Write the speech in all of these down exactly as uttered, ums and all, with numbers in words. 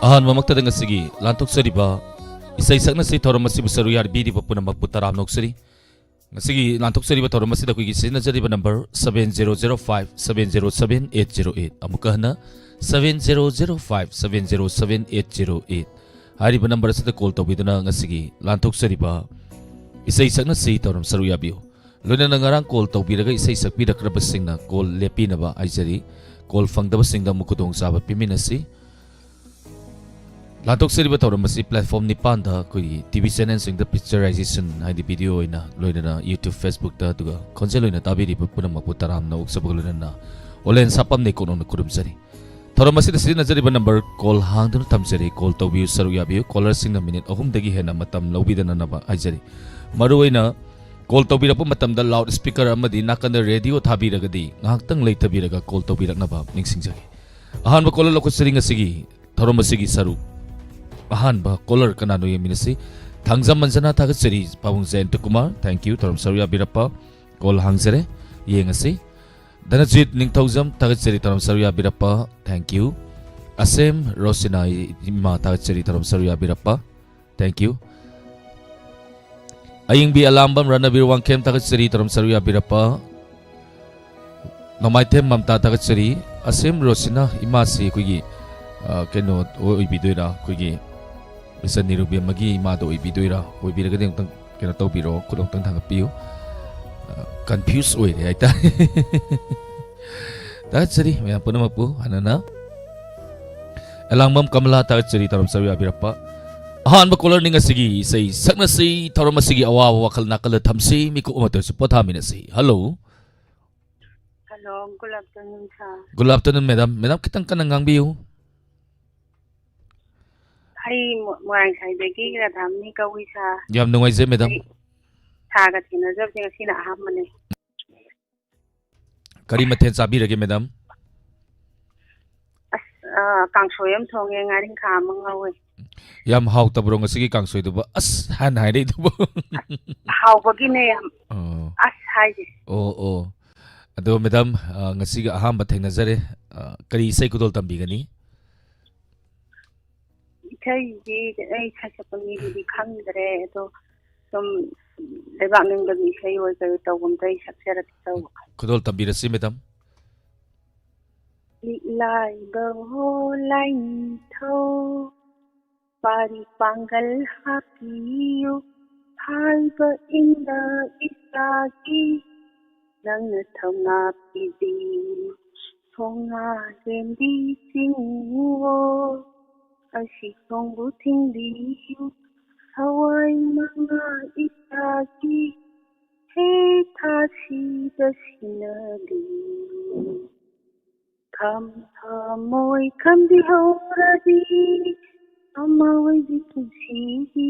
ꯑꯍꯥꯟꯕꯃꯛꯇꯗ ꯉꯁꯤꯒꯤ ꯂꯥꯟꯊꯣꯛꯆꯔꯤꯕ ꯏꯁꯩ ꯁꯛꯅꯁꯤ ꯊꯧꯔꯝ ꯑꯁꯤꯕꯨ ꯁꯔꯨꯛ ꯌꯥꯕꯤꯔꯤꯕ ꯄꯨꯝꯅꯃꯛꯄꯨ ꯇꯔꯥꯝꯅ ꯑꯣꯛꯆꯔꯤ꯫ ꯉꯁꯤꯒꯤ ꯂꯥꯟꯊꯣꯛꯆꯔꯤꯕ ꯊꯧꯔꯝ ꯑꯁꯤꯗ ꯑꯩꯈꯣꯏꯒꯤ ꯁꯤꯖꯤꯟꯅꯖꯔꯤꯕ number seven zero zero five seven zero seven eight zero eight꯫ ꯑꯃꯨꯛꯀ ꯍꯟꯅ, seven zero zero five seven zero seven eight zero eight꯫ ꯍꯥꯏꯔꯤꯕ ꯅꯝꯕꯔ ꯑꯁꯤꯗ ꯀꯣꯜ ꯇꯧꯕꯤꯗꯨꯅ ꯉꯁꯤꯒꯤ ꯂꯥꯟꯊꯣꯛꯆꯔꯤꯕ ꯏꯁꯩ ꯁꯛꯅꯁꯤ ꯊꯧꯔꯝ ꯁꯔꯨꯛ ꯌꯥꯕꯤꯌꯨ꯫ ꯂꯣꯏꯅꯅ ꯉꯔꯥꯡ ꯀꯣꯜ ꯇꯧꯕꯤꯔꯒ ꯏꯁꯩ ꯁꯛꯄꯤꯔꯛꯈ꯭ꯔꯕꯁꯤꯡꯅ ꯀꯣꯜ ꯂꯦꯞꯄꯤꯅꯕ ꯍꯥꯏꯖꯔꯤ꯫ ꯀꯣꯜ ꯐꯪꯗꯕꯁꯤꯡꯗ ꯑꯃꯨꯛ ꯈꯨꯗꯣꯡꯆꯥꯕ ꯄꯤꯃꯤꯟꯅꯁꯤ꯫ ꯂꯥꯟꯊꯣꯛꯆꯔꯤꯕ ꯊꯧꯔꯝ ꯑꯁꯤ ꯄ꯭ꯂꯦꯠꯐꯣꯝ ꯅꯤꯄꯥꯟꯗ ꯑꯩꯈꯣꯏꯒꯤ ꯇꯤ ꯚꯤ ꯆꯦꯅꯦꯜꯁꯤꯡꯗ ꯄꯤꯛꯆꯔꯥꯏꯖꯦꯁꯟ, ꯍꯥꯏꯗꯤ ꯚꯤꯗꯤꯑꯣ ꯑꯣꯏꯅ, ꯂꯣꯏꯅꯅ YouTube, Facebook-ꯇ, ꯑꯗꯨꯒ ꯈꯣꯟꯖꯦꯜ ꯑꯣꯏꯅ ꯇꯥꯕꯤꯔꯤꯕ ꯄꯨꯝꯅꯃꯛꯄꯨ ꯇꯔꯥꯝꯅ ꯑꯣꯛꯆꯕꯒ ꯂꯣꯏꯅꯅ ꯑꯣꯂꯦꯟ ꯁꯥꯄꯝꯅ ꯏꯀꯣꯛ ꯅꯧꯅ ꯈꯨꯔꯨꯝꯖꯔꯤ꯫ ꯊꯧꯔꯝ ꯑꯁꯤꯗ ꯁꯤꯖꯤꯟꯅꯖꯔꯤꯕ ꯅꯝꯕꯔ ꯀꯣꯜ ꯍꯥꯡꯗꯨꯅ ꯊꯝꯖꯔꯤ꯫ ꯀꯣꯜ ꯇꯧꯕꯤꯌꯨ, ꯁꯔꯨꯛ ꯌꯥꯕꯤꯌꯨ꯫ ꯀꯣꯂꯔꯁꯤꯡꯅ ꯃꯤꯅꯤꯠ ꯑꯍꯨꯝꯗꯒꯤ ꯍꯦꯟꯅ ꯃꯇꯝ ꯂꯧꯕꯤꯗꯅꯅꯕ ꯍꯥꯏꯖꯔꯤ꯫ ꯃꯔꯨꯑꯣꯏꯅ ꯀꯣꯜ ꯇꯧꯕꯤꯔꯛꯄ ꯃꯇꯝꯗ ꯂꯥꯎꯗ ꯁ꯭ꯄꯤꯀꯔ ꯑꯃꯗꯤ ꯅꯥꯀꯟꯗ ꯔꯦꯗꯤꯑꯣ ꯊꯥꯕꯤꯔꯒꯗꯤ ꯉꯥꯏꯍꯥꯛꯇꯪ ꯂꯩꯊꯕꯤꯔꯒ ꯀꯣꯜ ꯇꯧꯕꯤꯔꯛꯅꯕ ꯅꯤꯡꯁꯤꯡꯖꯒꯦ꯫ ꯑꯍꯥꯟꯕ ꯀꯣꯂꯔ ꯂꯧꯈꯠꯆꯔꯤ ꯉꯁꯤꯒꯤ ꯊꯧꯔꯝ ꯑꯁꯤꯒꯤ ꯁꯔꯨꯛ꯫ ꯑꯍꯥꯟꯕ ꯀꯣꯂꯔ ꯀꯅꯥꯅꯣ ꯌꯦꯡꯃꯤꯟꯅꯁꯤ꯫ ꯊꯥꯡꯖꯝ ꯃꯟꯖꯅꯥ ꯊꯥꯒꯠꯆꯔꯤ꯫ ꯄꯥꯕꯨꯡ ꯖꯌꯟꯇ ꯀꯨꯃꯥꯔ, thank you꯫ ꯊꯧꯔꯝ ꯁꯔꯨꯛ ꯌꯥꯕꯤꯔꯛꯄ꯫ ꯀꯣꯜ ꯍꯥꯡꯖꯔꯦ, ꯌꯦꯡꯉꯁꯤ꯫ ꯙꯅꯖꯤꯠ ꯅꯤꯡꯊꯧꯖꯝ ꯊꯥꯒꯠꯆꯔꯤ꯫ ꯊꯧꯔꯝ ꯁꯔꯨꯛ ꯌꯥꯕꯤꯔꯛꯄ, thank you꯫ ꯑꯁꯦꯝ ꯔꯣꯁꯤꯅꯥ ꯏꯃꯥ ꯊꯥꯒꯠꯆꯔꯤ꯫ ꯊꯧꯔꯝ ꯁꯔꯨꯛ ꯌꯥꯕꯤꯔꯛꯄ, thank you꯫ ꯑꯌꯤꯡꯕꯤ ꯑꯂꯥꯝꯕꯝ ꯔꯅꯕꯤꯔ ꯋꯥꯡꯈꯦꯝ ꯊꯥꯒꯠꯆꯔꯤ꯫ ꯊꯧꯔꯝ ꯁꯔꯨꯛ ꯌꯥꯕꯤꯔꯛꯄ꯫ ꯅꯣꯡꯃꯥꯏꯊꯦꯝ ꯃꯝꯇꯥ ꯊꯥꯒꯠꯆꯔꯤ꯫ ꯑꯁꯦꯝ ꯔꯣꯁꯤꯅꯥ ꯏꯃꯥꯁꯤ ꯑꯩꯈꯣꯏꯒꯤ, ꯑ, ꯀꯩꯅꯣ ꯑꯣꯏꯕꯤꯗꯣꯏꯔꯥ? ꯑꯩꯈꯣꯏꯒꯤ ꯃꯤꯁꯇꯔ ꯅꯤꯔꯨꯕꯦꯝꯃꯒꯤ ꯏꯃꯥꯗꯣ ꯑꯣꯏꯕꯤꯗꯣꯏꯔꯥ? ꯑꯣꯏꯕꯤꯔꯒꯗꯤ ꯑꯃꯨꯛꯇꯪ ꯀꯩꯅꯣ ꯇꯧꯕꯤꯔꯣ, ꯈꯨꯠ ꯑꯃꯨꯛꯇꯪ ꯊꯥꯡꯒꯠꯄꯤꯌꯨ꯫ ꯑ, confuse ꯑꯣꯏꯔꯦ ꯍꯥꯏꯇꯥꯔꯦ꯫ ꯊꯥꯒꯠꯆꯔꯤ ꯃꯌꯥꯝ ꯄꯨꯝꯅꯃꯛꯄꯨ ꯍꯥꯟꯅꯅ꯫ ꯑꯦꯂꯥꯡꯕꯝ ꯀꯃꯂꯥ ꯊꯥꯒꯠꯆꯔꯤ, ꯊꯧꯔꯝ ꯁꯔꯨꯛ ꯌꯥꯕꯤꯔꯛꯄ꯫ ꯑꯍꯥꯟꯕ ꯀꯣꯂꯔꯅꯤ ꯉꯁꯤꯒꯤ ꯏꯁꯩ ꯁꯛꯅꯁꯤ ꯊꯧꯔꯝ ꯑꯁꯤꯒꯤ ꯑꯋꯥꯕ ꯋꯥꯈꯜ ꯅꯥꯀꯜꯗ ꯊꯝꯁꯤ, ꯃꯤꯀꯨꯞ ꯑꯃꯠꯇꯁꯨ ꯄꯣꯊꯥꯃꯤꯟꯅꯁꯤ꯫ Hello꯫ Hello, good afternoon, sir꯫ Good afternoon, madam꯫ Madam, ꯈꯤꯇꯪ ꯀꯟꯅ ꯉꯥꯡꯕꯤꯌꯨ꯫ ꯑꯩ ꯃꯣ-, ꯃꯣꯏꯔꯥꯡꯊꯦꯝꯗꯒꯤ ꯔꯥꯙꯥꯃꯅꯤ ꯀꯧꯏ, sir꯫ ꯌꯥꯝ ꯅꯨꯡꯉꯥꯏꯖꯩ, madam꯫ ꯑꯩ sirꯒ ꯊꯦꯡꯅꯖꯕꯁꯦ ꯉꯁꯤꯅ ꯑꯍꯥꯟꯕꯅꯦ꯫ ꯀꯔꯤ ꯃꯊꯦꯜ ꯆꯥꯕꯤꯔꯒꯦ, madam? ꯑꯁ, ꯑ, ꯀꯥꯡꯁꯣꯏ ꯑꯃ ꯊꯣꯡꯉꯦ, ꯉꯥꯔꯤꯡꯈꯥ ꯑꯃ ꯉꯧꯋꯦ꯫ ꯌꯥꯝ ꯍꯥꯎꯇꯕ꯭ꯔꯣ ꯉꯁꯤꯒꯤ ꯀꯥꯡꯁꯣꯏꯗꯨꯕꯨ? ꯑꯁ ꯍꯥꯏꯅ ꯍꯥꯏꯔꯛꯏꯗꯨꯕꯨ꯫ ꯍꯥꯎꯕꯒꯤꯅꯦ ꯌꯥꯝ ꯑꯣ꯫ ꯑꯁ ꯍꯥꯏꯁꯦ꯫ ꯑꯣ, ꯑꯣ꯫ ꯑꯗꯣ madam, ꯑ, ꯉꯁꯤꯒꯤ ꯑꯍꯥꯟꯕ ꯊꯦꯡꯅꯖꯔꯦ꯫ ꯑ, ꯀꯔꯤ ꯏꯁꯩ ꯈꯨꯗꯣꯜ ꯇꯝꯕꯤꯒꯅꯤ? ꯏꯁꯩꯁꯤ ꯑꯩ ꯁꯛꯄ ꯃꯤꯗꯨꯗꯤ ꯈꯪꯗ꯭ꯔꯦ, ꯑꯗꯣ ꯁꯨꯝ ꯂꯩꯕꯥꯛ ꯅꯤꯡꯕꯒꯤ ꯏꯁꯩ ꯑꯣꯏ ꯀꯔꯤ ꯇꯧꯕ ꯑꯝꯇ ꯑꯩ ꯁꯛꯆꯔꯛꯀꯦ ꯇꯧꯕ꯫ ꯈꯨꯗꯣꯜ ꯇꯝꯕꯤꯔꯁꯤ, ꯃꯦꯗꯥꯝ꯫ ꯂꯤꯛꯂꯥꯏꯕ ꯍꯣ ꯂꯥꯏꯅꯤꯡꯊꯧ, ꯄꯥꯔꯤ ꯄꯥꯡꯒꯜ ꯍꯥꯞꯄꯤꯌꯨ, ꯍꯥꯏꯕ ꯏꯟꯕ ꯏꯆꯥꯒꯤ ꯅꯪꯅ ꯊꯧꯅꯥ ꯄꯤꯕꯤꯌꯨ꯫ ꯁꯣꯉꯥ ꯂꯦꯝꯕꯤ ꯆꯤꯡꯉꯨꯑꯣ, ꯑꯁꯤ ꯈꯣꯡꯕꯨ ꯊꯤꯡꯕꯤꯌꯨ꯫ ꯊꯋꯥꯏ ꯃꯉꯥ ꯏꯆꯥꯒꯤ ꯍꯦ ꯊꯥꯁꯤꯗ ꯁꯤꯟꯅꯕꯤꯌꯨ꯫ ꯈꯝ ꯊꯃꯣꯏ ꯈꯝꯕꯤꯍꯧꯔꯗꯤ ꯑꯃ ꯑꯣꯏꯕꯤ ꯄꯨꯟꯁꯤꯒꯤ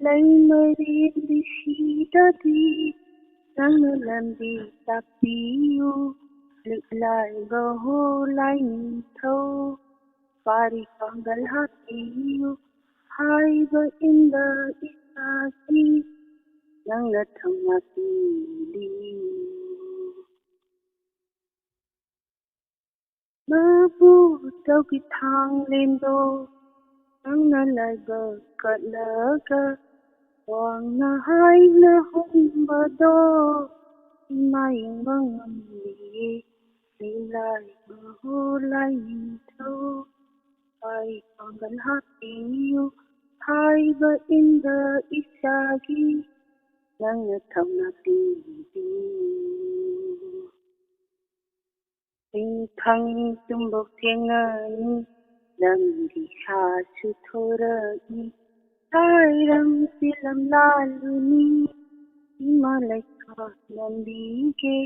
ꯂꯩꯃꯔꯦꯟꯕꯤ ꯁꯤꯗꯗꯤ ꯅꯪꯅ ꯂꯝꯕꯤ ꯇꯥꯛꯄꯤꯌꯨ꯫ ꯂꯤꯛꯂꯥꯏꯕ ꯍꯣ ꯂꯥꯏꯅꯤꯡꯊꯧ, ꯄꯥꯔꯤ ꯄꯥꯡꯒꯜ ꯍꯥꯞꯄꯤꯌꯨ꯫ ꯍꯥꯏꯕ ꯏꯟꯕ ꯏꯆꯥꯒꯤ ꯅꯪꯅ ꯊꯧꯅꯥ ꯄꯤꯕꯤꯌꯨ꯫ ꯃꯕꯨ ꯇꯧꯒꯤ ꯊꯥꯡꯂꯦꯟꯗꯣ ꯅꯪꯅ ꯂꯥꯏꯕꯛ ꯀꯠꯂꯒ ꯋꯥꯡꯅ ꯍꯥꯏꯅ ꯍꯨꯝꯕꯗꯣ ꯏꯃꯥ ꯌꯦꯡꯕ ꯉꯝꯂꯤꯌꯦ꯫ ꯂꯤꯛꯂꯥꯏꯕ ꯍꯣ ꯂꯥꯏꯅꯤꯡꯊꯧ, ꯄꯥꯔꯤ ꯄꯥꯡꯒꯜ ꯍꯥꯞꯄꯤꯌꯨ꯫ ꯍꯥꯏꯕ ꯏꯟꯕ ꯏꯆꯥꯒꯤ ꯅꯪꯅ ꯊꯧꯅꯥ ꯄꯤꯕꯤꯌꯨ꯫ ꯆꯤꯡꯈꯪ ꯇꯨꯝꯕꯧ ꯊꯦꯡꯅꯅꯤ, ꯅꯪꯒꯤ ꯁꯥꯁꯨ ꯊꯣꯔꯛꯏ꯫ ꯂꯥꯏꯔꯝ ꯐꯤꯂꯝ ꯂꯥꯜꯂꯨꯅꯤ, ꯏꯃꯥ ꯂꯩꯈꯥ ꯅꯝꯕꯤꯒꯦ꯫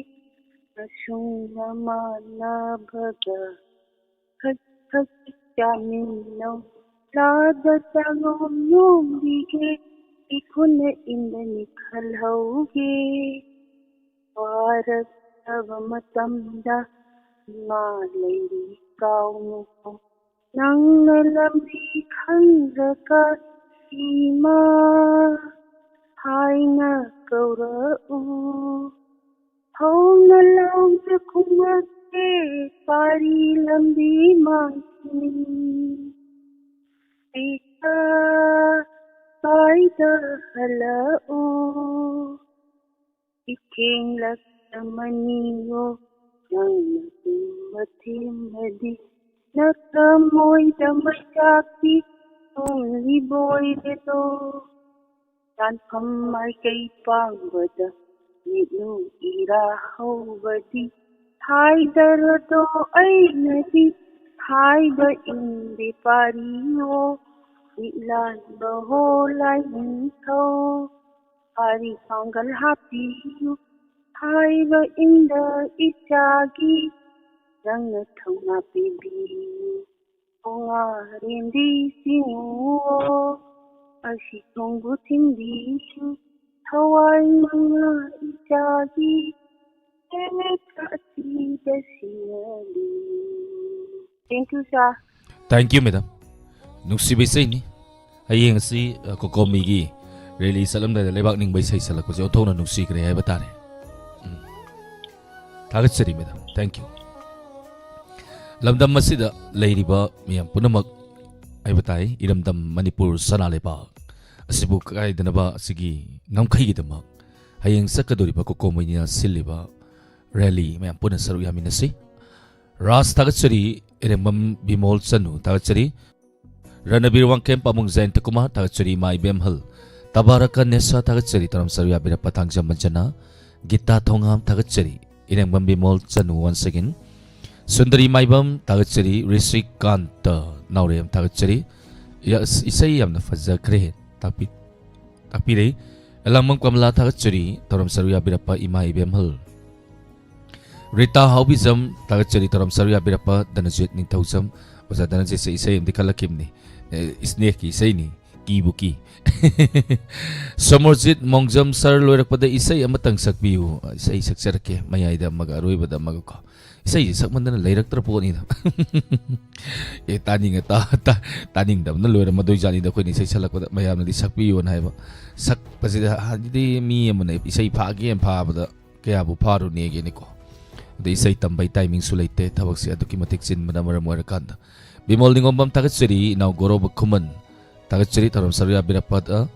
ꯑꯁꯨꯝꯅ ꯃꯥꯟꯅꯕꯗ ꯈꯖꯤꯛ ꯈꯖꯤꯛ ꯆꯥꯃꯤꯟꯅꯧ꯫ ꯂꯥꯗ ꯆꯥꯉꯧ ꯌꯣꯝꯕꯤꯒꯦ, ꯏꯈꯨꯠꯅ ꯏꯟꯕꯅꯤ ꯈꯜꯍꯧꯒꯦ꯫ ꯋꯥꯔꯛꯂꯕ ꯃꯇꯝꯗ ꯏꯃꯥ ꯂꯩꯔꯤ ꯀꯥꯎꯅꯨꯀꯣ꯫ ꯅꯪꯅ ꯂꯝꯕꯤ ꯈꯪꯗ꯭ꯔꯒ ꯏꯃꯥ ꯍꯥꯏꯅ ꯀꯧꯔꯛꯎ꯫ ꯍꯧꯅ ꯂꯥꯎꯅ ꯈꯨꯝꯃꯛꯀꯦ ꯄꯥꯔꯤ ꯂꯝꯕꯤ ꯃꯥꯡꯈꯤꯅꯤ꯫ ꯄꯤꯊ ꯄꯥꯏꯗ ꯍꯜꯂꯛꯎ꯫ ꯏꯊꯦꯡꯂꯛꯇ ꯃꯅꯤꯌꯣ ꯅꯪꯅ ꯇꯨꯝꯕ ꯊꯦꯝꯕꯗꯤ ꯅꯊꯃꯣꯏꯗ ꯃꯩꯆꯥꯛꯇꯤ ꯊꯣꯡꯂꯤꯕꯣꯏꯔꯦꯗꯣ꯫ ꯂꯥꯟꯐꯝ ꯃꯥꯏꯀꯩ ꯄꯥꯡꯕꯗ ꯃꯤꯠꯅꯨ ꯏꯔꯥ ꯍꯧꯕꯗꯤ ꯍꯥꯏꯗꯔꯗꯣ ꯑꯩꯅꯗꯤ ꯍꯥꯏꯕ ꯏꯟꯗꯦ ꯄꯥꯔꯤꯌꯣ ꯃꯤꯠꯂꯥꯟꯕ ꯍꯣ ꯂꯥꯏꯅꯤꯡꯊꯧ꯫ ꯍꯥꯏꯔꯤ ꯄꯥꯡꯒꯜ ꯍꯥꯞꯄꯤꯌꯨ ꯍꯥꯏꯕ ꯏꯟꯗ ꯏꯆꯥꯒꯤ ꯅꯪꯅ ꯊꯧꯅꯥ ꯄꯤꯕꯤꯌꯨ꯫ ꯄꯨꯡꯉꯥꯔꯦꯝꯕꯤ ꯆꯤꯡꯉꯨꯑꯣ ꯑꯁꯤ ꯊꯣꯡꯕꯨ ꯊꯤꯡꯕꯤꯌꯨ ꯊꯋꯥꯏ ꯃꯉꯥ ꯏꯆꯥꯒꯤ ꯍꯦꯛ ꯑꯁꯤꯗ ꯁꯤꯟꯅꯕꯤꯌꯨ꯫ Thank you, sir. Thank you, madam. ꯅꯨꯡꯁꯤꯕ ꯏꯁꯩꯅꯤ꯫ ꯍꯌꯦꯡ ꯑꯁꯤ, ꯑ, ꯀꯣꯀꯣꯃꯤꯒꯤ rally ꯆꯠꯂꯝꯗꯥꯏꯗ ꯂꯩꯕꯥꯛ ꯅꯤꯡꯕ ꯏꯁꯩ ꯁꯛꯂꯛꯄꯁꯦ ꯑꯣꯟꯊꯣꯛꯅ ꯅꯨꯡꯁꯤꯈ꯭ꯔꯦ ꯍꯥꯏꯕ ꯇꯥꯔꯦ꯫ ꯎꯝ꯫ ꯊꯥꯒꯠꯆꯔꯤ, madam. Thank you. ꯂꯝꯗꯝ ꯑꯁꯤꯗ ꯂꯩꯔꯤꯕ ꯃꯤꯌꯥꯝ ꯄꯨꯝꯅꯃꯛ ꯍꯥꯏꯕ ꯇꯥꯏ, ꯏꯔꯝꯗꯝ ꯃꯅꯤꯄꯨꯔ ꯁꯅꯥ ꯂꯩꯕꯥꯛ ꯑꯁꯤꯕꯨ ꯀꯥꯏꯗꯅꯕ ꯑꯁꯤꯒꯤ ꯉꯝꯈꯩꯒꯤꯗꯃꯛ ꯍꯌꯦꯡ ꯆꯠꯀꯗꯧꯔꯤꯕ ꯀꯣꯀꯣꯃꯤꯅ ꯁꯤꯜꯂꯤꯕ rally ꯃꯌꯥꯝ ꯄꯨꯟꯅ ꯁꯔꯨꯛ ꯌꯥꯃꯤꯟꯅꯁꯤ꯫ ꯔꯥꯖ ꯊꯥꯒꯠꯆꯔꯤ, ꯏꯔꯦꯡꯕꯝ ꯕꯤꯃꯣꯜ ꯆꯅꯨ ꯊꯥꯒꯠꯆꯔꯤ, ꯔꯅꯕꯤꯔ ꯋꯥꯡꯈꯦꯝ ꯄꯥꯕꯨꯡ ꯖꯌꯟꯇ ꯀꯨꯃꯥꯔ ꯊꯥꯒꯠꯆꯔꯤ, ꯏꯃꯥ ꯏꯕꯦꯝꯍꯜ ꯇꯕꯥꯔꯀ ꯅꯦꯁꯥ ꯊꯥꯒꯠꯆꯔꯤ, ꯇꯔꯥꯝ ꯁꯔꯨ ꯌꯥꯕꯤꯔꯛꯄ ꯊꯥꯡꯖꯝ ꯃꯟꯖꯅꯥ, ꯒꯤꯇꯥ ꯊꯣꯡꯉꯥꯝ ꯊꯥꯒꯠꯆꯔꯤ, ꯏꯔꯦꯡꯕꯝ ꯕꯤꯃꯣꯜ ꯆꯅꯨ once again, ꯁꯨꯟꯗꯔꯤ ꯃꯥꯏꯕꯝ ꯊꯥꯒꯠꯆꯔꯤ, ꯔꯤꯁꯤꯀꯥꯟꯇ ꯅꯥꯎꯔꯦꯝ ꯊꯥꯒꯠꯆꯔꯤ꯫ ꯌꯥ-, ꯑꯁ, ꯏꯁꯩ ꯌꯥꯝꯅ ꯐꯖꯈ꯭ꯔꯦ꯫ ꯇꯥꯛꯄꯤ-, ꯇꯥꯛꯄꯤꯔꯦ꯫ ꯑꯦꯂꯥꯡꯕꯝ ꯀꯃꯂꯥ ꯊꯥꯒꯠꯆꯔꯤ, ꯊꯧꯔꯝ ꯁꯔꯨ ꯌꯥꯕꯤꯔꯛꯄ ꯏꯃꯥ ꯏꯕꯦꯝꯍꯜ꯫ ꯔꯤꯇꯥ ꯍꯥꯎꯕꯤꯖꯝ ꯊꯥꯒꯠꯆꯔꯤ, ꯊꯧꯔꯝ ꯁꯔꯨ ꯌꯥꯕꯤꯔꯛꯄ ꯙꯅꯖꯤꯠ ꯅꯤꯡꯊꯧꯖꯝ꯫ ꯑꯣꯖꯥ ꯙꯅꯖꯤꯠꯁꯦ ꯏꯁꯩ ꯑꯃꯗꯤ ꯈꯜꯂꯛꯈꯤꯕꯅꯤ, ꯑꯦ, ꯏꯁꯅꯦꯛꯀꯤ ꯏꯁꯩꯅꯤ, ꯀꯤꯕꯨ ꯀꯤ꯫ ꯁꯣꯃꯣꯔꯖꯤꯠ ꯃꯣꯡꯖꯝ, "ꯁꯥꯔ, ꯂꯣꯏꯔꯛꯄꯗ ꯏꯁꯩ ꯑꯃꯇꯪ ꯁꯛꯄꯤꯌꯨ"꯫ ꯏꯁꯩ ꯁꯛꯆꯔꯛꯀꯦ, ꯃꯌꯥꯏꯗ ꯑꯃꯒ ꯑꯔꯣꯏꯕꯗ ꯑꯃꯒ ꯀꯣ꯫ ꯏꯁꯩꯁꯦ ꯁꯛꯃꯟꯗꯅ ꯂꯩꯔꯛꯇ꯭ꯔ ꯄꯣꯠꯅꯤꯗ꯫ ꯑꯦ, ꯇꯥꯅꯤꯡꯉ-, ꯇꯥ-, ꯇꯥ-, ꯇꯥꯅꯤꯡꯗꯕꯅ ꯂꯣꯏꯔꯝꯃꯗꯣꯏ ꯖꯥꯠꯅꯤꯗ꯫ ꯑꯩꯈꯣꯏꯅ ꯏꯁꯩ ꯁꯛꯂꯛꯄꯗ ꯃꯌꯥꯝꯅꯗꯤ ꯁꯛꯄꯤꯌꯣꯅ ꯍꯥꯏꯕ꯫ ꯁꯛꯄꯁꯤꯗ ꯍꯥꯏꯗꯤ ꯃꯤ ꯑꯃꯅ ꯏꯁꯩ ꯐꯥꯒꯦꯅ ꯐꯥꯕꯗ ꯀꯌꯥꯕꯨ ꯐꯥꯔꯨꯅꯦꯒꯦꯅꯦꯀꯣ꯫ ꯑꯗꯩ ꯏꯁꯩ ꯇꯝꯕꯩ ꯇꯥꯏꯃꯤꯡꯁꯨ ꯂꯩꯇꯦ, ꯊꯕꯛꯁꯦ ꯑꯗꯨꯛꯀꯤ ꯃꯇꯤꯛ ꯆꯤꯟꯕꯅ ꯃꯔꯝ ꯑꯣꯏꯔꯀꯥꯟꯗ꯫ ꯕꯤꯃꯣꯜ ꯅꯤꯉꯣꯝꯕꯝ ꯊꯥꯒꯠꯆꯔꯤ, ꯏꯅꯥꯎ ꯒꯣꯔꯣꯕ ꯈꯨꯃꯟ ꯊꯥꯒꯠꯆꯔꯤ, ꯊꯧꯔꯝ ꯁꯔꯨꯛ ꯌꯥꯕꯤꯔꯛꯄꯗ,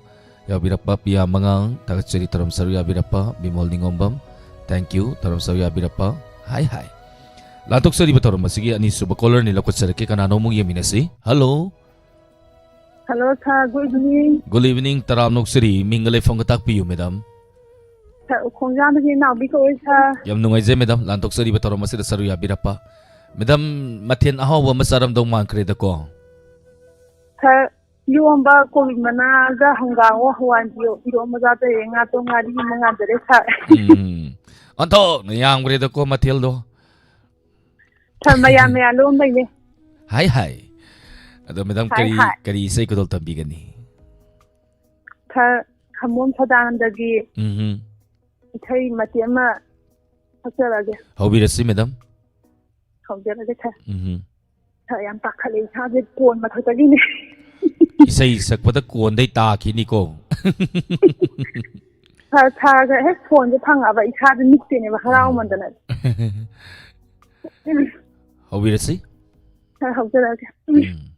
ꯌꯥꯕꯤꯔꯛꯄ ꯄꯤꯌꯥ ꯃꯉꯥꯡ ꯊꯥꯒꯠꯆꯔꯤ, ꯊꯧꯔꯝ ꯁꯔꯨꯛ ꯌꯥꯕꯤꯔꯛꯄ ꯕꯤꯃꯣꯜ ꯅꯤꯉꯣꯝꯕꯝ, thank you, ꯊꯧꯔꯝ ꯁꯔꯨꯛ ꯌꯥꯕꯤꯔꯛꯄ꯫ ꯍꯥꯏ ꯍꯥꯏ꯫ ꯂꯥꯟꯊꯣꯛꯆꯔꯤꯕ ꯊꯧꯔꯝ ꯑꯁꯤꯒꯤ ꯑꯅꯤꯁꯨꯕ caller ꯅꯤ ꯂꯧꯈꯠꯆꯔꯛꯀꯦ, ꯀꯅꯥꯅꯣ ꯑꯃꯨꯛ ꯌꯦꯡꯃꯤꯟꯅꯁꯤ꯫ Hello꯫ Hello sir, good evening꯫ Good evening, ꯇꯔꯥꯝꯅ ꯑꯣꯛꯆꯔꯤ, ꯃꯤꯡꯒ ꯂꯩꯐꯝꯒ ꯇꯥꯛꯄꯤꯌꯨ madam꯫ Sir, ꯎꯈꯣꯡꯖꯥꯝꯗꯒꯤ ꯅꯥꯎꯕꯤ ꯀꯧꯏ sir꯫ ꯌꯥꯝ ꯅꯨꯡꯉꯥꯏꯖꯩ madam, ꯂꯥꯟꯊꯣꯛꯆꯔꯤꯕ ꯊꯧꯔꯝ ꯑꯁꯤꯗ ꯁꯔꯨꯛ ꯌꯥꯕꯤꯔꯛꯄ꯫ Madam, ꯃꯊꯦꯜ ꯑꯍꯥꯎꯕ ꯑꯃ ꯆꯥꯔꯝꯗꯧ ꯃꯥꯟꯈ꯭ꯔꯦꯗꯀꯣ꯫ Sir, ꯏꯔꯣꯝꯕ ꯀꯣꯕꯤ ꯃꯅꯥꯒ ꯍꯪꯒꯥꯝꯒ ꯍꯋꯥꯏ ꯏꯔꯣꯝꯕ ꯆꯥꯖꯔꯦ, ꯉꯥ ꯇꯣ ꯉꯥꯔꯤ ꯑꯃ ꯉꯥꯟꯖꯔꯦ sir꯫ ꯎꯝ, ꯑꯣꯟꯊꯣꯛꯅ ꯌꯥꯝꯈ꯭ꯔꯦꯗꯀꯣ ꯃꯊꯦꯜꯗꯣ꯫ Sir, ꯃꯌꯥꯟ ꯃꯌꯥꯟ ꯂꯣꯝꯕꯩꯅꯦ꯫ ꯍꯥꯏ ꯍꯥꯏ꯫ ꯑꯗꯣ madam, ꯍꯥꯏ ꯀꯔꯤ, ꯍꯥꯏ꯫ ꯀꯔꯤ ꯏꯁꯩ ꯈꯨꯗꯣꯜ ꯇꯝꯕꯤꯒꯅꯤ? Sir, ꯈꯝꯕꯣꯝ ꯁꯗꯥꯅꯟꯗꯒꯤ ꯎꯝꯍꯨꯝ꯫ ꯏꯁꯩ ꯃꯇꯦꯛ ꯑꯃ ꯁꯛꯆꯔꯛꯑꯒꯦ꯫ ꯍꯧꯕꯤꯔꯁꯤ madam꯫ ꯍꯧꯖꯔꯒꯦ sir꯫ ꯎꯝꯍꯨꯝ꯫ Sir, ꯌꯥꯝ ꯄꯥꯈꯠꯂꯦ, ꯏꯁꯥꯁꯦ ꯀꯣꯟ ꯃꯊꯛꯇꯒꯤꯅꯦ꯫ ꯏꯁꯩ ꯁꯛꯄꯗ ꯀꯣꯟꯗꯩ ꯇꯥꯈꯤꯅꯤꯀꯣ꯫ Sir, sirꯒ ꯍꯦꯛ phoneꯁꯦ ꯐꯪꯉꯕ ꯏꯁꯥꯁꯦ ꯅꯤꯛꯇꯦꯅꯦꯕ ꯍꯔꯥꯎꯃꯟꯗꯅ꯫ ꯎꯝ꯫ ꯍꯧꯕꯤꯔꯁꯤ꯫ Sir, ꯍꯧꯖꯔꯛꯑꯒꯦ꯫ ꯎꯝ꯫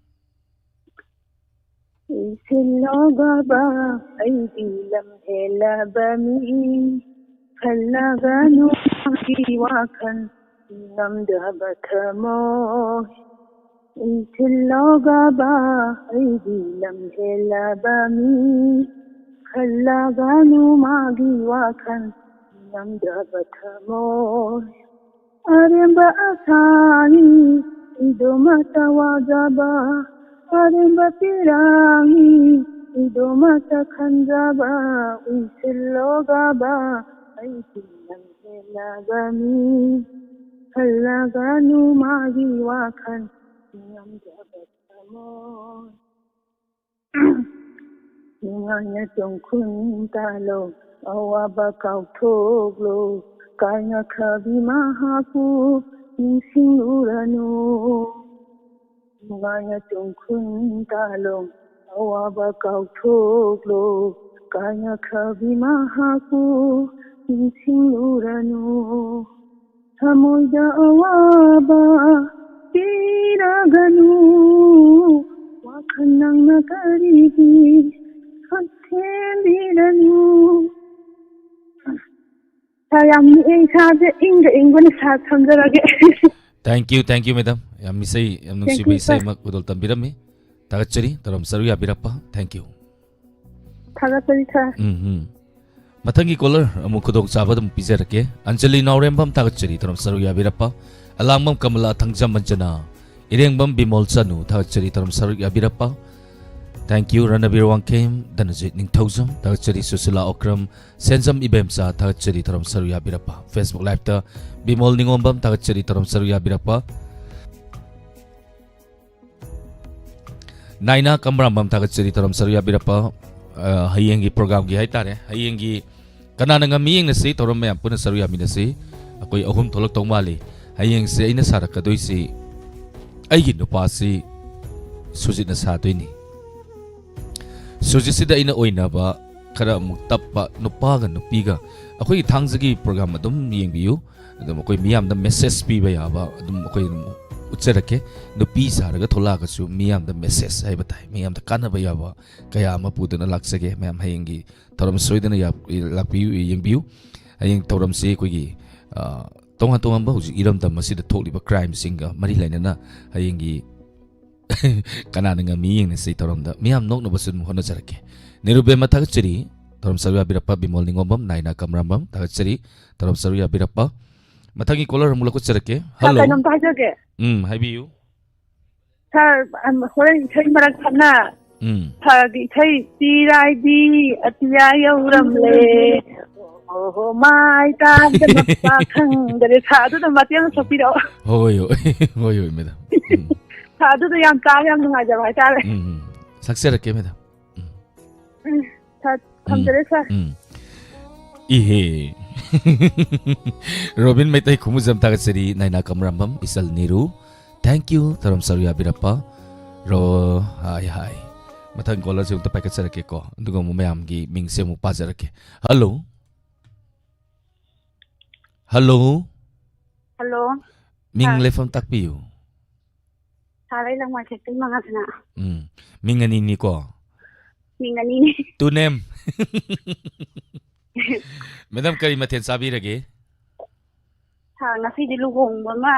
ꯏꯁꯤꯜꯂꯣ ꯕꯥꯕꯥ, ꯑꯩꯗꯤ ꯂꯝ ꯍꯦꯜꯂꯕ ꯃꯤ, ꯈꯜꯂꯒꯅꯨ ꯃꯥꯒꯤ ꯋꯥꯈꯜ, ꯉꯝꯗꯕ ꯊꯃꯣꯏ꯫ ꯏꯁꯤꯜꯂꯣ ꯕꯥꯕꯥ, ꯑꯩꯗꯤ ꯂꯝ ꯍꯦꯜꯂꯕ ꯃꯤ, ꯈꯜꯂꯒꯅꯨ ꯃꯥꯒꯤ ꯋꯥꯈꯜ, ꯉꯝꯗꯕ ꯊꯃꯣꯏ꯫ ꯑꯔꯦꯝꯕ ꯑꯁꯥꯅꯤ, ꯏꯗꯣꯝꯇ ꯋꯥꯖꯕ, ꯑꯔꯦꯝꯕ ꯄꯤꯔꯥꯡꯅꯤ, ꯏꯗꯣꯝꯇ ꯈꯟꯖꯕ, ꯎꯏꯁꯤꯜꯂꯣ ꯕꯥꯕꯥ, ꯑꯩꯗꯤ ꯅꯪ ꯍꯦꯜꯂꯕꯅꯤ, ꯈꯜꯂꯒꯅꯨ ꯃꯥꯒꯤ ꯋꯥꯈꯜ, ꯉꯝꯖꯕ ꯊꯃꯣꯏ꯫ ꯅꯨꯡꯉꯥꯏꯅ ꯇꯣꯡꯈꯨꯟ ꯇꯥꯂꯣ, ꯑꯋꯥꯕ ꯀꯥꯎꯊꯣꯛꯂꯣ, ꯀꯥꯏꯅꯈ꯭ꯔꯕꯤ ꯃꯍꯥꯛꯄꯨ ꯅꯤꯡꯁꯤꯡꯂꯨꯔꯅꯨ꯫ ꯅꯨꯡꯉꯥꯏꯅ ꯇꯣꯡꯈꯨꯟ ꯇꯥꯂꯣ, ꯑꯋꯥꯕ ꯀꯥꯎꯊꯣꯛꯂꯣ, ꯀꯥꯏꯅꯈ꯭ꯔꯕꯤ ꯃꯍꯥꯛꯄꯨ ꯅꯤꯡꯁꯤꯡꯂꯨꯔꯅꯨ꯫ ꯊꯃꯣꯏꯗ ꯑꯋꯥꯕ ꯄꯤꯔꯒꯅꯨ, ꯋꯥꯈꯜ ꯅꯪꯅ ꯀꯔꯤꯒꯤ ꯍꯛꯊꯦꯝꯕꯤꯔꯅꯨ? ꯁꯥꯔ, ꯌꯥꯝ ꯅꯤꯛꯑꯦ ꯏꯁꯥꯁꯦ, ꯏꯪꯒ ꯏꯪꯕꯅ ꯁꯥꯔ ꯊꯝꯖꯔꯒꯦ꯫ Thank you, thank you, madam. ꯌꯥꯝ ꯏꯁꯩ, ꯌꯥꯝ Thank ꯅꯨꯡꯁꯤꯕ you, ꯏꯁꯩ sir. ꯑꯃ ꯈꯨꯗꯣꯜ ꯇꯝꯕꯤꯔꯝꯃꯤ꯫ ꯊꯥꯒꯠꯆꯔꯤ, ꯇꯧꯔꯝ ꯁꯔꯨꯛ ꯌꯥꯕꯤꯔꯛꯄ꯫ Thank you. ꯊꯥꯒꯠꯆꯔꯤ, sir. ꯎꯝ, ꯎꯝ꯫ ꯃꯊꯪꯒꯤ caller ꯑꯃꯨꯛ ꯈꯨꯗꯣꯡꯆꯥꯕ ꯑꯗꯨꯝ ꯄꯤꯖꯔꯛꯀꯦ꯫ ꯑꯟꯖꯂꯤ ꯅꯥꯎꯔꯦꯝꯕꯝ, ꯊꯥꯒꯠꯆꯔꯤ, ꯇꯧꯔꯝ ꯁꯔꯨꯛ ꯌꯥꯕꯤꯔꯛꯄ꯫ ꯑꯂꯥꯡꯕꯝ ꯀꯃꯂꯥ, ꯊꯥꯡꯖꯝ ꯑꯟꯖꯅꯥ, ꯏꯔꯦꯡꯕꯝ ꯕꯤꯃꯣꯜ ꯆꯅꯨ, ꯊꯥꯒꯠꯆꯔꯤ, ꯇꯧꯔꯝ ꯁꯔꯨꯛ ꯌꯥꯕꯤꯔꯛꯄ꯫ Thank you, ꯔꯅꯕꯤꯔ ꯋꯥꯡꯈꯦꯝ, ꯙꯅꯖꯤꯠ ꯅꯤꯡꯊꯧꯖꯝ, ꯊꯥꯒꯠꯆꯔꯤ, ꯁꯨꯁꯤꯂꯥ ꯑꯣꯀ꯭ꯔꯝ, ꯁꯦꯟꯖꯝ ꯏꯕꯦꯝꯆꯥ, ꯊꯥꯒꯠꯆꯔꯤ, ꯊꯧꯔꯝ ꯁꯔꯨꯛ ꯌꯥꯕꯤꯔꯛꯄ꯫ Facebook Live-ꯇ ꯕꯤꯃꯣꯜ ꯅꯤꯉꯣꯝꯕꯝ, ꯊꯥꯒꯠꯆꯔꯤ, ꯊꯧꯔꯝ ꯁꯔꯨꯛ ꯌꯥꯕꯤꯔꯛꯄ꯫ ꯅꯥꯏꯅꯥ ꯀꯝꯕ꯭ꯔꯥꯝꯕꯝ, ꯊꯥꯒꯠꯆꯔꯤ, ꯊꯧꯔꯝ ꯁꯔꯨꯛ ꯌꯥꯕꯤꯔꯛꯄ꯫ ꯑ, ꯍꯌꯦꯡꯒꯤ program-ꯒꯤ ꯍꯥꯏꯇꯥꯔꯦ, ꯍꯌꯦꯡꯒꯤ ꯀꯅꯥꯅ ꯉꯝꯃꯤ ꯌꯦꯡꯅꯁꯤ, ꯊꯧꯔꯝ ꯃꯌꯥꯝ ꯄꯨꯟꯅ ꯁꯔꯨꯛ ꯌꯥꯃꯤꯟꯅꯁꯤ꯫ ꯑꯩꯈꯣꯏ ꯑꯍꯨꯝ ꯊꯣꯛꯂꯛꯇꯧ ꯃꯥꯜꯂꯤ꯫ ꯍꯌꯦꯡꯁꯦ ꯑꯩꯅ ꯁꯥꯔꯛꯀꯗꯣꯏꯁꯤ, ꯑꯩꯒꯤ ꯅꯨꯄꯥꯁꯤ ꯁꯨꯖꯤꯠꯅ ꯁꯥꯗꯣꯏꯅꯤ꯫ ꯁꯨꯖꯤꯠꯁꯤꯗ ꯑꯩꯅ ꯑꯣꯏꯅꯕ ꯈꯔ ꯑꯃꯨꯛ ꯇꯞꯄ, ꯅꯨꯄꯥꯒ ꯅꯨꯄꯤꯒ꯫ ꯑꯩꯈꯣꯏꯒꯤ ꯊꯥꯡꯖꯒꯤ program ꯑꯗꯨꯝ ꯌꯦꯡꯕꯤꯌꯨ꯫ ꯑꯗꯨꯝ ꯑꯩꯈꯣꯏ ꯃꯤꯌꯥꯝꯗ message ꯄꯤꯕ ꯌꯥꯕ ꯑꯗꯨꯝ ꯑꯩꯈꯣꯏ ꯑꯗꯨꯝ ꯎꯠꯆꯔꯛꯀꯦ꯫ ꯅꯨꯄꯤ ꯁꯥꯔꯒ ꯊꯣꯛꯂꯛꯑꯒꯁꯨ ꯃꯤꯌꯥꯝꯗ message ꯍꯥꯏꯕ ꯇꯥꯏ, ꯃꯤꯌꯥꯝꯗ ꯀꯥꯟꯅꯕ ꯌꯥꯕ ꯀꯌꯥ ꯑꯃ ꯄꯨꯗꯨꯅ ꯂꯥꯛꯆꯒꯦ꯫ ꯃꯌꯥꯝ ꯍꯌꯦꯡꯒꯤ ꯊꯧꯔꯝ ꯁꯣꯏꯗꯅ ꯌꯥ-, ꯂꯥꯛꯄꯤꯌꯨ, ꯌꯦꯡꯕꯤꯌꯨ꯫ ꯍꯌꯦꯡ ꯊꯧꯔꯝꯁꯤ ꯑꯩꯈꯣꯏꯒꯤ, ꯑ, ꯇꯣꯉꯥꯟ ꯇꯣꯉꯥꯟꯕ ꯍꯧꯖꯤꯛ ꯏꯔꯝꯗꯝ ꯑꯁꯤꯗ ꯊꯣꯛꯂꯤꯕ crime-ꯁꯤꯡꯒ ꯃꯔꯤ ꯂꯩꯅꯅ ꯍꯌꯦꯡꯒꯤ ꯀꯅꯥꯅ ꯉꯝꯃꯤ ꯌꯦꯡꯅꯁꯤ ꯊꯧꯔꯝꯗ ꯃꯤꯌꯥꯝ ꯅꯣꯛꯅꯕꯁꯨ ꯑꯗꯨꯝ ꯍꯣꯠꯅꯖꯔꯛꯀꯦ꯫ ꯅꯤꯔꯨꯄꯦꯃ, ꯊꯥꯒꯠꯆꯔꯤ, ꯊꯧꯔꯝ ꯁꯔꯨꯛ ꯌꯥꯕꯤꯔꯛꯄ꯫ ꯕꯤꯃꯣꯜ ꯅꯤꯉꯣꯝꯕꯝ, ꯅꯥꯏꯅꯥ ꯀꯝꯔꯥꯝꯕꯝ, ꯊꯥꯒꯠꯆꯔꯤ, ꯊꯧꯔꯝ ꯁꯔꯨꯛ ꯌꯥꯕꯤꯔꯛꯄ꯫ ꯃꯊꯪꯒꯤ caller ꯑꯃꯨꯛ ꯂꯧꯈꯠꯆꯔꯛꯀꯦ꯫ ꯁꯥꯔ, hello꯫ ꯀꯩꯅꯣꯝꯇ ꯍꯥꯏꯖꯒꯦ꯫ ꯎꯝ, ꯍꯥꯏꯕꯤꯌꯨ꯫ ꯁꯥꯔ, ꯑꯝ, ꯍꯣꯔꯦꯟ ꯏꯁꯩ ꯃꯔꯛ ꯊꯠꯅ ꯎꯝ꯫ ꯁꯥꯔꯒꯤ ꯏꯁꯩ "ꯆꯤꯔꯥꯏꯕꯤ ꯑꯇꯤꯌꯥ ꯌꯧꯔꯝꯂꯦ, ꯑꯣꯍꯣ ꯃꯥꯏ ꯇꯥꯗꯅ ꯃꯄꯥ ꯈꯪꯗꯔꯦ", ꯁꯥꯔ, ꯑꯗꯨꯗ ꯃꯇꯦꯛ ꯑꯃ ꯁꯛꯄꯤꯔꯛꯑꯣ꯫ ꯍꯣꯏ, ꯍꯣꯏ꯫ ꯍꯣꯏ, ꯍꯣꯏ, madam꯫ ꯎꯝ꯫ ꯁꯥꯔ, ꯑꯗꯨꯗ ꯌꯥꯝ ꯇꯥꯕ ꯌꯥꯝ ꯅꯨꯡꯉꯥꯏꯖꯕ ꯍꯥꯏꯇꯥꯔꯦ꯫ ꯎꯝ, ꯎꯝ꯫ ꯁꯛꯆꯔꯛꯀꯦ, madam꯫ ꯎꯝ꯫ ꯎꯝ, ꯁꯥꯔ, ꯎꯝ, ꯊꯝꯖꯔꯦ, ꯁꯥꯔ꯫ ꯎꯝ꯫ ꯏꯍꯦ꯫ ꯔꯣꯕꯤꯟ ꯃꯩꯇꯩ, ꯈꯨꯃꯨꯖꯝ, ꯊꯥꯒꯠꯆꯔꯤ꯫ ꯅꯥꯏꯅꯥ ꯀꯃꯔꯥꯝꯕꯝ, ꯏꯆꯜ ꯅꯤꯔꯨ꯫ Thank you, ꯊꯧꯔꯝ ꯁꯔꯨꯛ ꯌꯥꯕꯤꯔꯛꯄ꯫ ꯔꯣ-, ꯍꯥꯏ, ꯍꯥꯏ꯫ ꯃꯊꯪ caller-ꯁꯦ ꯑꯃꯨꯛꯇ ꯄꯥꯏꯈꯠꯆꯔꯛꯀꯦꯀꯣ꯫ ꯑꯗꯨꯒ ꯑꯃꯨꯛ ꯃꯌꯥꯝꯒꯤ ꯃꯤꯡꯁꯦ ꯑꯃꯨꯛ ꯄꯥꯖꯔꯛꯀꯦ꯫ Hello? Hello? ꯍꯜꯂꯣ꯫ ꯃꯤꯡ, ꯑꯥ꯫ ꯂꯩꯐꯝ ꯇꯥꯛꯄꯤꯌꯨ꯫ ꯁꯥꯔ, ꯑꯩ ꯂꯪꯃꯥꯏꯊꯦꯛꯇꯩ ꯃꯉꯥꯁꯅꯥ꯫ ꯎꯝ꯫ ꯃꯤꯡ ꯑꯅꯤꯅꯤꯀꯣ? ꯃꯤꯡ ꯑꯅꯤꯅꯤ꯫ Two name꯫ ꯃꯦꯗꯥꯝ, ꯀꯔꯤ ꯃꯊꯦꯜ ꯆꯥꯕꯤꯔꯒꯦ? ꯁꯥꯔ, ꯉꯁꯤꯗꯤ ꯂꯨꯍꯣꯡꯕ ꯑꯃ,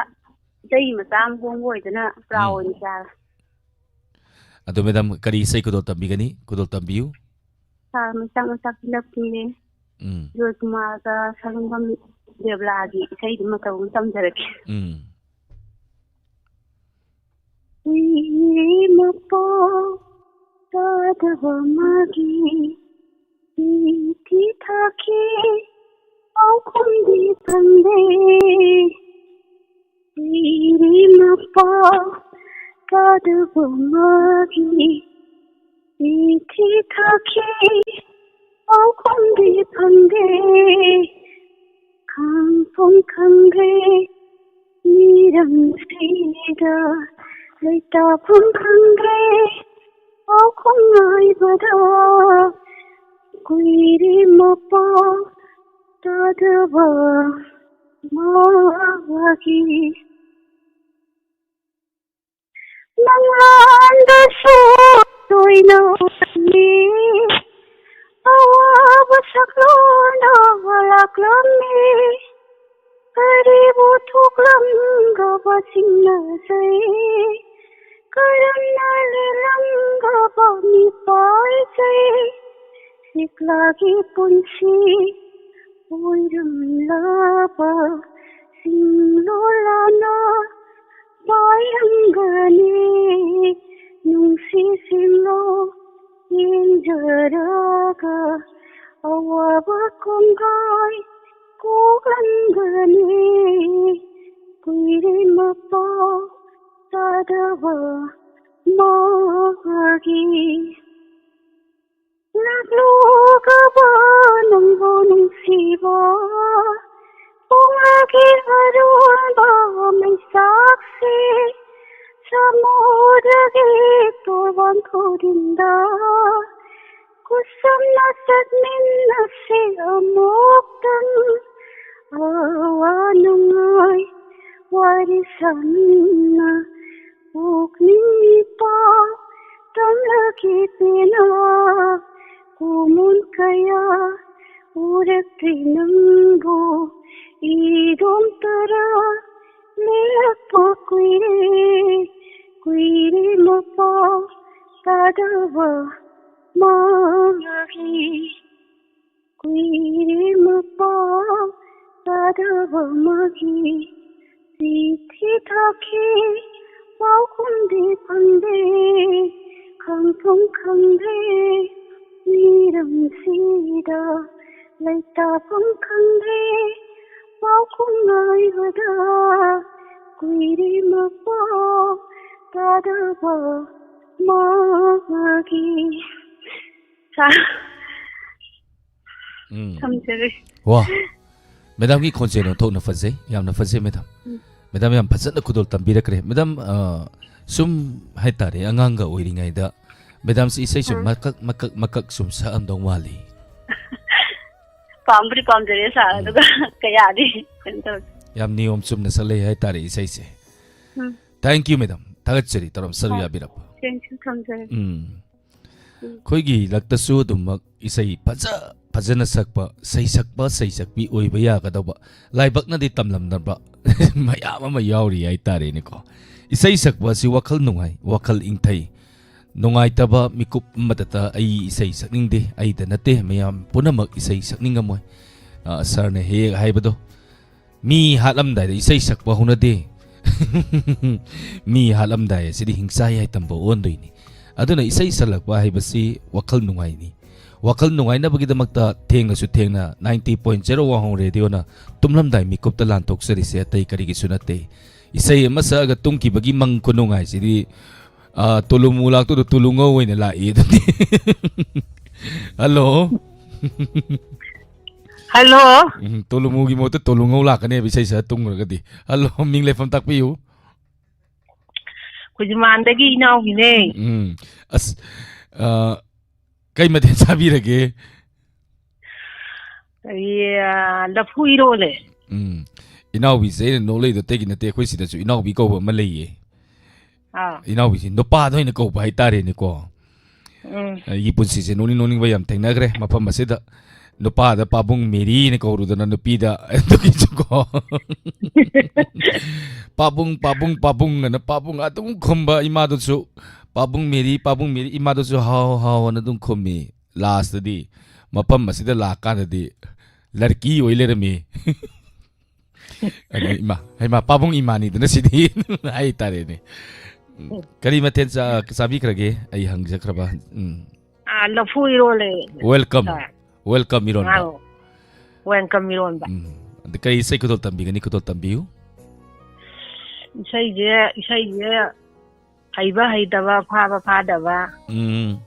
ꯏꯇꯩ ꯃꯆꯥ ꯑꯃ ꯍꯣꯡꯕ ꯑꯣꯏꯗꯅ ꯄ꯭ꯂꯥꯎ ꯎꯝ꯫ ꯑꯣꯏꯅ ꯆꯥꯔꯦ꯫ ꯑꯗꯣ ꯃꯦꯗꯥꯝ, ꯀꯔꯤ ꯏꯁꯩ ꯈꯨꯗꯣꯜ ꯇꯝꯕꯤꯒꯅꯤ? ꯈꯨꯗꯣꯜ ꯇꯝꯕꯤꯌꯨ꯫ ꯁꯥꯔ, ꯃꯩꯆꯥꯛ ꯃꯩꯆꯥꯛ ꯐꯤꯂꯝꯒꯤ ꯎꯝ꯫ ꯖꯣꯏꯀꯨꯃꯥꯔꯒ ꯁꯔꯨꯡꯕꯝ ꯗꯦꯕꯂꯥꯒꯤ ꯏꯁꯩꯗꯨ ꯃꯇꯧ ꯑꯃ ꯇꯝꯖꯔꯛꯀꯦ꯫ ꯎꯝ꯫ ꯎꯏꯔꯦ ꯃꯄꯥ ꯇꯥꯗꯕ ꯃꯥꯒꯤ ꯏꯊꯤ ꯊꯥꯈꯤ ꯄꯥꯎꯈꯨꯝꯗꯤ ꯐꯪꯗꯦ꯫ ꯎꯏꯔꯦ ꯃꯄꯥ ꯇꯥꯗꯕ ꯃꯥꯒꯤ ꯏꯊꯤ ꯊꯥꯈꯤ ꯄꯥꯎꯈꯨꯝꯗꯤ ꯐꯪꯗꯦ꯫ ꯈꯪꯐꯝ ꯈꯪꯗ꯭ꯔꯦ ꯃꯤꯔꯝꯁꯤꯗ ꯂꯩꯇꯥꯐꯝ ꯈꯪꯗ꯭ꯔꯦ ꯄꯥꯎꯈꯨꯝ ꯉꯥꯏꯕꯗ ꯀꯨꯏꯔꯦ ꯃꯄꯥ ꯇꯥꯗꯕ ꯃꯥꯒꯤ꯫ ꯃꯪꯂꯥꯟꯗꯁꯨ ꯇꯣꯏꯅ ꯎꯔꯝꯃꯤ, ꯑꯋꯥꯕ ꯁꯛꯂꯣꯟ ꯑꯃ ꯂꯥꯛꯂꯝꯃꯤ꯫ ꯀꯔꯤꯕꯨ ꯊꯣꯛꯂꯝꯒꯕ ꯆꯤꯡꯅꯖꯩ, ꯀꯔꯝꯅ ꯂꯦꯜꯂꯝꯒꯕ ꯃꯤꯄꯥꯏꯖꯩ꯫ ꯁꯤꯛꯂꯥꯒꯤ ꯄꯨꯟꯁꯤ ꯑꯣꯏꯔꯝꯂꯕ ꯆꯤꯡꯂꯣꯜꯂꯥꯅ ꯄꯥꯏꯔꯝꯒꯅꯤ꯫ ꯅꯨꯡꯁꯤꯁꯤꯡꯂꯣ ꯌꯦꯡꯖꯔꯒ ꯑꯋꯥꯕ ꯀꯣꯡꯒꯥꯏ ꯀꯣꯛꯂꯝꯒꯅꯤ꯫ ꯀꯨꯏꯔꯦ ꯃꯄꯥꯎ ꯇꯥꯗꯕ ꯃꯥꯒꯤ꯫ ꯂꯥꯛꯂꯨꯒꯕ ꯅꯪꯕꯨ ꯅꯨꯡꯁꯤꯕ ꯄꯨꯡꯂꯥꯒꯤ ꯑꯔꯣꯟꯕ ꯃꯩꯆꯥꯛꯁꯦ ꯁꯃꯨꯗ꯭ꯔꯒꯤ ꯇꯣꯔꯕꯥꯟ ꯈꯨꯗꯤꯡꯗ ꯈꯨꯠꯁꯝꯅ ꯆꯠꯃꯤꯟꯅꯁꯤ ꯑꯃꯨꯛꯇꯪ꯫ ꯑꯋꯥ ꯅꯨꯡꯉꯥꯏ ꯋꯥꯔꯤ ꯁꯥꯃꯤꯟꯅ ꯄꯨꯛꯅꯤꯡ ꯄꯥꯎ ꯇꯝꯂꯒꯦ ꯄꯦꯟꯅ꯫ ꯀꯨꯃꯣꯟ ꯀꯌꯥ ꯎꯔꯛꯇ꯭ꯔꯤ ꯅꯪꯕꯨ ꯏꯗꯣꯝ ꯇꯔꯥ ꯂꯩꯔꯛꯄ ꯀꯨꯏꯔꯦ꯫ ꯀꯨꯏꯔꯦ ꯃꯄꯥꯎ ꯇꯥꯗꯕ ꯃꯥꯒꯤ꯫ ꯀꯨꯏꯔꯦ ꯃꯄꯥꯎ ꯇꯥꯗꯕ ꯃꯥꯒꯤ꯫ ꯆꯤꯊꯤ ꯊꯥꯈꯤ ꯄꯥꯎꯈꯨꯝꯗꯤ ꯐꯪꯗꯦ꯫ ꯈꯪꯐꯝ ꯈꯪꯗ꯭ꯔꯦ ꯃꯤꯔꯝꯁꯤꯗ꯫ ꯂꯩꯇꯥꯐꯝ ꯈꯪꯗ꯭ꯔꯦ ꯄꯥꯎꯈꯨꯝ ꯉꯥꯏꯕꯗ꯫ ꯀꯨꯏꯔꯦ ꯃꯄꯥꯎ ꯇꯥꯗꯕ ꯃꯥꯒꯤ꯫ ꯁꯥꯔ, ꯎꯝ꯫ ꯊꯝꯖꯔꯦ꯫ ꯋꯥ, ꯃꯦꯗꯥꯝꯒꯤ ꯈꯣꯟꯖꯦꯜ ꯑꯣꯟꯊꯣꯛꯅ ꯐꯖꯩ, ꯌꯥꯝꯅ ꯐꯖꯩ, ꯃꯦꯗꯥꯝ꯫ ꯎꯝ꯫ ꯃꯦꯗꯥꯝ ꯌꯥꯝ ꯐꯖꯅ ꯈꯨꯗꯣꯜ ꯇꯝꯕꯤꯔꯛꯈ꯭ꯔꯦ꯫ ꯃꯦꯗꯥꯝ, ꯑ, ꯁꯨꯝ ꯍꯥꯏꯇꯥꯔꯦ, ꯑꯉꯥꯡꯒ ꯑꯣꯏꯔꯤꯉꯩꯗ ꯃꯦꯗꯥꯝꯁꯤ ꯏꯁꯩꯁꯨ ꯑꯥ꯫ ꯃꯀꯛ, ꯃꯀꯛ, ꯃꯀꯛ ꯁꯨꯝ ꯁꯛꯑꯝꯗꯧ ꯃꯥꯜꯂꯤ꯫ ꯄꯥꯝꯕꯨꯗꯤ ꯄꯥꯝꯖꯔꯦ, ꯁꯥꯔ, ꯎꯝ꯫ ꯑꯗꯨꯒ ꯀꯌꯥꯗꯤ ꯀꯩꯅꯣ ꯇꯧꯗꯦ꯫ ꯌꯥꯝ ꯅꯤꯌꯣꯝ ꯆꯨꯝꯅ ꯁꯛꯂꯛꯏ ꯍꯥꯏꯇꯥꯔꯦ ꯏꯁꯩꯁꯦ꯫ ꯎꯝ꯫ Thank you, madam. ꯊꯥꯒꯠꯆꯔꯤ, ꯇꯧꯔꯝ ꯁꯔꯨꯛ ꯑꯥ꯫ ꯌꯥꯕꯤꯔꯛꯄ꯫ Thank you, ꯊꯝꯖꯔꯦ꯫ ꯎꯝ꯫ ꯎꯝ꯫ ꯑꯩꯈꯣꯏꯒꯤ ꯂꯛꯇꯁꯨ ꯑꯗꯨꯃꯛ ꯏꯁꯩ ꯐꯖ ꯐꯖꯅ ꯁꯛꯄ, ꯁꯩꯁꯛꯄ, ꯁꯩꯁꯛꯄꯤ ꯑꯣꯏꯕ ꯌꯥꯒꯗꯧꯕ, ꯂꯥꯏꯕꯛꯅꯗꯤ ꯇꯝꯂꯝꯗꯕ ꯃꯌꯥꯝ ꯑꯃ ꯌꯥꯎꯔꯤ ꯍꯥꯏꯇꯥꯔꯦꯅꯦꯀꯣ꯫ ꯏꯁꯩ ꯁꯛꯄ ꯑꯁꯤ ꯋꯥꯈꯜ ꯅꯨꯡꯉꯥꯏ, ꯋꯥꯈꯜ ꯏꯪꯊꯩ꯫ ꯅꯨꯡꯉꯥꯏꯇꯕ ꯃꯤꯀꯨꯞ ꯑꯃꯗꯇ ꯑꯩ ꯏꯁꯩ ꯁꯛꯅꯤꯡꯗꯦ, ꯑꯩꯗ ꯅꯠꯇꯦ, ꯃꯌꯥꯝ ꯄꯨꯝꯅꯃꯛ ꯏꯁꯩ ꯁꯛꯅꯤꯡꯉꯝꯃꯣꯏ꯫ ꯑ, ꯁꯥꯔꯅ ꯍꯦꯛ ꯍꯦꯛ ꯍꯥꯏꯕꯗꯣ, "ꯃꯤ ꯍꯥꯠꯂꯝꯗꯥꯏꯗ ꯏꯁꯩ ꯁꯛꯄ ꯍꯧꯅꯗꯦ꯫ ꯃꯤ ꯍꯥꯠꯂꯝꯗꯥꯏ ꯑꯁꯤꯗꯤ ꯍꯤꯡꯆꯥꯏ ꯌꯥꯏꯇꯝꯕ ꯑꯣꯟꯗꯣꯏꯅꯤ"꯫ ꯑꯗꯨꯅ ꯏꯁꯩ ꯁꯛꯂꯛꯄ ꯍꯥꯏꯕꯁꯤ ꯋꯥꯈꯜ ꯅꯨꯡꯉꯥꯏꯅꯤ꯫ ꯋꯥꯈꯜ ꯅꯨꯡꯉꯥꯏꯅꯕꯒꯤꯗꯃꯛꯇ ꯊꯦꯡꯅꯁꯨ ꯊꯦꯡꯅ ninety point zero ꯋꯥꯍꯣꯡ ꯔꯦꯗꯤꯑꯣꯅ ꯇꯨꯝꯂꯝꯗꯥꯏ ꯃꯤꯀꯨꯞꯇ ꯂꯥꯟꯊꯣꯛꯆꯔꯤꯁꯦ ꯑꯇꯩ ꯀꯔꯤꯒꯤꯁꯨ ꯅꯠꯇꯦ꯫ ꯏꯁꯩ ꯑꯃ ꯁꯛꯑꯒ ꯇꯨꯝꯈꯤꯕꯒꯤ ꯃꯪ ꯈꯨꯅꯨꯡꯉꯥꯏꯁꯤꯗꯤ, ꯑ, ꯇꯣꯂꯨꯃꯨ ꯂꯥꯛꯇꯨꯗ ꯇꯣꯂꯨꯉꯧ ꯑꯣꯏꯅ ꯂꯥꯛꯏ ꯑꯗꯨꯗꯤ꯫ ꯍꯜꯂꯣ꯫ ꯍꯜꯂꯣ꯫ ꯎꯝ, ꯇꯣꯂꯨꯃꯨꯒꯤ ꯃꯍꯨꯠꯇ ꯇꯣꯂꯨꯉꯧ ꯂꯥꯛꯀꯅꯦꯕ ꯏꯁꯩ ꯁꯛꯑ ꯇꯨꯝꯈ꯭ꯔꯒꯗꯤ꯫ ꯍꯜꯂꯣ, ꯃꯤꯡ ꯂꯩꯐꯝ ꯇꯥꯛꯄꯤꯌꯨ꯫ ꯈꯨꯖꯤꯃꯥꯟꯗꯒꯤ ꯏꯅꯥꯎꯒꯤꯅꯦ꯫ ꯎꯝ꯫ ꯑꯁ, ꯑ, ꯀꯩ ꯃꯊꯦꯜ ꯆꯥꯕꯤꯔꯒꯦ? ꯀꯔꯤ, ꯑ, ꯂꯐꯨ ꯏꯔꯣꯜꯂꯦ꯫ ꯎꯝ꯫ ꯏꯅꯥꯎꯕꯤꯁꯦ ꯑꯩꯅ ꯅꯣꯛꯂꯛꯏꯗꯣ ꯑꯇꯩꯒꯤ ꯅꯠꯇꯦ, ꯑꯩꯈꯣꯏ ꯁꯤꯗꯁꯨ ꯏꯅꯥꯎꯕꯤ ꯀꯧꯕ ꯑꯃ ꯂꯩꯌꯦ꯫ ꯑꯥ꯫ ꯏꯅꯥꯎꯕꯤꯁꯤ ꯅꯨꯄꯥꯗ ꯑꯣꯏꯅ ꯀꯧꯕ ꯍꯥꯏꯇꯥꯔꯦꯅꯦꯀꯣ꯫ ꯎꯝ꯫ ꯑꯩꯒꯤ ꯄꯨꯟꯁꯤꯁꯦ ꯅꯣꯛꯅꯤꯡ ꯅꯣꯛꯅꯤꯡꯕ ꯌꯥꯝ ꯊꯦꯡꯅꯈ꯭ꯔꯦ ꯃꯐꯝ ꯑꯁꯤꯗ꯫ ꯅꯨꯄꯥꯗ ꯄꯥꯕꯨꯡ ꯃꯦꯔꯤꯅ ꯀꯧꯔꯨꯗꯅ ꯅꯨꯄꯤꯗ ꯑꯗꯨꯒꯤꯁꯨꯀꯣ꯫ "ꯄꯥꯕꯨꯡ, ꯄꯥꯕꯨꯡ, ꯄꯥꯕꯨꯡ" ꯑꯅ ꯄꯥꯕꯨꯡ ꯑꯗꯨꯝ ꯈꯨꯝꯕ ꯏꯃꯥꯗꯨꯁꯨ, "ꯄꯥꯕꯨꯡ ꯃꯦꯔꯤ, ꯄꯥꯕꯨꯡ ꯃꯦꯔꯤ", ꯏꯃꯥꯗꯨꯁꯨ "ꯍꯥꯎ, ꯍꯥꯎ" ꯑꯅ ꯑꯗꯨꯝ ꯈꯨꯝꯃꯤ꯫ ꯂꯥꯁꯇꯗꯤ ꯃꯐꯝ ꯑꯁꯤꯗ ꯂꯥꯛꯀꯥꯟꯗꯗꯤ ꯂꯔꯀꯤ ꯑꯣꯏ ꯂꯩꯔꯝꯃꯤ꯫ ꯑꯗꯨ ꯏꯃꯥ, ꯍꯩꯃꯥ, ꯄꯥꯕꯨꯡ ꯏꯃꯥꯅꯤꯗꯅ ꯁꯤꯗꯤ ꯍꯥꯏꯇꯥꯔꯦꯅꯦ꯫ ꯎꯝ, ꯀꯔꯤ ꯃꯊꯦꯜ ꯆꯥ-, ꯆꯥꯕꯤꯈ꯭ꯔꯒꯦ? ꯑꯩ ꯍꯪꯖꯈ꯭ꯔꯕ꯫ ꯎꯝ꯫ ꯑꯥ, ꯂꯐꯨ ꯏꯔꯣꯜꯂꯦ꯫ Welcome꯫ ꯁꯥꯔ꯫ Welcome ꯏꯔꯣꯟꯕ꯫ ꯑꯥꯎ꯫ Welcome ꯏꯔꯣꯟꯕ꯫ ꯎꯝ꯫ ꯑꯗ ꯀꯔꯤ ꯏꯁꯩ ꯈꯨꯗꯣꯜ ꯇꯝꯕꯤꯒꯅꯤ? ꯈꯨꯗꯣꯜ ꯇꯝꯕꯤꯌꯨ꯫ ꯏꯁꯩꯁꯦ, ꯏꯁꯩꯁꯦ ꯍꯩꯕ ꯍꯩꯇꯕ, ꯐꯥꯕ ꯐꯥꯗꯕ, ꯎꯝ꯫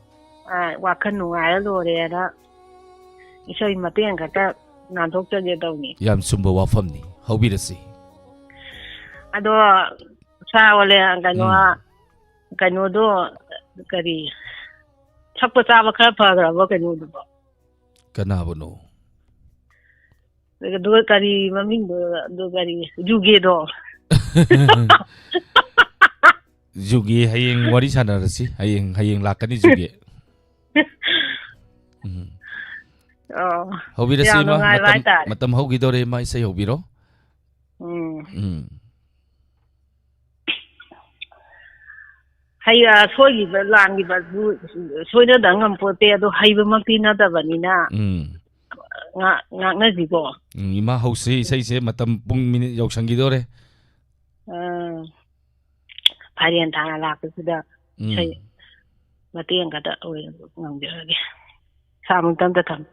ꯑꯥ, ꯋꯥꯈꯜ ꯅꯨꯡꯉꯥꯏꯔ ꯂꯣꯏꯔꯦꯅ ꯏꯁꯩ ꯃꯇꯦꯛ ꯈꯛꯇ ꯅꯥꯟꯊꯣꯛꯆꯒꯦ ꯇꯧꯅꯤ꯫ ꯌꯥꯝ ꯆꯨꯝꯕ ꯋꯥꯐꯝꯅꯤ꯫ ꯍꯧꯕꯤꯔꯁꯤ꯫ ꯑꯗꯣ ꯁꯥꯔ ꯑꯣꯂꯦ, ꯀꯩꯅꯣ, ꯎꯝ꯫ ꯀꯩꯅꯣꯗꯣ, ꯀꯔꯤ, ꯊꯛꯄ ꯆꯥꯕ ꯈꯔ ꯐꯈ꯭ꯔꯕꯣ ꯀꯩꯅꯣꯗꯨꯕꯣ? ꯀꯅꯥꯕꯨꯅꯣ? ꯑꯗꯨꯒ ꯀꯔꯤ ꯃꯃꯤꯡꯗꯣ, ꯑꯗꯨ ꯀꯔꯤ, ꯖꯨꯒꯦꯗꯣ? ꯖꯨꯒꯦ ꯍꯌꯦꯡ ꯋꯥꯔꯤ ꯁꯥꯟꯅꯔꯁꯤ꯫ ꯍꯌꯦꯡ, ꯍꯌꯦꯡ ꯂꯥꯛꯀꯅꯤ ꯖꯨꯒꯦ꯫ ꯎꯝ꯫ ꯑꯣ꯫ ꯍꯧꯕꯤꯔꯁꯤ, ꯌꯥꯝ ꯏꯃꯥ꯫ ꯅꯨꯡꯉꯥꯏꯕ ꯃꯇꯝ, ꯍꯥꯏꯇꯥꯔꯦ꯫ ꯃꯇꯝ ꯍꯧꯈꯤꯗꯧꯔꯦ, ꯏꯃꯥ, ꯏꯁꯩ ꯍꯧꯕꯤꯔꯣ꯫ ꯎꯝ꯫ ꯎꯝ꯫ ꯍꯩ, ꯑ, ꯁꯣꯏꯈꯤꯕ ꯂꯥꯟꯈꯤꯕꯁꯨ ꯁꯣꯏꯅꯗ ꯉꯝꯄꯣꯠꯇꯦ, ꯑꯗꯣ ꯍꯩꯕꯃꯛꯇꯤ ꯅꯠꯇꯕꯅꯤꯅ ꯎꯝ꯫ ꯉꯥꯛ-, ꯉꯥꯛꯅꯁꯤꯀꯣ꯫ ꯎꯝ, ꯏꯃꯥ, ꯍꯧꯁꯤ ꯏꯁꯩꯁꯦ, ꯃꯇꯝ ꯄꯨꯡ ꯃꯤꯅꯤꯠ ꯌꯧꯁꯟꯈꯤꯗꯧꯔꯦ꯫ ꯑꯥ, ꯐꯥꯏꯔꯦꯟ ꯊꯥꯅ ꯂꯥꯛꯄꯁꯤꯗ ꯎꯝ꯫ ꯏꯁꯩ ꯃꯇꯦꯛ ꯑꯃꯈꯛꯇ ꯑꯣꯏꯅ ꯉꯪꯖꯔꯒꯦ꯫ ꯁꯥꯃꯨꯛꯇ ꯑꯝꯇ ꯊꯝ-,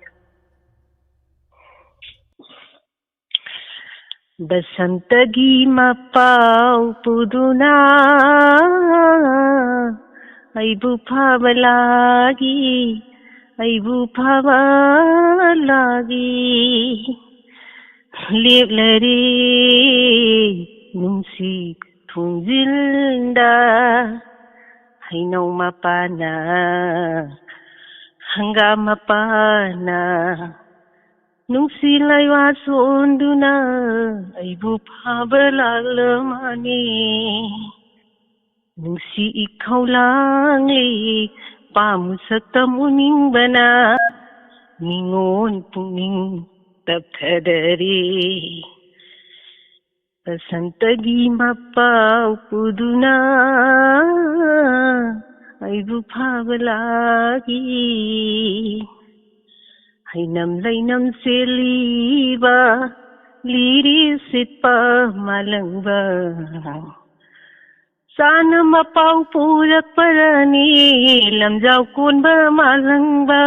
ꯕꯁꯟꯇꯒꯤ ꯃꯄꯥꯎ ꯄꯨꯗꯨꯅ ꯑꯩꯕꯨ ꯐꯕ ꯂꯥꯒꯤ, ꯑꯩꯕꯨ ꯐꯕ ꯂꯥꯒꯤ ꯂꯦꯞꯂꯔꯦ ꯅꯨꯡꯁꯤ ꯊꯣꯡꯖꯤꯟꯗ꯫ ꯍꯩꯅꯧ ꯃꯄꯥꯅ, ꯍꯪꯒꯥꯝ ꯃꯄꯥꯅ, ꯅꯨꯡꯁꯤ ꯂꯩꯋꯥ ꯁꯣꯟꯗꯨꯅ ꯑꯩꯕꯨ ꯐꯥꯕ ꯂꯥꯛꯂꯃꯅꯤ꯫ ꯅꯨꯡꯁꯤ ꯏꯈꯧ ꯂꯥꯡꯂꯤ ꯄꯥꯝꯃꯨ ꯁꯛꯇꯝ ꯎꯅꯤꯡꯕꯅ ꯅꯤꯉꯣꯜ ꯄꯨꯛꯅꯤꯡ ꯇꯞꯊꯗꯔꯦ꯫ ꯕꯁꯟꯇꯒꯤ ꯃꯄꯥꯎ ꯄꯨꯗꯨꯅ ꯑꯩꯕꯨ ꯐꯥꯕ ꯂꯥꯛꯏ꯫ ꯍꯩꯅꯝ ꯂꯩꯅꯝ ꯆꯦꯜꯂꯤꯕ ꯂꯤꯔꯤ ꯁꯤꯠꯄ ꯃꯥꯂꯪꯕ꯫ ꯆꯥꯅ ꯃꯄꯥꯎ ꯄꯨꯔꯛꯄꯔꯅꯤ ꯂꯝꯖꯥꯎ ꯀꯣꯟꯕ ꯃꯥꯂꯪꯕ꯫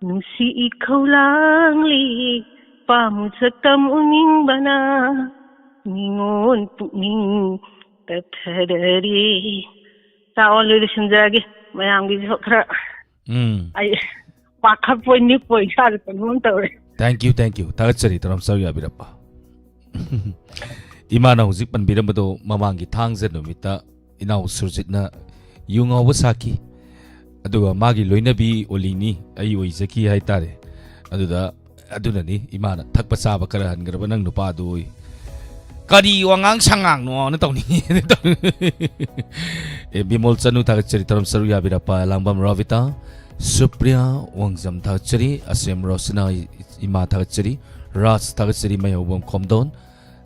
ꯅꯨꯡꯁꯤ ꯏꯈꯧ ꯂꯥꯡꯂꯤ ꯄꯥꯝꯃꯨ ꯁꯛꯇꯝ ꯎꯅꯤꯡꯕꯅ ꯅꯤꯉꯣꯜ ꯄꯨꯛꯅꯤꯡ ꯇꯞꯊꯔꯔꯦ꯫ ꯆꯥꯎ, ꯂꯣꯏꯁꯤꯟꯖꯔꯒꯦ꯫ ꯃꯌꯥꯝꯒꯤꯁꯨ ꯈꯔ ꯎꯝ꯫ ꯑꯩ ꯄꯥꯈꯠꯄꯣꯏ ꯅꯤꯛꯄꯣꯏ ꯏꯁꯥꯁꯦ ꯀꯩꯅꯣꯝ ꯇꯧꯔꯦ꯫ Thank you, thank you. ꯊꯥꯒꯠꯆꯔꯤ, ꯇꯔꯥꯝ ꯁꯔꯨ ꯌꯥꯕꯤꯔꯛꯄ꯫ ꯏꯃꯥꯅ ꯍꯧꯖꯤꯛ ꯄꯟꯕꯤꯔꯝꯕꯗꯣ ꯃꯃꯥꯡꯒꯤ ꯊꯥꯡꯖ ꯅꯨꯃꯤꯠꯇ ꯏꯅꯥꯎ ꯁꯨꯔꯖꯤꯠꯅ ꯌꯨ ꯉꯥꯎꯕ ꯁꯥꯈꯤ꯫ ꯑꯗꯨꯒ ꯃꯥꯒꯤ ꯂꯣꯏꯅꯕꯤ ꯑꯣꯂꯤꯅꯤ ꯑꯩ ꯑꯣꯏꯖꯈꯤ ꯍꯥꯏꯇꯥꯔꯦ꯫ ꯑꯗꯨꯗ, ꯑꯗꯨꯅꯅꯤ ꯏꯃꯥꯅ ꯊꯛꯄ ꯆꯥꯕ ꯈꯔ ꯍꯟꯈ꯭ꯔꯕ ꯅꯪ ꯅꯨꯄꯥꯗꯨ ꯑꯣꯏ꯫ ꯀꯔꯤ ꯋꯥꯉꯥꯡ ꯁꯉꯥꯡꯅꯣꯅ ꯇꯧꯅꯤꯡꯉꯤ꯫ ꯑꯦ, ꯕꯤꯃꯣꯜ ꯆꯅꯨ ꯊꯥꯒꯠꯆꯔꯤ, ꯇꯔꯝ ꯁꯔꯨ ꯌꯥꯕꯤꯔꯛꯄ, ꯂꯥꯡꯕꯝ ꯔꯣꯕꯤꯇꯥ, ꯁꯨꯄ꯭ꯔꯤꯌꯥ ꯋꯥꯡꯖꯝ ꯊꯥꯒꯠꯆꯔꯤ, ꯑꯁꯦꯝ ꯔꯣꯁꯅꯥ ꯏꯃꯥ ꯊꯥꯒꯠꯆꯔꯤ, ꯔꯥꯖ ꯊꯥꯒꯠꯆꯔꯤ, ꯃꯩꯍꯧꯕꯝ ꯈꯣꯝꯗꯣꯟ,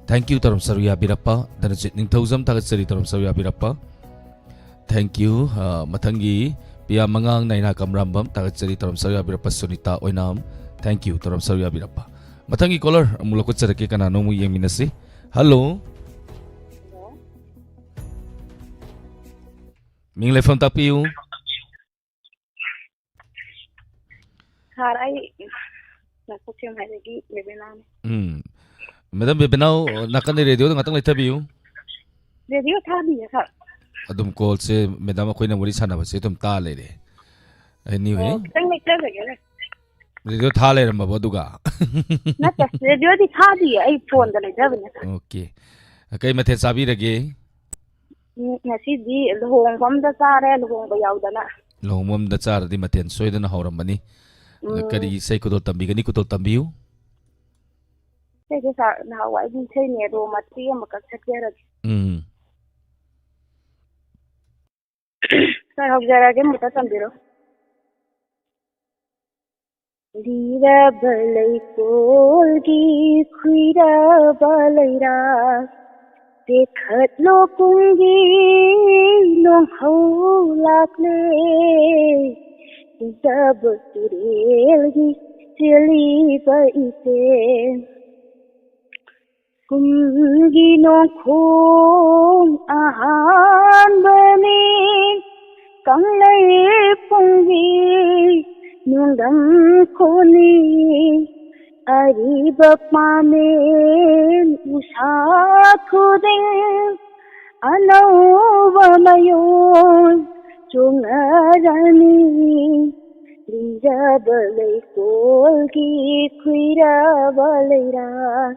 thank you ꯇꯔꯝ ꯁꯔꯨ ꯌꯥꯕꯤꯔꯛꯄ, ꯙꯅꯖꯤꯠ ꯅꯤꯡꯊꯧꯖꯝ ꯊꯥꯒꯠꯆꯔꯤ, ꯇꯔꯝ ꯁꯔꯨ ꯌꯥꯕꯤꯔꯛꯄ, thank you꯫ ꯑ, ꯃꯊꯪꯒꯤ ꯄꯤꯌꯥ ꯃꯉꯥꯡ ꯅꯥꯏꯅꯥ ꯀꯝꯔꯥꯝꯕꯝ ꯊꯥꯒꯠꯆꯔꯤ, ꯇꯔꯝ ꯁꯔꯨ ꯌꯥꯕꯤꯔꯛꯄ, ꯁꯨꯅꯤꯇꯥ ꯑꯣꯏꯅꯥꯝ, thank you ꯇꯔꯝ ꯁꯔꯨ ꯌꯥꯕꯤꯔꯛꯄ꯫ ꯃꯊꯪꯒꯤ caller ꯑꯃꯨꯛ ꯂꯧꯈꯠꯆꯔꯛꯀꯦ, ꯀꯅꯥꯅꯣ ꯑꯃꯨꯛ ꯌꯦꯡꯃꯤꯟꯅꯁꯤ꯫ Hello꯫ ꯍꯜꯂꯣ꯫ ꯃꯤꯡ ꯂꯩꯐꯝ ꯇꯥꯛꯄꯤꯌꯨ꯫ ꯁꯥꯔ, ꯑꯩ ꯅꯥꯀꯣꯛꯁꯦꯝ ꯍꯥꯏꯗꯒꯤ ꯕꯦꯕꯦꯅꯥꯅꯦ꯫ ꯎꯝ꯫ ꯃꯦꯗꯥꯝ ꯕꯦꯕꯦꯅꯥꯎ, ꯅꯥꯀꯟꯗ ꯔꯦꯗꯤꯑꯣꯗꯣ ꯉꯥꯛꯇꯪ ꯂꯩꯊꯕꯤꯌꯨ꯫ ꯔꯦꯗꯤꯑꯣ ꯊꯥꯗꯤꯌꯦ, ꯁꯥꯔ꯫ ꯑꯗꯨꯝ ꯀꯣꯜꯁꯦ ꯃꯦꯗꯥꯝ ꯑꯩꯈꯣꯏꯅ ꯋꯥꯔꯤ ꯁꯥꯟꯅꯕꯁꯦ ꯑꯗꯨꯝ ꯇꯥ ꯂꯩꯔꯦ꯫ Anyway꯫ ꯑꯣ, ꯈꯤꯇꯪ ꯂꯩꯊꯖꯒꯦꯅꯦ꯫ ꯔꯦꯗꯤꯑꯣ ꯊꯥ ꯂꯩꯔꯝꯃꯕꯣ ꯑꯗꯨꯒ? ꯅꯠꯇꯦ, ꯔꯦꯗꯤꯑꯣꯗꯤ ꯊꯥꯗꯤꯌꯦ, ꯑꯩ ꯐꯣꯟꯗ ꯂꯩꯊꯕꯅꯦ, ꯁꯥꯔ꯫ ꯑꯣꯀꯦ꯫ ꯀꯩ ꯃꯊꯦꯜ ꯆꯥꯕꯤꯔꯒꯦ? ꯎꯝ, ꯉꯁꯤꯗꯤ ꯂꯨꯍꯣꯡꯕ ꯑꯝꯗ ꯆꯥꯔꯦ, ꯂꯨꯍꯣꯡꯕ ꯌꯥꯎꯗꯅ꯫ ꯂꯨꯍꯣꯡꯕ ꯑꯝꯗ ꯆꯥꯔꯗꯤ ꯃꯊꯦꯜ ꯁꯣꯏꯗꯅ ꯍꯧꯔꯝꯃꯅꯤ꯫ ꯑꯗ ꯎꯝ꯫ ꯀꯔꯤ ꯏꯁꯩ ꯈꯨꯗꯣꯜ ꯇꯝꯕꯤꯒꯅꯤ? ꯈꯨꯗꯣꯜ ꯇꯝꯕꯤꯌꯨ꯫ ꯏꯁꯩꯁꯦ ꯁꯥꯔ, ꯅꯍꯥꯟꯋꯥꯏꯒꯤ ꯏꯁꯩꯅꯦ, ꯑꯗꯣ ꯃꯇꯦꯛ ꯑꯃꯈꯛ ꯁꯛꯆꯔꯒꯦ꯫ ꯎꯝ꯫ ꯁꯥꯔ, ꯍꯧꯖꯔꯒꯦ, ꯑꯃꯨꯛꯇ ꯇꯝꯕꯤꯔꯣ꯫ ꯂꯤꯔꯕ ꯂꯩꯀꯣꯜꯒꯤ ꯈꯨꯏꯔꯕ ꯂꯩꯔꯥꯛ, ꯇꯦꯛꯈꯠꯂꯣ ꯀꯨꯝꯒꯤ ꯅꯣꯡꯍꯧ ꯂꯥꯛꯂꯦ, ꯏꯪꯖꯕ ꯇꯨꯔꯦꯜꯒꯤ ꯆꯦꯜꯂꯤꯕ ꯏꯆꯦ꯫ ꯀꯨꯝꯒꯤ ꯅꯣꯡꯈꯣꯡ ꯑꯍꯥꯟꯕꯅꯤ, ꯀꯪꯂꯩꯄꯨꯡꯒꯤ ꯅꯣꯡꯗꯝ ꯈꯣꯟꯅꯤ, ꯑꯔꯤꯕ ꯄꯥꯃꯦꯟ ꯎꯁꯥ ꯈꯨꯗꯤꯡ, ꯑꯅꯧꯕ ꯃꯌꯣꯟ ꯆꯣꯡꯅꯔꯅꯤ, ꯂꯤꯔꯕ ꯂꯩꯀꯣꯜꯒꯤ ꯈꯨꯏꯔꯕ ꯂꯩꯔꯥꯛ꯫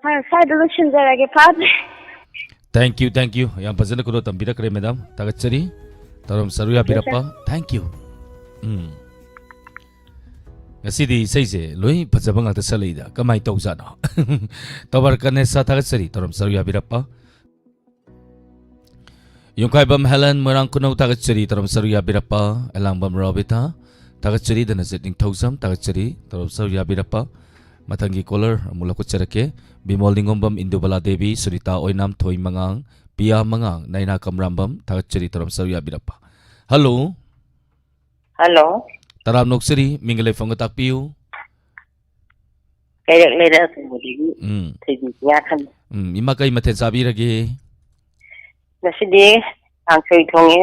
ꯍꯣꯏ, ꯁ꯭ꯋꯥꯏꯗ ꯂꯣꯏꯁꯤꯟꯖꯔꯒꯦ, ꯐꯥꯗ꯭ꯔꯦ꯫ Thank you, thank you. ꯌꯥꯝ ꯐꯖꯅ ꯈꯨꯗꯣꯜ ꯇꯝꯕꯤꯔꯛꯈ꯭ꯔꯦ, ꯃꯦꯗꯥꯝ꯫ ꯊꯥꯒꯠꯆꯔꯤ꯫ ꯇꯧꯔꯝ ꯁꯔꯨ ꯌꯥꯕꯤꯔꯛꯄ꯫ Thank you. ꯎꯝ꯫ ꯉꯁꯤꯗꯤ ꯏꯁꯩꯁꯦ ꯂꯣꯏ ꯐꯖꯕ ꯉꯥꯛꯇ ꯁꯛꯂꯛꯏꯗ꯫ ꯀꯃꯥꯏꯅ ꯇꯧꯖꯥꯠꯅꯣ? ꯇꯣꯕꯔ ꯀꯅꯦꯁꯥ, ꯊꯥꯒꯠꯆꯔꯤ꯫ ꯇꯧꯔꯝ ꯁꯔꯨ ꯌꯥꯕꯤꯔꯛꯄ꯫ ꯌꯨꯝꯈꯥꯏꯕꯝ ꯍꯦꯂꯟ, ꯃꯣꯏꯔꯥꯡ ꯈꯨꯅꯧ, ꯊꯥꯒꯠꯆꯔꯤ꯫ ꯇꯧꯔꯝ ꯁꯔꯨ ꯌꯥꯕꯤꯔꯛꯄ꯫ ꯑꯦꯂꯥꯡꯕꯝ ꯔꯣꯕꯤꯇꯥ, ꯊꯥꯒꯠꯆꯔꯤ꯫ ꯗꯅꯖꯤꯠ ꯅꯤꯡꯊꯧꯖꯝ, ꯊꯥꯒꯠꯆꯔꯤ꯫ ꯇꯧꯔꯝ ꯁꯔꯨ ꯌꯥꯕꯤꯔꯛꯄ꯫ ꯃꯊꯪꯒꯤ caller ꯑꯃꯨꯛ ꯂꯧꯈꯠꯆꯔꯛꯀꯦ꯫ ꯕꯤꯃꯣꯜ ꯅꯤꯉꯣꯝꯕꯝ, ꯏꯟꯗꯨꯕꯂꯥ ꯗꯦꯕꯤ, ꯁꯨꯅꯤꯇꯥ ꯑꯣꯏꯅꯥꯝ, ꯊꯣꯏ ꯃꯉꯥꯡ, ꯄꯤꯌꯥ ꯃꯉꯥꯡ, ꯅꯥꯏꯅꯥ ꯀꯝꯔꯥꯝꯕꯝ, ꯊꯥꯒꯠꯆꯔꯤ꯫ ꯇꯧꯔꯝ ꯁꯔꯨ ꯌꯥꯕꯤꯔꯛꯄ꯫ Hello꯫ Hello꯫ ꯇꯔꯥꯝꯅ ꯑꯣꯛꯆꯔꯤ, ꯃꯤꯡꯒ ꯂꯩꯐꯝꯒ ꯇꯥꯛꯄꯤꯌꯨ꯫ ꯀꯩꯔꯛ ꯂꯩꯔꯛ ꯑꯆꯧꯕꯗꯒꯤ ꯎꯝ꯫ ꯊꯣꯏꯕꯤ ꯉꯥꯈꯟ꯫ ꯎꯝ, ꯏꯃꯥ ꯀꯩ ꯃꯊꯦꯜ ꯆꯥꯕꯤꯔꯒꯦ? ꯉꯁꯤꯗꯤ ꯀꯥꯡꯁꯣꯏ ꯊꯣꯡꯉꯦ,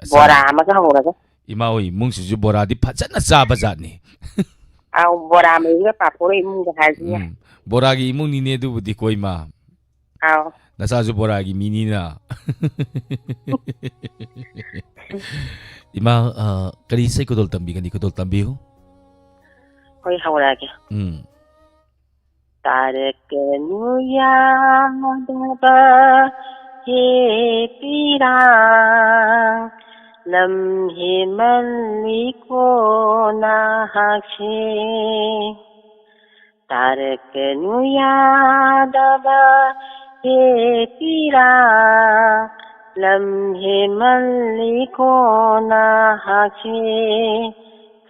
ꯑꯁ, ꯕꯣꯔꯥ ꯑꯃꯒ ꯍꯧꯔꯒ꯫ ꯏꯃꯥ ꯍꯣꯏ ꯏꯃꯨꯡꯁꯤꯁꯨ ꯕꯣꯔꯥꯗꯤ ꯐꯖꯅ ꯆꯥꯕ ꯖꯥꯠꯅꯤ꯫ ꯑꯥꯎ, ꯕꯣꯔꯥ ꯃꯔꯨꯒ ꯄꯥꯐꯣꯔ ꯏꯃꯨꯡꯗ ꯍꯥꯏꯁꯤꯅꯦ꯫ ꯎꯝ, ꯕꯣꯔꯥꯒꯤ ꯏꯃꯨꯡꯅꯤꯅꯦ ꯑꯗꯨꯕꯨꯗꯤ ꯀꯣ ꯏꯃꯥ꯫ ꯑꯥꯎ꯫ ꯅꯆꯥꯁꯨ ꯕꯣꯔꯥꯒꯤ ꯃꯤꯅꯤꯅ꯫ ꯏꯃꯥ, ꯑ, ꯀꯔꯤ ꯏꯁꯩ ꯈꯨꯗꯣꯜ ꯇꯝꯕꯤꯒꯅꯤ? ꯈꯨꯗꯣꯜ ꯇꯝꯕꯤꯌꯨ꯫ ꯍꯣꯏ, ꯍꯧꯔꯛꯑꯒꯦ꯫ ꯎꯝ꯫ ꯇꯥꯔꯛꯀꯅꯨ ꯌꯥꯗꯕ ꯍꯦ ꯄꯤꯔꯥꯡ, ꯂꯝ ꯍꯦꯟꯃꯜꯂꯤꯀꯣ ꯅꯍꯥꯛꯁꯦ꯫ ꯇꯥꯔꯛꯀꯅꯨ ꯌꯥꯗꯕ ꯍꯦ ꯄꯤꯔꯥ, ꯂꯝ ꯍꯦꯟꯃꯜꯂꯤꯀꯣ ꯅꯍꯥꯛꯁꯦ꯫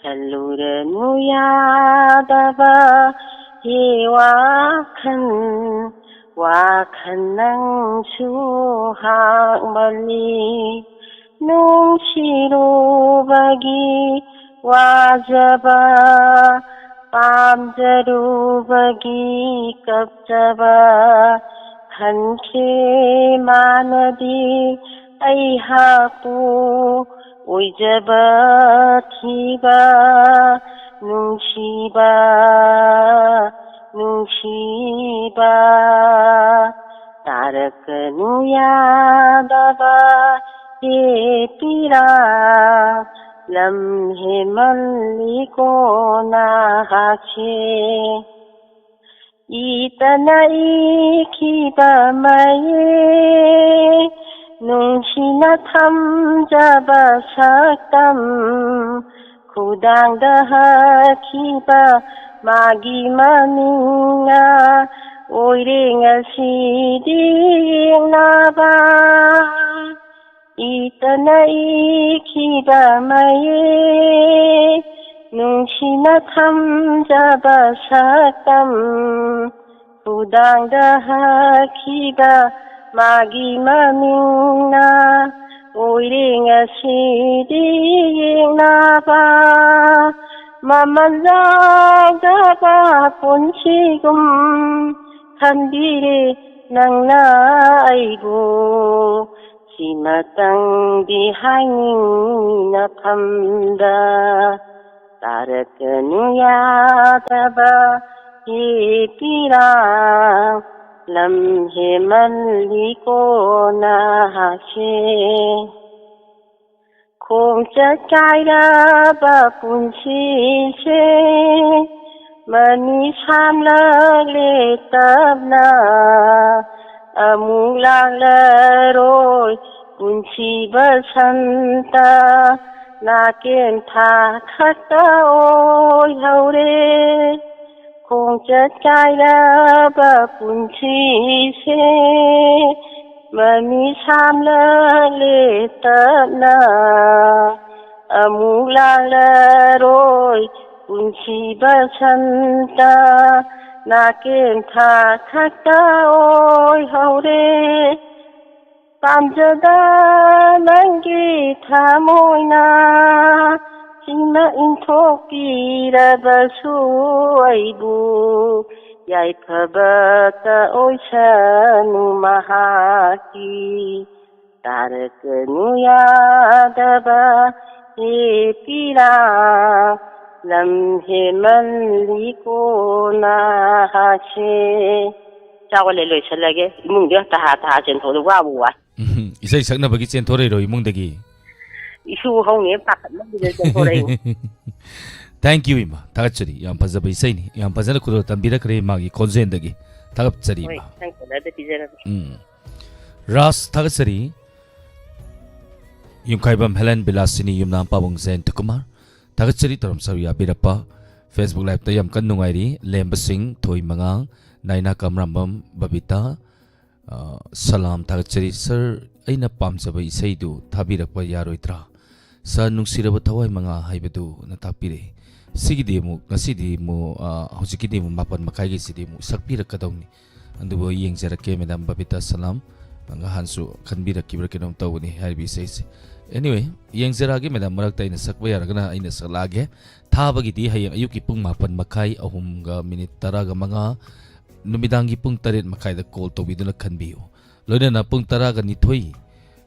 ꯈꯜꯂꯨꯔꯅꯨ ꯌꯥꯗꯕ ꯍꯦ ꯋꯥꯈꯜ, ꯋꯥꯈꯜ ꯅꯪꯁꯨ ꯍꯥꯡꯕꯅꯤ꯫ ꯅꯨꯡꯁꯤꯔꯨꯕꯒꯤ ꯋꯥꯖꯕ, ꯄꯥꯝꯖꯔꯨꯕꯒꯤ ꯀꯞꯆꯕ, ꯈꯟꯈꯦ ꯃꯥꯅꯗꯤ ꯑꯩꯍꯥꯛꯄꯨ ꯑꯣꯏꯖꯕ ꯊꯤꯕ, ꯅꯨꯡꯁꯤꯕ, ꯅꯨꯡꯁꯤꯕ꯫ ꯇꯥꯔꯛꯀꯅꯨ ꯌꯥꯗꯕ ꯍꯦ ꯄꯤꯔꯥ, ꯂꯝ ꯍꯦꯟꯃꯜꯂꯤꯀꯣ ꯅꯍꯥꯛꯁꯦ꯫ ꯏꯇꯅ ꯏꯈꯤꯕ ꯃꯌꯦꯛ, ꯅꯨꯡꯁꯤꯅ ꯊꯝꯖꯕ ꯁꯛꯇꯝ, ꯈꯨꯗꯥꯡꯗ ꯍꯛꯈꯤꯕ ꯃꯥꯒꯤ ꯃꯃꯤꯡꯅ ꯑꯣꯏꯔꯦ ꯉꯁꯤꯗꯤ ꯌꯦꯛꯅꯕ꯫ ꯏꯇꯅ ꯏꯈꯤꯕ ꯃꯌꯦꯛ, ꯅꯨꯡꯁꯤꯅ ꯊꯝꯖꯕ ꯁꯛꯇꯝ, ꯈꯨꯗꯥꯡꯗ ꯍꯛꯈꯤꯕ ꯃꯥꯒꯤ ꯃꯃꯤꯡꯅ ꯑꯣꯏꯔꯦ ꯉꯁꯤꯗꯤ ꯌꯦꯛꯅꯕ꯫ ꯃꯃꯜ ꯌꯥꯎꯗꯕ ꯄꯨꯟꯁꯤꯒꯨꯝ ꯈꯟꯕꯤꯔꯦ ꯅꯪꯅ ꯑꯩꯕꯨ꯫ ꯁꯤꯃꯇꯪꯗꯤ ꯍꯥꯏꯅꯤꯡꯏ ꯅꯐꯝꯗ, ꯇꯥꯔꯛꯀꯅꯨ ꯌꯥꯗꯕ ꯍꯦ ꯄꯤꯔꯥ, ꯂꯝ ꯍꯦꯟꯃꯜꯂꯤꯀꯣ ꯅꯍꯥꯛꯁꯦ꯫ ꯈꯣꯡꯆꯠ ꯀꯥꯏꯔꯕ ꯄꯨꯟꯁꯤꯁꯦ ꯃꯅꯤ ꯁꯥꯝꯂꯛꯂꯦ ꯇꯞꯅ, ꯑꯃꯨꯛ ꯂꯥꯛꯂꯔꯣꯏ ꯄꯨꯟꯁꯤ ꯕꯁꯟꯇ ꯅꯥꯀꯦꯟ ꯊꯥ ꯈꯛꯇ ꯑꯣꯏꯍꯧꯔꯦ꯫ ꯈꯣꯡꯆꯠ ꯀꯥꯏꯔꯕ ꯄꯨꯟꯁꯤꯁꯦ ꯃꯃꯤ ꯁꯥꯝꯂꯛꯂꯦ ꯇꯞꯅ꯫ ꯑꯃꯨꯛ ꯂꯥꯛꯂꯔꯣꯏ ꯄꯨꯟꯁꯤ ꯕꯁꯟꯇ ꯅꯥꯀꯦꯟ ꯊꯥ ꯈꯛꯇ ꯑꯣꯏꯍꯧꯔꯦ꯫ ꯄꯥꯝꯖꯗ ꯅꯪꯒꯤ ꯊꯃꯣꯏꯅ ꯆꯤꯡꯅ ꯏꯟꯊꯣꯛꯄꯤꯔꯕꯁꯨ ꯑꯩꯕꯨ ꯌꯥꯏꯐꯕꯇ ꯑꯣꯏꯁꯅꯨ ꯃꯍꯥꯛꯀꯤ꯫ ꯇꯥꯔꯛꯀꯅꯨ ꯌꯥꯗꯕ ꯍꯦ ꯄꯤꯔꯥ ꯂꯝ ꯍꯦꯃꯜꯂꯤꯀꯣ ꯅꯍꯥꯛꯁꯦ꯫ ꯆꯥꯎꯒꯠꯂꯦ, ꯂꯣꯏꯁꯜꯂꯒꯦ꯫ ꯏꯃꯨꯡꯗ ꯇꯍꯥ ꯇꯍꯥ ꯆꯦꯟꯊꯣꯛꯑꯗ ꯋꯥꯕꯨ ꯋꯥꯏ꯫ ꯎꯝ, ꯏꯁꯩ ꯁꯛꯅꯕꯒꯤ ꯆꯦꯟꯊꯣꯔꯛꯏꯔꯣ ꯏꯃꯨꯡꯗꯒꯤ? ꯏꯁꯨ ꯍꯧꯅꯦ ꯄꯥꯈꯠꯅꯕꯤꯗ ꯆꯦꯟꯊꯣꯔꯛꯏꯕ꯫ Thank you, ꯏꯃꯥ꯫ ꯊꯥꯒꯠꯆꯔꯤ꯫ ꯌꯥꯝ ꯐꯖꯕ ꯏꯁꯩꯅꯤ꯫ ꯌꯥꯝ ꯐꯖꯅ ꯈꯨꯗꯣꯜ ꯇꯝꯕꯤꯔꯛꯈ꯭ꯔꯦ ꯏꯃꯥꯒꯤ ꯈꯣꯟꯖꯦꯜꯗꯒꯤ꯫ ꯊꯥꯒꯠꯆꯔꯤ, ꯍꯣꯏ, ꯏꯃꯥ꯫ ꯅꯪ ꯀꯣꯂꯔꯗ ꯄꯤꯖꯔꯒꯦ꯫ ꯎꯝ꯫ ꯔꯥꯖ, ꯊꯥꯒꯠꯆꯔꯤ꯫ ꯌꯨꯝꯈꯥꯏꯕꯝ ꯍꯦꯂꯦꯟ, ꯕꯤꯂꯥꯁꯤꯅꯤ, ꯌꯨꯝꯅꯥꯝ ꯄꯥꯕꯨꯡ ꯖꯌꯟꯇ ꯀꯨꯃꯥꯔ꯫ ꯊꯥꯒꯠꯆꯔꯤ ꯇꯧꯔꯝ ꯁꯔꯨꯛ ꯌꯥꯕꯤꯔꯛꯄ꯫ Facebook Liveꯇ ꯌꯥꯝ ꯀꯟꯅ ꯅꯨꯡꯉꯥꯏꯔꯤ꯫ ꯂꯦꯝꯕꯁꯤꯡ, ꯊꯣꯏ ꯃꯉꯥꯡ, ꯅꯥꯏꯅꯥ ꯀꯝꯔꯥꯝꯕꯝ, ꯕꯕꯤꯇꯥ, ꯑ, ꯁꯂꯥꯝ ꯊꯥꯒꯠꯆꯔꯤ꯫ Sir, ꯑꯩꯅ ꯄꯥꯝꯖꯕ ꯏꯁꯩꯗꯨ ꯊꯥꯕꯤꯔꯛꯄ ꯌꯥꯔꯣꯏꯗ꯭ꯔꯥ? Sir, ꯅꯨꯡꯁꯤꯔꯕ ꯊꯋꯥꯏ ꯃꯉꯥ ꯍꯥꯏꯕꯗꯨ ꯅ ꯇꯥꯛꯄꯤꯔꯛꯏ꯫ ꯁꯤꯒꯤꯗꯤ ꯑꯃꯨꯛ, ꯉꯁꯤꯗꯤ ꯑꯃꯨꯛ, ꯑ, ꯍꯧꯖꯤꯛꯀꯤꯗꯤ ꯑꯃꯨꯛ ꯃꯥꯄꯟ ꯃꯈꯥꯏꯒꯤꯁꯤꯗꯤ ꯑꯃꯨꯛ ꯁꯛꯄꯤꯔꯛꯀꯗꯧꯅꯤ꯫ ꯑꯗꯨꯕꯨ ꯑꯩ ꯌꯦꯡꯖꯔꯛꯀꯦ, Madam ꯕꯕꯤꯇꯥ ꯁꯂꯥꯝ꯫ ꯅꯍꯥꯟꯁꯨ ꯈꯟꯕꯤꯔꯛꯈꯤꯕ꯭ꯔꯥ ꯀꯩꯅꯣꯝ ꯇꯧꯕꯅꯤ ꯍꯥꯏꯔꯤꯕ ꯏꯁꯩꯁꯦ꯫ Anyway, ꯌꯦꯡꯖꯔꯛꯑꯒꯦ, Madam, ꯃꯔꯛꯇ ꯑꯩꯅ ꯁꯛꯄ ꯌꯥꯔꯒꯅ ꯑꯩꯅ ꯁꯛꯂꯛꯑꯒꯦ꯫ ꯊꯥꯕꯒꯤꯗꯤ ꯍꯌꯦꯡ ꯑꯌꯨꯛꯀꯤ ꯄꯨꯡ ꯃꯥꯄꯟ ꯃꯈꯥꯏ, ꯑꯍꯨꯝꯒ ꯃꯤꯅꯤꯠ ꯇꯔꯥꯒ ꯃꯉꯥ, ꯅꯨꯃꯤꯗꯥꯡꯒꯤ ꯄꯨꯡ ꯇꯔꯦꯠ ꯃꯈꯥꯏꯗ call ꯇꯧꯕꯤꯗꯨꯅ ꯈꯟꯕꯤꯌꯨ꯫ ꯂꯣꯏꯅꯅ ꯄꯨꯡ ꯇꯔꯥꯒ ꯅꯤꯊꯣꯏ,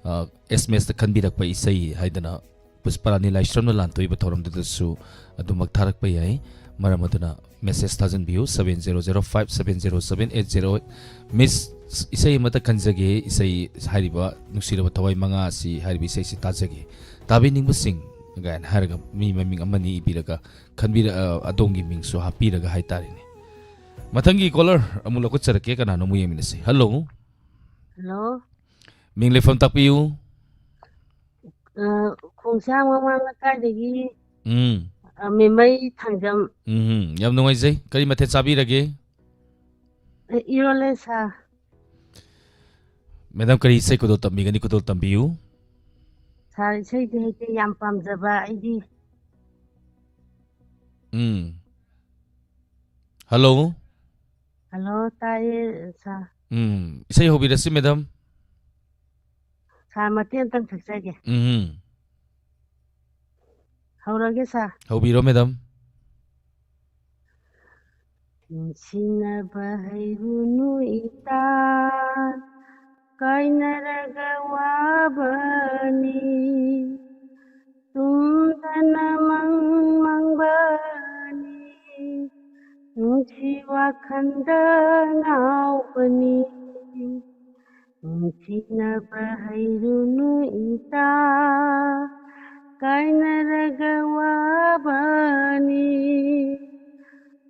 ꯑ, SMSꯇ ꯈꯟꯕꯤꯔꯛꯄ ꯏꯁꯩ ꯍꯥꯏꯗꯅ ꯄꯨꯁꯄꯔꯥꯅꯤ ꯂꯥꯏꯁ꯭ꯔꯝꯅ ꯂꯥꯟꯊꯣꯛꯏꯕ ꯊꯧꯔꯝꯗꯨꯗꯁꯨ ꯑꯗꯨꯃꯛ ꯊꯥꯔꯛꯄ ꯌꯥꯏ꯫ ꯃꯔꯝ ꯑꯗꯨꯅ message ꯊꯥꯖꯤꯟꯕꯤꯌꯨ, seven zero zero five seven zero seven eight zero eight꯫ Miss, ꯏꯁꯩ ꯑꯃꯇ ꯈꯟꯖꯒꯦ, ꯏꯁꯩ ꯍꯥꯏꯔꯤꯕ ꯅꯨꯡꯁꯤꯔꯕ ꯊꯋꯥꯏ ꯃꯉꯥ ꯑꯁꯤ ꯍꯥꯏꯔꯤꯕ ꯏꯁꯩꯁꯤ ꯇꯥꯖꯒꯦ꯫ ꯇꯥꯕꯤꯅꯤꯡꯕꯁꯤꯡ ꯀꯥꯏꯅ ꯍꯥꯏꯔꯒ ꯃꯤ ꯃꯃꯤꯡ ꯑꯃꯅꯤ ꯏꯕꯤꯔꯒ ꯈꯟꯕꯤꯔ-, ꯑ, ꯑꯗꯣꯝꯒꯤ ꯃꯤꯡꯁꯨ ꯍꯥꯞꯄꯤꯔꯒ ꯍꯥꯏꯇꯥꯔꯦꯅꯦ꯫ ꯃꯊꯪꯒꯤ caller ꯑꯃꯨꯛ ꯂꯧꯈꯠꯆꯔꯛꯀꯦ, ꯀꯅꯥꯅꯣ ꯑꯃꯨꯛ ꯌꯦꯡꯃꯤꯟꯅꯁꯤ꯫ Hello꯫ Hello꯫ ꯃꯤꯡ ꯂꯩꯐꯝ ꯇꯥꯛꯄꯤꯌꯨ꯫ ꯑ, ꯈꯣꯡꯁꯥꯡ ꯃꯃꯥꯡ ꯂꯩꯀꯥꯏꯗꯒꯤ, ꯎꯝ ꯑ, ꯃꯦꯃꯩ ꯊꯥꯡꯖꯝ꯫ ꯎꯝ ꯌꯥꯝ ꯅꯨꯡꯉꯥꯏꯖꯩ꯫ ꯀꯔꯤ ꯃꯊꯦꯜ ꯆꯥꯕꯤꯔꯒꯦ? ꯑ, ꯏꯔꯣꯜꯂꯦ ꯁꯥꯔ꯫ ꯃꯦꯗꯥꯝ, ꯀꯔꯤ ꯏꯁꯩ ꯈꯨꯗꯣꯜ ꯇꯝꯕꯤꯒꯅꯤ? ꯈꯨꯗꯣꯜ ꯇꯝꯕꯤꯌꯨ꯫ ꯁꯥꯔ, ꯏꯁꯩꯗꯤ ꯍꯩꯇꯦ, ꯌꯥꯝ ꯄꯥꯝꯖꯕ ꯑꯩꯗꯤ꯫ ꯎꯝ ꯍꯜꯂꯣ꯫ ꯍꯜꯂꯣ, ꯇꯥꯏꯌꯦ ꯁꯥꯔ꯫ ꯎꯝ ꯏꯁꯩ ꯍꯧꯕꯤꯔꯁꯤ ꯃꯦꯗꯥꯝ꯫ ꯁꯥꯔ, ꯃꯇꯦꯛ ꯑꯝꯇꯪ ꯁꯛꯆꯒꯦ꯫ ꯎꯝ ꯍꯧꯔꯒꯦ ꯁꯥꯔ꯫ ꯍꯧꯕꯤꯔꯣ ꯃꯦꯗꯥꯝ꯫ ꯅꯨꯡꯁꯤꯅꯕ ꯍꯩꯔꯨꯅꯨ ꯏꯇꯥ, ꯀꯥꯏꯅꯔꯒ ꯋꯥꯕꯅꯤ, ꯇꯨꯝꯗꯅ ꯃꯪ ꯃꯪꯕꯅꯤ, ꯅꯨꯡꯁꯤ ꯋꯥꯈꯜꯗ ꯉꯥꯎꯕꯅꯤ꯫ ꯅꯨꯡꯁꯤꯅꯕ ꯍꯩꯔꯨꯅꯨ ꯏꯇꯥ, ꯀꯥꯏꯅꯔꯒ ꯋꯥꯕꯅꯤ,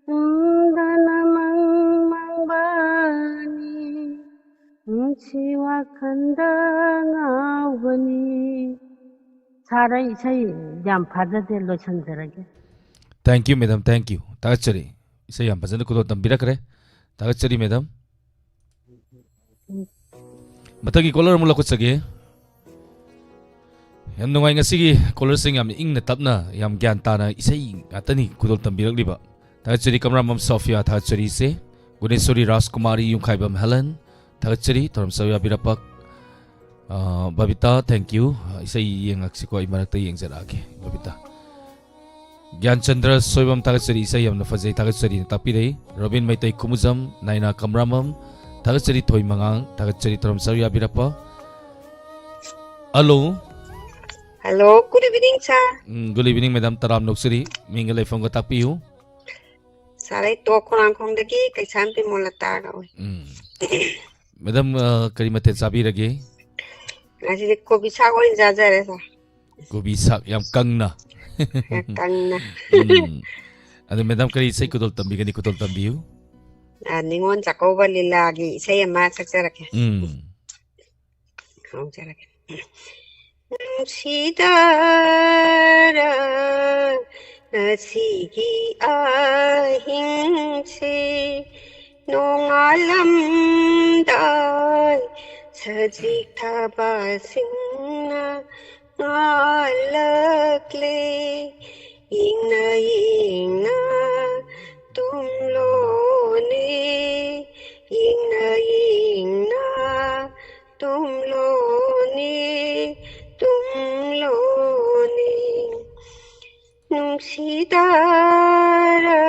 ꯇꯨꯝꯗꯅ ꯃꯪ ꯃꯪꯕꯅꯤ, ꯅꯨꯡꯁꯤ ꯋꯥꯈꯜꯗ ꯉꯥꯎꯕꯅꯤ꯫ ꯁꯥꯔ, ꯑꯩ ꯏꯁꯩ ꯌꯥꯝ ꯐꯖꯗꯦ, ꯂꯣꯏꯁꯤꯟꯖꯔꯒꯦ꯫ Thank you madam, thank you꯫ ꯊꯥꯒꯠꯆꯔꯤ꯫ ꯏꯁꯩ ꯌꯥꯝ ꯐꯖꯅ ꯈꯨꯗꯣꯜ ꯇꯝꯕꯤꯔꯛꯈ꯭ꯔꯦ꯫ ꯊꯥꯒꯠꯆꯔꯤ ꯃꯦꯗꯥꯝ꯫ ꯃꯊꯪꯒꯤ ꯀꯣꯂꯔ ꯑꯃꯨꯛ ꯂꯧꯈꯠꯆꯒꯦ꯫ ꯌꯥꯝ ꯅꯨꯡꯉꯥꯏ ꯉꯁꯤꯒꯤ ꯀꯣꯂꯔꯁꯤꯡ, ꯌꯥꯝ ꯏꯪꯅ ꯇꯞꯅ, ꯌꯥꯝ ꯒ꯭ꯌꯥꯟ ꯇꯥꯅ ꯏꯁꯩ ꯉꯥꯛꯇꯅꯤ ꯈꯨꯗꯣꯜ ꯇꯝꯕꯤꯔꯛꯂꯤꯕ꯫ ꯊꯥꯒꯠꯆꯔꯤ ꯀꯝꯔꯥꯝꯕꯝ ꯁꯣꯐꯤꯌꯥ, ꯊꯥꯒꯠꯆꯔꯤ ꯏꯆꯦ꯫ ꯒꯨꯅꯦꯁꯣꯔꯤ ꯔꯥꯖꯀꯨꯃꯥꯔꯤ, ꯌꯨꯝꯈꯥꯏꯕꯝ ꯍꯦꯂꯟ, ꯊꯥꯒꯠꯆꯔꯤ ꯊꯧꯔꯝ ꯁꯔꯨꯛ ꯌꯥꯕꯤꯔꯛꯄ꯫ ꯑ, ꯕꯕꯤꯇꯥ, thank you꯫ ꯏꯁꯩ ꯌꯦꯡꯉꯛꯁꯤꯀꯣ, ꯑꯩ ꯃꯔꯛꯇ ꯌꯦꯡꯖꯔꯛꯑꯒꯦ ꯕꯕꯤꯇꯥ꯫ ꯒ꯭ꯌꯥꯟꯆꯟꯗ꯭ꯔ ꯁꯣꯏꯕꯝ, ꯊꯥꯒꯠꯆꯔꯤ, ꯏꯁꯩ ꯌꯥꯝꯅ ꯐꯖꯩ, ꯊꯥꯒꯠꯆꯔꯤꯅ ꯇꯥꯛꯄꯤꯔꯛꯏ꯫ ꯔꯣꯕꯤꯟ ꯃꯩꯇꯩ ꯈꯨꯃꯨꯖꯝ, ꯅꯥꯏꯅꯥ ꯀꯝꯔꯥꯃꯝ, ꯊꯥꯒꯠꯆꯔꯤ ꯊꯣꯏ ꯃꯉꯥꯡ, ꯊꯥꯒꯠꯆꯔꯤ ꯊꯧꯔꯝ ꯁꯔꯨꯛ ꯌꯥꯕꯤꯔꯛꯄ꯫ Hello. Hello, good evening, sir. Um, good evening madam, ꯇꯔꯥꯝꯅ ꯑꯣꯛꯆꯔꯤ꯫ ꯃꯤꯡꯒ ꯂꯩꯐꯝꯒ ꯇꯥꯛꯄꯤꯌꯨ꯫ Sir, ꯑꯩ ꯇꯣꯞ ꯈꯣꯡꯅꯥꯡꯈꯣꯡꯗꯒꯤ ꯀꯩꯁꯥꯝꯕꯤ ꯃꯣꯂꯇꯥ ꯀꯧꯏ꯫ ꯎꯝ꯫ ꯃꯦꯗꯥꯝ, ꯑ, ꯀꯔꯤ ꯃꯊꯦꯜ ꯆꯥꯕꯤꯔꯒꯦ? ꯉꯁꯤꯗꯤ ꯀꯣꯕꯤ ꯁꯥꯛ ꯑꯣꯏꯅ ꯆꯥꯖꯔꯦ, sir꯫ ꯀꯣꯕꯤ ꯁꯥꯛ ꯌꯥꯝ ꯀꯪꯅ꯫ ꯀꯪꯅ꯫ ꯎꯝ꯫ ꯑꯗꯣ ꯃꯦꯗꯥꯝ, ꯀꯔꯤ ꯏꯁꯩ ꯈꯨꯗꯣꯜ ꯇꯝꯕꯤꯒꯅꯤ? ꯈꯨꯗꯣꯜ ꯇꯝꯕꯤꯌꯨ꯫ ꯑ, ꯅꯤꯉꯣꯜ ꯆꯥꯛꯀꯧꯕ ꯂꯤꯂꯥꯒꯤ ꯏꯁꯩ ꯑꯃ ꯁꯛꯆꯔꯛꯀꯦ꯫ ꯎꯝ꯫ ꯍꯧꯖꯔꯛꯀꯦ꯫ ꯅꯨꯡꯁꯤꯗꯔ ꯉꯁꯤꯒꯤ ꯑꯍꯤꯡꯁꯦ, ꯅꯣꯡꯉꯥꯜꯂꯝꯗꯥꯏ ꯁꯖꯤꯛ ꯊꯥꯕꯁꯤꯡꯅ ꯉꯥꯜꯂꯛꯂꯦ꯫ ꯌꯦꯡꯅ ꯌꯦꯡꯅ ꯇꯨꯝꯂꯣꯅꯦ, ꯌꯦꯡꯅ ꯌꯦꯡꯅ ꯇꯨꯝꯂꯣꯅꯦ, ꯇꯨꯝꯂꯣꯅꯦ꯫ ꯅꯨꯡꯁꯤꯗꯔ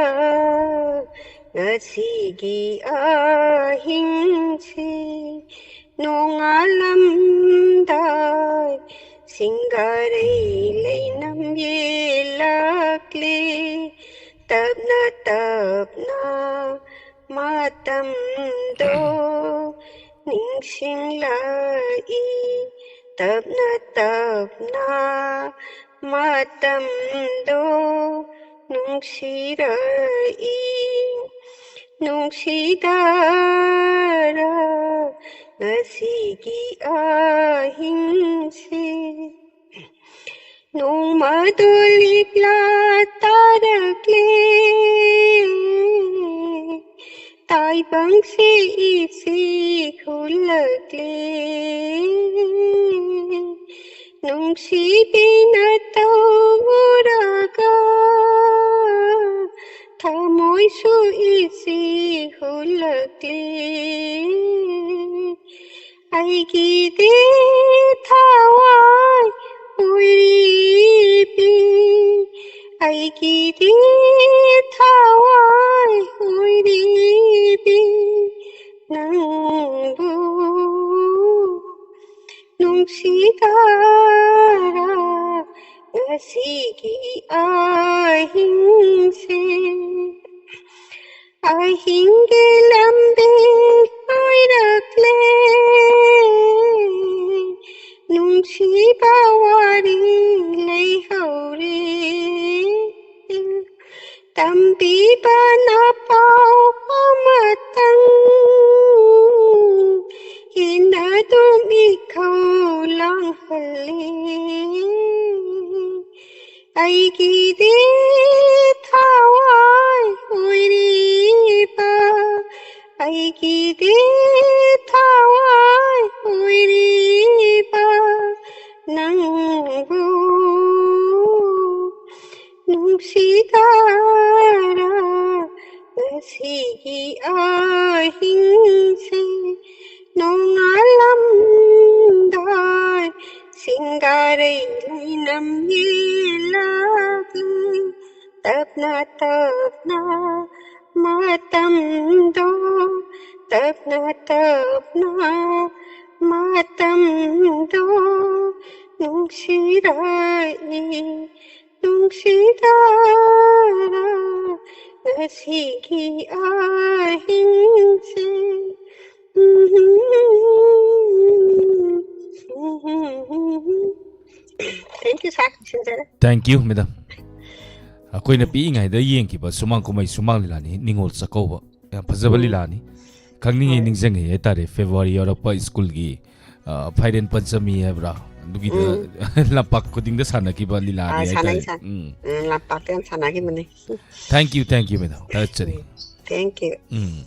ꯉꯁꯤꯒꯤ ꯑꯍꯤꯡꯁꯤ, ꯅꯣꯡꯉꯥꯜꯂꯝꯗꯥꯏ ꯁꯤꯡꯒꯥꯔꯩ ꯂꯩꯅꯝ ꯌꯦꯜꯂꯛꯂꯦ꯫ ꯇꯞꯅ ꯇꯞꯅ ꯃꯇꯝꯗꯣ ꯅꯤꯡꯁꯤꯡꯂꯛꯏ, ꯇꯞꯅ ꯇꯞꯅ ꯃꯇꯝꯗꯣ ꯅꯨꯡꯁꯤꯔꯛꯏ, ꯅꯨꯡꯁꯤꯗꯔ ꯉꯁꯤꯒꯤ ꯑꯍꯤꯡꯁꯤ꯫ ꯅꯣꯡꯃꯗꯨ ꯂꯤꯛꯂꯥ ꯇꯥꯔꯛꯂꯦ, ꯇꯥꯏꯕꯪꯁꯤ ꯏꯁꯤꯛ ꯍꯨꯜꯂꯛꯂꯦ꯫ ꯅꯨꯡꯁꯤꯕꯤꯅ ꯇꯧꯔꯒ ꯊꯃꯣꯏꯁꯨ ꯏꯁꯤꯛ ꯍꯨꯜꯂꯛꯂꯦ꯫ ꯑꯩꯒꯤꯗꯤ ꯊꯋꯥꯏ ꯍꯨꯏꯔꯤꯕꯤ, ꯑꯩꯒꯤꯗꯤ ꯊꯋꯥꯏ ꯍꯨꯏꯔꯤꯕꯤ, ꯅꯪꯕꯨ ꯅꯨꯡꯁꯤꯗꯔ ꯉꯁꯤꯒꯤ ꯑꯍꯤꯡꯁꯦ꯫ ꯑꯍꯤꯡꯒꯤ ꯂꯝꯕꯤ ꯍꯥꯏꯔꯛꯂꯦ, ꯅꯨꯡꯁꯤꯕ ꯋꯥꯔꯤ ꯂꯩꯍꯧꯔꯦ꯫ ꯇꯝꯕꯤꯕꯅ ꯄꯥꯎ ꯑꯃꯇꯪ, ꯍꯦꯟꯅ ꯑꯗꯨꯝ ꯏꯈꯧ ꯂꯥꯡꯍꯜꯂꯤ꯫ ꯑꯩꯒꯤꯗꯤ ꯊꯋꯥꯏ ꯑꯣꯏꯔꯤꯕ, ꯑꯩꯒꯤꯗꯤ ꯊꯋꯥꯏ ꯑꯣꯏꯔꯤꯕ ꯅꯪꯕꯨ ꯅꯨꯡꯁꯤꯗꯥꯔ ꯉꯁꯤꯒꯤ ꯑꯍꯤꯡꯁꯦ ꯅꯣꯡꯉꯥꯜꯂꯝꯗꯥꯏ ꯁꯤꯡꯒꯥꯔꯩ ꯂꯩꯅꯝ ꯌꯦꯜꯂꯒꯦ꯫ ꯇꯞꯅ ꯇꯞꯅ ꯃꯇꯝꯗꯣ, ꯇꯞꯅ ꯇꯞꯅ ꯃꯇꯝꯗꯣ ꯅꯨꯡꯁꯤꯔꯛꯏ, ꯅꯨꯡꯁꯤꯗꯥꯔ ꯉꯁꯤꯒꯤ ꯑꯍꯤꯡꯁꯦ꯫ Thank you, sir. ꯁꯤꯟꯖꯔꯦ꯫ Thank you, madam. ꯑꯩꯈꯣꯏꯅ ꯄꯤꯛꯏꯉꯩꯗ ꯌꯦꯡꯈꯤꯕ ꯁꯨꯃꯥꯡ ꯀꯨꯝꯍꯩ ꯁꯨꯃꯥꯡ ꯂꯤꯂꯥꯅꯤ, ꯅꯤꯉꯣꯜ ꯆꯥꯛꯀꯧꯕ꯫ ꯌꯥꯝ ꯐꯖꯕ ꯎꯝ꯫ ꯂꯤꯂꯥꯅꯤ꯫ ꯈꯪꯅꯤꯡꯉꯤ, ꯍꯣꯏ꯫ ꯅꯤꯡꯁꯤꯡꯉꯤ ꯍꯥꯏꯇꯥꯔꯦ, ꯐꯦꯕ꯭ꯔꯨꯋꯥꯔꯤ ꯌꯧꯔꯛꯄ ꯁ꯭ꯀꯨꯜꯒꯤ, ꯑ, ꯐꯥꯏꯔꯦꯟ ꯄꯟꯆꯃꯤ ꯍꯥꯏꯕ꯭ꯔꯥ? ꯑꯗꯨꯒꯤꯗ ꯎꯝ꯫ ꯂꯝꯄꯥꯛ ꯈꯨꯗꯤꯡꯗ ꯁꯥꯟꯅꯈꯤꯕ ꯂꯤꯂꯥꯅꯤ ꯑꯥ, ꯍꯥꯏꯇꯥꯔꯦ꯫ ꯁꯥꯟꯅꯩ, ꯁꯥꯟꯅꯩ꯫ ꯎꯝ꯫ ꯎꯝ, ꯂꯝꯄꯥꯛꯇ ꯌꯥꯝ ꯁꯥꯟꯅꯈꯤꯕꯅꯤ꯫ Thank you, thank you, madam. ꯊꯥꯒꯠꯆꯔꯤ꯫ ꯎꯝ, thank you. ꯎꯝ꯫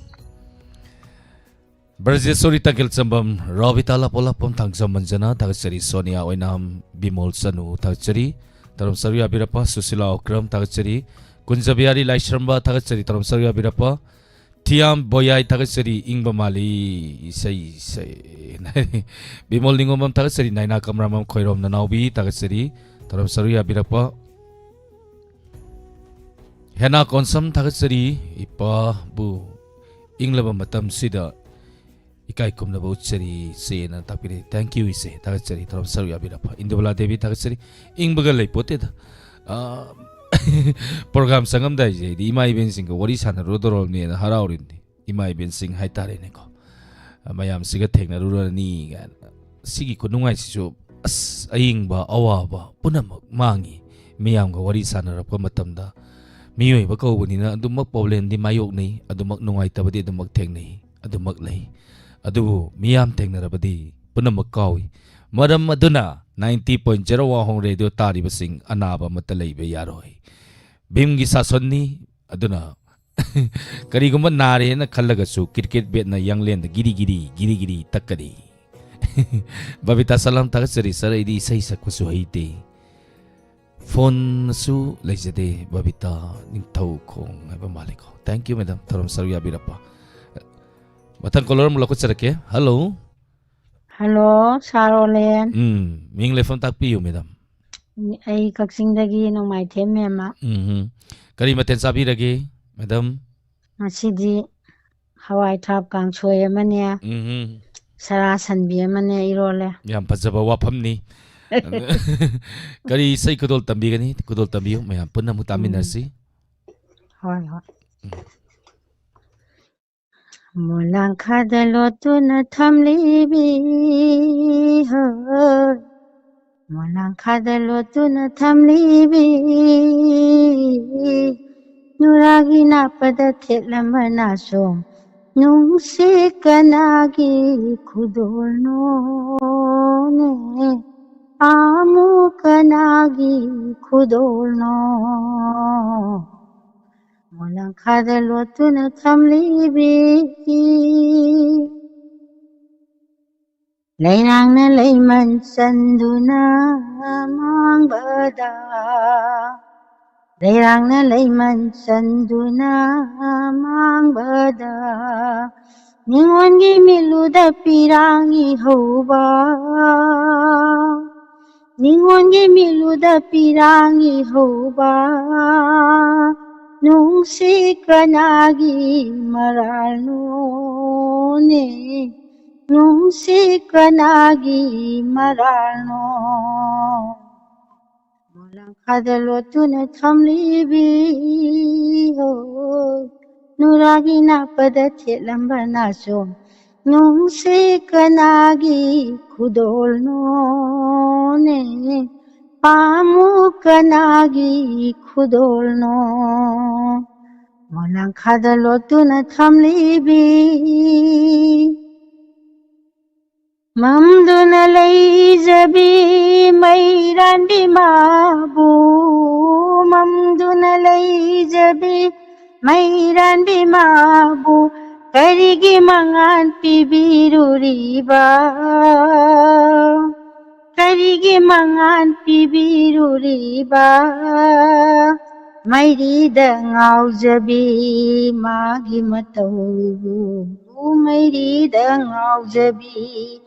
ꯕ꯭ꯔꯖꯦꯁꯣꯔꯤ ꯇꯥꯀꯦꯜꯆꯝꯕꯝ, ꯔꯣꯕꯤꯇꯥ ꯂꯥꯄꯣꯂꯥꯄꯝ ꯊꯥꯡꯖꯝ ꯃꯟꯖꯅ ꯊꯥꯒꯠꯆꯔꯤ, ꯁꯣꯅꯤꯌꯥ ꯑꯣꯏꯅꯥꯝ, ꯕꯤꯃꯣꯜ ꯆꯅꯨ ꯊꯥꯒꯠꯆꯔꯤ, ꯇꯔꯝ ꯁꯔꯨ ꯌꯥꯕꯤꯔꯛꯄ, ꯁꯨꯁꯤꯂꯥ ꯑꯣꯀ꯭ꯔꯝ ꯊꯥꯒꯠꯆꯔꯤ, ꯀꯨꯟꯖꯕꯤꯍꯥꯔꯤ ꯂꯥꯏꯁ꯭ꯔꯝꯕ ꯊꯥꯒꯠꯆꯔꯤ, ꯇꯔꯝ ꯁꯔꯨ ꯌꯥꯕꯤꯔꯛꯄ, ꯊꯤꯌꯥꯝ ꯕꯣꯌꯥꯏ ꯊꯥꯒꯠꯆꯔꯤ, ꯏꯪꯕ ꯃꯥꯜꯂꯤ ꯏꯁꯩ, ꯏꯁꯩ꯫ ꯕꯤꯃꯣꯜ ꯅꯤꯉꯣꯝꯕꯝ ꯊꯥꯒꯠꯆꯔꯤ, ꯅꯥꯏꯅꯥ ꯀꯝꯔꯥꯃꯝ ꯈꯣꯏꯔꯣꯝ ꯅꯅꯥꯎꯕꯤ ꯊꯥꯒꯠꯆꯔꯤ, ꯇꯔꯝ ꯁꯔꯨ ꯌꯥꯕꯤꯔꯛꯄ, ꯍꯦꯅꯥ ꯀꯣꯟꯁꯝ ꯊꯥꯒꯠꯆꯔꯤ, ꯏꯄꯥꯕꯨ ꯏꯪꯂꯕ ꯃꯇꯝꯁꯤꯗ ꯏꯀꯥꯏ ꯈꯨꯝꯅꯕ ꯎꯠꯆꯔꯤ, ꯏꯆꯦꯅ ꯇꯥꯛꯄꯤꯔꯛꯏ꯫ Thank you, ꯏꯆꯦ꯫ ꯊꯥꯒꯠꯆꯔꯤ, ꯊꯧꯔꯝ ꯁꯔꯨꯛ ꯌꯥꯕꯤꯔꯛꯄ꯫ ꯏꯟꯗꯨꯕꯂꯥ ꯗꯦꯕꯤ, ꯊꯥꯒꯠꯆꯔꯤ꯫ ꯏꯪꯕꯒ ꯂꯩꯄꯣꯠꯇꯦꯗ꯫ ꯑ, program ꯆꯪꯉꯝꯗꯥꯏꯁꯦ ꯑꯩꯗꯤ ꯏꯃꯥ ꯏꯕꯦꯟꯁꯤꯡꯒ ꯋꯥꯔꯤ ꯁꯥꯟꯅꯔꯨꯗꯧꯔꯕꯅꯦꯅ ꯍꯔꯥꯎꯔꯤꯕꯅꯤ꯫ ꯏꯃꯥ ꯏꯕꯦꯟꯁꯤꯡ ꯍꯥꯏꯇꯥꯔꯦꯅꯦꯀꯣ꯫ ꯑ, ꯃꯌꯥꯝꯁꯤꯒ ꯊꯦꯡꯅꯔꯨꯔꯅꯤ ꯀꯥꯏꯅ꯫ ꯁꯤꯒꯤ ꯈꯨꯅꯨꯡꯉꯥꯏꯁꯤꯁꯨ, ꯑꯁ, ꯑꯌꯤꯡꯕ ꯑꯋꯥꯕ ꯄꯨꯝꯅꯃꯛ ꯃꯥꯡꯉꯤ꯫ ꯃꯤꯌꯥꯝꯒ ꯋꯥꯔꯤ ꯁꯥꯟꯅꯔꯛꯄ ꯃꯇꯝꯗ ꯃꯤꯑꯣꯏꯕ ꯀꯧꯕꯅꯤꯅ ꯑꯗꯨꯃꯛ problemꯗꯤ ꯃꯥꯌꯣꯛꯅꯩ, ꯑꯗꯨꯃꯛ ꯅꯨꯡꯉꯥꯏꯇꯕꯗꯤ ꯑꯗꯨꯃꯛ ꯊꯦꯡꯅꯩ꯫ ꯑꯗꯨꯃꯛ ꯂꯩ꯫ ꯑꯗꯨꯕꯨ ꯃꯤꯌꯥꯝ ꯊꯦꯡꯅꯔꯕꯗꯤ ꯄꯨꯝꯅꯃꯛ ꯀꯥꯎꯏ꯫ ꯃꯔꯝ ꯑꯗꯨꯅ ninety point zero Wahong Radio ꯇꯥꯔꯤꯕꯁꯤꯡ, ꯑꯅꯥꯕ ꯑꯃꯠꯇ ꯂꯩꯕ ꯌꯥꯔꯣꯏ꯫ ꯚꯤꯝꯒꯤ ꯁꯥꯁꯟꯅꯤ꯫ ꯑꯗꯨꯅ ꯀꯔꯤꯒꯨꯝꯕ ꯅꯥꯔꯦꯅ ꯈꯜꯂꯒꯁꯨ ꯀ꯭ꯔꯤꯀꯦꯠ ꯕꯦꯠꯅ ꯌꯥꯡꯂꯦꯟꯗ ꯒꯤꯔꯤ ꯒꯤꯔꯤ, ꯒꯤꯔꯤ ꯒꯤꯔꯤ ꯇꯛꯀꯅꯤ꯫ ꯕꯕꯤꯇꯥ, ꯁꯂꯥꯝ, ꯊꯥꯒꯠꯆꯔꯤ ꯁꯥꯔ꯫ ꯑꯩꯗꯤ ꯏꯁꯩ ꯁꯛꯄꯁꯨ ꯍꯩꯇꯦ꯫ ꯐꯣꯟꯁꯨ ꯂꯩꯖꯗꯦ꯫ ꯕꯕꯤꯇꯥ ꯅꯤꯡꯊꯧꯈꯣꯡ ꯍꯥꯏꯕ ꯃꯥꯜꯂꯦꯀꯣ꯫ Thank you, ꯃꯦꯗꯥꯝ, ꯊꯧꯔꯝ ꯁꯔꯨꯛ ꯌꯥꯕꯤꯔꯛꯄ꯫ ꯃꯊꯪ ꯀꯣꯂꯔ ꯑꯃꯨꯛ ꯂꯧꯈꯠꯆꯔꯛꯀꯦ꯫ ꯍꯜꯂꯣ꯫ ꯍꯜꯂꯣ, ꯁꯥꯔ ꯑꯣꯂꯦꯟ꯫ ꯎꯝ, ꯃꯤꯡ ꯂꯩꯐꯝ ꯇꯥꯛꯄꯤꯌꯨ, ꯃꯦꯗꯥꯝ꯫ ꯑꯩ ꯀꯛꯆꯤꯡꯗꯒꯤ ꯅꯣꯡꯃꯥꯏꯊꯦꯝ ꯃꯦꯝꯃ꯫ ꯎꯝ, ꯀꯔꯤ ꯃꯊꯦꯜ ꯆꯥꯕꯤꯔꯒꯦ, ꯃꯦꯗꯥꯝ? ꯉꯁꯤꯗꯤ ꯍꯋꯥꯏ ꯊ꯭ꯔꯥꯞ ꯀꯥꯡꯁꯣꯏ ꯑꯃꯅꯦ, ꯎꯝ, ꯁꯔꯥ ꯁꯟꯕꯤ ꯑꯃꯅꯦ ꯏꯔꯣꯜꯂꯦ꯫ ꯌꯥꯝ ꯐꯖꯕ ꯋꯥꯐꯝꯅꯤ꯫ ꯀꯔꯤ ꯏꯁꯩ ꯈꯨꯗꯣꯜ ꯇꯝꯕꯤꯒꯅꯤ? ꯈꯨꯗꯣꯜ ꯇꯝꯕꯤꯌꯨ, ꯃꯌꯥꯝ ꯄꯨꯟꯅ ꯑꯃꯨꯛ ꯇꯥꯃꯤꯟꯅꯁꯤ꯫ ꯍꯣꯏ, ꯍꯣꯏ꯫ ꯎꯝ꯫ ꯃꯣꯂꯥꯡꯈꯥꯗ ꯂꯣꯠꯇꯨꯅ ꯊꯝꯂꯤꯕꯤ, ꯍꯣꯏ, ꯃꯣꯂꯥꯡꯈꯥꯗ ꯂꯣꯠꯇꯨꯅ ꯊꯝꯂꯤꯕꯤ, ꯅꯨꯔꯥꯒꯤ ꯅꯥꯞꯄꯗ ꯊꯦꯠꯂꯝꯕ ꯅꯥꯆꯣꯝ ꯅꯨꯡꯁꯤ ꯀꯅꯥꯒꯤ ꯈꯨꯗꯣꯜꯅꯣꯅꯦ? ꯑꯥꯃꯨ ꯀꯅꯥꯒꯤ ꯈꯨꯗꯣꯜꯅꯣ? ꯃꯣꯂꯥꯡꯈꯥꯗ ꯂꯣꯠꯇꯨꯅ ꯊꯝꯂꯤꯕꯤ꯫ ꯂꯩꯔꯥꯡꯅ ꯂꯩꯃꯟ ꯆꯟꯗꯨꯅ ꯃꯥꯡꯕꯗ, ꯂꯩꯔꯥꯡꯅ ꯂꯩꯃꯟ ꯆꯟꯗꯨꯅ ꯃꯥꯡꯕꯗ, ꯅꯤꯉꯣꯟꯒꯤ ꯃꯤꯠꯂꯨꯗ ꯄꯤꯔꯥꯡ ꯏꯍꯧꯕ, ꯅꯤꯉꯣꯟꯒꯤ ꯃꯤꯠꯂꯨꯗ ꯄꯤꯔꯥꯡ ꯏꯍꯧꯕ, ꯅꯨꯡꯁꯤ ꯀꯅꯥꯒꯤ ꯃꯔꯥꯜꯅꯣꯅꯦ? ꯅꯨꯡꯁꯤ ꯀꯅꯥꯒꯤ ꯃꯔꯥꯜꯅꯣ? ꯃꯣꯂꯥꯡꯈꯥꯗ ꯂꯣꯠꯇꯨꯅ ꯊꯝꯂꯤꯕꯤ, ꯍꯣ, ꯅꯨꯔꯥꯒꯤ ꯅꯥꯞꯄꯗ ꯊꯦꯠꯂꯝꯕ ꯅꯥꯆꯣꯝ ꯅꯨꯡꯁꯤ ꯀꯅꯥꯒꯤ ꯈꯨꯗꯣꯜꯅꯣꯅꯦ? ꯄꯥꯝꯃꯨ ꯀꯅꯥꯒꯤ ꯈꯨꯗꯣꯜꯅꯣ? ꯃꯣꯂꯥꯡꯈꯥꯗ ꯂꯣꯠꯇꯨꯅ ꯊꯝꯂꯤꯕꯤ꯫ ꯃꯝꯗꯨꯅ ꯂꯩꯖꯕꯤ ꯃꯩꯔꯥꯟꯕꯤ ꯃꯥꯕꯨ, ꯃꯝꯗꯨꯅ ꯂꯩꯖꯕꯤ ꯃꯩꯔꯥꯟꯕꯤ ꯃꯥꯕꯨ, ꯀꯔꯤꯒꯤ ꯃꯉꯥꯟ ꯄꯤꯕꯤꯔꯨꯔꯤꯕ? ꯀꯔꯤꯒꯤ ꯃꯉꯥꯟ ꯄꯤꯕꯤꯔꯨꯔꯤꯕ? ꯃꯩꯔꯤꯗ ꯉꯥꯎꯖꯕꯤ ꯃꯥꯒꯤ ꯃꯇꯧꯕꯨ, ꯃꯩꯔꯤꯗ ꯉꯥꯎꯖꯕꯤ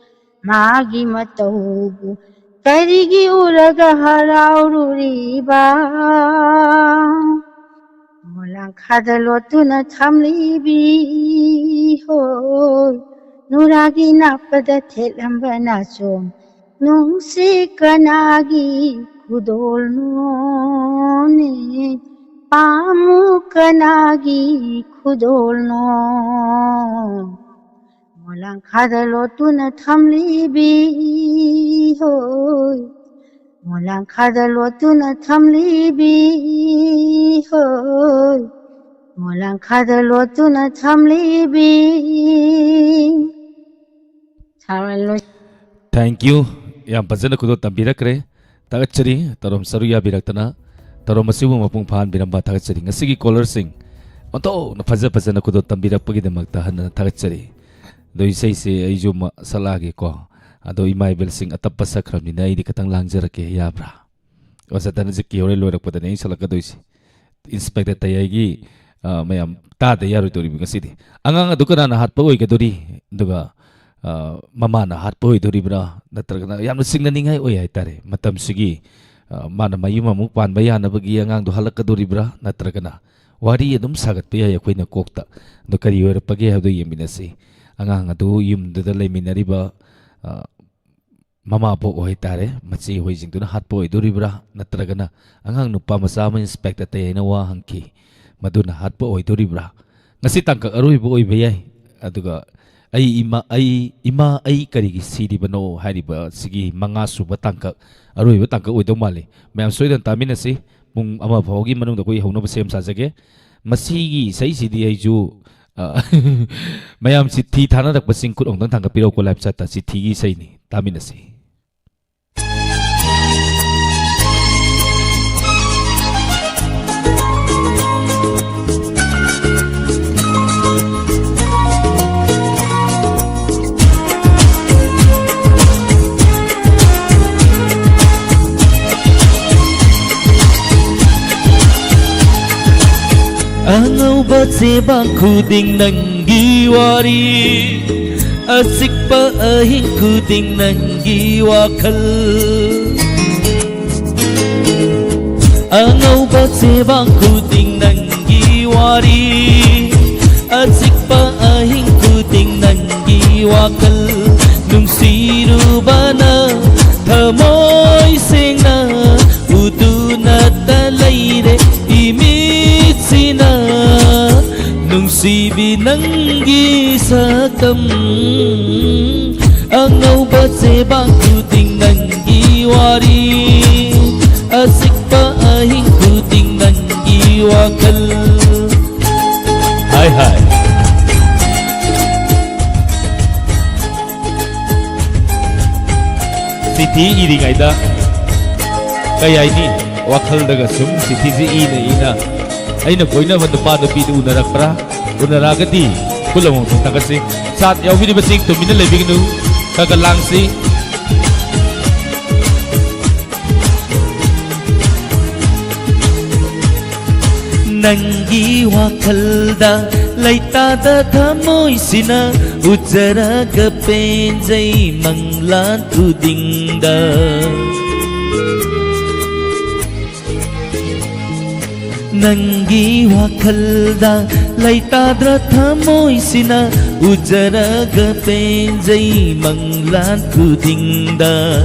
ꯃꯥꯒꯤ ꯃꯇꯧꯕꯨ, ꯀꯔꯤꯒꯤ ꯎꯔꯒ ꯍꯔꯥꯎꯔꯨꯔꯤꯕ? ꯃꯣꯂꯥꯡꯈꯥꯗ ꯂꯣꯠꯇꯨꯅ ꯊꯝꯂꯤꯕꯤ ꯍꯣꯏ, ꯅꯨꯔꯥꯒꯤ ꯅꯥꯞꯄꯗ ꯊꯦꯠꯂꯝꯕ ꯅꯥꯆꯣꯝ ꯅꯨꯡꯁꯤ ꯀꯅꯥꯒꯤ ꯈꯨꯗꯣꯜꯅꯣꯅꯦ? ꯄꯥꯝꯃꯨ ꯀꯅꯥꯒꯤ ꯈꯨꯗꯣꯜꯅꯣ? ꯃꯣꯂꯥꯡꯈꯥꯗ ꯂꯣꯠꯇꯨꯅ ꯊꯝꯂꯤꯕꯤ ꯍꯣꯏ, ꯃꯣꯂꯥꯡꯈꯥꯗ ꯂꯣꯠꯇꯨꯅ ꯊꯝꯂꯤꯕꯤ ꯍꯣꯏ, ꯃꯣꯂꯥꯡꯈꯥꯗ ꯂꯣꯠꯇꯨꯅ ꯊꯝꯂꯤꯕꯤ꯫ ꯁꯥꯎꯔ ꯂꯣꯏ- Thank you. ꯌꯥꯝ ꯐꯖꯅ ꯈꯨꯗꯣꯜ ꯇꯝꯕꯤꯔꯛꯈ꯭ꯔꯦ꯫ ꯊꯥꯒꯠꯆꯔꯤ꯫ ꯇꯔꯣꯝ ꯁꯔꯨꯛ ꯌꯥꯕꯤꯔꯛꯇꯅ ꯇꯔꯣꯝ ꯑꯁꯤꯕꯨ ꯃꯄꯨꯡ ꯐꯥꯍꯟꯕꯤꯔꯝꯕ ꯊꯥꯒꯠꯆꯔꯤ꯫ ꯉꯁꯤꯒꯤ ꯀꯣꯂꯔꯁꯤꯡ ꯑꯣꯟꯊꯣꯛꯅ ꯐꯖ ꯐꯖꯅ ꯈꯨꯗꯣꯜ ꯇꯝꯕꯤꯔꯛꯄꯒꯤꯗꯃꯛꯇ ꯍꯟꯅ ꯊꯥꯒꯠꯆꯔꯤ꯫ ꯑꯗꯣ ꯏꯁꯩꯁꯦ ꯑꯩꯁꯨ ꯑꯃ ꯁꯛꯂꯛꯑꯒꯦꯀꯣ꯫ ꯑꯗꯣ ꯏꯃꯥ ꯏꯕꯦꯜꯁꯤꯡ ꯑꯇꯞꯄ ꯁꯛꯈ꯭ꯔꯕꯅꯤꯅ ꯑꯩꯗꯤ ꯈꯤꯇꯪ ꯂꯥꯡꯖꯔꯛꯀꯦ, ꯌꯥꯕ꯭ꯔꯥ? ꯑꯣꯖꯥ ꯙꯅꯖꯤꯠꯀꯤ ꯍꯣꯔꯦꯟ ꯂꯣꯏꯔꯛꯄꯗꯅꯦ ꯑꯩ ꯁꯛꯂꯛꯀꯗꯣꯏꯁꯦ꯫ ꯏꯟꯁꯄꯦꯛꯇꯔ ꯇꯌꯥꯏꯒꯤ, ꯑ, ꯃꯌꯥꯝ ꯇꯥꯗ ꯌꯥꯔꯣꯏꯗꯧꯔꯤꯕ ꯉꯁꯤꯗꯤ꯫ ꯑꯉꯥꯡ ꯑꯗꯨ ꯀꯅꯥꯅ ꯍꯥꯠꯄ ꯑꯣꯏꯒꯗꯣꯔꯤ? ꯑꯗꯨꯒ, ꯑ, ꯃꯃꯥꯅ ꯍꯥꯠꯄ ꯑꯣꯏꯗꯣꯔꯤꯕ꯭ꯔꯥ? ꯅꯠꯇ꯭ꯔꯒꯅ ꯌꯥꯝꯅ ꯆꯤꯡꯅꯅꯤꯡꯉꯥꯏ ꯑꯣꯏ ꯍꯥꯏꯇꯥꯔꯦ꯫ ꯃꯇꯝꯁꯤꯒꯤ, ꯑ, ꯃꯥꯅ ꯃꯌꯨꯝ ꯑꯃꯨꯛ ꯄꯥꯟꯕ ꯌꯥꯅꯕꯒꯤ ꯑꯉꯥꯡꯗꯣ ꯍꯜꯂꯛꯀꯗꯣꯔꯤꯕ꯭ꯔꯥ? ꯅꯠꯇ꯭ꯔꯒꯅ ꯋꯥꯔꯤ ꯑꯗꯨꯝ ꯁꯥꯒꯠꯄ ꯌꯥꯏ ꯑꯩꯈꯣꯏꯅ ꯀꯣꯛꯇ꯫ ꯑꯗꯣ ꯀꯔꯤ ꯑꯣꯏꯔꯛꯄꯒꯦ ꯍꯥꯏꯕꯗꯣ ꯌꯦꯡꯃꯤꯟꯅꯁꯤ꯫ ꯑꯉꯥꯡ ꯑꯗꯨ ꯌꯨꯝꯗꯨꯗ ꯂꯩꯃꯤꯟꯅꯔꯤꯕ, ꯑ, ꯃꯃꯥ ꯄꯣꯛ ꯑꯣꯏꯇꯥꯔꯦ, ꯃꯆꯦ ꯍꯣꯏꯁꯤꯡꯗꯨꯅ ꯍꯥꯠꯄ ꯑꯣꯏꯗꯣꯔꯤꯕ꯭ꯔꯥ? ꯅꯠꯇ꯭ꯔꯒꯅ ꯑꯉꯥꯡ ꯅꯨꯄꯥ ꯃꯆꯥ ꯑꯃ ꯏꯟꯁꯄꯦꯛꯇꯔ ꯇꯌꯥꯏꯅ ꯋꯥ ꯍꯪꯈꯤ, ꯃꯗꯨꯅ ꯍꯥꯠꯄ ꯑꯣꯏꯗꯣꯔꯤꯕ꯭ꯔꯥ? ꯉꯁꯤ ꯇꯥꯡꯀꯛ ꯑꯔꯣꯏꯕ ꯑꯣꯏꯕ ꯌꯥꯏ꯫ ꯑꯗꯨꯒ ꯑꯩ ꯏꯃꯥ, ꯑꯩ, ꯏꯃꯥ, ꯑꯩ ꯀꯔꯤꯒꯤ ꯁꯤꯔꯤꯕꯅꯣ ꯍꯥꯏꯔꯤꯕ ꯁꯤꯒꯤ ꯃꯉꯥ ꯁꯨꯕ ꯇꯥꯡꯀꯛ, ꯑꯔꯣꯏꯕ ꯇꯥꯡꯀꯛ ꯑꯣꯏꯗꯧ ꯃꯥꯜꯂꯤ꯫ ꯃꯌꯥꯝ ꯁꯣꯏꯗꯅ ꯇꯥꯃꯤꯟꯅꯁꯤ꯫ ꯄꯨꯡ ꯑꯃ ꯐꯥꯎꯒꯤ ꯃꯅꯨꯡꯗ ꯑꯩꯈꯣꯏ ꯍꯧꯅꯕ ꯁꯦꯝ ꯁꯥꯖꯒꯦ꯫ ꯃꯁꯤꯒꯤ ꯏꯁꯩꯁꯤꯗꯤ ꯑꯩꯁꯨ, ꯑ, ꯃꯌꯥꯝ ꯆꯤꯊꯤ ꯊꯥꯅꯔꯛꯄꯁꯤꯡ ꯈꯨꯠ ꯑꯃꯨꯛꯇꯪ ꯊꯥꯡꯒꯠꯄꯤꯔꯛꯎꯀꯣ, live chat ꯇ꯫ ꯆꯤꯊꯤꯒꯤ ꯏꯁꯩꯅꯤ, ꯇꯥꯃꯤꯟꯅꯁꯤ꯫ ꯑꯉꯧꯕ ꯆꯦꯕꯥꯡ ꯈꯨꯗꯤꯡ ꯅꯪꯒꯤ ꯋꯥꯔꯤ, ꯑꯆꯤꯛꯄ ꯑꯍꯤꯡ ꯈꯨꯗꯤꯡ ꯅꯪꯒꯤ ꯋꯥꯈꯜ꯫ ꯑꯉꯧꯕ ꯆꯦꯕꯥꯡ ꯈꯨꯗꯤꯡ ꯅꯪꯒꯤ ꯋꯥꯔꯤ, ꯑꯆꯤꯛꯄ ꯑꯍꯤꯡ ꯈꯨꯗꯤꯡ ꯅꯪꯒꯤ ꯋꯥꯈꯜ꯫ ꯅꯨꯡꯁꯤꯔꯨꯕꯅ ꯊꯃꯣꯏ ꯁꯦꯡꯅ ꯎꯗꯨꯅꯇ ꯂꯩꯔꯦ ꯏꯃꯤꯠꯁꯤꯅ꯫ ꯅꯨꯡꯁꯤꯕꯤ ꯅꯪꯒꯤ ꯁꯛꯇꯝ, ꯑꯉꯧꯕ ꯆꯦꯕꯥꯡ ꯈꯨꯗꯤꯡ ꯅꯪꯒꯤ ꯋꯥꯔꯤ, ꯑꯆꯤꯛꯄ ꯑꯍꯤꯡ ꯈꯨꯗꯤꯡ ꯅꯪꯒꯤ ꯋꯥꯈꯜ꯫ ꯍꯥꯏ ꯍꯥꯏ꯫ ꯆꯤꯊꯤ ꯏꯔꯤꯉꯩꯗ ꯀꯩ ꯍꯥꯏꯅꯤ, ꯋꯥꯈꯜꯗꯒ ꯁꯨꯝ ꯆꯤꯊꯤꯁꯤ ꯏꯅ ꯏꯅ ꯑꯩꯅ ꯀꯣꯏꯅꯕ ꯅꯨꯄꯥ ꯅꯨꯄꯤꯗꯨ ꯎꯅꯔꯛꯄ꯭ꯔꯥ? ꯎꯅꯔꯛꯑꯒꯗꯤ ꯈꯨꯠ ꯑꯃꯨꯛ ꯊꯥꯡꯒꯠꯁꯤ꯫ Chat ꯌꯥꯎꯕꯤꯔꯤꯕꯁꯤꯡ ꯇꯨꯃꯤꯟꯅ ꯂꯩꯕꯤꯒꯅꯨ, ꯈꯔ ꯈꯔ ꯂꯥꯡꯁꯤ꯫ ꯅꯪꯒꯤ ꯋꯥꯈꯜꯗ ꯂꯩꯇꯥꯗ ꯊꯃꯣꯏꯁꯤꯅ ꯎꯖꯔꯒ ꯄꯦꯟꯖꯩ ꯃꯪꯂꯥꯟ ꯈꯨꯗꯤꯡꯗ꯫ ꯅꯪꯒꯤ ꯋꯥꯈꯜꯗ ꯂꯩꯇꯥꯗ꯭ꯔ ꯊꯃꯣꯏꯁꯤꯅ ꯎꯖꯔꯒ ꯄꯦꯟꯖꯩ ꯃꯪꯂꯥꯟ ꯈꯨꯗꯤꯡꯗ꯫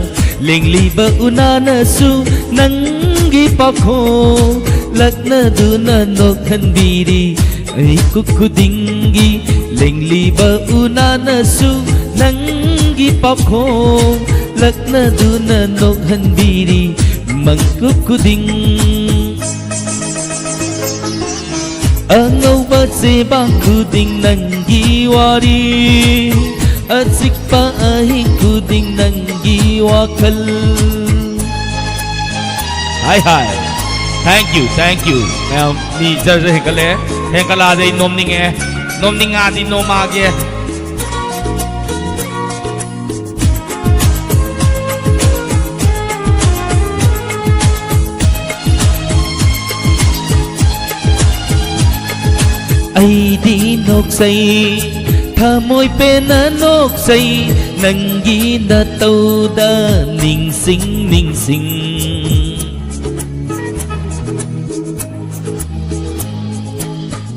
ꯂꯦꯡꯂꯤꯕ ꯎꯅꯥꯅꯁꯨ ꯅꯪꯒꯤ ꯄꯥꯈꯣꯡ ꯂꯛꯅꯗꯨꯅ ꯅꯣꯛꯍꯟꯕꯤꯔꯤ꯫ ꯃꯤꯀꯨꯞ ꯈꯨꯗꯤꯡꯒꯤ ꯂꯦꯡꯂꯤꯕ ꯎꯅꯥꯅꯁꯨ ꯅꯪꯒꯤ ꯄꯥꯈꯣꯡ ꯂꯛꯅꯗꯨꯅ ꯅꯣꯛꯍꯟꯕꯤꯔꯤ꯫ ꯃꯪꯀꯨꯞ ꯈꯨꯗꯤꯡ ꯑꯉꯧꯕ ꯆꯦꯕꯥꯡ ꯈꯨꯗꯤꯡ ꯅꯪꯒꯤ ꯋꯥꯔꯤ, ꯑꯆꯤꯛꯄ ꯑꯍꯤꯡ ꯈꯨꯗꯤꯡ ꯅꯪꯒꯤ ꯋꯥꯈꯜ꯫ ꯍꯥꯏ ꯍꯥꯏ꯫ Thank you, thank you꯫ ꯃꯌꯥꯝ ꯃꯤ ꯖꯔ ꯖꯔ ꯍꯦꯟꯒꯠꯂꯦ꯫ ꯍꯦꯟꯒꯠꯂꯛꯑꯗꯤ ꯑꯩ ꯅꯣꯝꯅꯤꯡꯉꯦ꯫ ꯅꯣꯝꯅꯤꯡꯉꯛꯑꯗꯤ ꯅꯣꯝꯃꯛꯑꯒꯦ꯫ ꯑꯩꯗꯤ ꯅꯣꯛꯆꯩ, ꯊꯃꯣꯏ ꯄꯦꯟꯅ ꯅꯣꯛꯆꯩ, ꯅꯪꯒꯤ ꯅꯇꯧꯗ ꯅꯤꯡꯁꯤꯡ ꯅꯤꯡꯁꯤꯡ꯫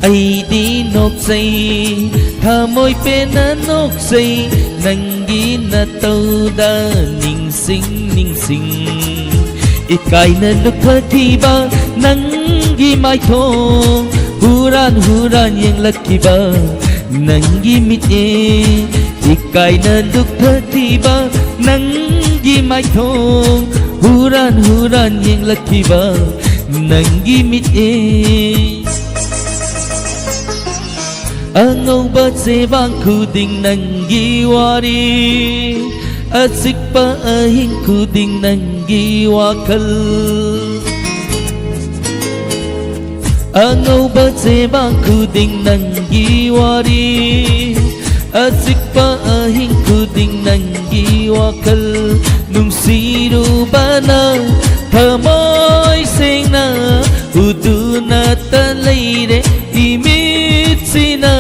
ꯑꯩꯗꯤ ꯅꯣꯛꯆꯩ, ꯊꯃꯣꯏ ꯄꯦꯟꯅ ꯅꯣꯛꯆꯩ, ꯅꯪꯒꯤ ꯅꯇꯧꯗ ꯅꯤꯡꯁꯤꯡ ꯅꯤꯡꯁꯤꯡ꯫ ꯏꯀꯥꯏꯅ ꯂꯨꯞꯊꯈꯤꯕ ꯅꯪꯒꯤ ꯃꯥꯏꯊꯣꯡ, ꯍꯨꯔꯥꯟ ꯍꯨꯔꯥꯟ ꯌꯦꯡꯂꯛꯈꯤꯕ ꯅꯪꯒꯤ ꯃꯤꯠꯌꯦꯡ, ꯏꯀꯥꯏꯅ ꯂꯨꯞꯊꯈꯤꯕ ꯅꯪꯒꯤ ꯃꯥꯏꯊꯣꯡ, ꯍꯨꯔꯥꯟ ꯍꯨꯔꯥꯟ ꯌꯦꯡꯂꯛꯈꯤꯕ ꯅꯪꯒꯤ ꯃꯤꯠꯌꯦꯡ꯫ ꯑꯉꯧꯕ ꯆꯦꯕꯥꯡ ꯈꯨꯗꯤꯡ ꯅꯪꯒꯤ ꯋꯥꯔꯤ, ꯑꯆꯤꯛꯄ ꯑꯍꯤꯡ ꯈꯨꯗꯤꯡ ꯅꯪꯒꯤ ꯋꯥꯈꯜ꯫ ꯑꯉꯧꯕ ꯆꯦꯕꯥꯡ ꯈꯨꯗꯤꯡ ꯅꯪꯒꯤ ꯋꯥꯔꯤ, ꯑꯆꯤꯛꯄ ꯑꯍꯤꯡ ꯈꯨꯗꯤꯡ ꯅꯪꯒꯤ ꯋꯥꯈꯜ꯫ ꯅꯨꯡꯁꯤꯔꯨꯕꯅ ꯊꯃꯣꯏ ꯁꯦꯡꯅ ꯎꯗꯨꯅꯇ ꯂꯩꯔꯦ ꯏꯃꯤꯠꯁꯤꯅ꯫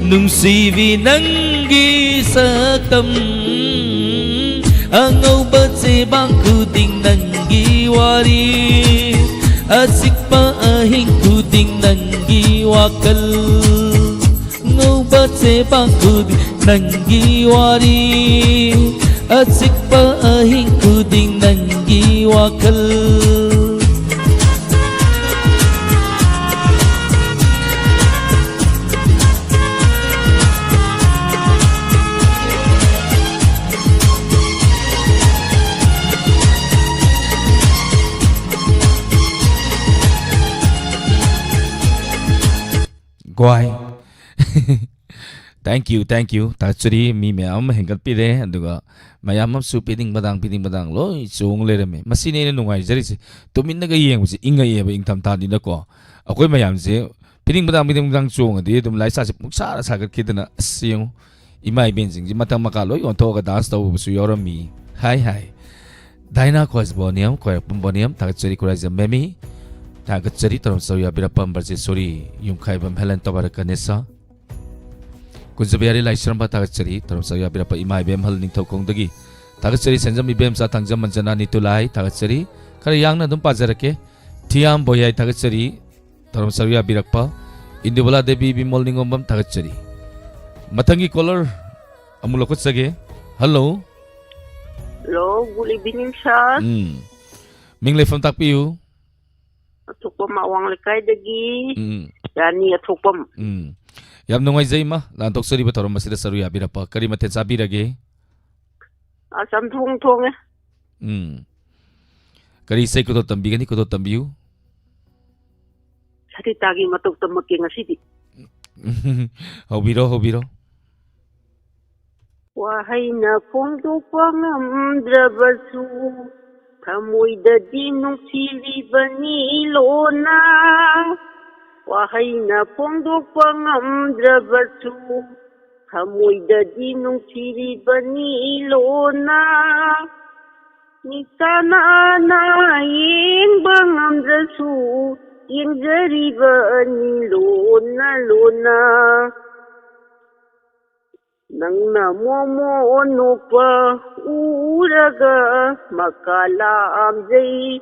ꯅꯨꯡꯁꯤꯕꯤ ꯅꯪꯒꯤ ꯁꯛꯇꯝ, ꯑꯉꯧꯕ ꯆꯦꯕꯥꯡ ꯈꯨꯗꯤꯡ ꯅꯪꯒꯤ ꯋꯥꯔꯤ, ꯑꯆꯤꯛꯄ ꯑꯍꯤꯡ ꯈꯨꯗꯤꯡ ꯅꯪꯒꯤ ꯋꯥꯈꯜ꯫ ꯑꯉꯧꯕ ꯆꯦꯕꯥꯡ ꯈꯨꯗꯤꯡ ꯅꯪꯒꯤ ꯋꯥꯔꯤ, ꯑꯆꯤꯛꯄ ꯑꯍꯤꯡ ꯈꯨꯗꯤꯡ ꯅꯪꯒꯤ ꯋꯥꯈꯜ꯫ ꯒꯣꯍꯥꯏ꯫ Thank you, thank you꯫ ꯊꯥꯒꯠꯆꯔꯤ꯫ ꯃꯤ ꯃꯌꯥꯝ ꯑꯃ ꯍꯦꯟꯒꯠꯄꯤꯔꯦ, ꯑꯗꯨꯒ ꯃꯌꯥꯝ ꯑꯃꯁꯨ ꯄꯤꯗꯤꯡ ꯃꯗꯥꯡ, ꯄꯤꯗꯤꯡ ꯃꯗꯥꯡ ꯂꯣꯏ ꯆꯣꯡ ꯂꯩꯔꯝꯃꯦ꯫ ꯃꯁꯤꯅꯤ ꯑꯩꯅ ꯅꯨꯡꯉꯥꯏꯖꯔꯤꯁꯦ꯫ ꯇꯨꯃꯤꯟꯅꯒ ꯌꯦꯡꯕꯁꯦ ꯏꯪꯉꯛꯑꯦꯕ, ꯏꯪꯊꯝꯊꯥꯅꯤꯅꯀꯣ꯫ ꯑꯩꯈꯣꯏ ꯃꯌꯥꯝꯁꯦ ꯄꯤꯗꯤꯡ ꯃꯗꯥꯡ, ꯄꯤꯗꯤꯡ ꯃꯗꯥꯡ ꯆꯣꯡꯉꯗꯤ ꯑꯗꯨꯝ ꯂꯥꯏꯁꯥꯁꯦ ꯄꯨꯡꯁꯥꯗ ꯁꯥꯒꯠꯈꯤꯗꯅ, ꯑꯁ ꯌꯦꯡꯉꯨ, ꯏꯃꯥ ꯏꯕꯦꯟꯁꯤꯡꯁꯦ ꯃꯊꯛ ꯃꯈꯥ ꯂꯣꯏ ꯑꯣꯟꯊꯣꯛꯑꯒ dance ꯇꯧꯕꯁꯨ ꯌꯥꯎꯔꯝꯃꯤ꯫ ꯍꯥꯏ ꯍꯥꯏ꯫ ꯗꯥꯏꯅꯥ ꯀꯣꯁꯕꯣꯅꯤꯌꯝ, ꯈ꯭ꯋꯥꯏꯔꯥꯛꯄꯝ ꯕꯣꯅꯤꯌꯝ, ꯊꯥꯒꯠꯆꯔꯤ꯫ ꯈꯨꯔꯥꯏꯖꯝ ꯃꯦꯃꯤ, ꯊꯥꯒꯠꯆꯔꯤ꯫ ꯇꯧꯔꯝ ꯆꯧ ꯌꯥꯕꯤꯔꯛꯄ ꯕ꯭ꯔꯖꯦꯁꯣꯔꯤ, ꯌꯨꯝꯈꯥꯏꯕꯝ ꯍꯦꯂꯦꯟ ꯇꯣꯕꯥꯔ ꯀꯅꯦꯁꯥ, ꯀꯨꯟꯖꯕꯤꯍꯥꯔꯤ ꯂꯥꯏꯁ꯭ꯔꯝꯕ, ꯊꯥꯒꯠꯆꯔꯤ꯫ ꯇꯧꯔꯝ ꯆꯧ ꯌꯥꯕꯤꯔꯛꯄ ꯏꯃꯥ ꯏꯕꯦꯝꯍꯜ ꯅꯤꯡꯊꯧꯈꯣꯡꯗꯒꯤ ꯊꯥꯒꯠꯆꯔꯤ꯫ ꯁꯦꯟꯖꯝ ꯏꯕꯦꯝꯆꯥ, ꯊꯥꯡꯖꯝ ꯃꯟꯖꯅꯥ, ꯅꯤꯇꯨꯂꯥꯏ, ꯊꯥꯒꯠꯆꯔꯤ꯫ ꯈꯔ ꯌꯥꯡꯅ ꯑꯗꯨꯝ ꯄꯥꯖꯔꯛꯀꯦ꯫ ꯊꯤꯌꯥꯝ ꯕꯣꯌꯥꯏ, ꯊꯥꯒꯠꯆꯔꯤ꯫ ꯇꯧꯔꯝ ꯆꯧ ꯌꯥꯕꯤꯔꯛꯄ ꯏꯟꯗꯨꯕꯂꯥ ꯗꯦꯕꯤ, ꯕꯤꯃꯣꯜ ꯅꯤꯉꯣꯝꯕꯝ, ꯊꯥꯒꯠꯆꯔꯤ꯫ ꯃꯊꯪꯒꯤ ꯀꯣꯂꯔ ꯑꯃꯨꯛ ꯂꯧꯈꯠꯆꯒꯦ꯫ Hello. Hello, good evening, sir꯫ Um. ꯃꯤꯡ ꯂꯩꯐꯝ ꯇꯥꯛꯄꯤꯌꯨ꯫ ꯑꯊꯣꯛꯄꯝ ꯑꯋꯥꯡ ꯂꯩꯀꯥꯏꯗꯒꯤ ꯎꯝ꯫ ꯔꯥꯅꯤ ꯑꯊꯣꯛꯄꯝ꯫ ꯎꯝ꯫ ꯌꯥꯝ ꯅꯨꯡꯉꯥꯏꯖꯩ, ꯏꯃꯥ, ꯂꯥꯟꯊꯣꯛꯆꯔꯤꯕ ꯊꯧꯔꯝ ꯑꯁꯤꯗ ꯁꯔꯨꯛ ꯌꯥꯕꯤꯔꯛꯄ꯫ ꯀꯔꯤ ꯃꯊꯦꯜ ꯆꯥꯕꯤꯔꯒꯦ? ꯑ, ꯆꯝꯊꯣꯡ ꯊꯣꯡꯉꯦ꯫ ꯎꯝ꯫ ꯀꯔꯤ ꯏꯁꯩ ꯈꯨꯗꯣꯜ ꯇꯝꯕꯤꯒꯅꯤ? ꯈꯨꯗꯣꯜ ꯇꯝꯕꯤꯌꯨ꯫ ꯁꯔꯤꯇꯥꯒꯤ ꯃꯇꯧ ꯇꯝꯃꯛꯀꯦ ꯉꯁꯤꯗꯤ꯫ ꯍꯧꯕꯤꯔꯣ, ꯍꯧꯕꯤꯔꯣ꯫ ꯋꯥꯍꯩꯅ ꯐꯣꯡꯗꯣꯛꯄ ꯉꯝꯗ꯭ꯔꯕꯁꯨ, ꯊꯃꯣꯏꯗꯗꯤ ꯅꯨꯡꯁꯤꯔꯤꯕꯅꯤ ꯂꯣꯟꯅ꯫ ꯋꯥꯍꯩꯅ ꯐꯣꯡꯗꯣꯛꯄ ꯉꯝꯗ꯭ꯔꯕꯁꯨ, ꯊꯃꯣꯏꯗꯗꯤ ꯅꯨꯡꯁꯤꯔꯤꯕꯅꯤ ꯂꯣꯟꯅ꯫ ꯃꯤꯠ ꯆꯥꯟꯅꯅ ꯌꯦꯡꯕ ꯉꯝꯗ꯭ꯔꯁꯨ, ꯌꯦꯡꯖꯔꯤꯕꯅꯤ ꯂꯣꯟꯅ ꯂꯣꯟꯅ꯫ ꯅꯪꯅ ꯃꯣꯃꯣꯟ ꯅꯣꯛꯄ ꯎꯔꯒ ꯃꯀꯥ ꯂꯥꯝꯖꯩ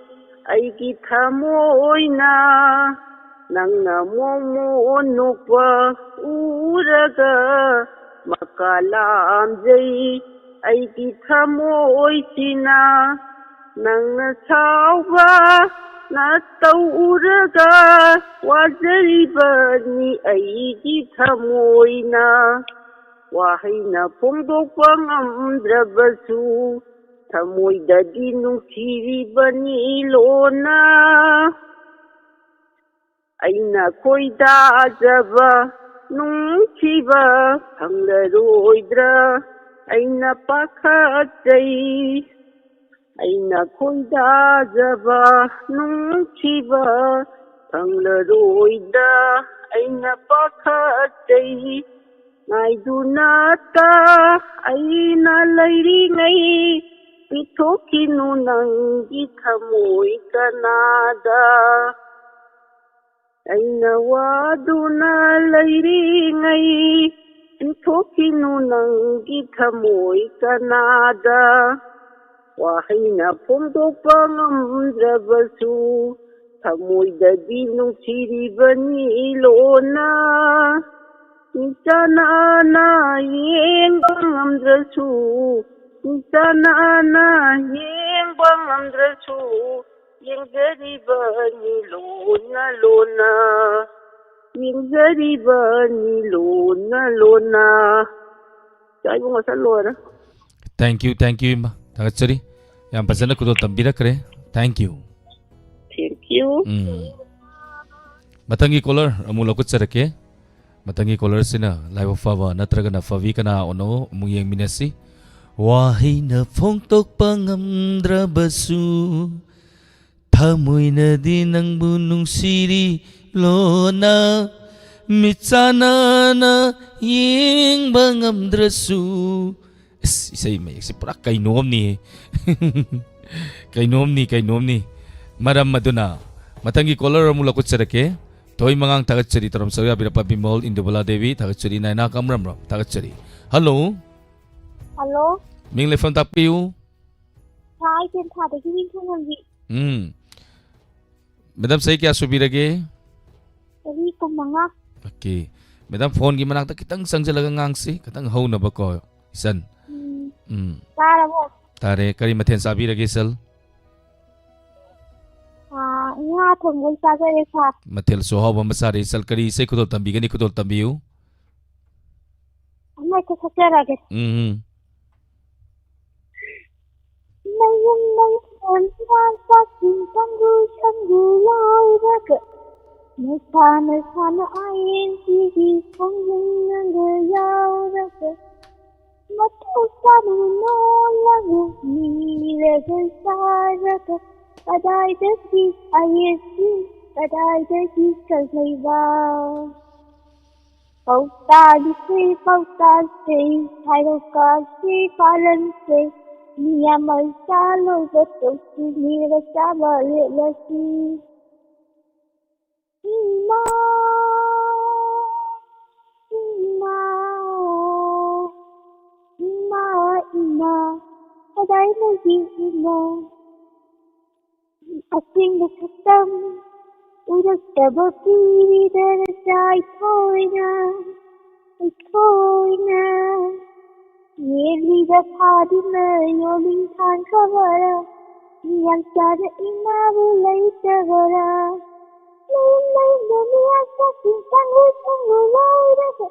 ꯑꯩꯒꯤ ꯊꯃꯣꯏꯅ꯫ ꯅꯪꯅ ꯃꯣꯃꯣꯟ ꯅꯣꯛꯄ ꯎꯔꯒ ꯃꯀꯥ ꯂꯥꯝꯖꯩ ꯑꯩꯒꯤ ꯊꯃꯣꯏꯁꯤꯅ꯫ ꯅꯪꯅ ꯁꯥꯎꯕ ꯅꯇꯧ ꯎꯔꯒ ꯋꯥꯖꯔꯤꯕꯅꯤ ꯑꯩꯒꯤ ꯊꯃꯣꯏꯅ꯫ ꯋꯥꯍꯩꯅ ꯐꯣꯡꯗꯣꯛꯄ ꯉꯝꯗ꯭ꯔꯕꯁꯨ, ꯊꯃꯣꯏꯗꯗꯤ ꯅꯨꯡꯁꯤꯔꯤꯕꯅꯤ ꯂꯣꯟꯅ꯫ ꯑꯩꯅ ꯈꯣꯏꯗꯥꯖꯕ ꯅꯨꯡꯁꯤꯕ ꯐꯪꯂꯔꯣꯏꯗ꯭ꯔꯥ ꯑꯩꯅ ꯄꯥꯈꯠꯆꯩ꯫ ꯑꯩꯅ ꯈꯣꯏꯗꯥꯖꯕ ꯅꯨꯡꯁꯤꯕ ꯐꯪꯂꯔꯣꯏꯗ꯭ꯔꯥ ꯑꯩꯅ ꯄꯥꯈꯠꯆꯩ꯫ ꯉꯥꯏꯗꯨꯅꯇ ꯑꯩꯅ ꯂꯩꯔꯤꯉꯩ ꯄꯤꯊꯣꯛꯈꯤꯅꯨ ꯅꯪꯒꯤ ꯊꯃꯣꯏ ꯀꯅꯥꯗ꯫ ꯑꯩꯅ ꯋꯥꯗꯨꯅ ꯂꯩꯔꯤꯉꯩ ꯄꯤꯊꯣꯛꯈꯤꯅꯨ ꯅꯪꯒꯤ ꯊꯃꯣꯏ ꯀꯅꯥꯗ꯫ ꯋꯥꯍꯩꯅ ꯐꯣꯡꯗꯣꯛꯄ ꯉꯝꯗ꯭ꯔꯕꯁꯨ ꯊꯃꯣꯏꯗꯗꯤ ꯅꯨꯡꯁꯤꯔꯤꯕꯅꯤ ꯂꯣꯟꯅ꯫ ꯃꯤꯠꯆꯥꯟꯅꯅ ꯌꯦꯡꯕ ꯉꯝꯗ꯭ꯔꯁꯨ, ꯃꯤꯠꯆꯥꯟꯅꯅ ꯌꯦꯡꯕ ꯉꯝꯗ꯭ꯔꯁꯨ ꯌꯦꯡꯖꯔꯤꯕꯅꯤ ꯂꯣꯟꯅ ꯂꯣꯟꯅ, ꯌꯦꯡꯖꯔꯤꯕꯅꯤ ꯂꯣꯟꯅ ꯂꯣꯟꯅ꯫ ꯏꯆꯥ ꯏꯕꯨꯡꯉꯣ, ꯆꯠ ꯂꯣꯏꯔꯦ꯫ Thank you, thank you, ꯏꯃꯥ꯫ ꯊꯥꯒꯠꯆꯔꯤ꯫ ꯌꯥꯝ ꯐꯖꯅ ꯈꯨꯗꯣꯜ ꯇꯝꯕꯤꯔꯛꯈ꯭ꯔꯦ꯫ Thank you꯫ Thank you꯫ ꯎꯝ꯫ ꯃꯊꯪꯒꯤ caller ꯑꯃꯨꯛ ꯂꯧꯈꯠꯆꯔꯛꯀꯦ꯫ ꯃꯊꯪꯒꯤ callerꯁꯤꯅ ꯂꯥꯏꯕꯛ ꯐꯕ ꯅꯠꯇ꯭ꯔꯒꯅ ꯐꯕꯤ ꯀꯅꯥ ꯑꯣꯏꯅꯣ ꯑꯃꯨꯛ ꯌꯦꯡꯃꯤꯟꯅꯁꯤ꯫ ꯋꯥꯍꯩꯅ ꯐꯣꯡꯗꯣꯛꯄ ꯉꯝꯗ꯭ꯔꯕꯁꯨ ꯊꯃꯣꯏꯅꯗꯤ ꯅꯪꯕꯨ ꯅꯨꯡꯁꯤꯔꯤ ꯂꯣꯟꯅ꯫ ꯃꯤꯠꯆꯥꯟꯅꯅ ꯌꯦꯡꯕ ꯉꯝꯗ꯭ꯔꯁꯨ꯫ ꯑꯁ, ꯏꯁꯩ ꯃꯌꯦꯛꯁꯦ ꯄꯨꯔꯥ ꯀꯩꯅꯣꯝꯅꯤ꯫ ꯀꯩꯅꯣꯝꯅꯤ, ꯀꯩꯅꯣꯝꯅꯤ꯫ ꯃꯔꯝ ꯑꯗꯨꯅ ꯃꯊꯪꯒꯤ caller ꯑꯃꯨꯛ ꯂꯧꯈꯠꯆꯔꯛꯀꯦ꯫ ꯊꯣꯏ ꯃꯉꯥꯡ ꯊꯥꯒꯠꯆꯔꯤ, ꯇꯧꯔꯝ ꯁꯔꯨ ꯌꯥꯕꯤꯔꯛꯄ ꯕꯤꯃꯣꯜ ꯏꯟꯗꯨꯕꯂꯥ ꯗꯦꯕꯤ ꯊꯥꯒꯠꯆꯔꯤ, ꯅꯥꯏꯅꯥ ꯀꯝꯔꯝꯔꯣ ꯊꯥꯒꯠꯆꯔꯤ꯫ Hello꯫ Hello꯫ ꯃꯤꯡ ꯂꯩꯐꯝ ꯇꯥꯛꯄꯤꯌꯨ꯫ ꯁꯥꯔ, ꯑꯩ ꯇꯦꯟꯊꯥꯗꯒꯤ ꯅꯤꯡꯊꯧꯉꯝꯕꯤ꯫ ꯎꯝ꯫ Madam, ꯆꯍꯤ ꯀꯌꯥ ꯁꯨꯕꯤꯔꯒꯦ? ꯆꯍꯤ ꯀꯨꯟꯃꯉꯥ꯫ Okay꯫ Madam, phoneꯒꯤ ꯃꯅꯥꯛꯇ ꯈꯤꯇꯪ ꯆꯪꯁꯤꯜꯂꯒ ꯉꯥꯡꯁꯤ, ꯈꯤꯇꯪ ꯍꯧꯅꯕꯀꯣ, ꯏꯆꯟ꯫ ꯎꯝ꯫ ꯎꯝ꯫ ꯇꯥꯔꯕꯣ? ꯇꯥꯔꯦ꯫ ꯀꯔꯤ ꯃꯊꯦꯜ ꯆꯥꯕꯤꯔꯒꯦ, ꯏꯆꯜ? ꯑꯥ, ꯉꯥ ꯊꯣꯡꯕ ꯆꯥꯖꯔꯦ, ꯁꯥꯔ꯫ ꯃꯊꯦꯜꯁꯨ ꯑꯍꯥꯎꯕ ꯑꯃ ꯆꯥꯔꯦ, ꯏꯆꯜ꯫ ꯀꯔꯤ ꯏꯁꯩ ꯈꯨꯗꯣꯜ ꯇꯝꯕꯤꯒꯅꯤ? ꯈꯨꯗꯣꯜ ꯇꯝꯕꯤꯌꯨ꯫ ꯑꯃ ꯍꯦꯛꯇ ꯁꯛꯆꯔꯒꯦ꯫ ꯎꯝ, ꯎꯝ꯫ ꯃꯌꯨꯝ ꯃꯌꯨꯝ ꯑꯣꯟꯗꯨꯅ ꯆꯥꯛꯁꯤꯡ ꯁꯪꯒꯨ ꯁꯪꯒꯨ ꯂꯥꯎꯔꯒ, ꯃꯩ ꯁꯥꯅ ꯁꯥꯅ ꯑꯥꯏ ꯑꯦꯟ ꯁꯤꯒꯤ ꯈꯣꯡꯖꯪ ꯅꯪꯒ ꯌꯥꯎꯔꯒ, ꯃꯇꯧ ꯆꯥꯅ ꯅꯣꯜꯂꯒ ꯃꯤꯔꯒ ꯆꯥꯔꯒ, ꯀꯗꯥꯏꯗꯒꯤ ꯑꯥꯏ ꯑꯦꯟ ꯁꯤ, ꯀꯗꯥꯏꯗꯒꯤ ꯀꯪꯂꯩꯕꯥꯛ? ꯄꯥꯎꯇꯥꯛꯁꯦ, ꯄꯥꯎꯇꯥꯛꯁꯦ, ꯍꯥꯏꯔꯣꯀꯥꯁꯦ, ꯄꯥꯂꯟꯁꯦ, ꯃꯤꯌꯥꯝ ꯃꯩꯁꯥ ꯂꯣꯏꯕ ꯇꯧꯁꯤ, ꯃꯤꯔꯒ ꯆꯥꯕ ꯂꯦꯞꯂꯁꯤ꯫ ꯏꯃꯥ, ꯏꯃꯥ, ꯏꯃꯥ, ꯏꯃꯥ, ꯀꯗꯥꯏꯗꯒꯤ ꯏꯃꯥ? ꯑꯁꯦꯡꯕ ꯁꯛꯇꯝ ꯎꯔꯛꯇꯕ ꯀꯨꯏꯔꯦꯗ ꯅꯆꯥ ꯑꯩꯈꯣꯏꯅ, ꯑꯩꯈꯣꯏꯅ꯫ ꯌꯦꯜꯂꯤꯗ ꯐꯥꯗꯨꯅ ꯌꯣꯜꯂꯤ ꯊꯥꯡꯈ꯭ꯔꯕꯔꯥ? ꯃꯤꯌꯥꯝ ꯆꯥꯅ ꯏꯃꯥꯕꯨ ꯂꯩꯇꯕꯔꯥ? ꯂꯩꯔꯝ ꯂꯩꯔꯝꯕ ꯃꯤꯌꯥꯝ ꯆꯥꯁꯤꯡ ꯆꯪꯂꯨ ꯆꯪꯂꯨ ꯂꯣꯏꯔꯒ,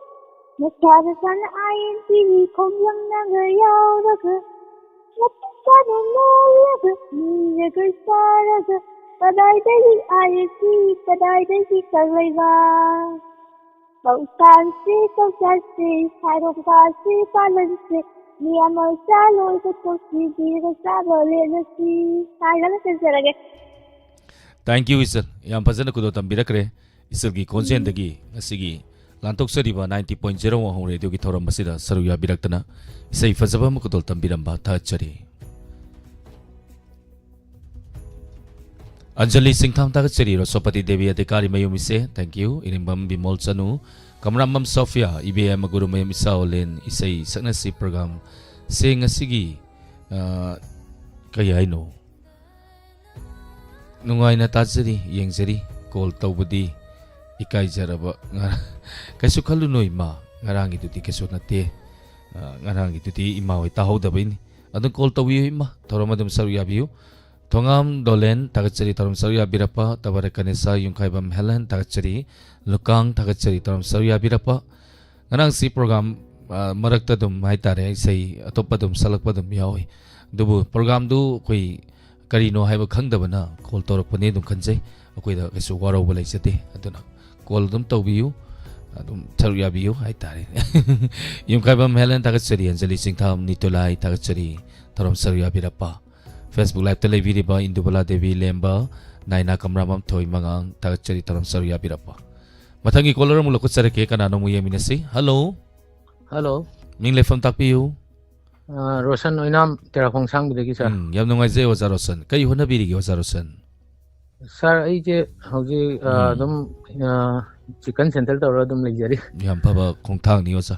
ꯅꯆꯥ ꯅꯆꯥꯅ ꯑꯥꯏ ꯑꯦꯟ ꯁꯤꯒꯤ ꯈꯣꯡꯖꯪ ꯅꯪꯒ ꯌꯥꯎꯔꯒ, ꯃꯇꯤꯛ ꯆꯥꯅ ꯅꯣꯜꯂꯒ ꯃꯤꯔꯒ ꯆꯥꯔꯒ, ꯀꯗꯥꯏꯗꯒꯤ ꯑꯥꯏ ꯑꯦꯟ ꯁꯤ, ꯀꯗꯥꯏꯗꯒꯤ ꯀꯪꯂꯩꯕꯥꯛ? ꯄꯥꯎꯇꯥꯛꯁꯤ, ꯄꯥꯎꯇꯥꯛꯁꯤ, ꯁꯥꯏꯔꯣꯛꯄꯥꯁꯤ, ꯄꯥꯂꯟꯁꯤ, ꯃꯤꯌꯥꯝ ꯃꯩꯁꯥ ꯂꯣꯏꯕ ꯇꯧꯁꯤ, ꯃꯤꯔꯒ ꯆꯥꯕ ꯂꯦꯞꯂꯁꯤ꯫ ꯍꯥꯏꯔꯒ ꯆꯠꯆꯔꯒꯦ꯫ Thank you, ꯏꯆꯜ꯫ ꯌꯥꯝ ꯐꯖꯅ ꯈꯨꯗꯣꯜ ꯇꯝꯕꯤꯔꯛꯈ꯭ꯔꯦ꯫ ꯏꯆꯜꯒꯤ ꯈꯣꯟꯖꯦꯜꯗꯒꯤ ꯉꯁꯤꯒꯤ ꯂꯥꯟꯊꯣꯛꯆꯔꯤꯕ ninety point zero ꯋꯥꯍꯣꯡ ꯔꯦꯗꯤꯑꯣꯒꯤ ꯊꯧꯔꯝ ꯑꯁꯤꯗ ꯁꯔꯨꯛ ꯌꯥꯕꯤꯔꯛꯇꯅ ꯏꯁꯩ ꯐꯖꯕ ꯑꯃ ꯈꯨꯗꯣꯜ ꯇꯝꯕꯤꯔꯝꯕ ꯊꯥꯒꯠꯆꯔꯤ꯫ ꯑꯟꯖꯂꯤ ꯁꯤꯡꯊꯥꯝ ꯊꯥꯒꯠꯆꯔꯤ, ꯔꯣꯁꯣꯄꯇꯤ ꯗꯦꯕꯤ ꯑꯙꯤꯀꯥꯔꯤ ꯃꯌꯨꯝ ꯏꯆꯦ, thank you, ꯏꯔꯦꯡꯕꯝ ꯕꯤꯃꯣꯜ ꯆꯅꯨ, ꯀꯃꯔꯥꯝꯕꯝ ꯁꯣꯐꯤꯌꯥ, ꯏꯕꯦꯝꯃ ꯒꯨꯔꯨꯃꯌꯨꯝ ꯏꯆꯥ ꯑꯣꯂꯦꯟ, ꯏꯁꯩ ꯁꯛꯅꯁꯤ ꯄ꯭ꯔꯣꯒ꯭ꯔꯥꯝ ꯁꯦ ꯉꯁꯤꯒꯤ, ꯑ, ꯀꯩ ꯍꯥꯏꯅꯣ? ꯅꯨꯡꯉꯥꯏꯅ ꯇꯥꯖꯔꯤ, ꯌꯦꯡꯖꯔꯤ꯫ ꯀꯣꯜ ꯇꯧꯕꯗꯤ ꯏꯀꯥꯏꯖꯔꯕ꯫ ꯉꯔꯥꯡ, ꯀꯩꯁꯨ ꯈꯜꯂꯨꯅꯨ ꯏꯃꯥ, ꯉꯔꯥꯡꯒꯤꯗꯨꯗꯤ ꯀꯩꯁꯨ ꯅꯠꯇꯦ꯫ ꯑ, ꯉꯔꯥꯡꯒꯤꯗꯨꯗꯤ ꯏꯃꯥ ꯍꯣꯏ ꯇꯥꯍꯧꯗꯕꯩꯅꯤ꯫ ꯑꯗꯨꯝ ꯀꯣꯜ ꯇꯧꯕꯤꯌꯨ ꯏꯃꯥ, ꯊꯧꯔꯝ ꯑꯗꯨꯝ ꯁꯔꯨꯛ ꯌꯥꯕꯤꯌꯨ꯫ ꯊꯣꯉꯥꯝ ꯗꯣꯂꯦꯟ ꯊꯥꯒꯠꯆꯔꯤ, ꯊꯧꯔꯝ ꯁꯔꯨꯛ ꯌꯥꯕꯤꯔꯛꯄ꯫ ꯇꯕꯔ ꯀꯅꯦꯁꯥ ꯌꯨꯝꯈꯥꯏꯕꯝ ꯍꯦꯂꯦꯟ ꯊꯥꯒꯠꯆꯔꯤ꯫ ꯂꯨꯀꯥꯡ ꯊꯥꯒꯠꯆꯔꯤ, ꯊꯧꯔꯝ ꯁꯔꯨꯛ ꯌꯥꯕꯤꯔꯛꯄ꯫ ꯉꯔꯥꯡꯁꯤ ꯄ꯭ꯔꯣꯒ꯭ꯔꯥꯝ, ꯑ, ꯃꯔꯛꯇ ꯑꯗꯨꯝ ꯍꯥꯏꯇꯥꯔꯦ, ꯏꯁꯩ ꯑꯇꯣꯞꯄ ꯑꯗꯨꯝ ꯁꯛꯂꯛꯄ ꯑꯗꯨꯝ ꯌꯥꯎꯏ꯫ ꯑꯗꯨꯕꯨ ꯄ꯭ꯔꯣꯒ꯭ꯔꯥꯝꯗꯨ ꯑꯩꯈꯣꯏ ꯀꯔꯤꯅꯣ ꯍꯥꯏꯕ ꯈꯪꯗꯕꯅ ꯀꯣꯜ ꯇꯧꯔꯛꯄꯅꯤ ꯑꯗꯨꯝ ꯈꯟꯖꯩ꯫ ꯑꯩꯈꯣꯏꯗ ꯀꯩꯁꯨ ꯋꯥꯔꯧꯕ ꯂꯩꯖꯗꯦ꯫ ꯑꯗꯨꯅ ꯀꯣꯜ ꯑꯗꯨꯝ ꯇꯧꯕꯤꯌꯨ, ꯑꯗꯨꯝ ꯁꯔꯨꯛ ꯌꯥꯕꯤꯌꯨ ꯍꯥꯏꯇꯥꯔꯦ꯫ ꯌꯨꯝꯈꯥꯏꯕꯝ ꯍꯦꯂꯦꯟ ꯊꯥꯒꯠꯆꯔꯤ, ꯑꯟꯖꯂꯤ ꯆꯤꯡꯊꯥꯝ, ꯅꯤꯇꯨꯂꯥꯏ ꯊꯥꯒꯠꯆꯔꯤ, ꯊꯧꯔꯝ ꯁꯔꯨꯛ ꯌꯥꯕꯤꯔꯛꯄ꯫ Facebook Liveꯇ ꯂꯩꯕꯤꯔꯤꯕ ꯏꯟꯗꯨꯕꯂꯥ ꯗꯦꯕꯤ ꯂꯦꯝꯕ, ꯅꯥꯏꯅꯥ ꯀꯝꯔꯥꯃꯥꯝꯊꯣꯏ ꯃꯉꯥꯡ ꯊꯥꯒꯠꯆꯔꯤ, ꯊꯧꯔꯝ ꯁꯔꯨꯛ ꯌꯥꯕꯤꯔꯛꯄ꯫ ꯃꯊꯪꯒꯤ ꯀꯣꯂꯔ ꯑꯃꯨꯛ ꯂꯧꯈꯠꯆꯔꯛꯀꯦ, ꯀꯅꯥꯅꯣ ꯑꯃꯨꯛ ꯌꯦꯡꯃꯤꯟꯅꯁꯤ꯫ ꯍꯜꯂꯣ꯫ ꯍꯜꯂꯣ꯫ ꯃꯤꯡ ꯂꯩꯐꯝ ꯇꯥꯛꯄꯤꯌꯨ꯫ ꯑ, ꯔꯣꯁꯟ ꯑꯣꯏꯅꯥꯝ, ꯇꯦꯔꯥꯈꯣꯡ ꯁꯥꯡꯕꯗꯒꯤ, ꯁꯥꯔ꯫ ꯎꯝ, ꯌꯥꯝ ꯅꯨꯡꯉꯥꯏꯖꯩ, ꯑꯣꯖꯥ ꯔꯣꯁꯟ꯫ ꯀꯔꯤ ꯍꯣꯠꯅꯕꯤꯔꯤꯒꯦ, ꯑꯣꯖꯥ ꯔꯣꯁꯟ? ꯁꯥꯔ, ꯑꯩꯁꯦ ꯍꯧꯖꯤꯛ, ꯑ, ꯎꯝ꯫ ꯑꯗꯨꯝ, ꯑ, ꯆꯤꯀꯟ ꯁꯦꯟꯇꯔ ꯇꯧꯔꯒ ꯑꯗꯨꯝ ꯂꯩꯖꯔꯤ꯫ ꯌꯥꯝ ꯐꯕ ꯈꯣꯡꯊꯥꯡꯅꯤ, ꯑꯣꯖꯥ꯫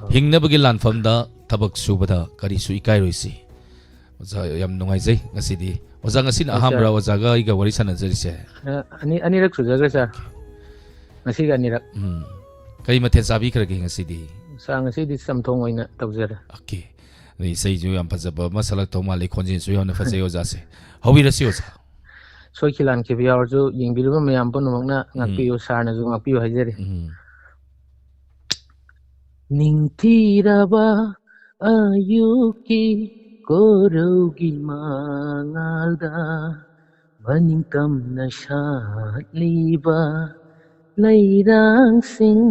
ꯑ꯫ ꯍꯤꯡꯅꯕꯒꯤ ꯂꯥꯟꯐꯝꯗ ꯊꯕꯛ ꯁꯨꯕꯗ ꯀꯔꯤꯁꯨ ꯏꯀꯥꯏꯔꯣꯏꯁꯤ꯫ ꯑꯣꯖꯥ, ꯌꯥꯝ ꯅꯨꯡꯉꯥꯏꯖꯩ ꯉꯁꯤꯗꯤ꯫ ꯑꯣꯖꯥ, ꯉꯁꯤꯅ ꯍꯣꯏ, ꯑꯍꯥꯟꯕꯔꯥ ꯁꯥꯔ꯫ ꯑꯣꯖꯥꯒ ꯑꯩꯒ ꯋꯥꯔꯤ ꯁꯥꯟꯅꯖꯔꯤꯁꯦ? ꯑ, ꯑꯅꯤ-, ꯑꯅꯤꯔꯛ ꯁꯨꯖꯈ꯭ꯔꯦ, ꯁꯥꯔ꯫ ꯉꯁꯤꯒ ꯑꯅꯤꯔꯛ꯫ ꯎꯝ꯫ ꯀꯔꯤ ꯃꯊꯦꯜ ꯆꯥꯕꯤꯈ꯭ꯔꯒꯦ ꯉꯁꯤꯗꯤ? ꯁꯥꯔ, ꯉꯁꯤꯗꯤ ꯆꯝꯊꯣꯡ ꯑꯣꯏꯅ ꯇꯧꯖꯔꯦ꯫ ꯑꯣꯀꯦ꯫ ꯑꯗꯩ ꯏꯁꯩꯁꯨ ꯌꯥꯝ ꯐꯖꯕ ꯑꯃ ꯁꯛꯂꯛꯇꯧ ꯃꯥꯜꯂꯤ, ꯈꯣꯟꯖꯦꯜꯁꯨ ꯌꯥꯝꯅ ꯐꯖꯩ ꯑꯣꯖꯥꯁꯦ꯫ ꯍꯧꯕꯤꯔꯁꯤ, ꯑꯣꯖꯥ꯫ ꯁꯣꯏꯈꯤ ꯂꯥꯟꯈꯤꯕ ꯌꯥꯎꯔꯁꯨ ꯌꯦꯡꯕꯤꯔꯤꯕ ꯃꯌꯥꯝ ꯄꯨꯝꯅꯃꯛꯅ ꯎꯝ꯫ ꯉꯥꯛꯄꯤꯌꯨ, ꯁꯥꯔꯅꯁꯨ ꯉꯥꯛꯄꯤꯌꯨ ꯍꯥꯏꯖꯔꯤ꯫ ꯎꯝ꯫ ꯅꯤꯡꯊꯤꯔꯕ ꯑꯌꯨꯛꯀꯤ ꯀꯣꯔꯧꯒꯤ ꯃꯉꯥꯜꯗ ꯃꯅꯤꯡꯇꯝꯅ ꯁꯥꯠꯂꯤꯕ ꯂꯩꯔꯥꯡꯁꯤꯡ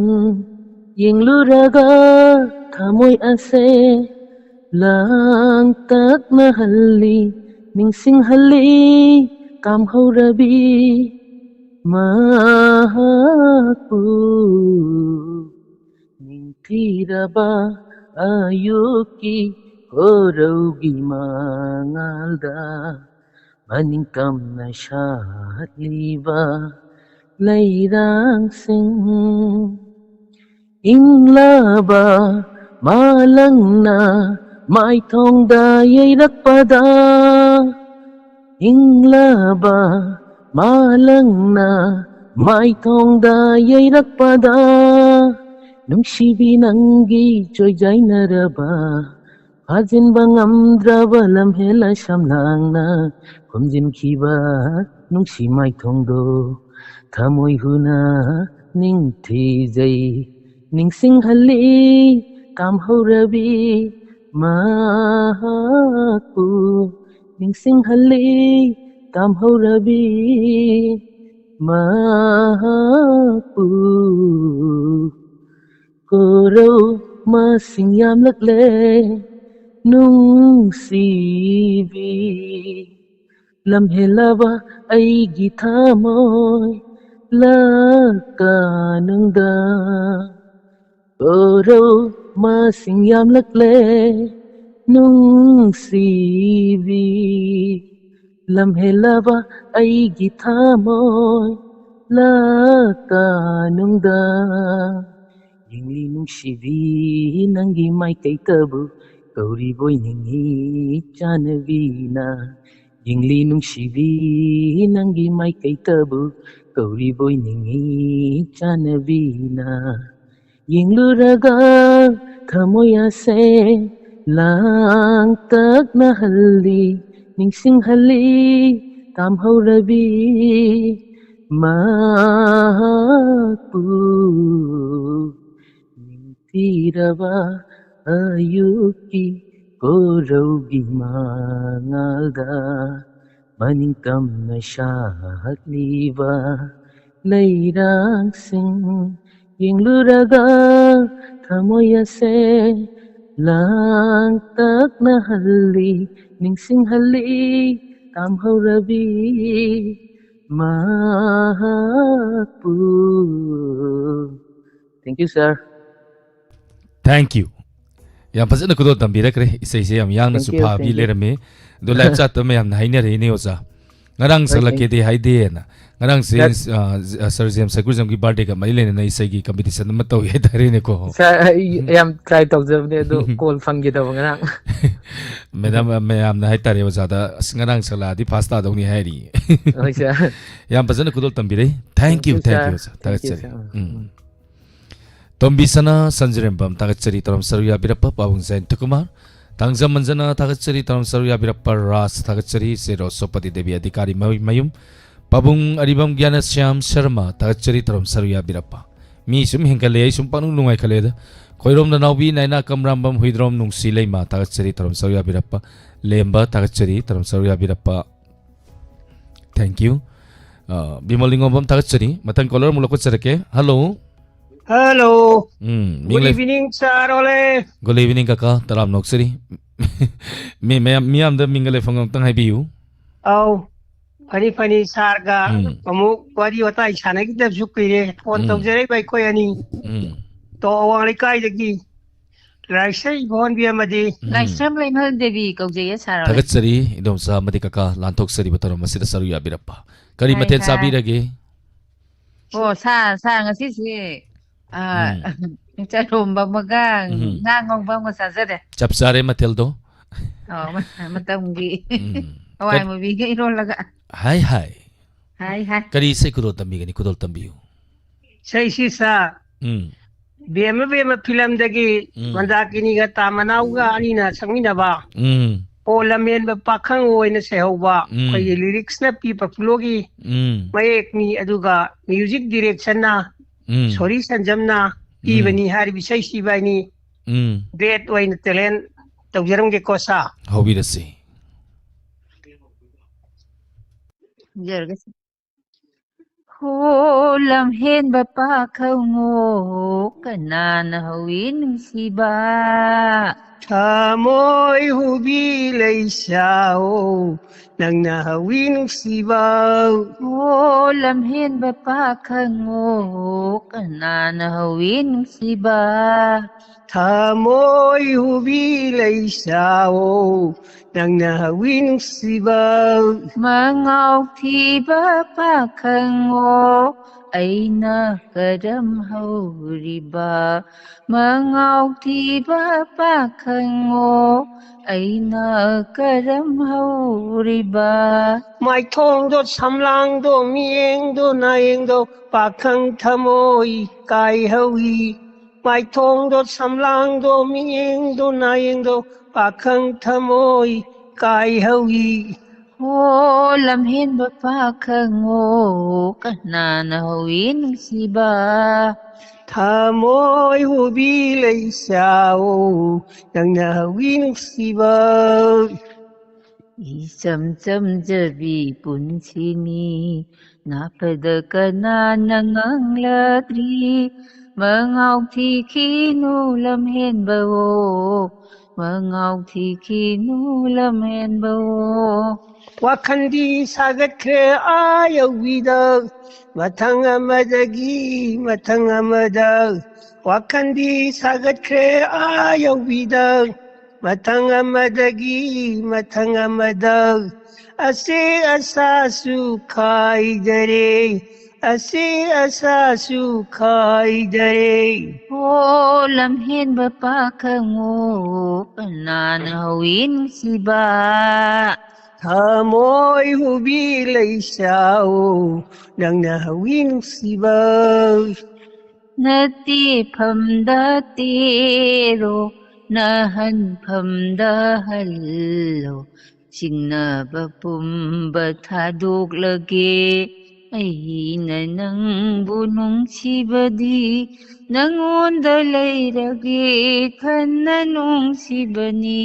ꯌꯦꯡꯂꯨꯔꯒ ꯊꯃꯣꯏ ꯑꯁꯦ ꯂꯥꯡꯇꯛꯅꯍꯜꯂꯤ, ꯅꯤꯡꯁꯤꯡꯍꯜꯂꯤ ꯀꯥꯝꯍꯧꯔꯕꯤ ꯃꯍꯥꯛꯄꯨ꯫ ꯅꯤꯡꯊꯤꯔꯕ ꯑꯌꯨꯛꯀꯤ ꯀꯣꯔꯧꯒꯤ ꯃꯉꯥꯜꯗ ꯃꯅꯤꯡꯇꯝꯅ ꯁꯥꯠꯂꯤꯕ ꯂꯩꯔꯥꯡꯁꯤꯡ, ꯏꯪꯂꯕ ꯃꯥꯂꯪꯅ ꯃꯥꯏꯊꯣꯡꯗ ꯌꯩꯔꯛꯄꯗ, ꯏꯪꯂꯕ ꯃꯥꯂꯪꯅ ꯃꯥꯏꯊꯣꯡꯗ ꯌꯩꯔꯛꯄꯗ, ꯅꯨꯡꯁꯤꯕꯤ ꯅꯪꯒꯤ ꯆꯣꯏꯖꯥꯏꯅꯔꯕ, ꯐꯥꯖꯤꯟꯕ ꯉꯝꯗ꯭ꯔꯕ ꯂꯝꯍꯦꯜ ꯑꯁꯝꯂꯥꯡꯅ ꯈꯨꯝꯖꯤꯟꯈꯤꯕ ꯅꯨꯡꯁꯤ ꯃꯥꯏꯊꯣꯡꯗꯣ ꯊꯃꯣꯏ ꯍꯨꯅ ꯅꯤꯡꯊꯤꯖꯩ, ꯅꯤꯡꯁꯤꯡꯍꯜꯂꯤ ꯀꯥꯝꯍꯧꯔꯕꯤ ꯃꯍꯥꯛꯄꯨ, ꯅꯤꯡꯁꯤꯡꯍꯜꯂꯤ ꯀꯥꯝꯍꯧꯔꯕꯤ ꯃꯍꯥꯛꯄꯨ꯫ ꯀꯣꯔꯧ ꯃꯁꯤꯡ ꯌꯥꯝꯂꯛꯂꯦ ꯅꯨꯡꯁꯤꯕꯤ, ꯂꯝꯍꯦꯜꯂꯕ ꯑꯩꯒꯤ ꯊꯃꯣꯏ ꯂꯀꯥꯅꯨꯡꯗ꯫ ꯀꯣꯔꯧ ꯃꯁꯤꯡ ꯌꯥꯝꯂꯛꯂꯦ ꯅꯨꯡꯁꯤꯕꯤ, ꯂꯝꯍꯦꯜꯂꯕ ꯑꯩꯒꯤ ꯊꯃꯣꯏ ꯂꯀꯥꯅꯨꯡꯗ꯫ ꯌꯦꯡꯂꯤ ꯅꯨꯡꯁꯤꯕꯤ ꯅꯪꯒꯤ ꯃꯥꯏꯀꯩꯇꯕꯨ, ꯀꯧꯔꯤꯕꯣꯏ ꯅꯤꯡꯉꯤ ꯆꯥꯟꯅꯕꯤꯅ꯫ ꯌꯦꯡꯂꯤ ꯅꯨꯡꯁꯤꯕꯤ ꯅꯪꯒꯤ ꯃꯥꯏꯀꯩꯇꯕꯨ, ꯀꯧꯔꯤꯕꯣꯏ ꯅꯤꯡꯉꯤ ꯆꯥꯟꯅꯕꯤꯅ꯫ ꯌꯦꯡꯂꯨꯔꯒ ꯊꯃꯣꯏ ꯑꯁꯦ ꯂꯥꯡꯇꯛꯅꯍꯜꯂꯤ, ꯅꯤꯡꯁꯤꯡꯍꯜꯂꯤ ꯇꯥꯝꯍꯧꯔꯕꯤ ꯃꯍꯥꯛꯄꯨ꯫ ꯅꯤꯡꯊꯤꯔꯕ ꯑꯌꯨꯛꯀꯤ ꯀꯣꯔꯧꯒꯤ ꯃꯉꯥꯜꯗ, ꯃꯅꯤꯡꯇꯝꯅ ꯁꯥꯍꯠꯂꯤꯕ ꯂꯩꯔꯥꯡꯁꯤꯡ ꯌꯦꯡꯂꯨꯔꯒ, ꯊꯃꯣꯏ ꯑꯁꯦ ꯂꯥꯡꯇꯛꯅꯍꯜꯂꯤ, ꯅꯤꯡꯁꯤꯡꯍꯜꯂꯤ ꯇꯥꯝꯍꯧꯔꯕꯤ ꯃꯍꯥꯛꯄꯨ꯫ Thank you, sir. Thank you. ꯌꯥꯝ ꯐꯖꯅ ꯈꯨꯗꯣꯜ ꯇꯝꯕꯤꯔꯛꯈ꯭ꯔꯦ꯫ ꯏꯁꯩꯁꯦ ꯌꯥꯝ ꯌꯥꯡꯅꯁꯨ Thank you, ꯐꯥꯕꯤ thank you. ꯂꯩꯔꯝꯃꯦ꯫ ꯑꯗꯣ live chat ꯇ ꯃꯌꯥꯝꯅ ꯍꯥꯏꯅꯔꯛꯏꯅꯦ ꯑꯣꯖꯥ, ꯉꯔꯥꯡ ꯍꯣꯏ, thank ꯁꯛꯂꯛꯀꯦꯗꯤ ꯍꯥꯏꯗꯦꯅ꯫ ꯉꯔꯥꯡꯁꯦ Sir. ꯑ, ꯁꯔ ꯖꯦꯝꯁ ꯁꯀꯨꯖꯝꯒꯤ birthday ꯒ ꯃꯔꯤ ꯂꯩꯅꯅ ꯏꯁꯩꯒꯤ competition ꯑꯃ ꯇꯧꯏ ꯍꯥꯏꯇꯥꯔꯦꯅꯦꯀꯣ꯫ Sir, ꯑꯩ ꯌꯥꯝ try ꯇꯧꯖꯕꯅꯦ ꯑꯗꯣ call ꯐꯪꯈꯤꯗꯕ ꯉꯔꯥꯡ꯫ Madam, ꯃꯌꯥꯝꯅ ꯍꯥꯏꯇꯥꯔꯦ ꯑꯣꯖꯥꯗ, "ꯑꯁ, ꯉꯔꯥꯡ ꯁꯛꯂꯛꯑꯗꯤ first ꯇꯥꯗꯧꯅꯤ" ꯍꯥꯏꯔꯤ꯫ ꯍꯣꯏ, sir. ꯌꯥꯝ ꯐꯖꯅ ꯈꯨꯗꯣꯜ ꯇꯝꯕꯤꯔꯦ꯫ Thank you, Thank you, thank you, sir. ꯑꯣꯖꯥ꯫ Thank you, ꯊꯥꯒꯠꯆꯔꯤ꯫ sir. ꯎꯝ꯫ ꯇꯣꯝꯕꯤꯁꯅꯥ ꯁꯟꯖꯤꯔꯦꯝꯕꯝ ꯊꯥꯒꯠꯆꯔꯤ, ꯇꯧꯔꯝ ꯁꯔꯨꯛ ꯌꯥꯕꯤꯔꯛꯄ꯫ ꯄꯥꯕꯨꯡ ꯖꯌꯟꯇ ꯀꯨꯃꯥꯔ, ꯊꯥꯡꯖꯝ ꯃꯟꯖꯅ ꯊꯥꯒꯠꯆꯔꯤ, ꯇꯧꯔꯝ ꯁꯔꯨꯛ ꯌꯥꯕꯤꯔꯛꯄ꯫ ꯔꯥꯖ ꯊꯥꯒꯠꯆꯔꯤ, ꯁꯦꯔꯣ ꯁꯣꯄꯇꯤ ꯗꯦꯕꯤ ꯑꯙꯤꯀꯥꯔꯤ ꯃꯌꯨꯝ꯫ ꯄꯥꯕꯨꯡ ꯑꯔꯤꯕꯝ ꯒ꯭ꯌꯥꯅꯁ꯭ꯌꯥꯝ ꯁꯔꯃ ꯊꯥꯒꯠꯆꯔꯤ, ꯇꯧꯔꯝ ꯁꯔꯨꯛ ꯌꯥꯕꯤꯔꯛꯄ꯫ ꯃꯤ ꯁꯨꯝ ꯍꯦꯟꯒꯠꯂꯦ, ꯑꯩ ꯁꯨꯝ ꯄꯪꯅꯨꯡ ꯅꯨꯡꯉꯥꯏꯈꯠꯂꯦꯗ꯫ ꯈꯣꯏꯔꯣꯝꯗ ꯅꯥꯎꯕꯤ, ꯅꯥꯏꯅꯥ ꯀꯝꯔꯥꯝꯕꯝ, ꯍꯨꯏꯗ꯭ꯔꯣꯝ ꯅꯨꯡꯁꯤ ꯂꯩꯃ ꯊꯥꯒꯠꯆꯔꯤ, ꯇꯧꯔꯝ ꯁꯔꯨꯛ ꯌꯥꯕꯤꯔꯛꯄ꯫ ꯂꯦꯝꯕ ꯊꯥꯒꯠꯆꯔꯤ, ꯇꯧꯔꯝ ꯁꯔꯨꯛ ꯌꯥꯕꯤꯔꯛꯄ꯫ Thank you. ꯑ, ꯕꯤꯃꯣꯜ ꯅꯤꯉꯣꯝꯕꯝ, ꯊꯥꯒꯠꯆꯔꯤ꯫ ꯃꯊꯪ caller ꯑꯃꯨꯛ ꯂꯧꯈꯠꯆꯔꯛꯀꯦ꯫ Hello꯫ Hello꯫ ꯎꯝ, ꯃꯤꯡ Good ꯂꯩ- evening, sir ꯍꯣꯂꯦ꯫ Good evening, ꯀꯀꯥ꯫ ꯇꯔꯥꯝꯅ ꯑꯣꯛꯆꯔꯤ꯫ ꯃꯤ ꯃꯌꯥꯝ, ꯃꯤꯌꯥꯝꯗ ꯃꯤꯡꯒ ꯂꯩꯐꯝꯒ ꯑꯝꯇꯪ ꯍꯥꯏꯕꯤꯌꯨ꯫ ꯑꯧ, ꯐꯅꯤ, ꯐꯅꯤ, sirꯒ ꯎꯝ꯫ ꯑꯃꯨꯛ ꯋꯥꯔꯤ ꯋꯥꯇꯥꯏ ꯁꯥꯟꯅꯈꯤꯗꯕꯁꯨ ꯀꯨꯏꯔꯦ꯫ Phone ꯎꯝ꯫ ꯇꯧꯖꯔꯛꯏꯕ ꯑꯩꯈꯣꯏ ꯑꯅꯤ꯫ ꯎꯝ꯫ ꯇꯣ ꯑꯋꯥꯡ ꯂꯩꯀꯥꯏꯗꯒꯤ ꯂꯥꯏꯁ꯭ꯔꯝ ꯏꯕꯣꯟꯕꯤ ꯑꯃꯗꯤ ꯎꯝ꯫ ꯂꯥꯏꯁ꯭ꯔꯝ ꯂꯩꯃꯍꯜ ꯗꯦꯕꯤ ꯀꯧꯖꯩꯌꯦ, sir ꯍꯣꯂꯦ꯫ ꯊꯥꯒꯠꯆꯔꯤ, ꯏꯗꯣꯝꯆꯥ ꯑꯃꯗꯤ ꯀꯀꯥ, ꯂꯥꯟꯊꯣꯛꯆꯔꯤꯕ ꯊꯧꯔꯝ ꯑꯁꯤꯗ ꯁꯔꯨꯛ ꯌꯥꯕꯤꯔꯛꯄ꯫ ꯀꯔꯤ ꯍꯥꯏ, ꯃꯊꯦꯜ ꯍꯥꯏ꯫ ꯆꯥꯕꯤꯔꯒꯦ? ꯑꯣ, ꯁꯥ, ꯁꯥ, ꯉꯁꯤꯁꯦ, ꯑ, ꯎꯝ꯫ ꯆꯔꯣꯝꯕ ꯑꯃꯒ ꯎꯝ꯫ ꯉꯥ ꯉꯧꯕ ꯑꯃꯒ ꯆꯥꯖꯔꯦ꯫ ꯆꯞ ꯆꯥꯔꯦ ꯃꯊꯦꯜꯗꯣ꯫ ꯑꯣ, ꯃ-, ꯃꯇꯝꯒꯤ ꯎꯝ꯫ ꯍꯋꯥꯏ ꯀꯔꯤ ꯃꯨꯕꯤꯒ ꯏꯔꯣꯜꯂꯒ꯫ ꯍꯥꯏ, ꯍꯥꯏ꯫ ꯍꯥꯏ, ꯍꯥꯏ꯫ ꯀꯔꯤ ꯏꯁꯩ ꯈꯨꯗꯣꯜ ꯇꯝꯕꯤꯒꯅꯤ? ꯈꯨꯗꯣꯜ ꯇꯝꯕꯤꯌꯨ꯫ ꯏꯁꯩꯁꯤ, sir, ꯎꯝ꯫ ꯕꯦꯝꯃ ꯕꯦꯝꯃ filmꯗꯒꯤ ꯎꯝ꯫ ꯃꯟꯗꯥꯀꯤꯅꯤꯒ ꯇꯥ ꯃꯅꯥꯎꯒ ꯑꯅꯤꯅ ꯁꯛꯃꯤꯟꯅꯕ ꯎꯝ꯫ ꯑꯣ ꯂꯝꯍꯦꯟꯕ ꯄꯥꯈꯪ ꯑꯣꯏꯅ ꯁꯩꯍꯧꯕ ꯎꯝ꯫ ꯑꯩꯈꯣꯏꯒꯤ lyricsꯅ ꯄꯤ ꯄꯥꯄꯨꯂꯣꯒꯤ ꯎꯝ꯫ ꯃꯌꯦꯛꯅꯤ, ꯑꯗꯨꯒ music directionꯅ ꯎꯝ꯫ ꯁꯣꯔꯤ ꯁꯟꯖꯝꯅ ꯎꯝ꯫ ꯄꯤꯕꯅꯤ꯫ ꯍꯥꯏꯔꯤꯕ ꯏꯁꯩꯁꯤ ꯏꯕꯥꯏꯅꯤ ꯎꯝ꯫ duet ꯑꯣꯏꯅ talent ꯇꯧꯖꯔꯝꯒꯦꯀꯣ, sir꯫ ꯍꯧꯕꯤꯔꯁꯤ꯫ ꯈꯨꯝꯖꯔꯒꯦ꯫ ꯍꯣ ꯂꯝꯍꯦꯟꯕ ꯄꯥꯈꯪꯉꯣ, ꯀꯅꯥꯅ ꯍꯧꯏ ꯅꯨꯡꯁꯤꯕ? ꯊꯃꯣꯏ ꯍꯨꯕꯤ ꯂꯩꯁꯥꯑꯣ, ꯅꯪꯅ ꯍꯧꯏ ꯅꯨꯡꯁꯤꯕ꯫ ꯍꯣ ꯂꯝꯍꯦꯟꯕ ꯄꯥꯈꯪꯉꯣ, ꯀꯅꯥꯅ ꯍꯧꯏ ꯅꯨꯡꯁꯤꯕ? ꯊꯃꯣꯏ ꯍꯨꯕꯤ ꯂꯩꯁꯥꯑꯣ, ꯅꯪꯅ ꯍꯧꯏ ꯅꯨꯡꯁꯤꯕ꯫ ꯃꯉꯥꯎ ꯊꯤꯕ ꯄꯥꯈꯪꯉꯣ, ꯑꯩꯅ ꯀꯔꯝ ꯍꯧꯔꯤꯕ? ꯃꯉꯥꯎ ꯊꯤꯕ ꯄꯥꯈꯪꯉꯣ, ꯑꯩꯅ ꯀꯔꯝ ꯍꯧꯔꯤꯕ? ꯃꯥꯏꯊꯣꯡꯗꯣ ꯁꯝꯂꯥꯡꯗꯣ ꯃꯤꯠꯌꯦꯡꯗꯣ ꯅꯥꯌꯦꯡꯗꯣ ꯄꯥꯈꯪ ꯊꯃꯣꯏ ꯀꯥꯏꯍꯧꯏ꯫ ꯃꯥꯏꯊꯣꯡꯗꯣ ꯁꯝꯂꯥꯡꯗꯣ ꯃꯤꯠꯌꯦꯡꯗꯣ ꯅꯥꯌꯦꯡꯗꯣ ꯄꯥꯈꯪ ꯊꯃꯣꯏ ꯀꯥꯏꯍꯧꯏ꯫ ꯍꯣ ꯂꯝꯍꯦꯟꯕ ꯄꯥꯈꯪꯉꯣ, ꯀꯅꯥꯅ ꯍꯧꯏ ꯅꯨꯡꯁꯤꯕ? ꯊꯃꯣꯏ ꯍꯨꯕꯤ ꯂꯩꯁꯥꯑꯣ, ꯅꯪꯅ ꯍꯧꯏ ꯅꯨꯡꯁꯤꯕ꯫ ꯏꯆꯝ ꯆꯝꯖꯕꯤ ꯄꯨꯟꯁꯤꯅꯤ, ꯅꯥꯞꯄꯗ ꯀꯅꯥꯅ ꯉꯥꯡꯂꯗ꯭ꯔꯤ? ꯃꯉꯥꯎ ꯊꯤꯈꯤꯅꯨ ꯂꯝꯍꯦꯟꯕꯋꯣ, ꯃꯉꯥꯎ ꯊꯤꯈꯤꯅꯨ ꯂꯝꯍꯦꯟꯕꯋꯣ꯫ ꯋꯥꯈꯜꯗꯤ ꯁꯥꯒꯠꯈ꯭ꯔꯦ ꯑꯥ ꯌꯧꯕꯤꯗ, ꯃꯊꯪ ꯑꯃꯗꯒꯤ ꯃꯊꯪ ꯑꯃꯗ꯫ ꯋꯥꯈꯜꯗꯤ ꯁꯥꯒꯠꯈ꯭ꯔꯦ ꯑꯥ ꯌꯧꯕꯤꯗ, ꯃꯊꯪ ꯑꯃꯗꯒꯤ ꯃꯊꯪ ꯑꯃꯗ꯫ ꯑꯁꯦ ꯑꯁꯥꯁꯨ ꯈꯥꯏꯗꯔꯦ, ꯑꯁꯦ ꯑꯁꯥꯁꯨ ꯈꯥꯏꯗꯔꯦ꯫ ꯑꯣ ꯂꯝꯍꯦꯟꯕ ꯄꯥꯈꯪꯉꯣ, ꯀꯅꯥꯅ ꯍꯧꯏ ꯅꯨꯡꯁꯤꯕ? ꯊꯃꯣꯏ ꯍꯨꯕꯤ ꯂꯩꯁꯥꯑꯣ, ꯅꯪꯅ ꯍꯧꯏ ꯅꯨꯡꯁꯤꯕ꯫ ꯅꯠꯇꯦꯐꯝꯗ ꯇꯦꯔꯣ, ꯅꯍꯟꯐꯝꯗ ꯍꯜꯂꯣ, ꯆꯤꯡꯅꯕ ꯄꯨꯝꯕ ꯊꯥꯗꯣꯛꯂꯒꯦ꯫ ꯑꯩꯅ ꯅꯪꯕꯨ ꯅꯨꯡꯁꯤꯕꯗꯤ ꯅꯪꯉꯣꯟꯗ ꯂꯩꯔꯒꯦ ꯈꯟꯅ ꯅꯨꯡꯁꯤꯕꯅꯤ꯫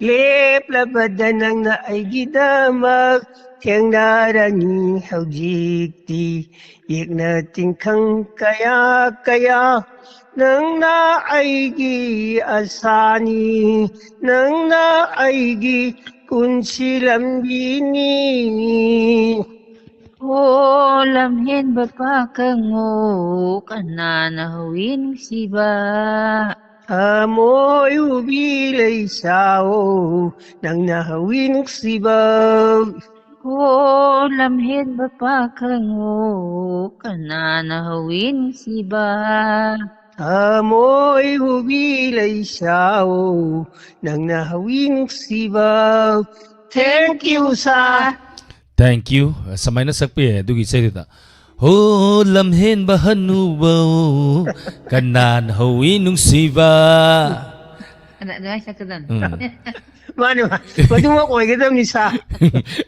ꯂꯦꯞꯂꯕꯗ ꯅꯪꯅ ꯑꯩꯒꯤꯗꯃꯛ ꯊꯦꯡꯅꯔꯅꯤ ꯍꯧꯖꯤꯛꯇꯤ꯫ ꯌꯦꯛꯅ ꯇꯤꯡꯈꯪ ꯀꯌꯥ ꯀꯌꯥ, ꯅꯪꯅ ꯑꯩꯒꯤ ꯑꯁꯥꯅꯤ, ꯅꯪꯅ ꯑꯩꯒꯤ ꯄꯨꯟꯁꯤ ꯂꯝꯕꯤꯅꯤ꯫ ꯑꯣ ꯂꯝꯍꯦꯟꯕ ꯄꯥꯈꯪꯉꯣ, ꯀꯅꯥꯅ ꯍꯧꯏ ꯅꯨꯡꯁꯤꯕ? ꯊꯃꯣꯏ ꯍꯨꯕꯤ ꯂꯩꯁꯥꯑꯣ, ꯅꯪꯅ ꯍꯧꯏ ꯅꯨꯡꯁꯤꯕ꯫ ꯑꯣ ꯂꯝꯍꯦꯟꯕ ꯄꯥꯈꯪꯉꯣ, ꯀꯅꯥꯅ ꯍꯧꯏ ꯅꯨꯡꯁꯤꯕ? ꯊꯃꯣꯏ ꯍꯨꯕꯤ ꯂꯩꯁꯥꯑꯣ, ꯅꯪꯅ ꯍꯧꯏ ꯅꯨꯡꯁꯤꯕ꯫ Thank you, sir. Thank you. ꯁꯨꯃꯥꯏꯅ ꯁꯛꯄ ꯌꯥꯏ ꯑꯗꯨꯒꯤ ꯏꯁꯩꯗꯨꯗ꯫ ꯍꯣ ꯂꯝꯍꯦꯟꯕ ꯍꯅꯨꯕꯧ, ꯀꯅꯥꯅ ꯍꯧꯏ ꯅꯨꯡꯁꯤꯕ? ꯑꯗ ꯑꯗꯨꯃꯥꯏꯅ ꯁꯛꯀꯗꯕꯅꯤ꯫ ꯎꯝ. ꯃꯥꯅꯦ ꯃꯥꯅꯦ, ꯃꯗꯨꯃꯛ ꯑꯣꯏꯒꯗꯕꯅꯤ ꯁꯥ꯫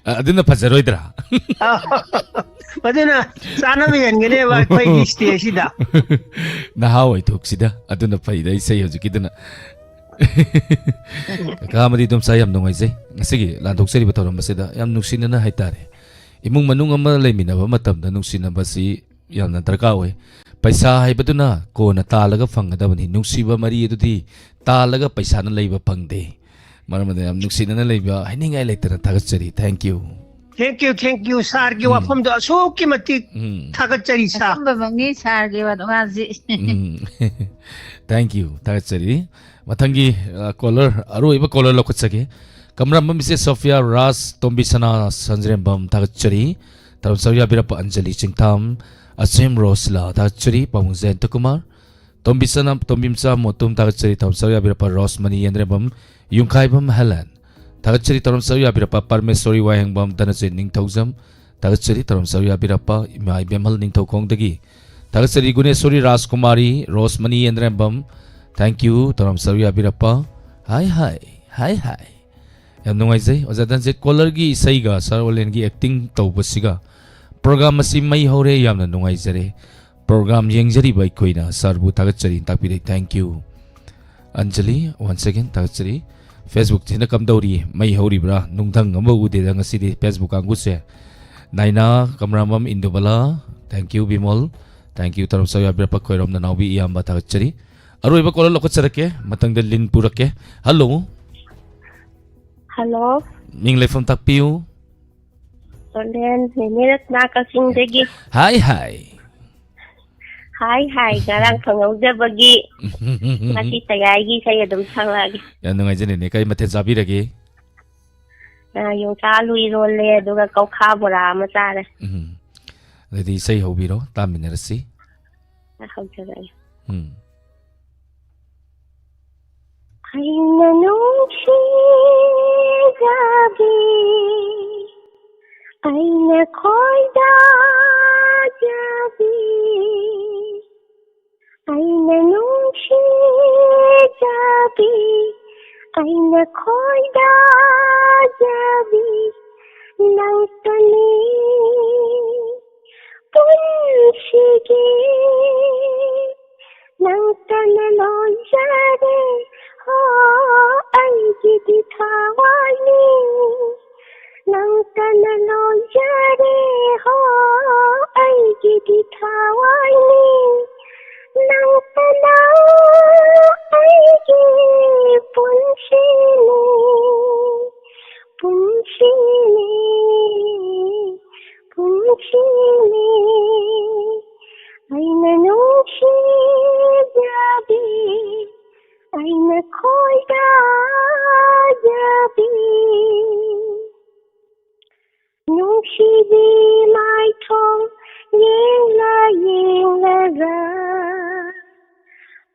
ꯑꯗꯨꯅ ꯐꯖꯔꯣꯏꯗ꯭ꯔꯥ? ꯃꯗꯨꯅ ꯆꯥꯅꯕ ꯍꯦꯟꯒꯅꯦꯕ ꯑꯩꯈꯣꯏꯒꯤ ꯁ꯭ꯇꯦꯖꯁꯤꯗ꯫ ꯅꯍꯥ ꯑꯣꯏꯊꯣꯛꯁꯤꯗ, ꯑꯗꯨꯅ ꯐꯩꯗ ꯏꯁꯩ ꯍꯧꯖꯤꯛꯀꯤꯗꯨꯅ꯫ ꯀꯀꯥ ꯑꯃꯗꯤ ꯑꯗꯨꯝ ꯆꯥꯏ, ꯌꯥꯝ ꯅꯨꯡꯉꯥꯏꯖꯩ꯫ ꯉꯁꯤꯒꯤ ꯂꯥꯟꯊꯣꯛꯆꯔꯤꯕ ꯊꯧꯔꯝ ꯑꯁꯤꯗ ꯌꯥꯝ ꯅꯨꯡꯁꯤꯅꯅ ꯍꯥꯏꯇꯥꯔꯦ, ꯏꯃꯨꯡ ꯃꯅꯨꯡ ꯑꯃ ꯂꯩꯃꯤꯟꯅꯕ ꯃꯇꯝꯗ ꯅꯨꯡꯁꯤꯅꯕꯁꯤ ꯌꯥꯝꯅ ꯗꯔꯀꯥꯔ ꯑꯣꯏ꯫ ꯄꯩꯁꯥ ꯍꯥꯏꯕꯗꯨꯅ ꯀꯣꯟꯅ ꯇꯥꯜꯂꯒ ꯐꯪꯒꯗꯕꯅꯤ, ꯅꯨꯡꯁꯤꯕ ꯃꯔꯤ ꯑꯗꯨꯗꯤ ꯇꯥꯜꯂꯒ ꯄꯩꯁꯥꯅ ꯂꯩꯕ ꯐꯪꯗꯦ꯫ ꯃꯔꯝ ꯑꯗꯨꯅ ꯌꯥꯝ ꯅꯨꯡꯁꯤꯅꯅ ꯂꯩꯕ, ꯍꯥꯏꯅꯤꯡꯉꯥꯏ ꯂꯩꯇꯅ ꯊꯥꯒꯠꯆꯔꯤ꯫ Thank you꯫ Thank you, thank you, ꯁꯥꯔꯒꯤ ꯎꯝ꯫ ꯋꯥꯐꯝꯗꯣ ꯑꯁꯨꯛꯀꯤ ꯃꯇꯤꯛ ꯎꯝ꯫ ꯊꯥꯒꯠꯆꯔꯤ ꯁꯥꯔ꯫ ꯑꯆꯨꯝꯕꯃꯛꯅꯤ ꯁꯥꯔꯒꯤ ꯋꯥꯁꯤ꯫ ꯎꯝ꯫ Thank you, ꯊꯥꯒꯠꯆꯔꯤ꯫ ꯃꯊꯪꯒꯤ, ꯑ, caller, ꯑꯔꯣꯏꯕ caller ꯂꯧꯈꯠꯆꯒꯦ꯫ ꯀꯝꯔꯥꯝꯕꯝ ꯏꯆꯦ ꯁꯣꯐꯤꯌꯥ, ꯔꯥꯖ, ꯇꯣꯝꯕꯤ ꯁꯅꯥ, ꯁꯟꯖ꯭ꯔꯦꯝꯕꯝ, ꯊꯥꯒꯠꯆꯔꯤ꯫ ꯊꯧꯔꯝ ꯁꯔꯨꯛ ꯌꯥꯕꯤꯔꯛꯄ ꯑꯟꯖꯂꯤ ꯆꯤꯡꯊꯥꯝ, ꯑꯁꯦꯝ ꯔꯣꯁꯂꯥ, ꯊꯥꯒꯠꯆꯔꯤ꯫ ꯄꯥꯕꯨꯡ ꯖꯌꯟꯇ ꯀꯨꯃꯥꯔ, ꯇꯣꯝꯕꯤ ꯁꯅꯥ, ꯇꯣꯝꯕꯤ ꯃꯆꯥ ꯃꯣꯇꯨꯝ, ꯊꯥꯒꯠꯆꯔꯤ꯫ ꯊꯧꯔꯝ ꯁꯔꯨꯛ ꯌꯥꯕꯤꯔꯛꯄ ꯔꯣꯁꯃꯅꯤ ꯌꯦꯟꯗ꯭ꯔꯦꯝꯕꯝ, ꯌꯨꯝꯈꯥꯏꯕꯝ ꯍꯦꯂꯦꯟ, ꯊꯥꯒꯠꯆꯔꯤ꯫ ꯊꯧꯔꯝ ꯁꯔꯨꯛ ꯌꯥꯕꯤꯔꯛꯄ ꯄꯔꯃꯦꯁꯣꯔꯤ ꯋꯥꯍꯦꯡꯕꯝ, ꯙꯅꯖꯤꯠ ꯅꯤꯡꯊꯧꯖꯝ, ꯊꯥꯒꯠꯆꯔꯤ꯫ ꯊꯧꯔꯝ ꯁꯔꯨꯛ ꯌꯥꯕꯤꯔꯛꯄ ꯏꯃꯥ ꯏꯕꯦꯝꯍꯜ ꯅꯤꯡꯊꯧꯈꯣꯡꯗꯒꯤ, ꯊꯥꯒꯠꯆꯔꯤ꯫ ꯒꯨꯅꯦꯁꯣꯔꯤ ꯔꯥꯖꯀꯨꯃꯥꯔꯤ, ꯔꯣꯁꯃꯅꯤ ꯌꯦꯟꯗ꯭ꯔꯦꯝꯕꯝ, thank you꯫ ꯊꯧꯔꯝ ꯁꯔꯨꯛ ꯌꯥꯕꯤꯔꯛꯄ, ꯍꯥꯏ ꯍꯥꯏ, ꯍꯥꯏ ꯍꯥꯏ꯫ ꯌꯥꯝ ꯅꯨꯡꯉꯥꯏꯖꯩ ꯑꯣꯖꯥ ꯙꯅꯖꯤꯠ꯫ Callerꯒꯤ ꯏꯁꯩꯒ ꯁꯥꯔ ꯑꯣꯂꯦꯟꯒꯤ acting ꯇꯧꯕꯁꯤꯒ program ꯑꯁꯤ ꯃꯩ ꯍꯧꯔꯦ, ꯌꯥꯝꯅ ꯅꯨꯡꯉꯥꯏꯖꯔꯦ꯫ Program ꯌꯦꯡꯖꯔꯤꯕ ꯑꯩꯈꯣꯏꯅ ꯁꯥꯔꯕꯨ ꯊꯥꯒꯠꯆꯔꯤ, ꯇꯥꯛꯄꯤꯔꯦ꯫ Thank you꯫ Anjali, once again ꯊꯥꯒꯠꯆꯔꯤ꯫ Facebookꯁꯤꯅ ꯀꯝꯗꯧꯔꯤ? ꯃꯩ ꯍꯧꯔꯤꯕ꯭ꯔꯥ? ꯅꯨꯡꯊꯪ ꯑꯃ ꯎꯗꯦꯗ ꯉꯁꯤꯗꯤ Facebook ꯀꯥꯡꯕꯨꯁꯦ꯫ ꯅꯥꯏꯅꯥ, ꯀꯝꯔꯥꯝꯕꯝ, ꯏꯟꯗꯨꯕꯂꯥ, thank you꯫ Bimol, thank you꯫ ꯊꯧꯔꯝ ꯁꯔꯨꯛ ꯌꯥꯕꯤꯔꯛꯄ ꯈꯣꯏꯔꯣꯝ ꯅꯅꯥꯎꯕꯤ ꯏꯌꯥꯝꯕ, ꯊꯥꯒꯠꯆꯔꯤ꯫ ꯑꯔꯣꯏꯕ caller ꯂꯧꯈꯠꯆꯔꯛꯀꯦ, ꯃꯊꯪꯗ ꯂꯤꯟ ꯄꯨꯔꯛꯀꯦ꯫ Hello꯫ Hello, ꯃꯤꯡ ꯂꯩꯐꯝ ꯇꯥꯛꯄꯤꯌꯨ꯫ ꯑꯣꯂꯦꯟ, ꯅꯦꯅꯦ ꯔꯠꯅꯥ ꯀꯛꯆꯤꯡꯗꯒꯤ꯫ ꯍꯥꯏ ꯍꯥꯏ꯫ ꯍꯥꯏ ꯍꯥꯏ, ꯉꯔꯥꯡ ꯐꯪꯍꯧꯗꯕꯒꯤ ꯉꯁꯤ ꯇꯌꯥꯏꯒꯤ ꯏꯁꯩ ꯑꯗꯨꯝ ꯁꯛꯂꯛꯑꯒꯦ꯫ ꯌꯥꯝ ꯅꯨꯡꯉꯥꯏꯖꯩ ꯅꯦꯅꯦ꯫ ꯀꯔꯤ ꯃꯊꯦꯜ ꯆꯥꯕꯤꯔꯒꯦ? ꯑ, ꯌꯣꯡꯆꯥꯛ ꯑꯂꯨ ꯏꯔꯣꯜꯂꯦ, ꯑꯗꯨꯒ ꯀꯧꯈꯥ ꯕꯣꯔꯥ ꯑꯃ ꯆꯥꯔꯦ꯫ ꯎꯝ꯫ ꯑꯗꯨꯗꯤ ꯏꯁꯩ ꯍꯧꯕꯤꯔꯣ, ꯇꯥꯃꯤꯟꯅꯔꯁꯤ꯫ ꯍꯧꯖꯔꯛꯑꯒꯦ꯫ ꯎꯝ꯫ ꯑꯩꯅ ꯅꯨꯡꯁꯤꯖꯕꯤ, ꯑꯩꯅ ꯈꯣꯏꯗꯥꯖꯕꯤ, ꯑꯩꯅ ꯅꯨꯡꯁꯤꯖꯕꯤ, ꯑꯩꯅ ꯈꯣꯏꯗꯥꯖꯕꯤ ꯅꯪꯇꯅꯤ꯫ ꯄꯨꯟꯁꯤꯒꯤ ꯅꯪꯇꯅ ꯂꯣꯏꯖꯔꯦ꯫ ꯍꯣ꯫ ꯅꯪꯅ ꯂꯣꯏꯖꯔꯦ ꯍꯣ ꯑꯩꯒꯤꯗꯤ ꯊꯋꯥꯏꯅꯤ꯫ ꯅꯪꯇꯅ ꯑꯩꯒꯤ ꯄꯨꯟꯁꯤꯅꯤ, ꯄꯨꯟꯁꯤꯅꯤ, ꯄꯨꯟꯁꯤꯅꯤ꯫ ꯑꯩꯅ ꯅꯨꯡꯁꯤꯖꯕꯤ, ꯑꯩꯅ ꯈꯣꯏꯗꯥꯖꯕꯤ꯫ ꯅꯨꯡꯁꯤꯕꯤ ꯃꯥꯏꯊꯣꯡ ꯌꯦꯡꯂ ꯌꯦꯡꯂꯒ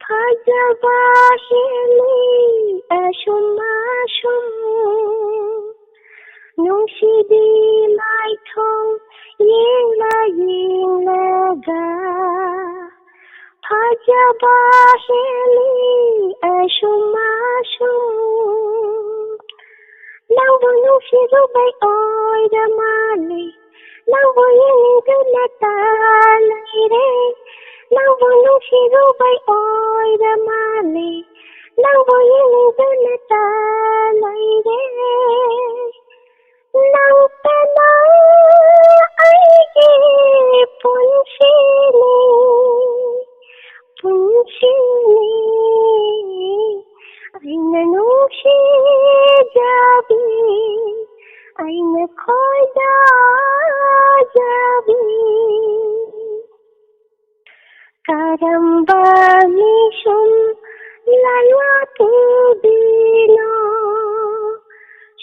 ꯐꯖꯕ ꯍꯦꯜꯂꯤ ꯑꯁꯨꯝ ꯑꯁꯨꯝ꯫ ꯅꯨꯡꯁꯤꯕꯤ ꯃꯥꯏꯊꯣꯡ ꯌꯦꯡꯂ ꯌꯦꯡꯂꯒ ꯐꯖꯕ ꯍꯦꯜꯂꯤ ꯑꯁꯨꯝ ꯑꯁꯨꯝ꯫ ꯅꯪꯕꯨ ꯅꯨꯡꯁꯤꯔꯨꯕꯩ ꯑꯣꯏꯔ ꯃꯥꯜꯂꯦ, ꯅꯪꯕꯨ ꯌꯦꯡꯅꯤꯡꯗꯨꯅꯇ ꯂꯩꯔꯦ꯫ ꯅꯪꯕꯨ ꯅꯨꯡꯁꯤꯔꯨꯕꯩ ꯑꯣꯏꯔ ꯃꯥꯜꯂꯦ, ꯅꯪꯕꯨ ꯌꯦꯡꯅꯤꯡꯗꯨꯅꯇ ꯂꯩꯔꯦ꯫ ꯅꯪꯇꯅ ꯑꯩꯒꯤ ꯄꯨꯟꯁꯤꯅꯤ, ꯄꯨꯟꯁꯤꯅꯤ꯫ ꯑꯩꯅ ꯅꯨꯡꯁꯤꯖꯕꯤ, ꯑꯩꯅ ꯈꯣꯏꯗꯥꯖꯕꯤ꯫ ꯀꯔꯝꯕ ꯃꯤꯁꯨꯝ ꯂꯥꯏꯋꯥ ꯄꯨꯕꯤꯅꯣ,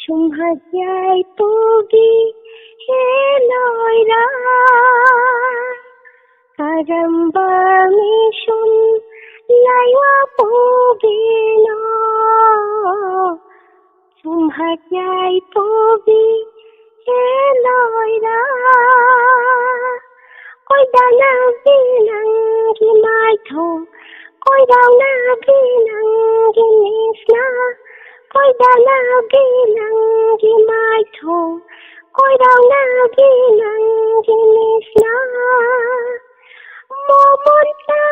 ꯁꯨꯝꯍꯠ ꯌꯥꯏ ꯄꯨꯕꯤ ꯍꯦꯜꯂꯣꯏꯔꯥ? ꯀꯔꯝꯕ ꯃꯤꯁꯨꯝ ꯂꯥꯏꯋꯥ ꯄꯨꯕꯤꯅꯣ, ꯁꯨꯝꯍꯠ ꯌꯥꯏ ꯄꯨꯕꯤ ꯍꯦꯜꯂꯣꯏꯔꯥ? ꯀꯣꯏꯗꯥꯅꯕꯤ ꯅꯪꯒꯤ ꯃꯥꯏꯊꯣꯡ, ꯀꯣꯏꯗꯥꯅꯕꯤ ꯅꯪꯒꯤ ꯃꯤꯠꯁꯅ, ꯀꯣꯏꯗꯥꯅꯕꯤ ꯅꯪꯒꯤ ꯃꯥꯏꯊꯣꯡ, ꯀꯣꯏꯗꯥꯅꯕꯤ ꯅꯪꯒꯤ ꯃꯤꯠꯁꯅ꯫ ꯃꯣꯃꯣꯟꯇ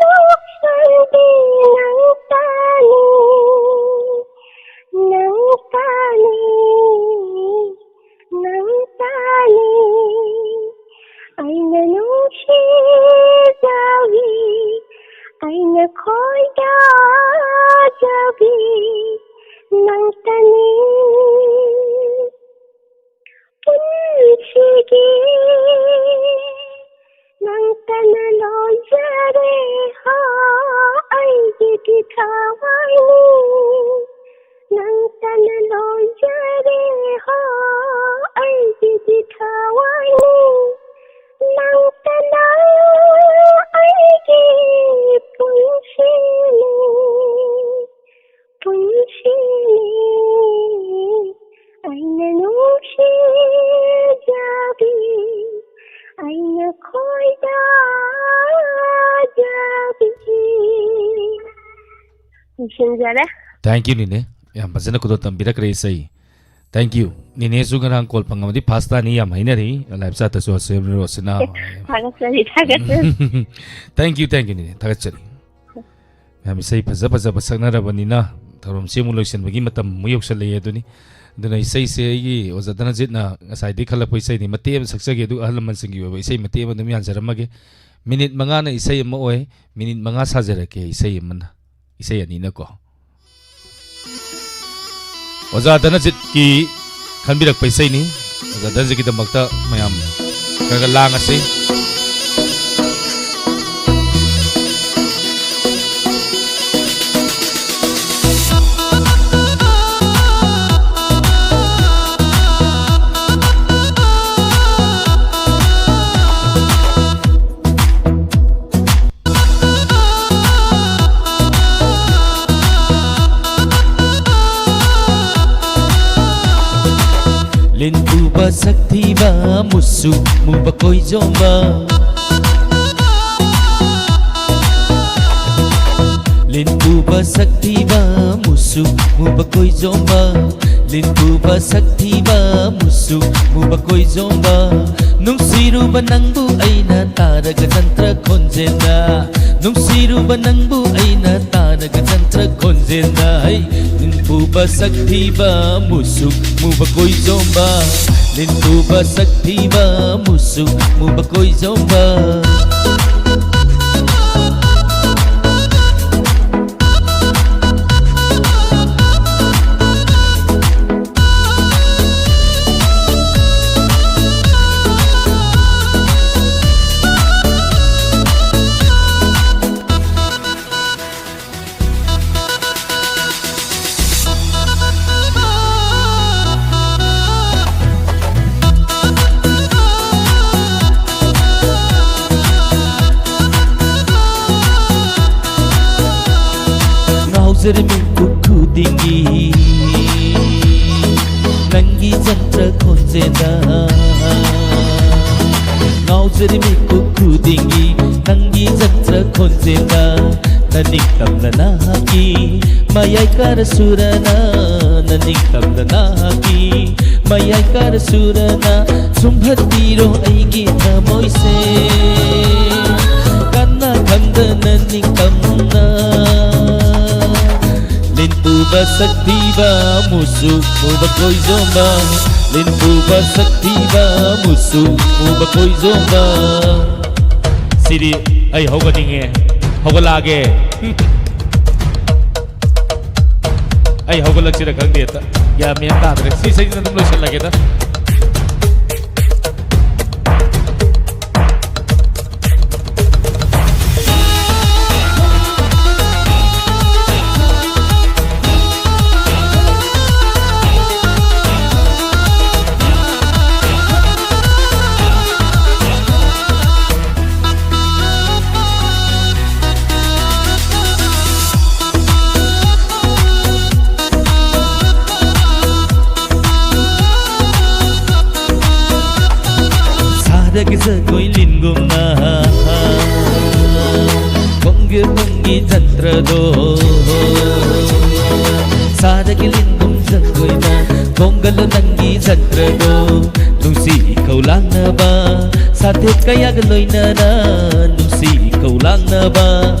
ꯅꯣꯛꯆꯕꯤ ꯅꯪꯇꯅꯤ, ꯅꯪꯇꯅꯤ꯫ ꯂꯣꯏꯁꯤꯟꯖꯔꯦ꯫ Thank you, ꯅꯤꯅꯦ꯫ ꯌꯥꯝ ꯐꯖꯅ ꯈꯨꯗꯣꯜ ꯇꯝꯕꯤꯔꯛꯈ꯭ꯔꯦ ꯏꯁꯩ꯫ Thank you꯫ ꯅꯤꯅꯦꯁꯨ ꯉꯔꯥꯡ call ꯐꯪꯉꯝꯃꯗꯤ first ꯇꯥꯅꯤ ꯌꯥꯝ ꯍꯥꯏꯅꯔꯤ꯫ Live chat ꯇꯁꯨ ꯑꯁꯦꯝ ꯔꯣꯁꯅꯥ꯫ ꯊꯥꯒꯠꯆꯔꯤ, ꯊꯥꯒꯠꯆꯔꯤ꯫ Thank you, thank you, ꯅꯤꯅꯦ꯫ ꯊꯥꯒꯠꯆꯔꯤ꯫ ꯃꯌꯥꯝ ꯏꯁꯩ ꯐꯖ ꯐꯖꯕ ꯁꯛꯅꯔꯕꯅꯤꯅ ꯊꯧꯔꯝꯁꯤ ꯑꯃꯨꯛ ꯂꯣꯏꯁꯤꯟꯕꯒꯤ ꯃꯇꯝ ꯑꯃꯨꯛ ꯌꯧꯁꯜꯂꯛꯑꯦ ꯑꯗꯨꯅꯤ꯫ ꯑꯗꯨꯅ ꯏꯁꯩꯁꯦ ꯑꯩꯒꯤ ꯑꯣꯖꯥ ꯙꯅꯖꯤꯠꯅ ꯉꯁꯥꯏꯗꯒꯤ ꯈꯜꯂꯛꯄ ꯏꯁꯩꯅꯤ꯫ ꯃꯇꯦꯛ ꯑꯃ ꯁꯛꯆꯒꯦ, ꯑꯗꯨꯒ ꯑꯍꯜ ꯂꯃꯟꯁꯤꯡꯒꯤ ꯑꯣꯏꯕ ꯏꯁꯩ ꯃꯇꯦꯛ ꯑꯃ ꯑꯗꯨꯝ ꯌꯥꯟꯖꯔꯝꯃꯒꯦ꯫ Minute ꯃꯉꯥꯅ ꯏꯁꯩ ꯑꯃ ꯑꯣꯏ, minute ꯃꯉꯥ ꯁꯥꯖꯔꯛꯀꯦ ꯏꯁꯩ ꯑꯃꯅ, ꯏꯁꯩ ꯑꯅꯤꯅꯀꯣ꯫ ꯑꯣꯖꯥ ꯙꯅꯖꯤꯠꯀꯤ ꯈꯟꯕꯤꯔꯛꯄ ꯏꯁꯩꯅꯤ꯫ ꯑꯣꯖꯥ ꯙꯅꯖꯤꯠꯀꯤꯗꯃꯛꯇ ꯃꯌꯥꯝ ꯈꯔ ꯈꯔ ꯂꯥꯡꯉꯁꯤ꯫ ꯂꯤꯟ ꯄꯨꯕ ꯁꯛꯊꯤꯕ, ꯃꯨꯁꯨ ꯃꯨꯕ ꯀꯣꯏꯖꯣꯝꯕ꯫ ꯂꯤꯟ ꯄꯨꯕ ꯁꯛꯊꯤꯕ, ꯃꯨꯁꯨ ꯃꯨꯕ ꯀꯣꯏꯖꯣꯝꯕ꯫ ꯂꯤꯟ ꯄꯨꯕ ꯁꯛꯊꯤꯕ, ꯃꯨꯁꯨ ꯃꯨꯕ ꯀꯣꯏꯖꯣꯝꯕ꯫ ꯅꯨꯡꯁꯤꯔꯨꯕ ꯅꯪꯕꯨ ꯑꯩꯅ ꯇꯥꯔꯒ ꯖꯟꯇ꯭ꯔ ꯈꯣꯟꯖꯦꯜꯗ꯫ ꯅꯨꯡꯁꯤꯔꯨꯕ ꯅꯪꯕꯨ ꯑꯩꯅ ꯇꯥꯔꯒ ꯖꯟꯇ꯭ꯔ ꯈꯣꯟꯖꯦꯜꯗ꯫ ꯍꯩ! ꯂꯤꯟ ꯄꯨꯕ ꯁꯛꯊꯤꯕ, ꯃꯨꯁꯨ ꯃꯨꯕ ꯀꯣꯏꯖꯣꯝꯕ꯫ ꯂꯤꯟ ꯄꯨꯕ ꯁꯛꯊꯤꯕ, ꯃꯨꯁꯨ ꯃꯨꯕ ꯀꯣꯏꯖꯣꯝꯕ꯫ ꯉꯥꯎꯖꯔꯝꯃꯤ ꯈꯨꯈꯨꯗꯤꯡꯒꯤ ꯅꯪꯒꯤ ꯖꯟꯇ꯭ꯔ ꯈꯣꯟꯖꯦꯜꯗ꯫ ꯉꯥꯎꯖꯔꯝꯃꯤ ꯈꯨꯈꯨꯗꯤꯡꯒꯤ ꯅꯪꯒꯤ ꯖꯟꯇ꯭ꯔ ꯈꯣꯟꯖꯦꯜꯗ꯫ ꯅꯅꯤꯡꯇꯝꯅ ꯅꯍꯥꯛꯀꯤ ꯃꯌꯥꯏ ꯀꯥꯔ ꯁꯨꯔꯅ, ꯅꯅꯤꯡꯇꯝꯅ ꯅꯍꯥꯛꯀꯤ ꯃꯌꯥꯏ ꯀꯥꯔ ꯁꯨꯔꯅ ꯁꯨꯝꯍꯠꯄꯤꯔꯣ ꯑꯩꯒꯤ ꯊꯃꯣꯏꯁꯦ꯫ ꯀꯅꯥ ꯈꯪꯗꯅ ꯅꯤꯡꯇꯝꯅ ꯂꯤꯟ ꯄꯨꯕ ꯁꯛ ꯊꯤꯕ ꯃꯨꯁꯨ ꯃꯨꯕ ꯀꯣꯏꯖꯣꯝꯕ, ꯂꯤꯟ ꯄꯨꯕ ꯁꯛ ꯊꯤꯕ ꯃꯨꯁꯨ ꯃꯨꯕ ꯀꯣꯏꯖꯣꯝꯕ꯫ ꯁꯤꯗꯤ ꯑꯩ ꯍꯧꯒꯠꯅꯤꯡꯉꯦ, ꯍꯧꯒꯠꯂꯛꯑꯒꯦ꯫ ꯑꯩ ꯍꯧꯒꯠꯂꯛꯁꯤꯔ ꯈꯪꯗꯦ, ꯒ꯭ꯌꯥꯟ ꯃꯦꯟ ꯇꯥꯗ꯭ꯔꯦ꯫ ꯁꯤ ꯏꯁꯩꯁꯤꯅ ꯑꯗꯨꯝ ꯂꯣꯏꯁꯤꯜꯂꯒꯦꯗ꯫ ꯁꯥꯔꯒ ꯖꯒꯣꯏ ꯂꯤꯟꯒꯨꯝꯅ ꯄꯨꯡꯒꯤ ꯄꯨꯡꯒꯤ ꯖꯟꯇ꯭ꯔꯗꯣ, ꯁꯥꯔꯒ ꯂꯤꯟꯒꯨꯝ ꯖꯒꯣꯏꯅ ꯈꯣꯡꯒꯜꯂꯣ ꯅꯪꯒꯤ ꯖꯟꯇ꯭ꯔꯗꯣ꯫ ꯅꯨꯡꯁꯤ ꯏꯈꯧ ꯂꯥꯡꯅꯕ ꯁꯥꯊꯦꯛ ꯀꯌꯥꯒ ꯂꯣꯏꯅꯅ, ꯅꯨꯡꯁꯤ ꯏꯈꯧ ꯂꯥꯡꯅꯕ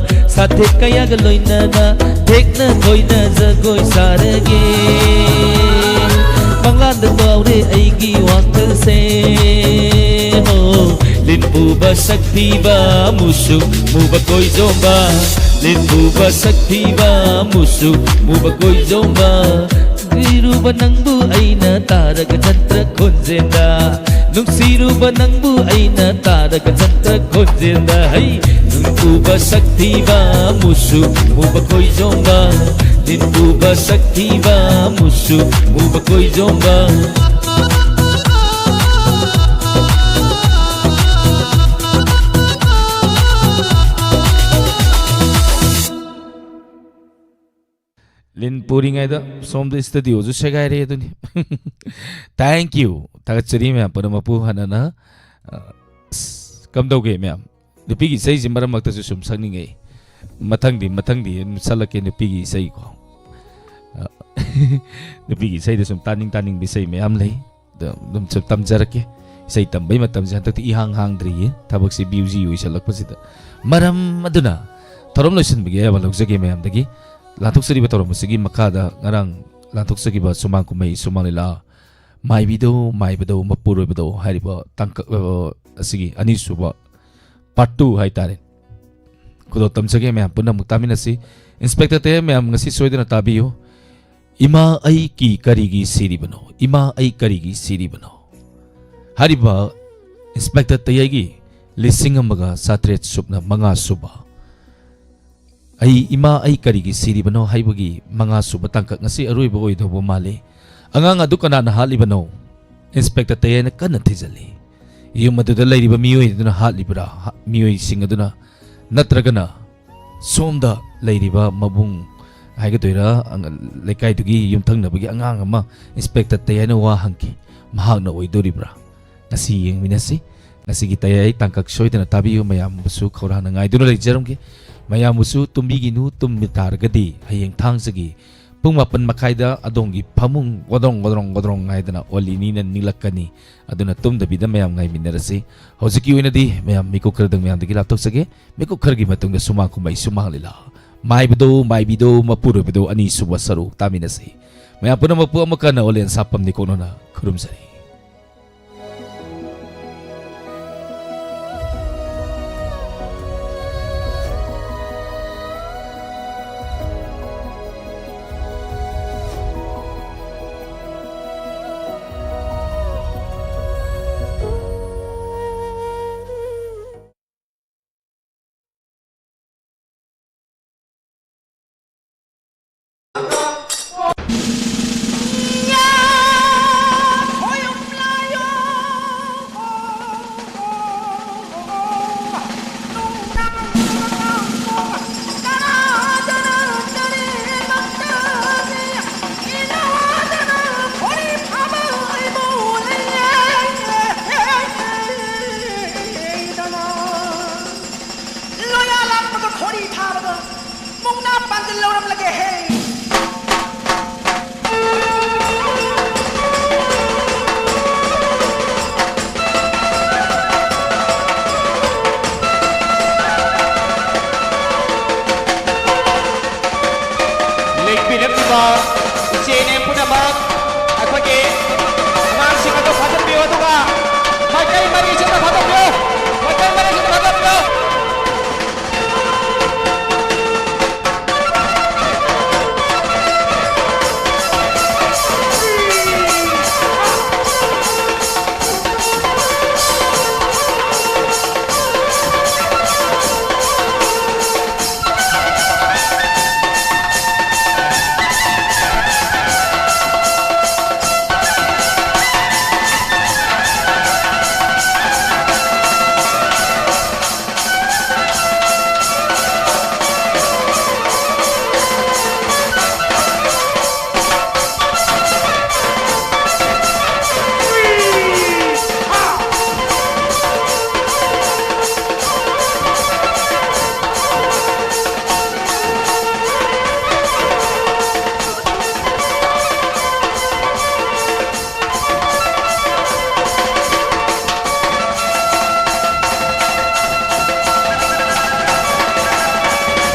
ꯁꯥꯊꯦꯛ ꯀꯌꯥꯒ ꯂꯣꯏꯅꯅ ꯊꯦꯛꯅ ꯈꯣꯏꯅ ꯖꯒꯣꯏ ꯁꯥꯔꯒꯦ꯫ ꯃꯪꯂꯥꯟꯗ ꯀꯥꯎꯔꯦ ꯑꯩꯒꯤ ꯋꯥꯈꯜꯁꯦ꯫ ꯍꯣ, ꯂꯤꯟ ꯄꯨꯕ ꯁꯛ ꯊꯤꯕ ꯃꯨꯁꯨ ꯃꯨꯕ ꯀꯣꯏꯖꯣꯝꯕ, ꯂꯤꯟ ꯄꯨꯕ ꯁꯛ ꯊꯤꯕ ꯃꯨꯁꯨ ꯃꯨꯕ ꯀꯣꯏꯖꯣꯝꯕ꯫ ꯅꯨꯡꯁꯤꯔꯨꯕ ꯅꯪꯕꯨ ꯑꯩꯅ ꯇꯥꯔꯒ ꯖꯟꯇ꯭ꯔ ꯈꯣꯟꯖꯦꯜꯗ, ꯅꯨꯡꯁꯤꯔꯨꯕ ꯅꯪꯕꯨ ꯑꯩꯅ ꯇꯥꯔꯒ ꯖꯟꯇ꯭ꯔ ꯈꯣꯟꯖꯦꯜꯗ꯫ ꯍꯩ! ꯂꯤꯟ ꯄꯨꯕ ꯁꯛ ꯊꯤꯕ ꯃꯨꯁꯨ ꯃꯨꯕ ꯀꯣꯏꯖꯣꯝꯕ, ꯂꯤꯟ ꯄꯨꯕ ꯁꯛ ꯊꯤꯕ ꯃꯨꯁꯨ ꯃꯨꯕ ꯀꯣꯏꯖꯣꯝꯕ꯫ ꯂꯤꯟ ꯄꯨꯔꯤꯉꯩꯗ ꯁꯣꯝꯗ ꯁ꯭ꯇꯨꯗꯤꯑꯣꯁꯨ ꯁꯦꯒꯥꯏꯔꯦ ꯑꯗꯨꯅꯤ꯫ Thank you꯫ ꯊꯥꯒꯠꯆꯔꯤ ꯃꯌꯥꯝ ꯄꯨꯝꯅꯃꯛꯄꯨ ꯍꯟꯅꯅ꯫ ꯑ, ꯑꯁ, ꯀꯝꯗꯧꯒꯦ ꯃꯌꯥꯝ? ꯅꯨꯄꯤꯒꯤ ꯏꯁꯩꯁꯤ ꯃꯔꯛ ꯃꯔꯛꯇꯁꯨ ꯁꯨꯝ ꯁꯛꯅꯤꯡꯉꯛꯏ꯫ ꯃꯊꯪꯗꯤ, ꯃꯊꯪꯗꯤ ꯑꯗꯨꯝ ꯁꯛꯂꯛꯀꯦ ꯅꯨꯄꯤꯒꯤ ꯏꯁꯩꯀꯣ꯫ ꯑ, ꯅꯨꯄꯤꯒꯤ ꯏꯁꯩꯗ ꯁꯨꯝ ꯇꯥꯅꯤꯡ ꯇꯥꯅꯤꯡꯕ ꯏꯁꯩ ꯃꯌꯥꯝ ꯂꯩ꯫ ꯑꯗꯣ ꯑꯗꯨꯝ ꯁꯨꯝ ꯇꯝꯖꯔꯛꯀꯦ꯫ ꯏꯁꯩ ꯇꯝꯕꯩ ꯃꯇꯝꯁꯦ ꯍꯟꯗꯛꯇꯤ ꯏꯍꯥꯡ ꯍꯥꯡꯗ꯭ꯔꯤꯌꯦ, ꯊꯕꯛꯁꯦ ꯕ꯭ꯌꯨꯖꯤ ꯑꯣꯏꯁꯜꯂꯛꯄꯁꯤꯗ꯫ ꯃꯔꯝ ꯑꯗꯨꯅ ꯊꯧꯔꯝ ꯂꯣꯏꯁꯤꯟꯕꯒꯤ ꯑꯌꯥꯕ ꯂꯧꯖꯒꯦ ꯃꯌꯥꯝꯗꯒꯤ꯫ ꯂꯥꯟꯊꯣꯛꯆꯔꯤꯕ ꯊꯧꯔꯝ ꯑꯁꯤꯒꯤ ꯃꯈꯥꯗ ꯉꯔꯥꯡ ꯂꯥꯟꯊꯣꯛꯆꯈꯤꯕ ꯁꯨꯃꯥꯡ ꯀꯨꯝꯍꯩ, ꯁꯨꯃꯥꯡ ꯂꯤꯂꯥ, ꯃꯥꯏꯕꯤꯗꯧ ꯃꯥꯏꯕꯗꯧ ꯃꯄꯨꯔꯣꯏꯕꯗꯧ ꯍꯥꯏꯔꯤꯕ ꯇꯥꯡꯀꯛ, ꯑ, ꯑꯁꯤꯒꯤ ꯑꯅꯤꯁꯨꯕ part two ꯍꯥꯏꯇꯥꯔꯦ꯫ ꯈꯨꯗꯣꯜ ꯇꯝꯖꯒꯦ, ꯃꯌꯥꯝ ꯄꯨꯟꯅ ꯑꯃꯨꯛ ꯇꯥꯃꯤꯟꯅꯁꯤ꯫ ꯏꯟꯁꯄꯦꯛꯇꯔ ꯇꯌꯥꯏ ꯃꯌꯥꯝ ꯉꯁꯤ ꯁꯣꯏꯗꯅ ꯇꯥꯕꯤꯌꯨ꯫ "ꯏꯃꯥ ꯑꯩꯒꯤ ꯀꯔꯤꯒꯤ ꯁꯤꯔꯤꯕꯅꯣ? ꯏꯃꯥ ꯑꯩ ꯀꯔꯤꯒꯤ ꯁꯤꯔꯤꯕꯅꯣ?" ꯍꯥꯏꯔꯤꯕ ꯏꯟꯁꯄꯦꯛꯇꯔ ꯇꯌꯥꯏꯒꯤ ꯂꯤꯁꯤꯡ ꯑꯃꯒ ꯆꯥꯇ꯭ꯔꯦꯠ ꯁꯨꯞꯅ ꯃꯉꯥ ꯁꯨꯕ "ꯑꯩ, ꯏꯃꯥ ꯑꯩ ꯀꯔꯤꯒꯤ ꯁꯤꯔꯤꯕꯅꯣ" ꯍꯥꯏꯕꯒꯤ ꯃꯉꯥ ꯁꯨꯕ ꯇꯥꯡꯀꯛ ꯉꯁꯤ ꯑꯔꯣꯏꯕ ꯑꯣꯏꯗꯧꯕ ꯃꯥꯜꯂꯤ꯫ "ꯑꯉꯥꯡ ꯑꯗꯨ ꯀꯅꯥꯅ ꯍꯥꯠꯂꯤꯕꯅꯣ?" ꯏꯟꯁꯄꯦꯛꯇꯔ ꯇꯌꯥꯏꯅ ꯀꯟꯅ ꯊꯤꯖꯤꯜꯂꯤ꯫ "ꯌꯨꯝ ꯑꯗꯨꯗ ꯂꯩꯔꯤꯕ ꯃꯤꯑꯣꯏ ꯑꯗꯨꯅ ꯍꯥꯠꯂꯤꯕ꯭ꯔꯥ? ꯍꯥ-, ꯃꯤꯑꯣꯏꯁꯤꯡ ꯑꯗꯨꯅ, ꯅꯠꯇ꯭ꯔꯒꯅ ꯁꯣꯝꯗ ꯂꯩꯔꯤꯕ ꯃꯕꯨꯡ ꯍꯥꯏꯒꯗꯣꯏꯔꯥ, ꯑꯉ-, ꯂꯩꯀꯥꯏꯗꯨꯒꯤ ꯌꯨꯝꯊꯪꯅꯕꯒꯤ ꯑꯉꯥꯡ ꯑꯃ ꯏꯟꯁꯄꯦꯛꯇꯔ ꯇꯌꯥꯏꯅ ꯋꯥ ꯍꯪꯈꯤ꯫ ꯃꯍꯥꯛꯅ ꯑꯣꯏꯗꯣꯔꯤꯕ꯭ꯔꯥ? ꯉꯁꯤ ꯌꯦꯡꯃꯤꯟꯅꯁꯤ꯫ ꯉꯁꯤꯒꯤ ꯇꯌꯥꯏ ꯇꯥꯡꯀꯛ ꯁꯣꯏꯗꯅ ꯇꯥꯕꯤꯌꯨ꯫ ꯃꯌꯥꯝꯕꯨꯁꯨ ꯈꯧꯔꯥꯡꯅ ꯉꯥꯏꯗꯨꯅ ꯂꯩꯖꯔꯝꯒꯦ꯫ ꯃꯌꯥꯝꯕꯨꯁꯨ ꯇꯨꯝꯕꯤꯒꯤꯅꯨ, ꯇꯨꯝꯕ ꯇꯥꯔꯒꯗꯤ ꯍꯌꯦꯡ ꯊꯥꯡꯖꯒꯤ ꯄꯨꯡ ꯃꯥꯄꯟ ꯃꯈꯥꯏꯗ ꯑꯗꯣꯝꯒꯤ ꯐꯃꯨꯡ ꯒꯣꯗ꯭ꯔꯣꯡ, ꯒꯣꯗ꯭ꯔꯣꯡ, ꯒꯣꯗ꯭ꯔꯣꯡ ꯍꯥꯏꯗꯅ ꯑꯣꯜꯂꯤꯅꯤꯅ ꯅꯤꯛꯂꯛꯀꯅꯤ꯫ ꯑꯗꯨꯅ ꯇꯨꯝꯗꯕꯤꯗ ꯃꯌꯥꯝ ꯉꯥꯏꯃꯤꯟꯅꯔꯁꯤ꯫ ꯍꯧꯖꯤꯛꯀꯤ ꯑꯣꯏꯅꯗꯤ ꯃꯌꯥꯝ ꯃꯤꯀꯨꯞ ꯈꯔꯗꯪ ꯃꯌꯥꯝꯗꯒꯤ ꯂꯥꯞꯊꯣꯛꯆꯒꯦ꯫ ꯃꯤꯀꯨꯞ ꯈꯔꯒꯤ ꯃꯇꯨꯡꯗ ꯁꯨꯃꯥꯡ ꯀꯨꯝꯍꯩ ꯁꯨꯃꯥꯡ ꯂꯤꯂꯥ ꯃꯥꯏꯕꯗꯧ ꯃꯥꯏꯕꯤꯗꯧ ꯃꯄꯨꯔꯣꯏꯕꯗꯧ ꯑꯅꯤꯁꯨꯕ ꯁꯔꯨꯛ ꯇꯥꯃꯤꯟꯅꯁꯤ꯫ ꯃꯌꯥꯝ ꯄꯨꯝꯅꯃꯛꯄꯨ ꯑꯃꯨꯛꯀ ꯍꯟꯅ ꯑꯣꯂꯦꯟ ꯁꯥꯄꯝ ꯅꯤꯀꯣꯛꯅꯅ ꯈꯨꯔꯨꯝꯖꯔꯤ꯫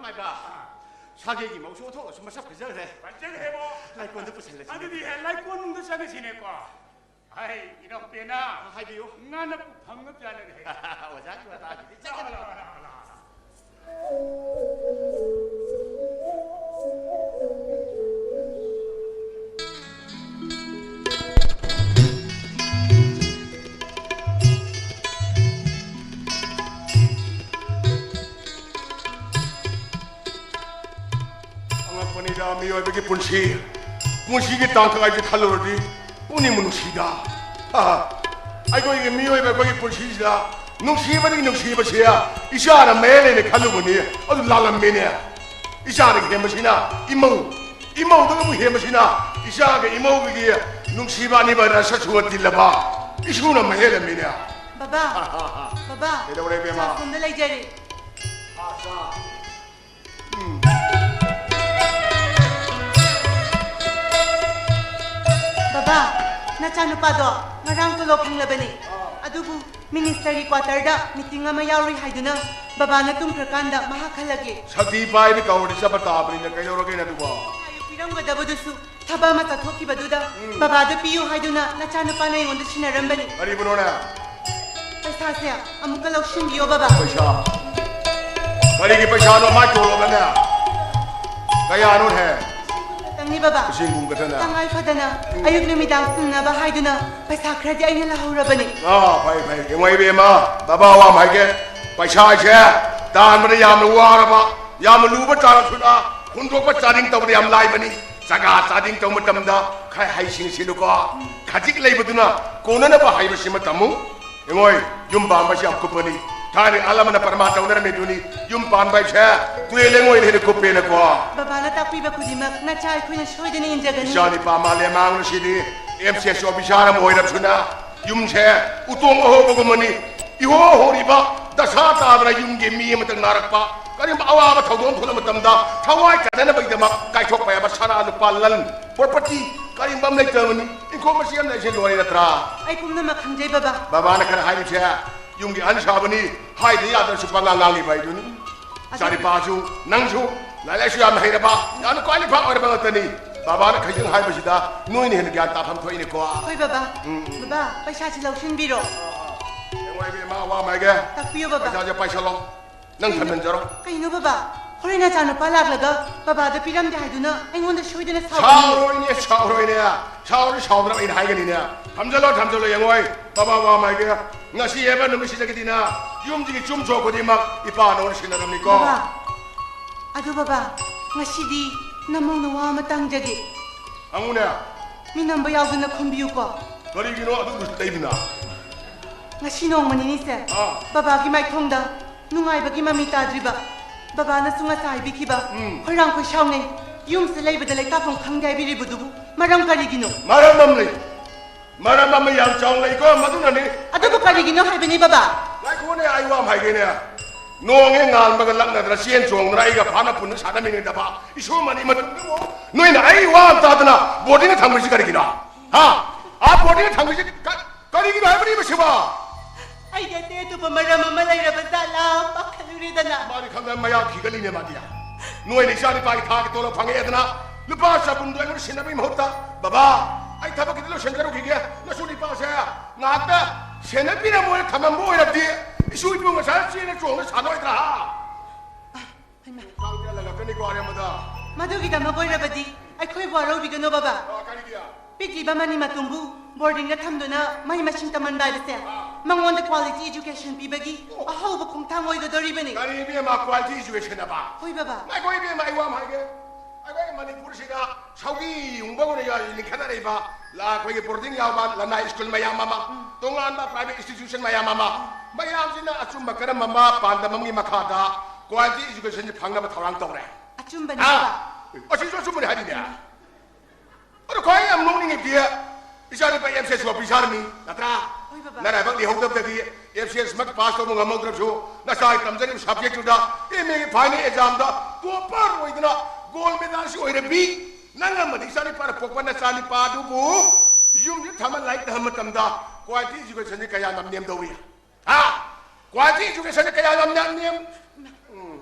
ꯍꯥꯏꯕ, ꯁꯥꯒꯩꯒꯤ ꯃꯧꯁꯨ ꯑꯣꯟꯊꯣꯛꯅꯁꯨ ꯃꯁꯛ ꯐꯖꯈ꯭ꯔꯦ꯫ ꯐꯖꯈ꯭ꯔꯦꯕꯣ꯫ ꯂꯥꯏꯀꯣꯟꯗ ꯄꯨꯁꯜꯂꯁꯤ꯫ ꯑꯗꯨꯗꯤ ꯍꯦ, ꯂꯥꯏꯀꯣꯟꯅꯨꯡꯗ ꯆꯪꯉꯁꯤꯅꯦꯀꯣ꯫ ꯍꯩ, ꯏꯅꯥꯎꯄꯦꯅ꯫ ꯑ, ꯍꯥꯏꯕꯤꯌꯨ꯫ ꯉꯥꯅ ꯄꯨꯐꯝꯒ ꯄꯤꯌꯥꯅꯒ ꯍꯩ꯫ ꯑꯣꯖꯥꯒꯤ ꯋꯥꯇꯥꯗꯨꯗꯤ ꯆꯠꯀꯅꯤ꯫ ꯂꯥꯛꯑꯣ, ꯂꯥꯛꯑꯣ, ꯂꯥꯛꯑꯣ, ꯂꯥꯛꯑꯣ꯫ ꯑꯉꯛꯄꯅꯤꯗ ꯃꯤꯑꯣꯏꯕꯒꯤ ꯄꯨꯟꯁꯤ꯫ ꯄꯨꯟꯁꯤꯒꯤ ꯇꯥꯡꯀꯛ ꯍꯥꯏꯁꯦ ꯈꯜꯂꯨꯔꯗꯤ ꯄꯨꯛꯅꯤꯡꯕꯨ ꯅꯨꯡꯁꯤꯗ꯫ ꯑꯩꯈꯣꯏꯒꯤ ꯃꯤꯑꯣꯏꯕ ꯑꯩꯈꯣꯏꯒꯤ ꯄꯨꯟꯁꯤꯁꯤꯗ ꯅꯨꯡꯁꯤꯕꯗꯒꯤ ꯅꯨꯡꯁꯤꯕꯁꯦ ꯏꯆꯥꯅ ꯃꯍꯦꯜꯂꯦꯅ ꯈꯜꯂꯨꯕꯅꯤ꯫ ꯑꯗꯨ ꯂꯥꯜꯂꯝꯃꯦꯅꯦ꯫ ꯏꯆꯥꯗꯒꯤ ꯍꯦꯟꯕꯁꯤꯅ ꯏꯃꯧ, ꯏꯃꯧꯗꯒꯤ ꯑꯃꯨꯛ ꯍꯦꯟꯕꯁꯤꯅ ꯏꯆꯥꯒ ꯏꯃꯧꯒꯒꯤ ꯅꯨꯡꯁꯤꯕ ꯑꯅꯤꯃꯛ ꯔꯁ ꯁꯨꯕ ꯇꯤꯜꯂꯕ ꯏꯁꯨꯅ ꯃꯍꯦꯜꯂꯝꯃꯤꯅꯦ꯫ ꯕꯕꯥ, ꯕꯕꯥ, ꯀꯩꯗꯧꯔꯦ, ꯏꯕꯦꯝꯃ? ꯆꯥꯛꯈꯨꯝꯗ ꯂꯩꯖꯔꯤ꯫ ꯑꯥ, ꯆꯥ꯫ ꯎꯝ꯫ ꯕꯕꯥ, ꯅꯆꯥꯅꯨꯄꯥꯗꯣ ꯉꯔꯥꯡ ꯇꯣꯂꯣꯞ ꯐꯪꯂꯕꯅꯤ꯫ ꯑꯥ꯫ ꯑꯗꯨꯕꯨ ꯃꯤꯅꯤꯁꯇꯔꯒꯤ ꯀ꯭ꯋꯥꯇꯔꯗ ꯃꯤꯇꯤꯡ ꯑꯃ ꯌꯥꯎꯔꯨꯏ ꯍꯥꯏꯗꯨꯅ ꯕꯕꯥꯅ ꯇꯨꯝꯈ꯭ꯔꯀꯥꯟꯗ ꯃꯍꯥꯛ ꯍꯜꯂꯛꯂꯦ꯫ ꯁꯛꯇꯤ ꯄꯥꯏꯔꯗꯤ ꯀꯧꯔꯗꯤ ꯆꯠꯄ ꯇꯥꯕꯅꯤꯅ ꯀꯩꯗꯧꯔꯒꯦꯅꯦ ꯑꯗꯨꯕꯣ? ꯄꯩꯁꯥ ꯄꯤꯔꯝꯒꯗꯕꯗꯨꯁꯨ ꯊꯕꯛ ꯑꯃ ꯆꯠꯊꯣꯛꯈꯤꯕꯗꯨꯗ ꯎꯝ꯫ ꯕꯕꯥꯗ ꯄꯤꯌꯨ ꯍꯥꯏꯗꯨꯅ ꯅꯆꯥꯅꯨꯄꯥꯅ ꯑꯩꯉꯣꯟꯗ ꯁꯤꯟꯅꯔꯝꯕꯅꯤ꯫ ꯀꯔꯤꯕꯨꯅꯣꯅꯦ? ꯄꯩꯁꯥꯁꯦ ꯑꯃꯨꯛꯀ ꯂꯧꯁꯤꯟꯕꯤꯌꯣ ꯕꯕꯥ꯫ ꯄꯩꯁꯥ? ꯀꯔꯤꯒꯤ ꯄꯩꯁꯥꯅꯣ? ꯃꯥꯏ ꯇꯣꯂꯣꯞꯅꯅꯦ? ꯀꯌꯥꯅꯣꯅꯦ? ꯈꯛꯇꯪꯅꯤ ꯕꯕꯥ꯫ ꯂꯤꯁꯤꯡ ꯀꯨꯟ ꯈꯛꯇꯅꯦ? ꯇꯉꯥꯏ ꯐꯗꯅ ꯎꯝ꯫ ꯑꯌꯨꯛ ꯅꯨꯃꯤꯗꯥꯡ ꯁꯤꯟꯅꯕ ꯍꯥꯏꯗꯨꯅ ꯄꯩꯁꯥ ꯈꯔꯗꯤ ꯑꯩꯅ ꯂꯧꯍꯧꯔꯕꯅꯤ꯫ ꯑꯥ, ꯐꯩ, ꯐꯩ꯫ ꯌꯦꯡꯉꯣ ꯏꯕꯦꯝꯃ, ꯕꯕꯥ ꯋꯥ ꯑꯃ ꯍꯥꯏꯒꯦ꯫ ꯄꯩꯁꯥꯁꯦ ꯇꯥꯟꯕꯗ ꯌꯥꯝꯅ ꯋꯥꯔꯕ, ꯌꯥꯝꯅ ꯂꯨꯕ ꯇꯥꯔꯛꯁꯨꯅ ꯍꯨꯟꯗꯣꯛꯄ ꯆꯥꯗꯤꯡ ꯇꯧꯕꯗ ꯌꯥꯝ ꯂꯥꯏꯕꯅꯤ꯫ ꯖꯒꯥ ꯆꯥꯗꯤꯡ ꯇꯧꯕ ꯃꯇꯝꯗ ꯈꯔ ꯍꯩꯁꯤꯡꯅ ꯁꯤꯜꯂꯨꯀꯣ꯫ ꯈꯖꯤꯛ ꯂꯩꯕꯗꯨꯅ ꯀꯣꯟꯅꯅꯕ ꯍꯥꯏꯕꯁꯤꯃ ꯇꯝꯃꯨ꯫ ꯌꯦꯡꯉꯣꯏ, ꯌꯨꯝ ꯄꯥꯟꯕꯁꯤ ꯌꯥꯝ ꯀꯨꯞꯄꯅꯤ꯫ ꯊꯥꯏꯅ ꯑꯍꯜ ꯂꯃꯟꯅ ꯄꯔꯃꯥꯟ ꯇꯧꯅꯔꯝꯃꯤꯗꯨꯅꯤ, ꯌꯨꯝ ꯄꯥꯟꯕ ꯍꯥꯏꯁꯦ ꯇꯨꯔꯦꯜ ꯂꯦꯡꯉꯣꯏꯅ ꯍꯦꯟꯅ ꯀꯨꯞꯄꯦꯅꯀꯣ꯫ ꯕꯕꯥꯅ ꯇꯥꯛꯄꯤꯕ ꯈꯨꯗꯤꯡꯃꯛ ꯅꯆꯥ ꯑꯩꯈꯣꯏꯅ ꯁꯣꯏꯗꯅ ꯏꯟꯖꯒꯅꯤ꯫ ꯏꯆꯥ ꯅꯤꯄꯥ ꯃꯥꯂꯦꯝ ꯃꯥꯡꯂꯨꯁꯤꯗꯤ ꯑꯦꯝ ꯁꯤ ꯑꯦꯁ ꯑꯣꯐꯤꯁꯥꯔ ꯑꯃ ꯑꯣꯏꯔꯕꯁꯨꯅ ꯌꯨꯝꯁꯦ ꯎꯇꯣꯡ ꯑꯍꯣꯕꯒꯨꯝꯕꯅꯤ꯫ ꯏꯍꯣ ꯍꯣꯔꯤꯕ ꯗꯁꯥ ꯇꯥꯗꯅ ꯌꯨꯝꯒꯤ ꯃꯤ ꯑꯃꯇꯪ ꯅꯥꯔꯛꯄ, ꯀꯔꯤꯒꯨꯝꯕ ꯑꯋꯥꯕ ꯊꯧꯗꯣꯛ ꯑꯃ ꯊꯣꯛꯂꯛꯄ ꯃꯇꯝꯗ ꯊꯋꯥꯏ ꯀꯥꯏꯅꯅꯕꯒꯤꯗꯃꯛ ꯀꯥꯏꯊꯣꯛꯄ ꯌꯥꯕ ꯁꯅꯥ ꯂꯨꯄꯥ ꯂꯟ, property ꯀꯔꯤꯒꯨꯝꯕ ꯑꯃ ꯂꯩꯇꯕꯅꯤ꯫ ꯏꯪꯈꯣꯜ ꯃꯆꯦ ꯑꯃ ꯂꯩꯁꯦ ꯂꯣꯏꯔꯦ ꯅꯠꯇ꯭ꯔꯥ? ꯑꯩ ꯄꯨꯝꯅꯃꯛ ꯈꯪꯖꯩ ꯕꯕꯥ꯫ ꯕꯕꯥꯅ ꯈꯔ ꯍꯥꯏꯔꯤꯁꯦ ꯌꯨꯝꯒꯤ ꯑꯍꯟ ꯁꯥꯕꯅꯤ, ꯍꯥꯏꯗ ꯌꯥꯗ꯭ꯔꯁꯨ ꯄꯉꯥꯡ ꯉꯥꯡꯂꯤꯕ ꯍꯥꯏꯗꯨꯅꯤ꯫ ꯏꯆꯥꯅꯤꯄꯥꯁꯨ, ꯅꯪꯁꯨ ꯂꯥꯏꯔꯤꯛ ꯂꯥꯏꯁꯨ ꯌꯥꯝꯅ ꯍꯩꯔꯕ, ꯌꯥꯝꯅ qualify ꯑꯣꯏꯔꯕ ꯉꯥꯛꯇꯅꯤ꯫ ꯕꯕꯥꯅ ꯈꯤꯇꯪ ꯍꯥꯏꯕꯁꯤꯗ ꯅꯣꯏꯅ ꯍꯦꯟꯅ ꯒ꯭ꯌꯥꯟ ꯇꯥꯐꯝ ꯊꯣꯛꯏꯅꯦꯀꯣ꯫ ꯍꯣꯏ ꯕꯕꯥ꯫ ꯎꯝ, ꯎꯝ꯫ ꯕꯕꯥ, ꯄꯩꯁꯥꯁꯤ ꯂꯧꯁꯤꯟꯕꯤꯔꯣ꯫ ꯌꯦꯡꯉꯣ, ꯏꯕꯦꯝꯃ, ꯋꯥ ꯑꯃ ꯍꯥꯏꯒꯦ꯫ ꯇꯥꯛꯄꯤꯌꯣ ꯕꯕꯥ꯫ ꯄꯩꯁꯥꯁꯦ ꯄꯥꯏꯁꯜꯂꯣ꯫ ꯅꯪ ꯀꯩꯅꯣ, ꯊꯝꯖꯤꯟꯖꯔꯣ꯫ ꯀꯩꯅꯣ ꯕꯕꯥ? ꯍꯣꯔꯦꯟ ꯅꯆꯥꯅꯨꯄꯥ ꯂꯥꯛꯂꯒ ꯕꯕꯥꯗ ꯄꯤꯔꯝꯗꯦ ꯍꯥꯏꯗꯨꯅ ꯑꯩꯉꯣꯟꯗ ꯁꯣꯏꯗꯅ ꯁꯥꯎꯒꯅꯤ꯫ ꯁꯥꯎꯔꯣꯏꯅꯦ, ꯁꯥꯎꯔꯣꯏꯅꯦ꯫ ꯁꯥꯎꯔꯗꯤ ꯁꯥꯎꯗꯅꯕ ꯑꯩꯅ ꯍꯥꯏꯒꯅꯤꯅꯦ꯫ ꯊꯝꯖꯜꯂꯣ, ꯊꯝꯖꯜꯂꯣ, ꯌꯦꯡꯉꯣꯏ꯫ ꯕꯕꯥ, ꯋꯥ ꯑꯃ ꯍꯥꯏꯒꯦ꯫ ꯉꯁꯤ ꯍꯥꯏꯕ ꯅꯨꯃꯤꯠꯁꯤꯗꯒꯤꯗꯤꯅ ꯌꯨꯝꯁꯤꯒꯤ ꯆꯨꯝ ꯁꯣꯛ ꯈꯨꯗꯤꯡꯃꯛ ꯏꯄꯥ ꯅꯉꯣꯟꯗ ꯁꯤꯟꯅꯔꯝꯅꯤꯀꯣ꯫ ꯕꯕꯥ, ꯑꯗꯨ ꯕꯕꯥ, ꯉꯁꯤꯗꯤ ꯅꯃꯧꯅ ꯋꯥ ꯑꯃ ꯇꯪꯖꯒꯦ꯫ ꯍꯪꯉꯨꯅꯦ꯫ ꯃꯤ ꯅꯝꯕ ꯌꯥꯎꯗꯅ ꯈꯨꯝꯕꯤꯌꯨꯀꯣ꯫ ꯀꯔꯤꯒꯤꯅꯣ ꯑꯗꯨ ꯂꯩꯗꯨꯅ? ꯉꯁꯤ ꯅꯣꯡꯃ ꯅꯤꯅꯤꯁꯦ ꯑꯥ꯫ ꯕꯕꯥꯒꯤ ꯃꯥꯏꯊꯣꯡꯗ ꯅꯨꯡꯉꯥꯏꯕꯒꯤ ꯃꯃꯤ ꯇꯥꯗ꯭ꯔꯤꯕ꯫ ꯕꯕꯥꯅꯁꯨ ꯉꯁꯥꯏ ꯍꯥꯏꯕꯤꯈꯤꯕ, ꯎꯝ꯫ "ꯈꯣꯏꯔꯥꯡ ꯈꯣꯏꯁꯥꯎꯅꯩ, ꯌꯨꯝꯁꯦ ꯂꯩꯕꯗ ꯂꯩꯇꯥꯐꯝ ꯈꯪꯗꯦ" ꯍꯥꯏꯕꯤꯔꯤꯕꯗꯨꯕꯨ ꯃꯔꯝ ꯀꯔꯤꯒꯤꯅꯣ? ꯃꯔꯝ ꯑꯃ ꯂꯩ꯫ ꯃꯔꯝ ꯑꯃ ꯌꯥꯝ ꯆꯥꯎꯅ ꯂꯩꯀꯣ, ꯃꯗꯨꯅꯅꯤ꯫ ꯑꯗꯨꯕꯨ ꯀꯔꯤꯒꯤꯅꯣ ꯍꯥꯏꯕꯅꯤ ꯕꯕꯥ? ꯉꯥꯏꯈꯣꯅꯦ, ꯑꯩ ꯋꯥ ꯑꯃ ꯍꯥꯏꯒꯦꯅꯦ꯫ ꯅꯣꯡ ꯍꯦꯛ ꯉꯥꯟꯕꯒ ꯂꯛꯅꯗꯅ ꯆꯦꯟ ꯆꯣꯡꯗꯅ ꯑꯩꯒ ꯐꯥꯅ ꯄꯨꯟꯅ ꯁꯥꯟꯅꯃꯤꯟꯅꯗꯕ ꯏꯁꯨꯃꯅꯤ ꯃꯇꯨꯡꯗ ꯑꯃꯨꯛ ꯅꯣꯏꯅ ꯑꯩ ꯋꯥ ꯑꯃ ꯇꯥꯗꯅ ꯕꯣꯔꯗꯤꯡꯗ ꯊꯝꯈ꯭ꯔꯤꯁꯤ ꯀꯔꯤꯒꯤꯅꯣ? ꯍꯥ? ꯑꯥ, ꯕꯣꯔꯗꯤꯡꯗ ꯊꯝꯈ꯭ꯔꯤꯁꯤ ꯀ-, ꯀꯔꯤꯒꯤꯅꯣ ꯍꯥꯏꯕꯅꯤ ꯃꯁꯤꯕꯣ? ꯑꯩꯗꯤ ꯑꯇꯩ ꯑꯇꯣꯞꯄ ꯃꯔꯝ ꯑꯃ ꯂꯩꯔꯕ ꯖꯥꯠꯂꯥ ꯄꯥꯈꯠꯂꯨꯔꯦꯗꯅ꯫ ꯃꯥꯗꯤ ꯈꯪꯗꯅ ꯃꯌꯥ ꯈꯤꯒꯠꯂꯤꯅꯦ ꯃꯥꯗꯤ꯫ ꯅꯣꯏꯅ ꯏꯆꯥ ꯅꯨꯄꯥꯒꯤ ꯊꯥꯒꯤ ꯇꯣꯂꯣꯞ ꯐꯪꯉꯛꯑꯦꯗꯅ ꯂꯨꯄꯥ ꯆꯕꯨꯟꯗꯣ ꯑꯩꯉꯣꯟꯗ ꯁꯤꯟꯅꯕꯒꯤ ꯃꯍꯨꯠꯇ, "ꯕꯕꯥ, ꯑꯩ ꯊꯕꯛ ꯈꯤꯇ ꯂꯣꯏꯁꯤꯟꯖꯔꯨꯈꯤꯒꯦ, ꯅꯁꯨ ꯅꯨꯄꯥꯁꯦ ꯉꯥꯏꯍꯥꯛꯇ ꯁꯦꯟꯅꯕꯤꯔꯝꯃꯣꯅ ꯊꯝꯃꯝꯕ ꯑꯣꯏꯔꯕꯗꯤ ꯏꯁꯨ ꯏꯕꯨꯡ ꯉꯁꯥꯏ ꯆꯦꯟꯅ ꯆꯣꯡꯅ ꯁꯥꯟꯅꯔꯣꯏꯗ꯭ꯔꯥ?" ꯍꯥ? ꯍꯩꯃꯥ꯫ ꯈꯪꯗꯦ, ꯂꯪꯉꯛꯀꯅꯤꯀꯣ ꯑꯔꯦꯝꯕꯗ꯫ ꯃꯗꯨꯒꯤꯗꯃꯛ ꯑꯣꯏꯔꯕꯗꯤ ꯑꯩꯈꯣꯏꯕꯨ ꯋꯥꯔꯧꯕꯤꯒꯅꯨ, ꯕꯕꯥ꯫ ꯑ, ꯀꯔꯤꯒꯤ? ꯄꯤꯛꯂꯤꯕ ꯃꯅꯤ ꯃꯇꯨꯝꯕꯨ ꯕꯣꯔꯗꯤꯡꯗ ꯊꯝꯗꯨꯅ ꯃꯍꯩ ꯃꯁꯤꯡ ꯇꯝꯍꯟꯕ ꯍꯥꯏꯕꯁꯦ ꯑ꯫ ꯃꯉꯣꯟꯗ quality education ꯄꯤꯕꯒꯤ ꯑꯣ꯫ ꯑꯍꯧꯕ ꯈꯣꯡꯊꯥꯡ ꯑꯣꯏꯒꯗꯧꯔꯤꯕꯅꯤ꯫ ꯀꯔꯤ ꯏꯕꯦꯝꯃ, quality education ꯑꯕ? ꯍꯣꯏ, ꯕꯕꯥ꯫ ꯉꯥꯏꯈꯣ ꯏꯕꯦꯝꯃ, ꯑꯩ ꯋꯥ ꯑꯃ ꯍꯥꯏꯒꯦ꯫ ꯑꯩꯈꯣꯏ ꯃꯅꯤꯄꯨꯔꯁꯤꯗ ꯁꯧꯒꯤ ꯌꯨꯡꯕ ꯑꯣꯏꯅ ꯂꯤꯡꯈꯠꯅꯔꯛꯏꯕ ꯂ-, ꯑꯩꯈꯣꯏꯒꯤ ꯕꯣꯔꯗꯤꯡ ꯌꯥꯎꯕ ꯂꯅꯥꯏ ꯁ꯭ꯀꯨꯜ ꯃꯌꯥꯝ ꯑꯃ, ꯎꯝ꯫ ꯇꯣꯉꯥꯟꯕ private institution ꯃꯌꯥꯝ ꯑꯃ, ꯎꯝ꯫ ꯃꯌꯥꯝꯁꯤꯅ ꯑꯆꯨꯝꯕ ꯀꯔꯝꯕ ꯑꯃ ꯄꯥꯟꯗꯝ ꯑꯃꯒꯤ ꯃꯈꯥꯗ quality education ꯁꯤ ꯐꯪꯅꯕ ꯊꯧꯔꯥꯡ ꯇꯧꯔꯦ꯫ ꯑꯆꯨꯝꯕꯅꯤ, ꯑꯥ, ꯕꯕꯥ꯫ ꯑꯁꯤꯁꯨ ꯑꯆꯨꯝꯕꯅꯤ ꯍꯥꯏꯔꯤꯅꯦ꯫ ꯑꯗꯣ ꯈ꯭ꯋꯥꯏ ꯌꯥꯝ ꯅꯣꯛꯅꯤꯡꯉꯤꯗꯤ ꯏꯆꯥꯅꯨꯄꯥ M C S officer ꯅꯤ, ꯅꯠꯇ꯭ꯔꯥ? ꯍꯣꯏ, ꯕꯕꯥ꯫ ꯅꯔꯥꯏꯕꯛ ꯂꯩꯍꯧꯗꯕꯗꯒꯤ M C S ꯃꯛ pass ꯇꯧꯕ ꯉꯝꯍꯧꯗ꯭ꯔꯕꯁꯨ ꯅꯆꯥꯒꯤ ꯇꯝꯖꯔꯤꯕ subject ꯇꯨꯗ M A ꯒꯤ final exam ꯗ topper ꯑꯣꯏꯗꯅ gold medal ꯁꯤ ꯑꯣꯏꯔꯕꯤ ꯅꯪ ꯑꯃꯗꯤ ꯏꯆꯥꯅꯨꯄꯥꯅ ꯄꯣꯛꯄ ꯅꯆꯥꯅꯨꯄꯥ ꯑꯗꯨꯕꯨ ꯌꯨꯝꯁꯤꯗ ꯊꯝꯃ ꯂꯥꯏꯔꯤꯛ ꯇꯝꯍꯟꯕ ꯃꯇꯝꯗ quality education ꯁꯤ ꯀꯌꯥ ꯌꯥꯝ ꯅꯦꯝꯗꯧꯔꯤ? ꯍꯥ? Quality education ꯁꯤ ꯀꯌꯥ ꯌꯥꯝ ꯅꯦꯝ-, ꯎꯝ꯫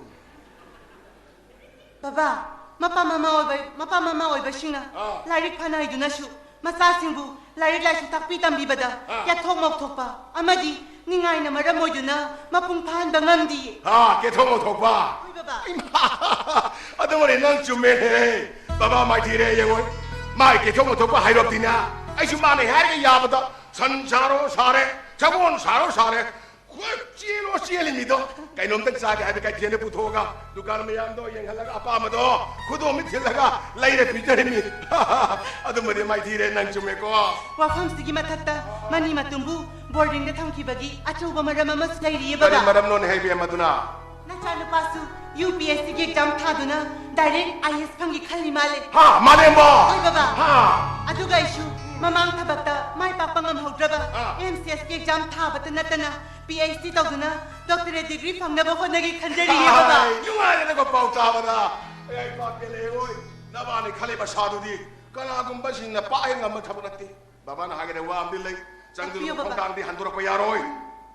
ꯕꯕꯥ, ꯃꯄꯥ ꯃꯃꯥ ꯑꯣꯏꯕ, ꯃꯄꯥ ꯃꯃꯥ ꯑꯣꯏꯕꯁꯤꯡꯅ ꯑꯥ꯫ ꯂꯥꯏꯔꯤꯛ ꯐꯅ ꯍꯩꯗꯨꯅꯁꯨ ꯃꯆꯥꯁꯤꯡꯕꯨ ꯂꯥꯏꯔꯤꯛ ꯂꯥꯏꯁꯨ ꯇꯥꯛꯄꯤ ꯇꯝꯕꯤꯕꯗ ꯑꯥ꯫ ꯀꯦꯊꯣꯛ ꯃꯧꯊꯣꯛꯄ ꯑꯃꯗꯤ ꯅꯤꯡꯉꯥꯏꯅ ꯃꯔꯝ ꯑꯣꯏꯗꯨꯅ ꯃꯄꯨꯡ ꯐꯥꯍꯟꯕ ꯉꯝꯗꯤꯌꯦ꯫ ꯍꯥ, ꯀꯦꯊꯣꯛ ꯃꯧꯊꯣꯛꯄ꯫ ꯍꯣꯏ, ꯕꯕꯥ꯫ ꯏꯃꯥ, ꯑꯗꯨꯃꯗꯤ ꯅꯪ ꯆꯨꯝꯃꯦꯅꯦ꯫ ꯕꯕꯥ ꯃꯥꯏꯊꯤꯔꯦ ꯌꯦꯡꯉꯣ꯫ ꯃꯥꯏ ꯀꯦꯊꯣꯛ ꯃꯧꯊꯣꯛꯄ ꯍꯩꯔꯣꯞꯇꯤꯅ꯫ ꯑꯩꯁꯨ ꯃꯥꯅ ꯍꯥꯏꯔꯒ ꯌꯥꯕꯗ ꯁꯟ ꯁꯥꯔꯣ ꯁꯥꯔꯦ, ꯁꯒꯣꯜ ꯁꯥꯔꯣ ꯁꯥꯔꯦ꯫ ꯍꯣꯏ, ꯆꯦꯜꯂꯣ ꯆꯦꯜꯂꯤꯃꯤꯗꯣ꯫ ꯀꯩꯅꯣꯝꯇꯪ ꯆꯥꯒꯦ ꯍꯥꯏꯕ ꯀꯩꯊꯦꯜꯗ ꯄꯨꯊꯣꯛꯑꯒ ꯗꯨꯀꯥꯟ ꯃꯌꯥꯝꯗꯣ ꯌꯦꯡꯍꯜꯂꯒ ꯑꯄꯥꯝꯕꯗꯣ ꯈꯨꯗꯣꯝꯕꯤ ꯊꯤꯜꯂꯒ ꯂꯩꯔ ꯄꯤꯖꯔꯤꯃꯤ꯫ ꯑꯗꯨꯃꯗꯤ ꯃꯥꯏꯊꯤꯔꯦ, ꯅꯪ ꯆꯨꯝꯃꯦꯀꯣ꯫ ꯋꯥꯐꯝꯁꯤꯒꯤ ꯃꯊꯛꯇ ꯃꯅꯤ ꯃꯇꯨꯝꯕꯨ ꯕꯣꯔꯗꯤꯡꯗ ꯊꯝꯈꯤꯕꯒꯤ ꯑꯆꯧꯕ ꯃꯔꯝ ꯑꯃꯁꯨ ꯂꯩꯔꯤꯌꯦ, ꯀꯔꯤ ꯕꯕꯥ꯫ ꯃꯔꯝꯅꯣꯅꯦ ꯍꯥꯏꯕꯤ ꯑꯃꯗꯨꯅ? ꯅꯆꯥꯅꯨꯄꯥꯁꯨ ꯌꯨ ꯄꯤ ꯑꯦꯁ ꯁꯤꯒꯤ ꯑꯦꯛꯖꯥꯝ ꯊꯥꯗꯨꯅ ꯗꯥꯏꯔꯦꯛ ꯑꯥꯏ ꯑꯦꯁ ꯐꯪꯒꯦ ꯈꯜꯂꯤ ꯃꯥꯜꯂꯦ꯫ ꯍꯥ, ꯃꯥꯂꯦꯝꯕ? ꯍꯣꯏ, ꯕꯕꯥ꯫ ꯍꯥ꯫ ꯑꯗꯨꯒ ꯑꯩꯁꯨ ꯃꯃꯥꯡ ꯊꯕꯛꯇ ꯃꯥꯏ ꯄꯥꯛꯄ ꯉꯝꯍꯧꯗ꯭ꯔꯕ ꯑꯥ꯫ ꯑꯦꯝ ꯁꯤ ꯑꯦꯁꯀꯤ ꯑꯦꯛꯖꯥꯝ ꯊꯥꯕꯇ ꯅꯠꯇꯅ ꯄꯤ ꯑꯩꯆ ꯗꯤ ꯇꯧꯗꯨꯅ ꯗꯣꯛꯇꯔꯦꯠ ꯗꯤꯒ꯭ꯔꯤ ꯐꯪꯅꯕ ꯍꯣꯠꯅꯒꯦ ꯈꯟꯖꯔꯤꯌꯦ, ꯕꯕꯥ꯫ ꯍꯥꯏ, ꯅꯨꯡꯉꯥꯏꯔꯦꯗꯀꯣ ꯄꯥꯎ ꯇꯥꯕꯗ꯫ ꯑꯩ ꯄꯥꯛ ꯄꯦꯜꯂꯦ, ꯑꯣꯏ꯫ ꯅꯕꯥꯅꯤ ꯈꯜꯂꯤꯕ ꯑꯁꯥꯗꯨꯗꯤ ꯀꯅꯥꯒꯨꯝꯕꯁꯤꯡꯅ ꯄꯥꯛ ꯍꯦꯛ ꯉꯝꯕ ꯊꯕꯛ ꯅꯠꯇꯦ꯫ ꯕꯕꯥꯅ ꯍꯥꯏꯒꯗꯕ ꯋꯥ ꯑꯃꯗꯤ ꯂꯩ꯫ ꯆꯪꯗꯨꯅ ꯇꯥꯛꯄꯤꯌꯨ, ꯕꯕꯥ꯫ ꯈꯣꯡꯊꯥꯡꯗꯤ ꯍꯟꯗꯣꯔꯛꯄ ꯌꯥꯔꯣꯏ꯫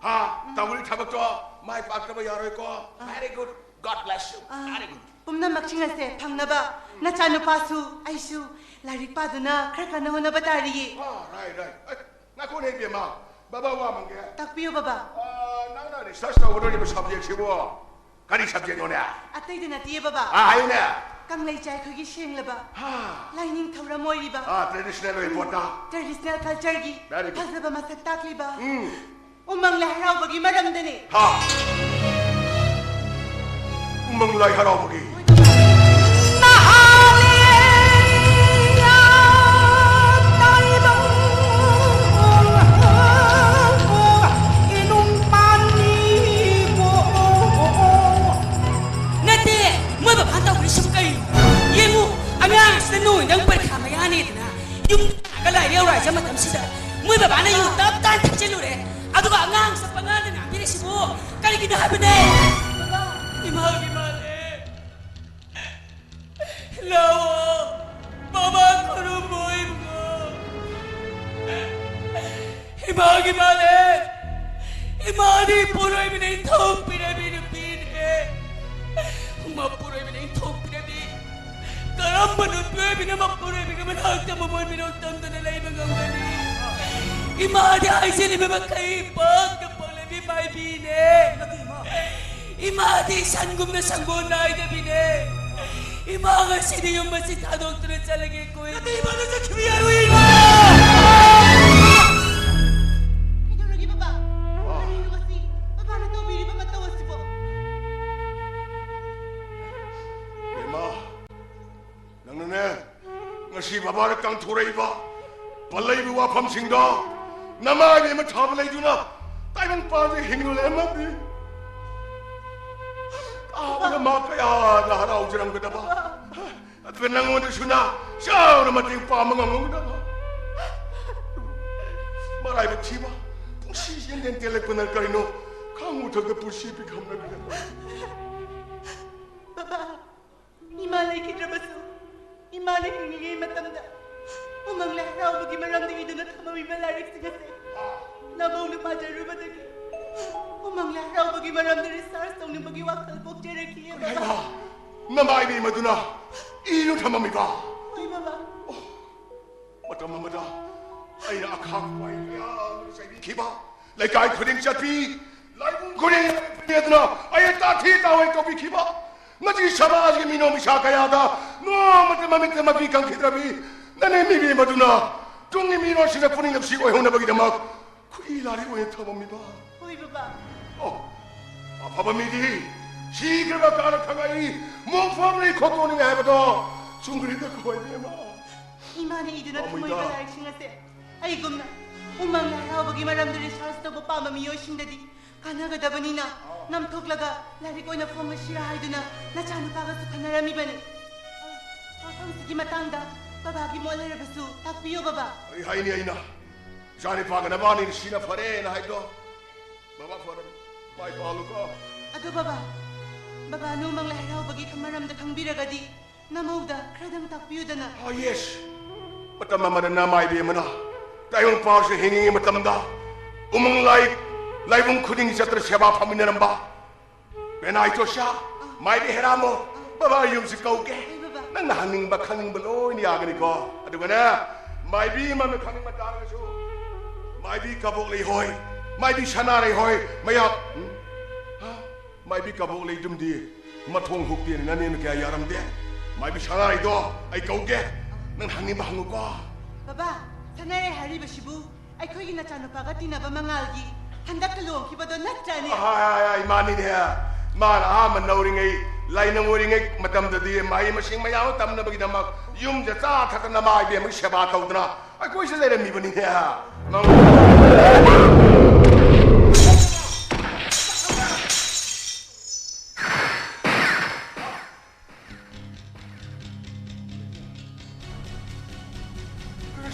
ꯍꯥ? ꯎꯝ꯫ ꯇꯧꯔꯤ ꯊꯕꯛꯇꯣ ꯃꯥꯏ ꯄꯥꯛꯇꯕ ꯌꯥꯔꯣꯏꯀꯣ꯫ ꯑꯥ꯫ Very good. God bless you. Ah, very good. ꯄꯨꯝꯅꯃꯛꯁꯤꯡ ꯑꯁꯦ ꯐꯪꯅꯕ ꯅꯆꯥꯅꯨꯄꯥꯁꯨ ꯑꯩꯁꯨ ꯂꯥꯏꯔꯤꯛ ꯄꯥꯗꯨꯅ ꯈꯔ ꯀꯟꯅ ꯍꯣꯠꯅꯕ ꯇꯥꯔꯤꯌꯦ꯫ ꯑꯥ, right, right. ꯑꯦ, ꯉꯥꯏꯈꯣꯅꯦ, ꯏꯕꯦꯝꯃ꯫ ꯕꯕꯥ ꯋꯥ ꯑꯃ ꯍꯪꯒꯦ꯫ ꯇꯥꯛꯄꯤꯌꯨ, ꯕꯕꯥ꯫ ꯑꯥ, ꯅꯪꯅ research ꯇꯧꯒꯗꯧꯔꯤꯕ subject ꯁꯤꯕꯨ ꯀꯔꯤ subject ꯅꯣꯅꯦ? ꯑꯇꯩꯗ ꯅꯠꯇꯤꯌꯦ, ꯕꯕꯥ꯫ ꯑꯥ, ꯍꯥꯏꯌꯨꯅꯦ꯫ ꯀꯪꯂꯩ ꯆꯥꯏꯈꯣꯏꯒꯤ ꯁꯦꯡꯂꯕ ꯍꯥ꯫ ꯂꯥꯏꯅꯤꯡ ꯊꯧꯔꯝ ꯑꯣꯏꯔꯤꯕ꯫ ꯑꯥ, traditional ꯑꯣꯏꯕ ꯄꯣꯠꯇ꯫ Traditional culture ꯒꯤ very good. ꯐꯖꯕ ꯃꯁꯛ ꯇꯥꯛꯂꯤꯕ ꯎꯝ꯫ ꯎꯃꯪ ꯂꯥꯏ ꯍꯔꯥꯎꯕꯒꯤ ꯃꯔꯝꯗꯅꯦ꯫ ꯍꯥ꯫ ꯎꯃꯪ ꯂꯥꯏ ꯍꯔꯥꯎꯕꯒꯤ꯫ ꯅꯠꯇꯦ, ꯃꯣꯏ ꯕꯕꯥꯅ ꯇꯧꯔꯤꯁꯤꯕꯨ ꯀꯩꯅꯣ? ꯌꯦꯡꯉꯨ, ꯑꯉꯥꯡꯁꯤꯅ ꯅꯣꯏꯗꯪ ꯄꯔꯤꯈꯥ ꯃꯌꯥꯅꯤꯗꯅ ꯌꯨꯝ ꯂꯥꯛꯑꯒ ꯂꯥꯏꯔꯤꯛ ꯌꯧꯔꯛꯑꯁꯦ ꯃꯇꯝꯁꯤꯗ ꯃꯣꯏ ꯕꯕꯥꯅ ꯌꯨ ꯇꯞ ꯇꯥꯅ ꯊꯛꯆꯤꯜꯂꯨꯔꯦ꯫ ꯑꯗꯨꯒ ꯑꯉꯥꯡꯁꯤꯗ ꯄꯉꯥꯡꯗ ꯉꯥꯡꯕꯤꯔꯤꯁꯤꯕꯨ ꯀꯔꯤꯒꯤꯅꯣ ꯍꯥꯏꯕꯅꯦ? ꯏꯃꯥ, ꯏꯃꯥꯅꯦ꯫ ꯂꯥꯛꯑꯣ, ꯕꯕꯥ ꯈꯨꯔꯨꯝꯃꯣ, ꯏꯕꯨꯡꯉꯣ꯫ ꯏꯃꯥꯒꯤ ꯃꯥꯂꯦ꯫ ꯏꯃꯥꯗꯤ ꯄꯣꯔꯣꯏꯕꯅ ꯏꯟꯊꯣꯛꯄꯤꯔꯕꯤ ꯅꯨꯄꯤꯅꯦ꯫ ꯃꯄꯨꯔꯣꯏꯕꯅ ꯏꯟꯊꯣꯛꯄꯤꯔꯕꯤ ꯀꯔꯝꯕ ꯅꯨꯄꯤ ꯑꯣꯏꯕꯤꯅ ꯃꯄꯨꯔꯣꯏꯕꯒꯤ ꯃꯅꯥꯛꯇ ꯃꯃꯣꯏ ꯃꯤꯅꯣꯛ ꯇꯝꯗꯅ ꯂꯩꯕ ꯉꯝꯒꯅꯤ? ꯏꯃꯥꯗꯤ ꯍꯥꯏꯖꯔꯤꯕ ꯃꯈꯩ ꯄꯥꯛꯇ ꯄꯣꯛꯂꯕꯤ ꯃꯥꯏꯕꯤꯅꯦ꯫ ꯏꯃꯥꯗꯤ ꯁꯟꯒꯨꯝꯅ ꯁꯪꯒꯣꯜ ꯅꯥꯏꯗꯕꯤꯅꯦ꯫ ꯏꯃꯥ ꯉꯁꯤꯗꯤ ꯌꯨꯝ ꯑꯁꯤ ꯊꯥꯗꯣꯛꯇꯨꯅ ꯆꯠꯂꯒꯦ ꯀꯣꯏ꯫ ꯅꯠꯇꯦ, ꯏꯃꯥꯅ ꯆꯠꯈꯤꯕ ꯌꯥꯔꯣꯏ, ꯏꯃꯥ! ꯀꯩꯗꯧꯔꯒꯦ ꯕꯕꯥ? ꯀꯔꯤꯅꯣ ꯃꯁꯤ? ꯕꯕꯥꯅ ꯇꯧꯕꯤꯔꯤꯕ ꯃꯇꯧ ꯑꯁꯤꯕꯣ? ꯏꯃꯥ, ꯅꯪꯅꯅꯦ, ꯉꯁꯤ ꯕꯕꯥꯅ ꯀꯪꯊꯣꯔꯛꯏꯕ ꯄꯜꯂꯛꯏꯕ ꯋꯥꯐꯝꯁꯤꯡꯗꯣ ꯅꯃꯥꯏ ꯏꯕꯦꯝꯃ ꯊꯥꯕ ꯂꯩꯗꯨꯅ ꯇꯥꯏꯕꯪ ꯄꯥꯟꯁꯦ ꯍꯤꯡꯅ ꯂꯩꯔꯝꯃꯗꯤ ꯇꯥꯕꯗ ꯃꯥ ꯀꯌꯥꯗ ꯍꯔꯥꯎꯖꯔꯝꯒꯗꯕ꯫ ꯑꯗꯨꯒ ꯅꯪꯉꯣꯟꯗꯁꯨꯅ ꯆꯥꯎꯅ ꯃꯇꯦꯡ ꯄꯥꯡꯕ ꯉꯝꯒꯗꯕ꯫ ꯃꯔꯥꯏꯕꯛ ꯊꯤꯕ ꯄꯨꯟꯁꯤ ꯌꯦꯟꯗꯦꯟ ꯇꯦꯜꯂꯛꯄꯅ ꯀꯔꯤꯅꯣ ꯈꯪꯉꯨ ꯊꯛꯇ ꯄꯨꯟꯁꯤ ꯄꯤꯈꯝꯅꯕꯤꯔꯝꯕ꯫ ꯕꯕꯥ, ꯏꯃꯥ ꯂꯩꯈꯤꯗ꯭ꯔꯕꯁꯨ, ꯏꯃꯥꯅ ꯍꯤꯡꯂꯤꯉꯩ ꯃꯇꯝꯗ ꯎꯃꯪ ꯂꯥꯏ ꯍꯔꯥꯎꯕꯒꯤ ꯃꯔꯝꯗ ꯏꯗꯨꯅ ꯊꯝꯃꯝꯃꯤꯕ ꯂꯥꯏꯔꯤꯛꯁꯤꯡ ꯑꯁꯦ ꯅꯕꯧꯅ ꯄꯥꯖꯔꯨꯕꯗꯒꯤ ꯎꯃꯪ ꯂꯥꯏ ꯍꯔꯥꯎꯕꯒꯤ ꯃꯔꯝꯗ ꯔꯤꯁꯥꯔꯁ ꯇꯧꯅꯤꯡꯕꯒꯤ ꯋꯥꯈꯜ ꯄꯣꯛꯆꯔꯛꯈꯤ, ꯀꯔꯤ ꯕꯕꯥ꯫ ꯍꯥꯏꯕ? ꯅꯃꯥꯏ ꯏꯕꯦꯝꯃꯗꯨꯅ ꯏꯗꯨꯅ ꯊꯝꯃꯝꯃꯤꯕ? ꯍꯣꯏ, ꯕꯕꯥ꯫ ꯃꯇꯝ ꯑꯃꯗ ꯑꯩꯅ ꯑꯈꯥꯛ ꯑꯄꯥꯏ ꯀꯌꯥ ꯑꯃ ꯆꯩꯕꯤꯈꯤꯕ, ꯂꯩꯀꯥꯏ ꯈꯨꯗꯤꯡ ꯆꯠꯄꯤ, ꯂꯥꯏꯕꯨꯡ ꯈꯨꯗꯤꯡ ꯂꯦꯞꯄꯤ ꯑꯗꯨꯅ ꯑꯩꯅ ꯇꯥꯊꯤ ꯇꯥꯑꯣꯏ ꯇꯧꯕꯤꯈꯤꯕ, ꯉꯁꯤ ꯁꯃꯥꯖꯒꯤ ꯃꯤꯅꯣꯛ ꯃꯤꯁꯥ ꯀꯌꯥꯗ ꯅꯣꯡꯃꯇ ꯃꯃꯤꯠꯇ ꯃꯄꯤ ꯀꯪꯈꯤꯗ꯭ꯔꯕꯤ ꯅꯅꯦ ꯃꯤꯕꯤ ꯃꯗꯨꯅ ꯇꯨꯡꯒꯤ ꯃꯤꯔꯣꯜꯁꯤꯡꯗ ꯄꯨꯛꯅꯤꯡ ꯅꯨꯡꯁꯤ ꯑꯣꯏꯍꯧꯅꯕꯒꯤꯗꯃꯛ ꯈꯨꯠꯏ ꯂꯥꯏꯔꯤꯛ ꯑꯣꯏꯅ ꯊꯝꯃꯝꯃꯤꯕ꯫ ꯍꯣꯏ, ꯕꯕꯥ꯫ ꯑꯣ, ꯑꯐꯕ ꯃꯤꯗꯤ ꯁꯤꯈ꯭ꯔꯕ ꯀꯥꯟꯗ ꯈꯪꯉꯛꯏ, ꯃꯣꯡꯐꯝ ꯂꯩ ꯈꯣꯠꯇꯣꯛꯅꯤꯡꯉꯥꯏ ꯍꯥꯏꯕꯗꯣ ꯆꯨꯝꯈ꯭ꯔꯦꯗ ꯀꯣ ꯏꯕꯦꯝꯃ꯫ ꯏꯃꯥꯅ ꯏꯗꯨꯅ ꯄꯥꯝꯃꯨꯏꯗ꯫ ꯊꯝꯃꯣꯏꯕ ꯂꯥꯏꯔꯤꯛꯁꯤꯡ ꯑꯁꯦ ꯑꯩꯒꯨꯝꯅ ꯎꯃꯪ ꯂꯥꯏ ꯍꯔꯥꯎꯕꯒꯤ ꯃꯔꯝꯗ ꯔꯤꯁꯥꯔꯁ ꯇꯧꯕ ꯄꯥꯝꯕ ꯃꯤꯑꯣꯏꯁꯤꯡꯗꯗꯤ ꯀꯥꯟꯅꯒꯗꯕꯅꯤꯅ ꯅꯝꯊꯣꯛꯂꯒ ꯂꯥꯏꯔꯤꯛ ꯑꯣꯏꯅ ꯐꯣꯡꯉꯁꯤꯔꯥ ꯍꯥꯏꯗꯨꯅ ꯅꯆꯥꯅꯨꯄꯥꯒꯁꯨ ꯈꯟꯅꯔꯝꯃꯤꯕꯅꯤ꯫ ꯋꯥꯐꯝꯁꯤꯒꯤ ꯃꯇꯥꯡꯗ ꯕꯕꯥꯒꯤ ꯃꯣꯠ ꯂꯩꯔꯕꯁꯨ ꯇꯥꯛꯄꯤꯌꯨ, ꯕꯕꯥ꯫ ꯀꯔꯤ ꯍꯥꯏꯅꯤ ꯑꯩꯅ? ꯏꯆꯥꯅꯨꯄꯥꯒ ꯅꯕꯥꯅꯤꯅ ꯁꯤꯅ ꯐꯔꯦꯅ ꯍꯥꯏꯕꯗꯣ꯫ ꯕꯕꯥ ꯐꯔꯦ꯫ ꯃꯥꯏ ꯄꯥꯛꯍꯜꯂꯨꯀꯣ꯫ ꯑꯗꯨ ꯕꯕꯥ, ꯕꯕꯥꯅ ꯎꯃꯪ ꯂꯥꯏ ꯍꯔꯥꯎꯕꯒꯤ ꯃꯔꯝꯗ ꯈꯪꯕꯤꯔꯒꯗꯤ ꯅꯃꯧꯗ ꯈꯔꯗꯪ ꯇꯥꯛꯄꯤꯌꯨꯗꯅ꯫ ꯑꯥ, ꯌꯦꯁ꯫ ꯃꯇꯝ ꯑꯃꯗ ꯅꯃꯥꯏꯕꯤ ꯑꯃꯅ ꯇꯥꯏꯕꯪ ꯄꯥꯎꯁꯦ ꯍꯤꯡꯉꯤꯉꯩ ꯃꯇꯝꯗ ꯎꯃꯪ ꯂꯥꯏ, ꯂꯥꯏꯕꯨꯡ ꯈꯨꯗꯤꯡꯒꯤ ꯆꯠꯇꯅ ꯁꯦꯕꯥ ꯐꯪꯃꯤꯟꯅꯔꯝꯕ ꯕꯦꯅꯥꯏꯇꯣꯁꯥ, ꯃꯥꯏꯕꯤ ꯍꯦꯔꯥꯃꯣ, ꯕꯕꯥ ꯌꯨꯝꯁꯤ ꯀꯧꯒꯦ꯫ ꯍꯣꯏ, ꯕꯕꯥ꯫ ꯅꯪꯅ ꯍꯪꯅꯤꯡꯕ ꯈꯪꯅꯤꯡꯕ ꯂꯣꯏꯅ ꯌꯥꯒꯅꯤꯀꯣ꯫ ꯑꯗꯨꯒꯅꯦ, ꯃꯥꯏꯕꯤ ꯑꯃꯅ ꯈꯪꯅꯤꯡꯕ ꯇꯥꯔꯒꯁꯨ, ꯃꯥꯏꯕꯤ ꯀꯕꯣꯛꯂꯩ ꯍꯣꯏ, ꯃꯥꯏꯕꯤ ꯁꯅꯥꯔꯩ ꯍꯣꯏ, ꯃꯌꯥꯝ, ꯎꯝ? ꯍꯥ? ꯃꯥꯏꯕꯤ ꯀꯕꯣꯛꯂꯩꯗꯨꯝꯗꯤ ꯃꯊꯣꯡ ꯍꯨꯛꯇꯦꯅ ꯅꯅꯦꯅ ꯀꯌꯥ ꯌꯥꯔꯝꯗꯦ꯫ ꯃꯥꯏꯕꯤ ꯁꯅꯥꯔꯩꯗꯣ ꯑꯩ ꯀꯧꯒꯦ, ꯅꯪ ꯍꯪꯅꯤꯡꯕ ꯍꯪꯉꯨꯀꯣ꯫ ꯕꯕꯥ, ꯁꯅꯥꯔꯩ ꯍꯥꯏꯔꯤꯕꯁꯤꯕꯨ ꯑꯩꯈꯣꯏꯒꯤ ꯅꯆꯥꯅꯨꯄꯥꯒ ꯇꯤꯟꯅꯕ ꯃꯉꯥꯜꯒꯤ ꯍꯟꯗꯛꯇ ꯂꯨꯍꯣꯡꯈꯤꯕꯗꯣ ꯅꯠꯇ꯭ꯔꯅꯦ? ꯍꯥꯏ, ꯍꯥꯏ, ꯍꯥꯏ, ꯃꯥꯅꯤꯅꯦ꯫ ꯃꯥꯅ ꯑꯍꯥꯟꯕ ꯅꯧꯔꯤꯉꯩ, ꯂꯥꯏꯅꯧ ꯑꯣꯏꯔꯤꯉꯩ ꯃꯇꯝꯗꯗꯤ ꯃꯍꯩ ꯃꯁꯤꯡ ꯃꯌꯥꯝ ꯑꯃ ꯇꯝꯅꯕꯒꯤꯗꯃꯛ ꯌꯨꯝꯗ ꯆꯥ ꯊꯛꯇꯅ ꯃꯥ ꯏꯕꯦꯝꯃꯒꯤ ꯁꯦꯕꯥ ꯇꯧꯗꯅ ꯑꯩꯈꯣꯏꯁꯨ ꯂꯩꯔꯝꯃꯤꯕꯅꯤꯅꯦ꯫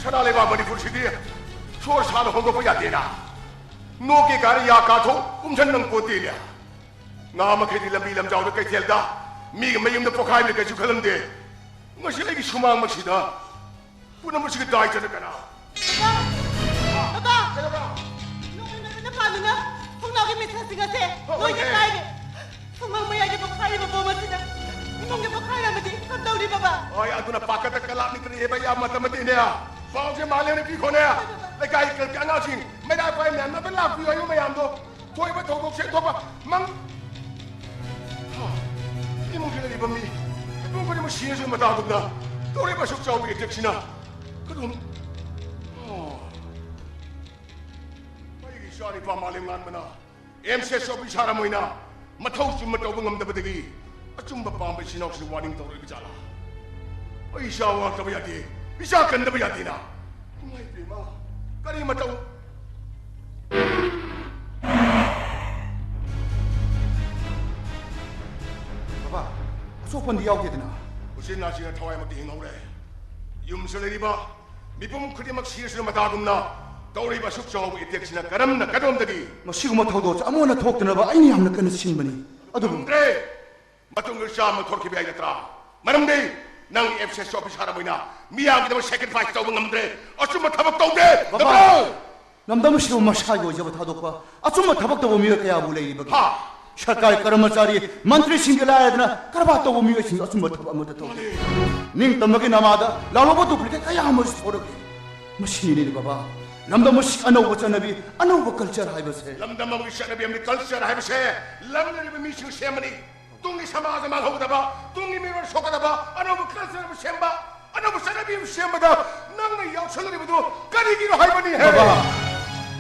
ꯁꯅꯥ ꯂꯩꯕꯥꯛ ꯃꯅꯤꯄꯨꯔꯁꯤꯗꯤ ꯁꯣꯔ ꯁꯥꯅ ꯍꯣꯡꯗꯣꯛꯄ ꯌꯥꯗꯦꯅ꯫ ꯅꯣꯛꯀꯦ ꯀꯥꯏꯅ ꯌꯥ ꯀꯥꯊꯣꯛ ꯀꯨꯝꯁꯟ ꯅꯪ ꯄꯣꯠꯇꯦꯅꯦ꯫ ꯉꯥ ꯃꯈꯩꯗꯤ ꯂꯝꯕꯤ ꯂꯝꯖꯥꯎꯗ ꯀꯩꯊꯦꯜꯗ ꯃꯤꯒꯤ ꯃꯌꯨꯝꯗ ꯄꯣꯈꯥꯏꯕꯅꯤ ꯀꯩꯁꯨ ꯈꯜꯂꯝꯗꯦ꯫ ꯉꯁꯤ ꯑꯩꯒꯤ ꯁꯨꯃꯥꯡꯃꯛꯁꯤꯗ ꯄꯨꯝꯅꯃꯛꯁꯤꯒꯤ ꯗꯥꯏꯇꯅ ꯀꯅꯥ? ꯕꯕꯥ! ꯕꯕꯥ! ꯀꯩꯗꯧꯔꯕ? ꯅꯣꯡꯃꯩ ꯃꯔꯨꯅ ꯄꯥꯟꯗꯨꯅ ꯊꯣꯡꯅꯥꯎꯒꯤ ꯃꯤꯊꯜꯁꯤꯡ ꯑꯁꯦ ꯍꯣꯏ, ꯂꯣꯏꯅ ꯍꯣꯏ꯫ ꯀꯥꯏꯔꯦ꯫ ꯁꯨꯃꯥꯡ ꯃꯌꯥꯏꯒꯤ ꯄꯣꯈꯥꯏꯔꯤꯕ ꯕꯣꯝ ꯑꯁꯤꯅ ꯏꯃꯨꯡꯒꯤ ꯄꯣꯈꯥꯏꯔꯝꯃꯗꯤ ꯀꯝꯗꯧꯔꯤ ꯕꯕꯥ? ꯍꯣꯏ, ꯑꯗꯨꯅ ꯄꯥꯈꯠꯇ ꯀꯂꯥꯞꯅꯤꯡꯗꯅ ꯍꯦꯕ ꯌꯥꯝ ꯃꯇꯝ ꯃꯇꯦꯛꯅꯦ꯫ ꯄꯥꯎꯁꯦ ꯃꯥꯂꯦꯝꯗ ꯄꯤꯈꯣꯅꯦ꯫ ꯂꯩꯀꯥꯏ ꯀ-, ꯑꯉꯥꯡꯁꯤꯡ, ꯃꯩꯔꯥ ꯄꯥꯏ ꯃꯌꯥꯝ ꯑꯝꯇ ꯂꯥꯛꯄꯤꯌꯨ ꯍꯥꯏꯕ ꯃꯌꯥꯝꯗꯣ꯫ ꯊꯣꯛꯏꯕ ꯊꯧꯗꯣꯛꯁꯦ ꯊꯣꯛꯄ ꯃꯪ-, ꯍꯥ, ꯏꯃꯨꯡꯗ ꯂꯩꯔꯤꯕ ꯃꯤ ꯃꯤꯄꯨꯝ ꯈꯨꯗꯤꯡꯃꯛ ꯁꯤꯔꯁꯨ ꯃꯇꯥꯒꯨꯝꯅ ꯇꯧꯔꯤꯕ ꯑꯁꯨꯛ ꯆꯥꯎꯕ ꯑꯦꯇꯦꯛꯁꯤꯅ ꯀꯔꯝ-, ꯑꯣ꯫ ꯑꯩꯒꯤ ꯏꯆꯥ ꯅꯤꯄꯥ ꯃꯥꯂꯦꯝ ꯉꯥꯟꯕꯅ ꯑꯦꯝ ꯁꯤ ꯑꯦꯁ ꯑꯣꯐꯤꯁꯥꯔ ꯑꯃ ꯑꯣꯏꯅ ꯃꯊꯧ ꯆꯨꯝꯅ ꯇꯧꯕ ꯉꯝꯗꯕꯗꯒꯤ ꯑꯆꯨꯝꯕ ꯄꯥꯝꯕ ꯏꯆꯤꯟ ꯏꯅꯥꯎꯁꯤꯡ ꯋꯥꯔꯅꯤꯡ ꯇꯧꯔꯛꯏꯕ ꯖꯥꯠꯂꯥ? ꯑꯩ ꯏꯆꯥ ꯋꯥꯔꯛꯇꯕ ꯌꯥꯗꯦ, ꯏꯆꯥ ꯀꯟꯗꯕ ꯌꯥꯗꯦꯅ꯫ ꯏꯃꯥ ꯏꯕꯦꯝꯃ, ꯀꯔꯤ ꯃꯇꯧ? ꯕꯕꯥ, ꯑꯁꯣꯛꯄꯟꯗꯤ ꯌꯥꯎꯗꯦꯗꯅ? ꯎꯆꯤꯟ ꯅꯥꯆꯤꯟꯅ ꯊꯋꯥꯏꯃꯛꯇꯤ ꯍꯤꯡꯍꯧꯔꯦ꯫ ꯌꯨꯝꯁꯨ ꯂꯩꯔꯤꯕ ꯃꯤꯄꯨꯝ ꯈꯨꯗꯤꯡꯃꯛ ꯁꯤꯔꯁꯨ ꯃꯇꯥꯒꯨꯝꯅ ꯇꯧꯔꯤꯕ ꯑꯁꯨꯛ ꯆꯥꯎꯕ ꯑꯦꯇꯦꯛꯁꯤꯅ ꯀꯔꯝꯅ ꯀꯗꯣꯝꯗꯒꯤ? ꯃꯁꯤꯒꯨꯝꯕ ꯊꯧꯗꯣꯛꯁꯦ ꯑꯃꯨꯛ ꯍꯟꯅ ꯊꯣꯛꯇꯅꯕ ꯑꯩꯅ ꯌꯥꯝꯅ ꯀꯟꯅ ꯁꯤꯟꯕꯅꯤ꯫ ꯑꯗꯨꯕꯨ ꯉꯝꯗ꯭ꯔꯦ꯫ ꯃꯇꯨꯡꯗ ꯆꯥꯝꯃ ꯊꯣꯛꯈꯤꯕ ꯌꯥꯏ ꯅꯠꯇ꯭ꯔꯥ? ꯃꯔꯝꯗꯤ ꯅꯪ ꯑꯦꯝ ꯁꯤ ꯑꯦꯁ ꯑꯣꯐꯤꯁꯥꯔ ꯑꯃ ꯑꯣꯏꯅ ꯃꯤꯌꯥꯝꯒꯤꯗꯃꯛ ꯁꯦꯀ꯭ꯔꯤꯐꯥꯏꯁ ꯇꯧꯕ ꯉꯝꯗ꯭ꯔꯦ, ꯑꯆꯨꯝꯕ ꯊꯕꯛ ꯇꯧꯗꯦ꯫ ꯕꯕꯥ! ꯅꯝꯗꯝ ꯑꯁꯤꯕꯨ ꯃꯁꯥꯒꯤ ꯑꯣꯏꯖꯕ ꯊꯥꯗꯣꯛꯄ, ꯑꯆꯨꯝꯕ ꯊꯕꯛ ꯇꯧꯕ ꯃꯤꯑꯣꯏ ꯀꯌꯥꯕꯨ ꯂꯩꯔꯤꯕꯒꯦ? ꯍꯥ? ꯁꯔꯀꯥꯔꯒꯤ ꯀꯔꯃꯆꯥꯔꯤ, ꯃꯟꯇ꯭ꯔꯤꯁꯤꯡꯒꯤ ꯂꯥꯏꯔꯗꯅ ꯀꯔꯕꯥꯔ ꯇꯧꯕ ꯃꯤꯑꯣꯏꯁꯤꯡꯁꯨ ꯑꯆꯨꯝꯕ ꯊꯕꯛ ꯑꯃꯠꯇ ꯇꯧꯗꯦ꯫ ꯅꯤꯡꯇꯝꯕꯒꯤ ꯅꯃꯥꯗ ꯂꯥꯜꯍꯧꯕ duplicate ꯀꯌꯥ ꯑꯃꯁꯨ ꯊꯣꯔꯛꯂꯤ꯫ ꯃꯁꯤꯅꯤꯅꯦ ꯕꯕꯥ, ꯂꯝꯗꯝ ꯑꯁꯤ ꯑꯅꯧꯕ ꯆꯠꯅꯕꯤ, ꯑꯅꯧꯕ culture ꯍꯥꯏꯕꯁꯦ꯫ ꯂꯝꯗꯝ ꯑꯃꯒꯤ ꯆꯠꯅꯕꯤ ꯑꯃꯗꯤ culture ꯍꯥꯏꯕꯁꯦ ꯂꯝꯅꯔꯤꯕ ꯃꯤꯁꯤꯡ ꯁꯦꯝꯕꯅꯤ꯫ ꯇꯨꯡꯒꯤ ꯁꯃꯥꯖ ꯃꯥꯡꯍꯧꯒꯗꯕ, ꯇꯨꯡꯒꯤ ꯃꯤꯔꯣꯜ ꯁꯣꯛꯀꯗꯕ ꯑꯅꯧꯕ culture ꯑꯃ ꯁꯦꯝꯕ, ꯑꯅꯧꯕ ꯆꯠꯅꯕꯤ ꯑꯃ ꯁꯦꯝꯕꯗ ꯅꯪꯅ ꯌꯥꯎꯁꯜꯂꯛꯂꯤꯕꯗꯨ ꯀꯔꯤꯒꯤꯅꯣ ꯍꯥꯏꯕꯅꯤ ꯍꯦ? ꯕꯕꯥ,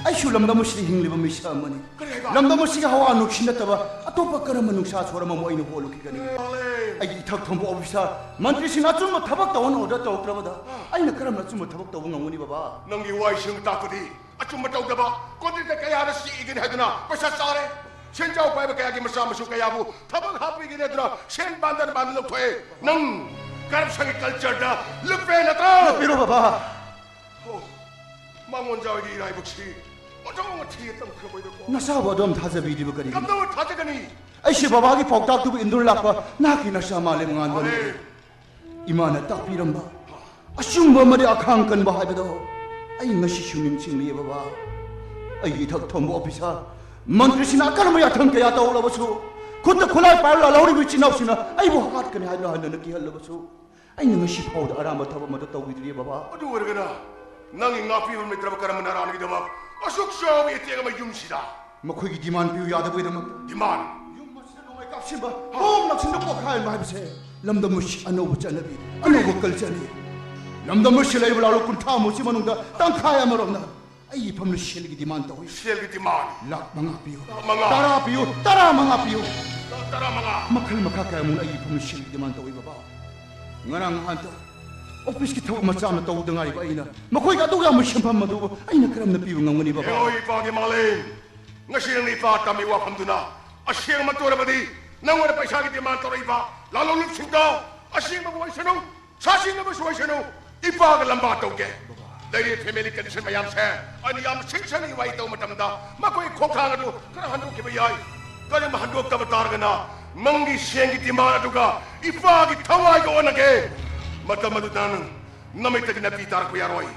ꯑꯩꯁꯨ ꯂꯝꯗꯝ ꯑꯁꯤꯗ ꯍꯤꯡꯂꯤꯕ ꯃꯤꯁꯛ ꯑꯃꯅꯤ꯫ ꯀꯔꯤ ꯍꯥꯏꯕ? ꯂꯝꯗꯝ ꯑꯁꯤꯒꯤ ꯍꯋꯥ ꯅꯨꯡꯁꯤꯠ ꯅꯠꯇꯕ ꯑꯇꯣꯞꯄ ꯀꯔꯝꯕ ꯅꯨꯡꯁꯥ ꯁꯣꯔ ꯑꯃꯕꯨ ꯑꯩꯅ ꯍꯣꯜꯂꯨꯈꯤꯒꯅꯤ? ꯃꯥꯂꯦ꯫ ꯑꯩꯒꯤ ꯏꯊꯛ ꯊꯣꯡꯕ officer, ꯃꯟꯇ꯭ꯔꯤꯁꯤꯡꯅ ꯑꯆꯨꯝꯕ ꯊꯕꯛ ꯇꯧꯍꯟꯅ order ꯇꯧꯔꯛꯇ꯭ꯔꯕꯗ ꯑꯩꯅ ꯀꯔꯝꯅ ꯑꯆꯨꯝꯕ ꯊꯕꯛ ꯇꯧꯕ ꯉꯝꯒꯅꯤ ꯕꯕꯥ? ꯅꯪꯒꯤ ꯋꯥꯍꯩꯁꯤꯡ ꯇꯥꯛꯄꯗꯤ ꯑꯆꯨꯝꯕ ꯇꯧꯗꯕ contractor ꯀꯌꯥꯗ ꯁꯤꯛꯏꯒꯅꯤ ꯍꯥꯏꯗꯨꯅ ꯄꯩꯁꯥ ꯆꯥꯔꯦ꯫ ꯁꯦꯟꯖꯥꯎ ꯄꯥꯏꯕ ꯀꯌꯥꯒꯤ ꯃꯆꯥ ꯃꯁꯨ ꯀꯌꯥꯕꯨ ꯊꯕꯛ ꯍꯥꯞꯄꯤꯒꯅꯤ ꯍꯥꯏꯗꯨꯅ ꯁꯦꯟ ꯄꯥꯟꯗꯅ ꯄꯥꯟꯗꯅ ꯂꯧꯊꯣꯛꯑꯦ꯫ ꯅꯪ corruptionꯒꯤ cultureꯗ ꯂꯨꯞꯄꯦ ꯅꯠꯇ꯭ꯔꯣ? ꯂꯨꯞꯄꯤꯔꯣ ꯕꯕꯥ꯫ ꯑꯣ, ꯃꯉꯣꯟꯖꯥ ꯍꯣꯏꯒꯤ ꯏꯔꯥꯏꯕꯛꯁꯤ ꯑꯣꯟꯊꯣꯛꯅ ꯊꯤꯅ ꯇꯝꯈ꯭ꯔꯕꯩꯗꯀꯣ꯫ ꯅꯆꯥꯕꯨ ꯑꯗꯨꯝ ꯊꯥꯖꯕꯤꯗ꯭ꯔꯤꯕ ꯀꯔꯤꯒꯤꯅꯣ? ꯀꯝꯗꯧꯅ ꯊꯥꯖꯒꯅꯤ? ꯑꯩꯁꯦ ꯕꯕꯥꯒꯤ ꯄꯥꯎꯇꯥꯛꯇꯨꯕꯨ ꯏꯟꯗꯨꯅ ꯂꯥꯛꯄ ꯅꯍꯥꯛꯀꯤ ꯅꯆꯥ ꯃꯥꯂꯦꯝꯉꯥꯟꯕꯅꯤ꯫ ꯃꯥꯅꯦ꯫ ꯏꯃꯥꯅ ꯇꯥꯛꯄꯤꯔꯝꯕ ꯑꯆꯨꯝꯕ ꯑꯃꯗꯤ ꯑꯈꯥꯡ ꯀꯟꯕ ꯍꯥꯏꯕꯗꯣ ꯑꯩ ꯉꯁꯤꯁꯨ ꯅꯤꯡꯁꯤꯡꯂꯤ ꯕꯕꯥ꯫ ꯑꯩꯒꯤ ꯏꯊꯛ ꯊꯣꯡꯕ officer, ꯃꯟꯇ꯭ꯔꯤꯁꯤꯡꯅ ꯑꯀꯟꯕ ꯌꯥꯊꯪ ꯀꯌꯥ ꯇꯧꯔꯕꯁꯨ, ꯈꯨꯠꯇ ꯈꯨꯠꯂꯥꯏ ꯄꯥꯏꯔ ꯂꯥꯜꯍꯧꯔꯤꯕ ꯏꯆꯤꯟ ꯏꯅꯥꯎꯁꯤꯡꯅ ꯑꯩꯕꯨ ꯍꯥꯠꯀꯅꯤ ꯍꯥꯏꯗꯨꯅ ꯍꯟꯅ ꯍꯟꯅ ꯀꯤꯍꯜꯂꯕꯁꯨ, ꯑꯩꯅ ꯉꯁꯤ ꯐꯥꯎꯕꯗ ꯑꯔꯥꯟꯕ ꯊꯕꯛ ꯑꯃꯠꯇ ꯇꯧꯈꯤꯗ꯭ꯔꯤ ꯕꯕꯥ꯫ ꯑꯗꯨ ꯑꯣꯏꯔꯒꯅ ꯅꯪꯒꯤ ꯉꯥꯛꯄꯤꯕ ꯂꯩꯇ꯭ꯔꯕ ꯀꯔꯝꯕ ꯅꯔꯥꯟꯒꯤꯗꯃꯛ ꯑꯁꯨꯛ ꯆꯥꯎꯕ ꯏꯇꯦꯛ ꯑꯃ ꯌꯨꯝꯁꯤꯗ? ꯃꯈꯣꯏꯒꯤ demand ꯄꯤꯌꯨ ꯌꯥꯗꯕꯒꯤꯗꯃꯛꯇ꯫ Demand? ꯌꯨꯝ ꯑꯁꯤꯗ ꯅꯣꯡꯃꯩ ꯀꯥꯞꯁꯤꯟꯕ, bomb ꯂꯪꯁꯤꯟꯕ, ꯄꯣꯈꯥꯏꯍꯟꯕ ꯍꯥꯏꯕꯁꯦ ꯂꯝꯗꯝ ꯑꯁꯤ ꯑꯅꯧꯕ ꯆꯠꯅꯕꯤ, ꯑꯅꯧꯕ cultureꯅꯤ꯫ ꯂꯝꯗꯝ ꯑꯁꯤ ꯂꯩꯕ ꯂꯥꯂꯣꯡ ꯀꯨꯟꯊ꯭ꯔꯥꯃꯨꯛꯁꯤ ꯃꯅꯨꯡꯗ ꯇꯪꯈꯥꯏ ꯑꯃꯔꯣꯝꯅ ꯑꯩꯒꯤ ꯏꯐꯝꯅ ꯁꯦꯜꯒꯤ demand ꯇꯧꯏ꯫ ꯁꯦꯜꯒꯤ demand? ꯂꯥꯈ ꯃꯉꯥ ꯄꯤꯌꯨ꯫ ꯂꯥꯈ ꯃꯉꯥ? ꯇꯔꯥ ꯄꯤꯌꯨ, ꯇꯔꯥ ꯃꯉꯥ ꯄꯤꯌꯨ꯫ ꯂꯥꯈ ꯇꯔꯥ ꯃꯉꯥ? ꯃꯈꯜ ꯃꯈꯥ ꯀꯌꯥꯃꯨꯛꯅ ꯑꯩꯒꯤ ꯏꯐꯝꯅ ꯁꯦꯜꯒꯤ demand ꯇꯧꯏ ꯕꯕꯥ꯫ ꯉꯔꯥꯡ ꯅꯍꯥꯟꯇ officeꯀꯤ ꯊꯕꯛ ꯃꯆꯥ ꯑꯃ ꯇꯧꯗ ꯉꯥꯏꯔꯤꯕ ꯑꯩꯅ ꯃꯈꯣꯏꯒꯤ ꯑꯗꯨꯛ ꯌꯥꯝꯕ ꯁꯦꯟꯐꯝ ꯑꯗꯨꯕꯨ ꯑꯩꯅ ꯀꯔꯝꯅ ꯄꯤꯕ ꯉꯝꯒꯅꯤ ꯕꯕꯥ? ꯌꯦꯡꯉꯣ ꯏꯄꯥꯒꯤ ꯃꯥꯂꯦꯝ, ꯉꯁꯤ ꯅꯪꯅ ꯏꯄꯥ ꯇꯝꯃꯤ ꯋꯥꯐꯝꯗꯨꯅ ꯑꯁꯦꯡꯕ ꯑꯣꯏꯔꯕꯗꯤ ꯅꯪꯉꯣꯟꯗ ꯄꯩꯁꯥꯒꯤ demand ꯇꯧꯔꯛꯏꯕ ꯂꯥꯂꯣꯡ ꯂꯨꯞꯁꯤꯡꯗꯣ ꯑꯁꯦꯡꯕꯕꯨ ꯑꯣꯏꯁꯅꯨ, ꯁꯥꯁꯤꯡꯅꯕꯁꯨ ꯑꯣꯏꯁꯅꯨ, ꯏꯄꯥꯒ ꯂꯝꯕꯥ ꯇꯧꯒꯦ꯫ ꯂꯩꯔꯤꯕ family condition ꯃꯌꯥꯝꯁꯦ ꯑꯩꯅ ꯌꯥꯝ ꯁꯤꯡꯁꯅ ꯋꯥꯔꯤ ꯇꯧꯕ ꯃꯇꯝꯗ ꯃꯈꯣꯏ ꯈꯣꯡꯊꯥꯡ ꯑꯗꯨ ꯈꯔ ꯍꯟꯗꯣꯛꯈꯤꯕ ꯌꯥꯏ꯫ ꯀꯔꯤꯒꯨꯝꯕ ꯍꯟꯗꯣꯛꯇꯕ ꯇꯥꯔꯒꯅ ꯅꯪꯒꯤ ꯁꯦꯟꯒꯤ demand ꯑꯗꯨꯒ ꯏꯄꯥꯒꯤ ꯊꯋꯥꯏꯒ ꯑꯣꯟꯅꯒꯦ꯫ ꯃꯇꯝ ꯑꯗꯨꯗ ꯅꯪ ꯅꯃꯤꯠꯇꯒꯤ ꯅꯥꯄꯤ ꯇꯥꯔꯛꯄ ꯌꯥꯔꯣꯏ꯫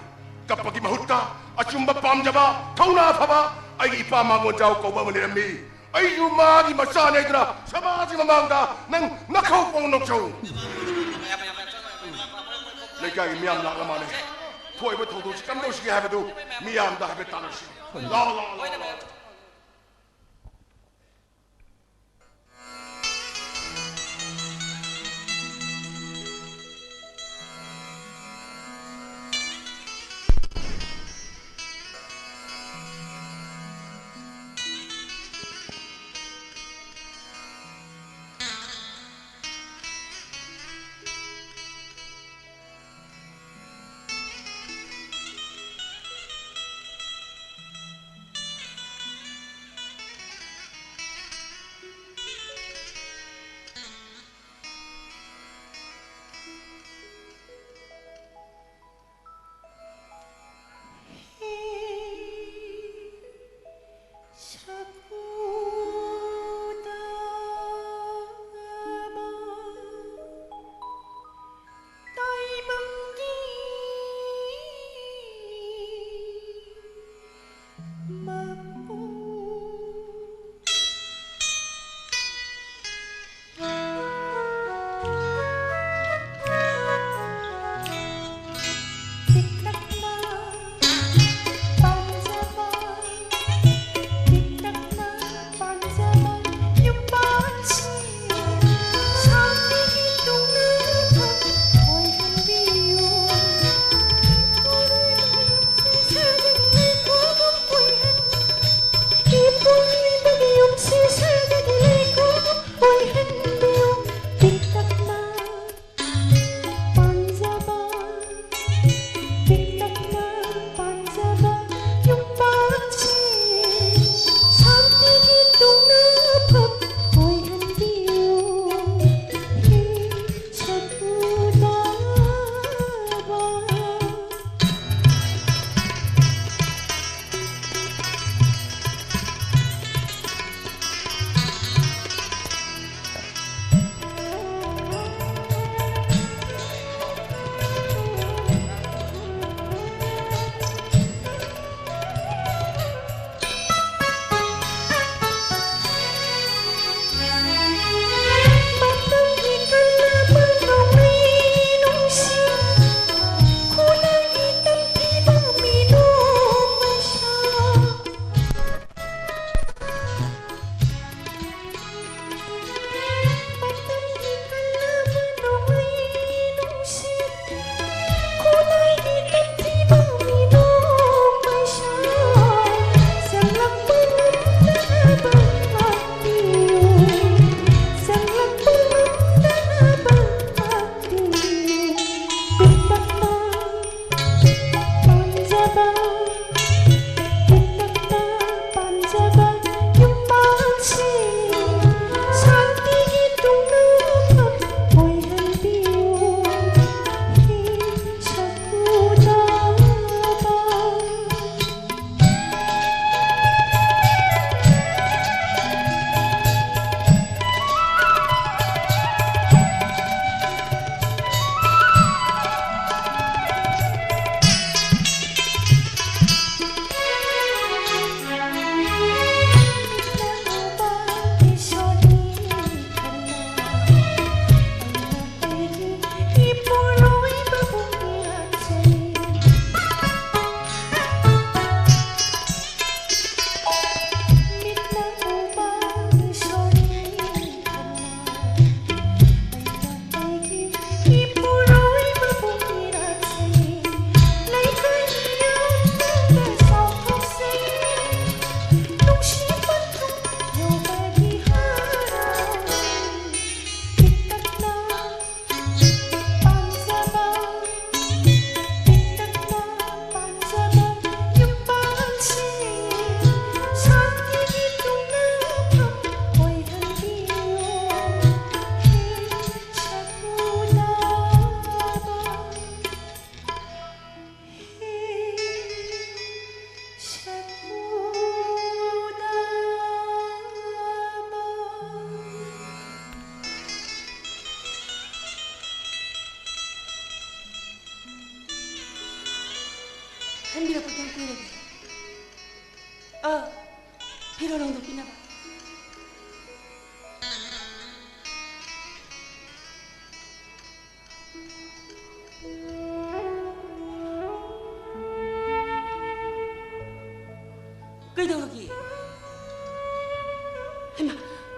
ꯀꯞꯄꯒꯤ ꯃꯍꯨꯠꯇ ꯑꯆꯨꯝꯕ ꯄꯥꯝꯖꯕ, ꯊꯧꯅꯥ ꯐꯕ ꯑꯩꯒꯤ ꯏꯄꯥ ꯃꯥꯡꯒꯣꯟꯖꯥꯎ ꯀꯧꯕ ꯑꯃ ꯂꯩꯔꯝꯃꯤ꯫ ꯑꯩꯁꯨ ꯃꯥꯒꯤ ꯃꯆꯥꯅꯦ ꯍꯥꯏꯗꯨꯅ ꯁꯃꯥꯖꯒꯤ ꯃꯃꯥꯡꯗ ꯅꯪ ꯅꯈꯧ ꯄꯣꯡ ꯅꯣꯛꯆꯧ꯫ ꯂꯩꯀꯥꯏꯒꯤ ꯃꯤꯌꯥꯝ ꯂꯥꯛꯂ ꯃꯥꯜꯂꯦ꯫ ꯊꯣꯛꯏꯕ ꯊꯧꯗꯣꯛꯁꯤ ꯀꯝꯗꯧꯁꯤꯒꯦ ꯍꯥꯏꯕꯗꯨ ꯃꯤꯌꯥꯝꯗ ꯍꯥꯏꯐꯦꯠ ꯇꯥꯟꯅꯁꯤ꯫ ꯂꯥꯛꯑꯣ, ꯂꯥꯛꯑꯣ, ꯂꯥꯛꯑꯣ, ꯂꯥꯛꯑꯣ꯫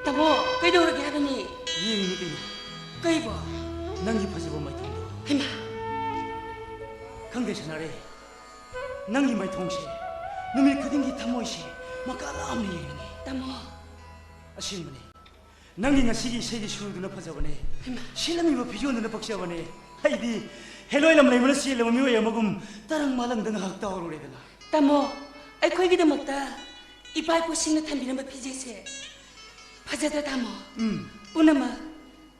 ꯇꯥꯃꯣ, ꯀꯩꯗꯧꯔꯒꯦ ꯍꯥꯏꯕꯅꯤ? ꯌꯦꯡꯉꯤꯅꯤ ꯀꯩꯅꯣ꯫ ꯀꯩꯕꯣ? ꯅꯪꯒꯤ ꯐꯖꯕ ꯃꯥꯏꯊꯣꯡꯗꯣ꯫ ꯍꯩꯃꯥ! ꯈꯪꯗꯦ ꯁꯅꯥꯔꯩ, ꯅꯪꯒꯤ ꯃꯥꯏꯊꯣꯡꯁꯦ ꯅꯨꯃꯤꯠ ꯈꯨꯗꯤꯡꯒꯤ ꯊꯃꯣꯏꯁꯦ ꯃꯀꯥ ꯂꯥꯝꯅ ꯌꯦꯡꯅꯤꯡꯉꯤ꯫ ꯇꯥꯃꯣ꯫ ꯑꯁꯦꯡꯕꯅꯦ, ꯅꯪꯒꯤ ꯉꯁꯤꯒꯤ ꯏꯁꯩꯒꯤ ꯁꯨꯔꯗꯨꯅ ꯐꯖꯕꯅꯦ꯫ ꯍꯩꯃꯥ! ꯁꯦꯠꯂꯝꯃꯤꯕ ꯐꯤꯖꯣꯜꯗꯨꯅ ꯄꯛꯆꯕꯅꯦ꯫ ꯑꯩꯗꯤ ꯍꯦꯂꯣꯏ ꯂꯝꯂꯩꯃꯅ ꯆꯦꯜꯂꯕ ꯃꯤꯑꯣꯏ ꯑꯃꯒꯨꯝ ꯇꯔꯪ ꯃꯥꯂꯪꯗ ꯉꯥꯏꯍꯥꯛ ꯇꯥꯎꯔꯨꯔꯦꯗꯅ꯫ ꯇꯥꯃꯣ, ꯑꯩꯈꯣꯏꯒꯤꯗꯃꯛꯇ ꯏꯄꯥ ꯏꯄꯨꯁꯤꯡꯅ ꯊꯝꯕꯤꯔꯝꯕ ꯐꯤꯖꯦꯠꯁꯦ ꯐꯖꯗ꯭ꯔ, ꯇꯥꯃꯣ? ꯎꯝ꯫ ꯄꯨꯝꯅꯃꯛ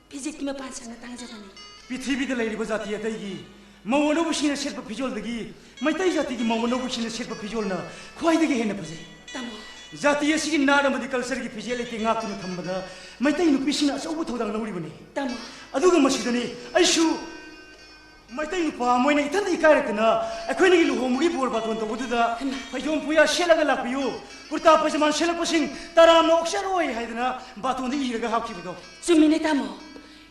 ꯐꯤꯖꯦꯠꯀꯤ ꯃꯄꯥꯟ ꯁꯪꯅ ꯇꯥꯡꯖꯕꯅꯤ꯫ ꯄ꯭ꯔꯤꯊꯤꯕꯤꯗ ꯂꯩꯔꯤꯕ ꯖꯥꯇꯤ ꯑꯇꯩꯒꯤ ꯃꯧ ꯑꯅꯧꯕꯁꯤꯡꯅ ꯁꯦꯠꯄ ꯐꯤꯖꯣꯜꯗꯒꯤ ꯃꯩꯇꯩ ꯖꯥꯇꯤꯒꯤ ꯃꯧ ꯑꯅꯧꯕꯁꯤꯡꯅ ꯁꯦꯠꯄ ꯐꯤꯖꯣꯜꯅ ꯈ꯭ꯋꯥꯏꯗꯒꯤ ꯍꯦꯟꯅ ꯐꯖꯩ꯫ ꯇꯥꯃꯣ꯫ ꯖꯥꯇꯤ ꯑꯁꯤꯒꯤ ꯅꯥꯠ ꯑꯃꯗꯤ cultureꯒꯤ ꯐꯤꯖꯦꯠ ꯂꯩꯇꯦꯡ ꯉꯥꯛꯇꯨꯅ ꯊꯝꯕꯗ ꯃꯩꯇꯩ ꯅꯨꯄꯤꯁꯤꯡꯅ ꯑꯆꯧꯕ ꯊꯧꯗꯥꯡ ꯂꯧꯔꯤꯕꯅꯤ꯫ ꯇꯥꯃꯣ꯫ ꯑꯗꯨꯒ ꯃꯁꯤꯗꯅꯤ ꯑꯩꯁꯨ ꯃꯩꯇꯩ ꯅꯨꯄꯥ ꯑꯃ ꯑꯣꯏꯅ ꯏꯊꯟꯇ ꯏꯀꯥꯏꯔꯛꯇꯅ ꯑꯩꯈꯣꯏꯅꯤꯒꯤ ꯂꯨꯍꯣꯡꯕꯒꯤ ꯕꯣꯔ ꯕꯥꯇꯣꯟ ꯇꯧꯕꯗꯨꯗ ꯍꯩꯃꯥ! ꯐꯩꯖꯣꯝ ꯐꯨꯌꯥ ꯁꯦꯠꯂꯒ ꯂꯥꯛꯄꯤꯌꯨ, ꯀꯨꯔꯇꯥ ꯄꯩꯖꯃꯥꯟ ꯁꯦꯠꯂꯛꯄꯁꯤꯡ ꯇꯔꯥꯝꯅ ꯑꯣꯛꯆꯔꯣꯏ ꯍꯥꯏꯗꯅ ꯕꯥꯇꯣꯟꯗ ꯏꯔꯒ ꯍꯥꯞꯈꯤꯕꯗꯣ꯫ ꯆꯨꯝꯃꯤꯅꯦ ꯇꯥꯃꯣ,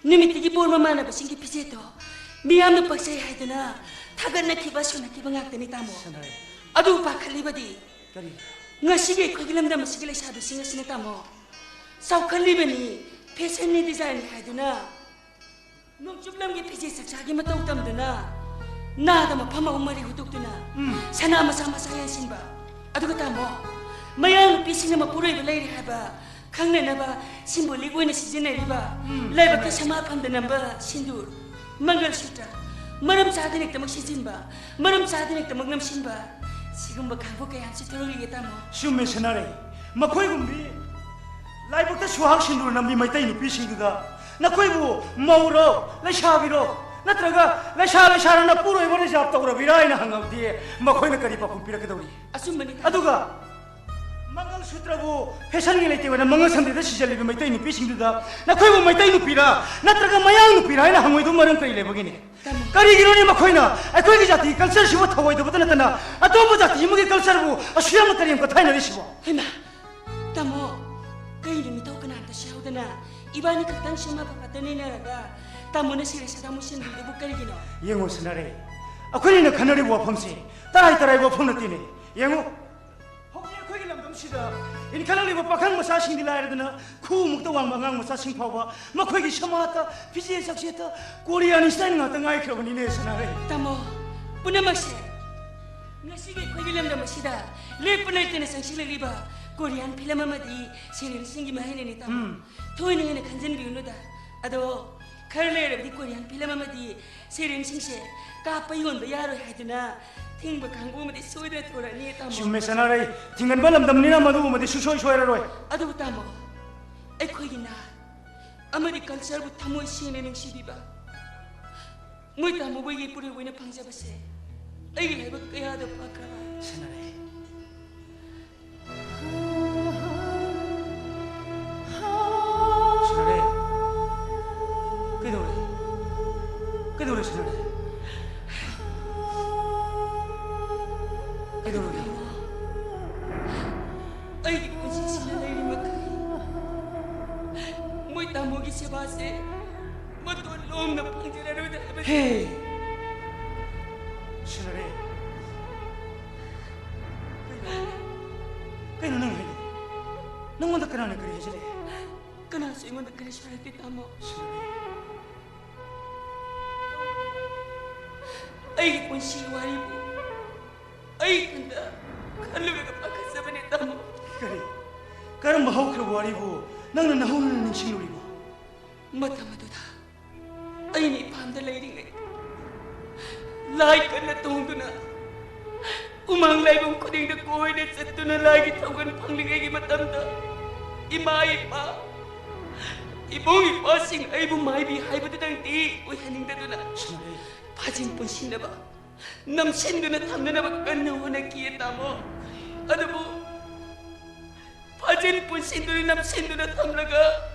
ꯅꯨꯃꯤꯠꯇꯨꯒꯤ ꯕꯣꯔ ꯃꯃꯥꯟꯅꯕꯁꯤꯡꯒꯤ ꯐꯤꯖꯦꯠꯇꯣ ꯃꯤꯌꯥꯝꯅ ꯄꯛꯆꯩ ꯍꯥꯏꯗꯨꯅ ꯊꯥꯒꯠꯅꯈꯤꯕ ꯁꯣꯟꯅꯈꯤꯕ ꯉꯥꯛꯇꯅꯤ ꯇꯥꯃꯣ꯫ ꯁꯅꯥꯔꯩ꯫ ꯑꯗꯨ ꯄꯥꯈꯠꯂꯤꯕꯗꯤ ꯀꯔꯤ? ꯉꯁꯤꯒꯤ ꯑꯩꯈꯣꯏꯒꯤ ꯂꯝꯗꯝ ꯑꯁꯤꯒꯤ ꯂꯩꯁꯥꯕꯤꯁꯤꯡ ꯑꯁꯤꯅ ꯇꯥꯃꯣ, ꯆꯥꯎꯈꯠꯂꯤꯕꯅꯤ, fashionꯅꯤ, designꯅꯤ ꯍꯥꯏꯗꯨꯅ ꯅꯣꯡꯆꯨꯞ ꯂꯝꯒꯤ ꯐꯤꯖꯦꯠ ꯆꯛꯆꯥꯒꯤ ꯃꯇꯧ ꯇꯝꯗꯨꯅ ꯅꯥꯗ ꯃꯐꯝ ꯑꯍꯨꯝ ꯃꯔꯤ ꯍꯨꯠꯇꯣꯛꯇꯨꯅ ꯎꯝ꯫ ꯁꯅꯥ ꯃꯆꯥ ꯃꯆꯥ ꯌꯥꯟꯁꯤꯟꯕ꯫ ꯑꯗꯨꯒ ꯇꯥꯃꯣ, ꯃꯌꯥꯡ ꯅꯨꯄꯤꯁꯤꯡꯅ ꯃꯄꯨꯔꯣꯏꯕ ꯂꯩꯔꯦ ꯍꯥꯏꯕ ꯈꯪꯅꯅꯕ symbolic ꯑꯣꯏꯅ ꯁꯤꯖꯤꯟꯅꯔꯤꯕ ꯎꯝ, ꯂꯥꯏꯕꯛꯇ ꯆꯨꯝꯃꯦ꯫ ꯁꯃꯥ ꯐꯝꯗꯅꯕ ꯁꯤꯟꯗꯨꯔ, ꯃꯪꯒꯜ ꯁꯨꯇ꯭ꯔ, ꯃꯔꯝ ꯆꯥꯗꯅ ꯍꯦꯛꯇꯃꯛ ꯁꯤꯖꯤꯟꯕ, ꯃꯔꯝ ꯆꯥꯗꯅ ꯍꯦꯛꯇꯃꯛ ꯅꯝꯁꯤꯟꯕ, ꯁꯤꯒꯨꯝꯕ ꯀꯥꯡꯕꯨ ꯀꯌꯥ ꯑꯃꯁꯨ ꯊꯣꯛꯂꯛꯂꯤꯌꯦ ꯇꯥꯃꯣ꯫ ꯆꯨꯝꯃꯦ ꯁꯅꯥꯔꯩ, ꯃꯈꯣꯏꯒꯨꯝꯕꯤ ꯂꯥꯏꯕꯛꯇ ꯁꯨꯍꯥꯛ ꯁꯤꯟꯗꯨꯔ ꯅꯝꯕꯤ ꯃꯩꯇꯩ ꯅꯨꯄꯤꯁꯤꯡꯗꯨꯗ ꯅꯈꯣꯏꯕꯨ ꯃꯧꯔꯣ, ꯂꯩꯁꯥꯕꯤꯔꯣ, ꯅꯠꯇ꯭ꯔꯒ ꯂꯩꯁꯥ ꯂꯩꯁꯥꯔ ꯅꯄꯨꯔꯣꯏꯕ reserve ꯇꯧꯔꯕꯤꯔꯥ ꯍꯥꯏꯅ ꯍꯪꯉꯕꯗꯤ ꯃꯈꯣꯏꯅ ꯀꯔꯤ ꯄꯥꯎꯈꯨꯝ ꯄꯤꯔꯛꯀꯗꯧꯔꯤ? ꯑꯆꯨꯝꯕꯅꯤ ꯇꯥꯃꯣ꯫ ꯑꯗꯨꯒ ꯃꯪꯒꯜ ꯁꯨꯇ꯭ꯔꯕꯨ fashionꯒꯤ ꯂꯩꯇꯦꯡ ꯑꯣꯏꯅ ꯃꯪꯒꯜ ꯁꯟꯗꯦꯗ ꯁꯤꯖꯜꯂꯤꯕ ꯃꯩꯇꯩ ꯅꯨꯄꯤꯁꯤꯡꯗꯨꯗ ꯅꯈꯣꯏꯕꯨ ꯃꯩꯇꯩ ꯅꯨꯄꯤꯔꯥ ꯅꯠꯇ꯭ꯔꯒ ꯃꯌꯥꯡ ꯅꯨꯄꯤꯔꯥ ꯍꯥꯏꯅ ꯍꯪꯉꯣꯏꯗꯕ ꯃꯔꯝ ꯀꯔꯤ ꯂꯩꯕꯒꯤꯅꯤ? ꯇꯥꯃꯣ꯫ ꯀꯔꯤꯒꯤꯅꯣꯅꯦ ꯃꯈꯣꯏꯅ ꯑꯩꯈꯣꯏꯒꯤ ꯖꯥꯇꯤꯒꯤ cultureꯁꯤꯕꯨ ꯊꯧꯑꯣꯏꯗꯕꯇ ꯅꯠꯇꯅ ꯑꯇꯣꯞꯄ ꯖꯥꯇꯤ ꯑꯃꯒꯤ cultureꯕꯨ ꯑꯁꯨꯛ ꯌꯥꯝꯅ ꯀꯔꯦꯝ ꯀꯊꯥꯏꯅꯔꯤꯁꯤꯕꯣ? ꯍꯩꯃꯥ! ꯇꯥꯃꯣ, ꯀꯩꯅꯣ ꯃꯤꯊꯧ ꯀꯅꯥꯝꯇꯁꯨ ꯌꯥꯎꯗꯅ ꯏꯕꯥꯅꯤ ꯈꯛꯇꯪ ꯁꯦꯝꯃ ꯐꯐꯠꯇ ꯅꯩꯅꯔꯒ ꯇꯥꯃꯣꯅ ꯁꯤꯔꯦ ꯁꯗꯥꯃꯨ ꯁꯦꯝꯕꯤꯕꯗꯨꯕꯨ ꯀꯔꯤꯒꯤꯅꯣ? ꯌꯦꯡꯉꯣ ꯁꯅꯥꯔꯩ, ꯑꯩꯈꯣꯏꯅ ꯈꯟꯅꯔꯤꯕ ꯋꯥꯐꯝꯁꯦ ꯇꯔꯥꯏ ꯇꯔꯥꯏꯕ ꯋꯥꯐꯝ ꯅꯠꯇꯦꯅꯦ꯫ ꯌꯦꯡꯉꯣ, ꯍꯧꯖꯤꯛ ꯑꯩꯈꯣꯏꯒꯤ ꯂꯝꯗꯝ ꯁꯤꯗ ꯏꯟꯈꯠꯂꯛꯂꯤꯕ ꯄꯥꯈꯪ ꯃꯆꯥꯁꯤꯡꯗꯤ ꯂꯥꯏꯔꯗꯅ, ꯈꯨꯃꯨꯛꯇ ꯋꯥꯡꯕ ꯑꯉꯥꯡ ꯃꯆꯥꯁꯤꯡ ꯐꯥꯎꯕ ꯃꯈꯣꯏꯒꯤ ꯁꯃꯥꯖꯇ, ꯐꯤꯖꯦꯠ ꯆꯥꯛꯁꯦꯠꯇ ꯀꯣꯔꯤꯌꯥꯟ ꯁ꯭ꯇꯥꯏꯜ ꯉꯥꯛꯇ ꯉꯥꯏꯈ꯭ꯔꯕꯅꯤꯅꯦ, ꯁꯅꯥꯔꯩ꯫ ꯇꯥꯃꯣ, ꯄꯨꯝꯅꯃꯛꯁꯦ ꯉꯁꯤꯒꯤ ꯑꯩꯈꯣꯏꯒꯤ ꯂꯝꯗꯝ ꯑꯁꯤꯗ ꯂꯦꯞꯄ ꯂꯩꯇꯅ ꯆꯪꯁꯤꯜꯂꯛꯂꯤꯕ ꯀꯣꯔꯤꯌꯥꯟ ꯐꯤꯂꯝ ꯑꯃꯗꯤ ꯁꯦꯔꯦꯜꯁꯤꯡꯒꯤ ꯃꯍꯩꯅꯤꯅꯦ, ꯇꯥꯃꯣ꯫ ꯎꯝ꯫ ꯊꯣꯏꯅ ꯍꯦꯟꯅ ꯈꯟꯖꯤꯟꯕꯤꯔꯨꯅꯨꯗ꯫ ꯑꯗꯣ, ꯈꯔ ꯂꯩꯔꯕꯗꯤ ꯀꯣꯔꯤꯌꯥꯟ ꯐꯤꯂꯝ ꯑꯃꯗꯤ ꯁꯦꯔꯦꯜꯁꯤꯡꯁꯦ ꯀꯥꯞꯄ ꯌꯣꯟꯕ ꯌꯥꯔꯣꯏ ꯍꯥꯏꯗꯅ ꯊꯤꯡꯕ ꯀꯥꯡꯕꯨ ꯑꯃꯗꯤ ꯁꯣꯏꯗꯅ ꯊꯣꯔꯛꯑꯅꯤ, ꯇꯥꯃꯣ꯫ ꯆꯨꯝꯃꯦ, ꯁꯅꯥꯔꯩ꯫ ꯊꯤꯡꯒꯟꯕ ꯂꯝꯗꯝꯅꯤꯅ ꯃꯗꯨꯒꯨꯝꯕꯗꯤ ꯁꯨꯡꯁꯣꯏ ꯁꯣꯏꯔꯔꯣꯏ꯫ ꯑꯗꯨꯕꯨ, ꯇꯥꯃꯣ, ꯑꯩꯈꯣꯏꯒꯤ ꯅꯥꯠ ꯑꯃꯗꯤ ꯀꯜꯆꯔꯕꯨ ꯊꯃꯣꯏ ꯁꯦꯡꯅ ꯅꯨꯡꯁꯤꯕꯤꯕ ꯃꯣꯏ ꯇꯥꯃꯣꯕꯨ ꯌꯦꯛꯄꯨꯔꯦ ꯑꯣꯏꯅ ꯐꯪꯖꯕꯁꯦ ꯑꯩꯒꯤ ꯂꯥꯏꯕꯛ ꯀꯌꯥꯗ ꯄꯥꯛꯈ꯭ꯔꯕ꯫ ꯁꯅꯥꯔꯩ꯫ ꯁꯅꯥꯔꯩ꯫ ꯀꯩꯗꯧꯔꯦ? ꯀꯩꯗꯧꯔꯦ, ꯁꯅꯥꯔꯩ? ꯀꯩꯗꯧꯔꯒꯦ? ꯑꯩꯒꯤ ꯄꯨꯟꯁꯤꯁꯤꯗ ꯂꯩꯔꯤ ꯃꯈꯩ ꯃꯣꯏ ꯇꯥꯃꯣꯒꯤ ꯁꯦꯕꯥꯁꯦ ꯃꯇꯣꯟ ꯂꯣꯝꯅ ꯐꯪꯖꯔꯔꯣꯏꯗ ꯍꯥꯏꯕꯁꯦ꯫ ꯍꯦ! ꯁꯅꯥꯔꯩ꯫ ꯀꯩꯅꯣ? ꯀꯩꯅꯣ ꯅꯪ ꯍꯥꯏꯗꯣ? ꯅꯪꯉꯣꯟꯗ ꯀꯅꯥꯅ ꯀꯔꯤ ꯍꯥꯏꯖꯜꯂꯛꯑꯦ? ꯀꯅꯥꯁꯨ ꯑꯩꯉꯣꯟꯗ ꯀꯔꯤꯁꯨ ꯍꯥꯏꯔꯛꯇꯦ, ꯇꯥꯃꯣ꯫ ꯁꯅꯥꯔꯩ꯫ ꯑꯩꯒꯤ ꯄꯨꯟꯁꯤꯒꯤ ꯋꯥꯔꯤꯕꯨ ꯑꯩ ꯏꯊꯟꯇ ꯈꯜꯂꯨꯔꯒ ꯄꯥꯈꯠꯆꯕꯅꯦ, ꯇꯥꯃꯣ꯫ ꯀꯔꯤ? ꯀꯔꯝꯕ ꯍꯧꯈ꯭ꯔꯕ ꯋꯥꯔꯤꯕꯨ ꯅꯪꯅ ꯅꯍꯧꯅꯅ ꯅꯤꯡꯁꯤꯡꯂꯨꯔꯤꯕ? ꯃꯇꯝ ꯑꯗꯨꯗ ꯑꯩꯅ ꯏꯄꯥꯝꯗ ꯂꯩꯔꯤꯉꯩ ꯂꯥꯏ ꯀꯟꯅ ꯇꯣꯡꯗꯨꯅ ꯎꯃꯪ ꯂꯥꯏꯕꯨꯡ ꯈꯨꯗꯤꯡꯗ ꯀꯣꯏꯅ ꯆꯠꯇꯨꯅ ꯂꯥꯏꯒꯤ ꯊꯧꯒꯜ ꯐꯪꯂꯤꯉꯩꯒꯤ ꯃꯇꯝꯗ ꯏꯃꯥ ꯏꯄꯥ, ꯏꯕꯨꯡ ꯏꯄ꯭ꯋꯥꯁꯤꯡ ꯑꯩꯕꯨ ꯃꯥꯏꯕꯤ ꯍꯥꯏꯕꯗꯨꯗꯪꯗꯤ ꯑꯣꯏꯍꯟꯅꯤꯡꯗꯗꯨꯅ ꯁꯅꯥꯔꯩ꯫ ꯐꯥꯖꯤꯟ ꯄꯨꯟꯁꯤꯟꯅꯕ, ꯅꯝꯁꯤꯟꯗꯨꯅ ꯊꯝꯅꯅꯕ ꯀꯟꯅ ꯍꯣꯠꯅꯈꯤ, ꯇꯥꯃꯣ꯫ ꯑꯗꯨꯕꯨ ꯐꯥꯖꯤꯟ ꯄꯨꯟꯁꯤꯟꯗꯨꯅ ꯅꯝꯁꯤꯟꯗꯨꯅ ꯊꯝꯂꯒ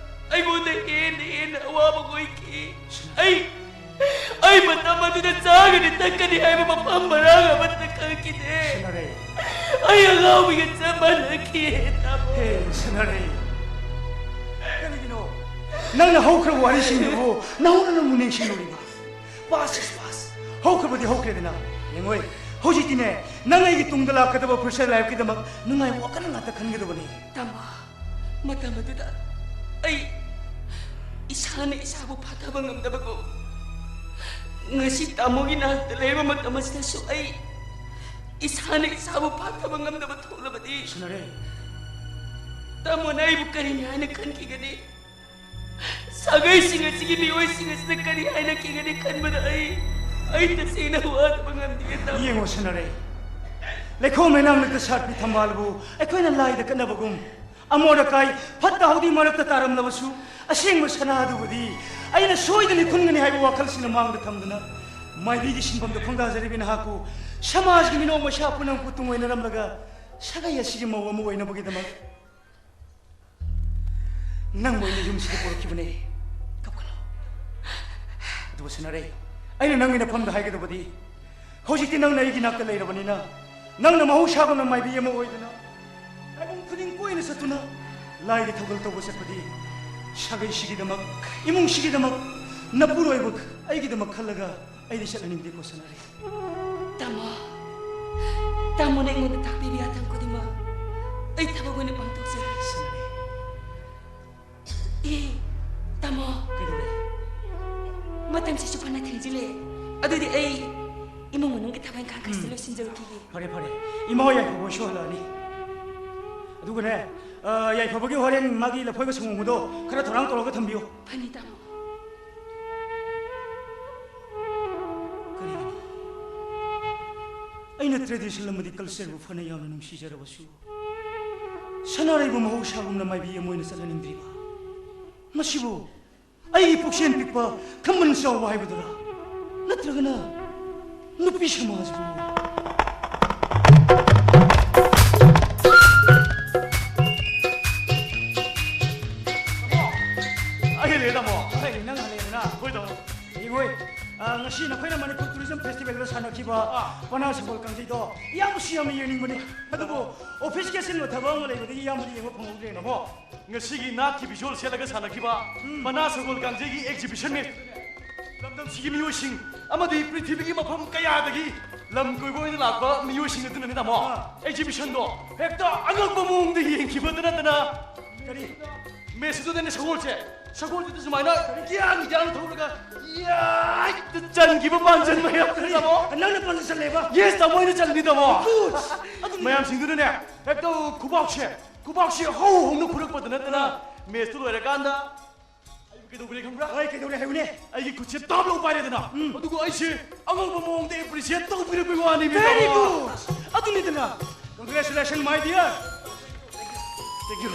ꯑꯩꯉꯣꯟꯗ ꯍꯦꯟꯅ ꯍꯦꯟꯅ ꯑꯋꯥꯕ ꯑꯣꯏꯈꯤ꯫ ꯑꯩ, ꯑꯩ ꯃꯇꯝ ꯑꯗꯨꯗ ꯆꯥꯒꯅꯤ ꯊꯛꯀꯅꯤ ꯍꯥꯏꯕ ꯃꯐꯝ ꯃꯔꯥꯡ ꯑꯃꯠꯇ ꯈꯪꯈꯤꯗꯦ꯫ ꯁꯅꯥꯔꯩ꯫ ꯑꯩ ꯑꯉꯥꯎꯕꯤꯒ ꯆꯞ ꯃꯥꯟꯅꯈꯤ, ꯇꯥꯃꯣ꯫ ꯍꯦ, ꯁꯅꯥꯔꯩ꯫ ꯀꯔꯤꯒꯤꯅꯣ ꯅꯪꯅ ꯍꯧꯈ꯭ꯔꯕ ꯋꯥꯔꯤꯁꯤꯡꯗꯨꯕꯨ ꯅꯧꯅ ꯑꯃꯨꯛ ꯅꯤꯡꯁꯤꯡꯂꯨꯔꯤꯕ? Past is past. ꯍꯧꯈ꯭ꯔꯕꯗꯤ ꯍꯧꯈ꯭ꯔꯦꯗꯅ꯫ ꯌꯦꯡꯉꯣꯏ, ꯍꯧꯖꯤꯛꯇꯤꯅꯦ, ꯅꯪ ꯑꯩꯒꯤ ꯇꯨꯡꯗ ꯂꯥꯛꯀꯗꯕ future lifeꯀꯤꯗꯃꯛ ꯅꯨꯡꯉꯥꯏꯕ ꯋꯥꯈꯜ ꯉꯥꯛꯇ ꯈꯟꯒꯗꯕꯅꯤ꯫ ꯇꯥꯃꯣ, ꯃꯇꯝ ꯑꯗꯨꯗ ꯑꯩ ꯏꯁꯥꯅ ꯏꯁꯥꯕꯨ ꯐꯥꯊꯕ ꯉꯝꯗꯕꯒꯨꯝ, ꯉꯁꯤ ꯇꯥꯃꯣꯒꯤ ꯅꯥꯛꯇ ꯂꯩꯔꯤꯕ ꯃꯇꯝ ꯑꯁꯤꯗꯁꯨ ꯑꯩ ꯏꯁꯥꯅ ꯏꯁꯥꯕꯨ ꯐꯥꯊꯕ ꯉꯝꯗꯕ ꯊꯣꯛꯂꯕꯗꯤ, ꯁꯅꯔꯦ꯫ ꯇꯥꯃꯣꯅ ꯑꯩꯕꯨ ꯀꯔꯤꯅꯤ ꯍꯥꯏꯅ ꯈꯟꯈꯤꯒꯅꯤ? ꯁꯥꯒꯩꯁꯤꯡ ꯑꯁꯤꯒꯤ ꯃꯤꯑꯣꯏꯁꯤꯡ ꯑꯁꯤꯅ ꯀꯔꯤ ꯍꯥꯏꯅꯈꯤꯒꯅꯤ ꯈꯟꯕꯗ ꯑꯩ, ꯑꯩ ꯇꯁꯦꯡꯅ ꯋꯥꯗꯕ ꯉꯝꯗꯦ, ꯇꯥꯃꯣ꯫ ꯌꯦꯡꯉꯣ, ꯁꯅꯔꯦ, ꯂꯩꯈꯣꯝ ꯂꯩꯅꯥꯡ ꯂꯩꯇ ꯁꯥꯠꯄꯤ ꯊꯝꯕꯥꯜꯕꯨ ꯑꯩꯈꯣꯏꯅ ꯂꯥꯏꯗ ꯀꯠꯅꯕꯒꯨꯝ, ꯑꯃꯣꯠ ꯑꯀꯥꯏ ꯐꯠꯇ ꯍꯥꯎꯗꯤ ꯃꯔꯛꯇ ꯇꯥꯔꯝꯂꯕꯁꯨ, ꯑꯁꯦꯡꯕ ꯁꯅꯥ ꯑꯗꯨꯕꯨꯗꯤ ꯑꯩꯅ ꯁꯣꯏꯗꯅ ꯈꯨꯟꯒꯅꯤ ꯍꯥꯏꯕ ꯋꯥꯈꯜꯁꯤꯅ ꯃꯥꯡꯗ ꯊꯝꯗꯨꯅ, ꯃꯥꯏꯕꯤꯒꯤ ꯁꯤꯟꯐꯝꯗ ꯈꯣꯡꯗꯥꯖꯔꯤꯕ ꯅꯍꯥꯛꯄꯨ, ꯁꯃꯥꯖꯒꯤ ꯃꯤꯅꯣꯛ ꯃꯩꯁꯥ ꯄꯨꯝꯅꯃꯛꯄꯨ ꯇꯨꯡꯑꯣꯏꯅꯔꯝꯂꯒ, ꯁꯥꯒꯩ ꯑꯁꯤꯒꯤ ꯃꯧ ꯑꯃ ꯑꯣꯏꯅꯕꯒꯤꯗꯃꯛ ꯅꯪꯕꯨ ꯑꯩꯅ ꯌꯨꯝꯁꯤꯗ ꯄꯨꯔꯛꯈꯤꯕꯅꯦ꯫ ꯀꯞꯀꯅꯨ꯫ ꯑꯗꯨꯕꯨ ꯁꯅꯔꯩ, ꯑꯩꯅ ꯅꯪꯒꯤ ꯅꯐꯝꯗ ꯍꯥꯏꯒꯗꯕꯗꯤ, ꯍꯧꯖꯤꯛꯇꯤ ꯅꯪꯅ ꯑꯩꯒꯤ ꯅꯥꯛꯇ ꯂꯩꯔꯕꯅꯤꯅ, ꯅꯪꯅ ꯃꯍꯧꯁꯥꯒꯨꯝꯅ ꯃꯥꯏꯕꯤ ꯑꯃ ꯑꯣꯏꯗꯨꯅ ꯇꯥꯏꯕꯪ ꯈꯨꯗꯤꯡ ꯀꯣꯏꯅ ꯆꯠꯇꯨꯅ ꯂꯥꯏꯒꯤ ꯊꯧꯒꯜ ꯇꯧꯕ ꯆꯠꯄꯗꯤ, ꯁꯥꯒꯩꯁꯤꯒꯤꯗꯃꯛ, ꯏꯃꯨꯡꯁꯤꯒꯤꯗꯃꯛ, ꯅꯄꯨꯔꯣꯏꯕ ꯑꯩꯒꯤꯗꯃꯛ ꯈꯜꯂꯒ ꯑꯩꯗꯤ ꯆꯠꯍꯟꯅꯤꯡꯗꯦꯀꯣ, ꯁꯅꯥꯔꯩ꯫ ꯇꯥꯃꯣ, ꯇꯥꯃꯣꯅ ꯑꯩꯉꯣꯟꯗ ꯇꯥꯛꯄꯤꯕ ꯌꯥꯊꯪ ꯈꯨꯗꯤꯡꯃꯛ ꯑꯩ ꯊꯕꯛ ꯑꯣꯏꯅ ꯄꯥꯡꯊꯣꯛꯆꯒꯦ꯫ ꯁꯅꯥꯔꯩ꯫ ꯑꯦ, ꯇꯥꯃꯣ꯫ ꯀꯩꯗꯧꯔꯦ? ꯃꯇꯝꯁꯤꯁꯨ ꯐꯅ ꯊꯦꯡꯖꯤꯜꯂꯦ꯫ ꯑꯗꯨꯗꯤ ꯑꯩ ꯏꯃꯨꯡ ꯃꯅꯨꯡꯒꯤ ꯊꯕꯛ ꯏꯪꯈꯥꯡ ꯈꯔꯁꯤꯗ ꯎꯝ꯫ ꯂꯣꯏꯁꯤꯟꯖꯔꯨꯈꯤꯒꯦ꯫ ꯐꯔꯦ, ꯐꯔꯦ꯫ ꯏꯃꯥ ꯍꯣꯏ ꯌꯥꯏꯐꯕ ꯍꯣꯏꯁꯨ ꯍꯜꯂꯛꯑꯅꯤ꯫ ꯑꯗꯨꯒꯅꯦ, ꯑ, ꯌꯥꯏꯐꯕꯒꯤ ꯍꯣꯔꯦꯟ ꯃꯥꯒꯤ ꯂꯐꯣꯏꯒ ꯁꯪꯒꯣꯝꯒꯗꯣ ꯈꯔ ꯊꯧꯔꯥꯡ ꯇꯧꯔꯒ ꯊꯝꯕꯤꯌꯨ꯫ ꯐꯅꯤ, ꯇꯥꯃꯣ꯫ ꯀꯔꯤꯒꯤꯅꯣ? ꯑꯩꯅ tradition ꯑꯃꯗꯤ cultureꯕꯨ ꯐꯅ ꯌꯥꯝꯅ ꯅꯨꯡꯁꯤꯖꯔꯕꯁꯨ, ꯁꯅꯥꯔꯩꯕꯨ ꯃꯍꯧꯁꯥꯒꯨꯝꯅ ꯃꯥꯏꯕꯤ ꯑꯃ ꯑꯣꯏꯅ ꯆꯠꯍꯟꯅꯤꯡꯗ꯭ꯔꯤꯕ꯫ ꯃꯁꯤꯕꯨ ꯑꯩꯒꯤ ꯄꯨꯛꯆꯦꯜ ꯄꯤꯛꯄ, ꯈꯝꯕꯟ ꯆꯥꯎꯕ ꯍꯥꯏꯕꯗꯨꯔꯥ? ꯅꯠꯇ꯭ꯔꯒꯅ ꯅꯨꯄꯤ ꯁꯃꯥꯖꯕꯨ? ꯑꯩ ꯍꯦꯜꯂꯦ, ꯇꯥꯃꯣ꯫ ꯑꯩ ꯅꯪ ꯍꯜꯂꯦꯗꯅ꯫ ꯍꯣꯏ, ꯇꯥꯃꯣ꯫ ꯌꯦꯡꯉꯣꯏ, ꯑ, ꯉꯁꯤ ꯅꯈꯣꯏꯅ ꯃꯅꯤꯄꯨꯔ tourism festivalꯗ ꯁꯥꯟꯅꯈꯤꯕ ꯑꯥ꯫ ꯄꯅꯥ ꯁꯒꯣꯜ ꯀꯥꯡꯖꯩꯗꯣ ꯏꯌꯥꯝꯕꯁꯨ ꯌꯥꯝꯅ ꯌꯦꯡꯅꯤꯡꯕꯅꯤ꯫ ꯑꯗꯨꯕꯨ officeꯀꯤ ꯑꯆꯤꯟꯕ ꯊꯕꯛ ꯑꯃ ꯂꯩꯕꯗꯒꯤ ꯏꯌꯥꯝꯕꯗꯤ ꯌꯦꯡꯕ ꯐꯪꯍꯧꯗ꯭ꯔꯦꯅꯦ꯫ ꯇꯥꯃꯣ, ꯉꯁꯤꯒꯤ ꯅꯥꯠꯀꯤ visual ꯁꯦꯠꯂꯒ ꯁꯥꯟꯅꯈꯤꯕ ꯎꯝ꯫ ꯄꯅꯥ ꯁꯒꯣꯜ ꯀꯥꯡꯖꯩꯒꯤ exhibition meet, ꯂꯝꯗꯝꯁꯤꯒꯤ ꯃꯤꯑꯣꯏꯁꯤꯡ ꯑꯃꯗꯤ ꯄ꯭ꯔꯤꯊꯤꯕꯤꯒꯤ ꯃꯐꯝ ꯀꯌꯥꯗꯒꯤ ꯂꯝ ꯀꯣꯏꯕ ꯑꯣꯏꯅ ꯂꯥꯛꯄ ꯃꯤꯑꯣꯏꯁꯤꯡ ꯑꯗꯨꯅꯅꯤ, ꯇꯥꯃꯣ꯫ ꯑꯥ꯫ ꯑꯦꯛꯖꯤꯕꯤꯁꯟꯗꯣ ꯍꯦꯛꯇ ꯑꯉꯛꯄ ꯃꯑꯣꯡꯗ ꯌꯦꯡꯈꯤꯕꯗ ꯅꯠꯇꯅ, ꯀꯔꯤ? ꯃꯦꯁ ꯑꯗꯨꯗꯅꯦ ꯁꯒꯣꯜꯁꯦ, ꯁꯒꯣꯜꯁꯤꯗ ꯁꯨꯃꯥꯏꯅ ꯌꯥꯡ ꯌꯥꯡ ꯊꯧꯔꯒ ꯌꯥꯏꯗ ꯆꯟꯈꯤꯕ ꯄꯥꯟꯖꯟ ꯃꯌꯥꯝꯗꯨꯅꯤ, ꯇꯥꯃꯣ꯫ ꯅꯪꯅ ꯄꯥꯟꯖꯟ ꯆꯜꯂꯦꯕ? ꯌꯦꯁ, ꯇꯥꯃꯣ, ꯑꯩꯅ ꯆꯜꯂꯤꯅꯤ, ꯇꯥꯃꯣ꯫ ꯒꯨꯗ! ꯑꯗꯨꯅꯤ꯫ ꯃꯌꯥꯝꯁꯤꯡꯗꯨꯅꯅꯦ ꯍꯦꯛꯇ ꯈꯨꯕꯥꯛꯁꯦ, ꯈꯨꯕꯥꯛꯁꯦ ꯍꯧ ꯍꯧꯅ ꯐꯨꯔꯛꯄꯗ ꯅꯠꯇꯅ, ꯃꯦꯁꯇꯨ ꯂꯣꯏꯔꯀꯥꯟꯗ ꯑꯩꯕꯨ ꯀꯩꯗꯧꯕꯤꯔꯦ ꯈꯪꯕ꯭ꯔꯥ? ꯍꯣꯏ, ꯀꯩꯗꯧꯔꯦ ꯍꯥꯏꯌꯨꯅꯦ꯫ ꯑꯩꯒꯤ ꯈꯨꯠꯁꯦ ꯇꯥꯞ ꯂꯧ ꯄꯥꯏꯔꯦꯗꯅ, ꯎꯝ꯫ ꯑꯗꯨꯒ ꯑꯩꯁꯦ ꯑꯉꯧꯕ ꯃꯑꯣꯡꯗ ꯑꯦꯄ꯭ꯔꯤꯁꯤꯌꯦꯠ ꯇꯧꯕꯤꯔꯛꯄꯒꯤ ꯋꯥꯅꯤ, ꯃꯤ ꯕꯦꯔꯤ ꯇꯥꯃꯣ꯫ Good! ꯑꯗꯨꯅꯤꯗꯅ꯫ Congratulations, my dear. Thank you.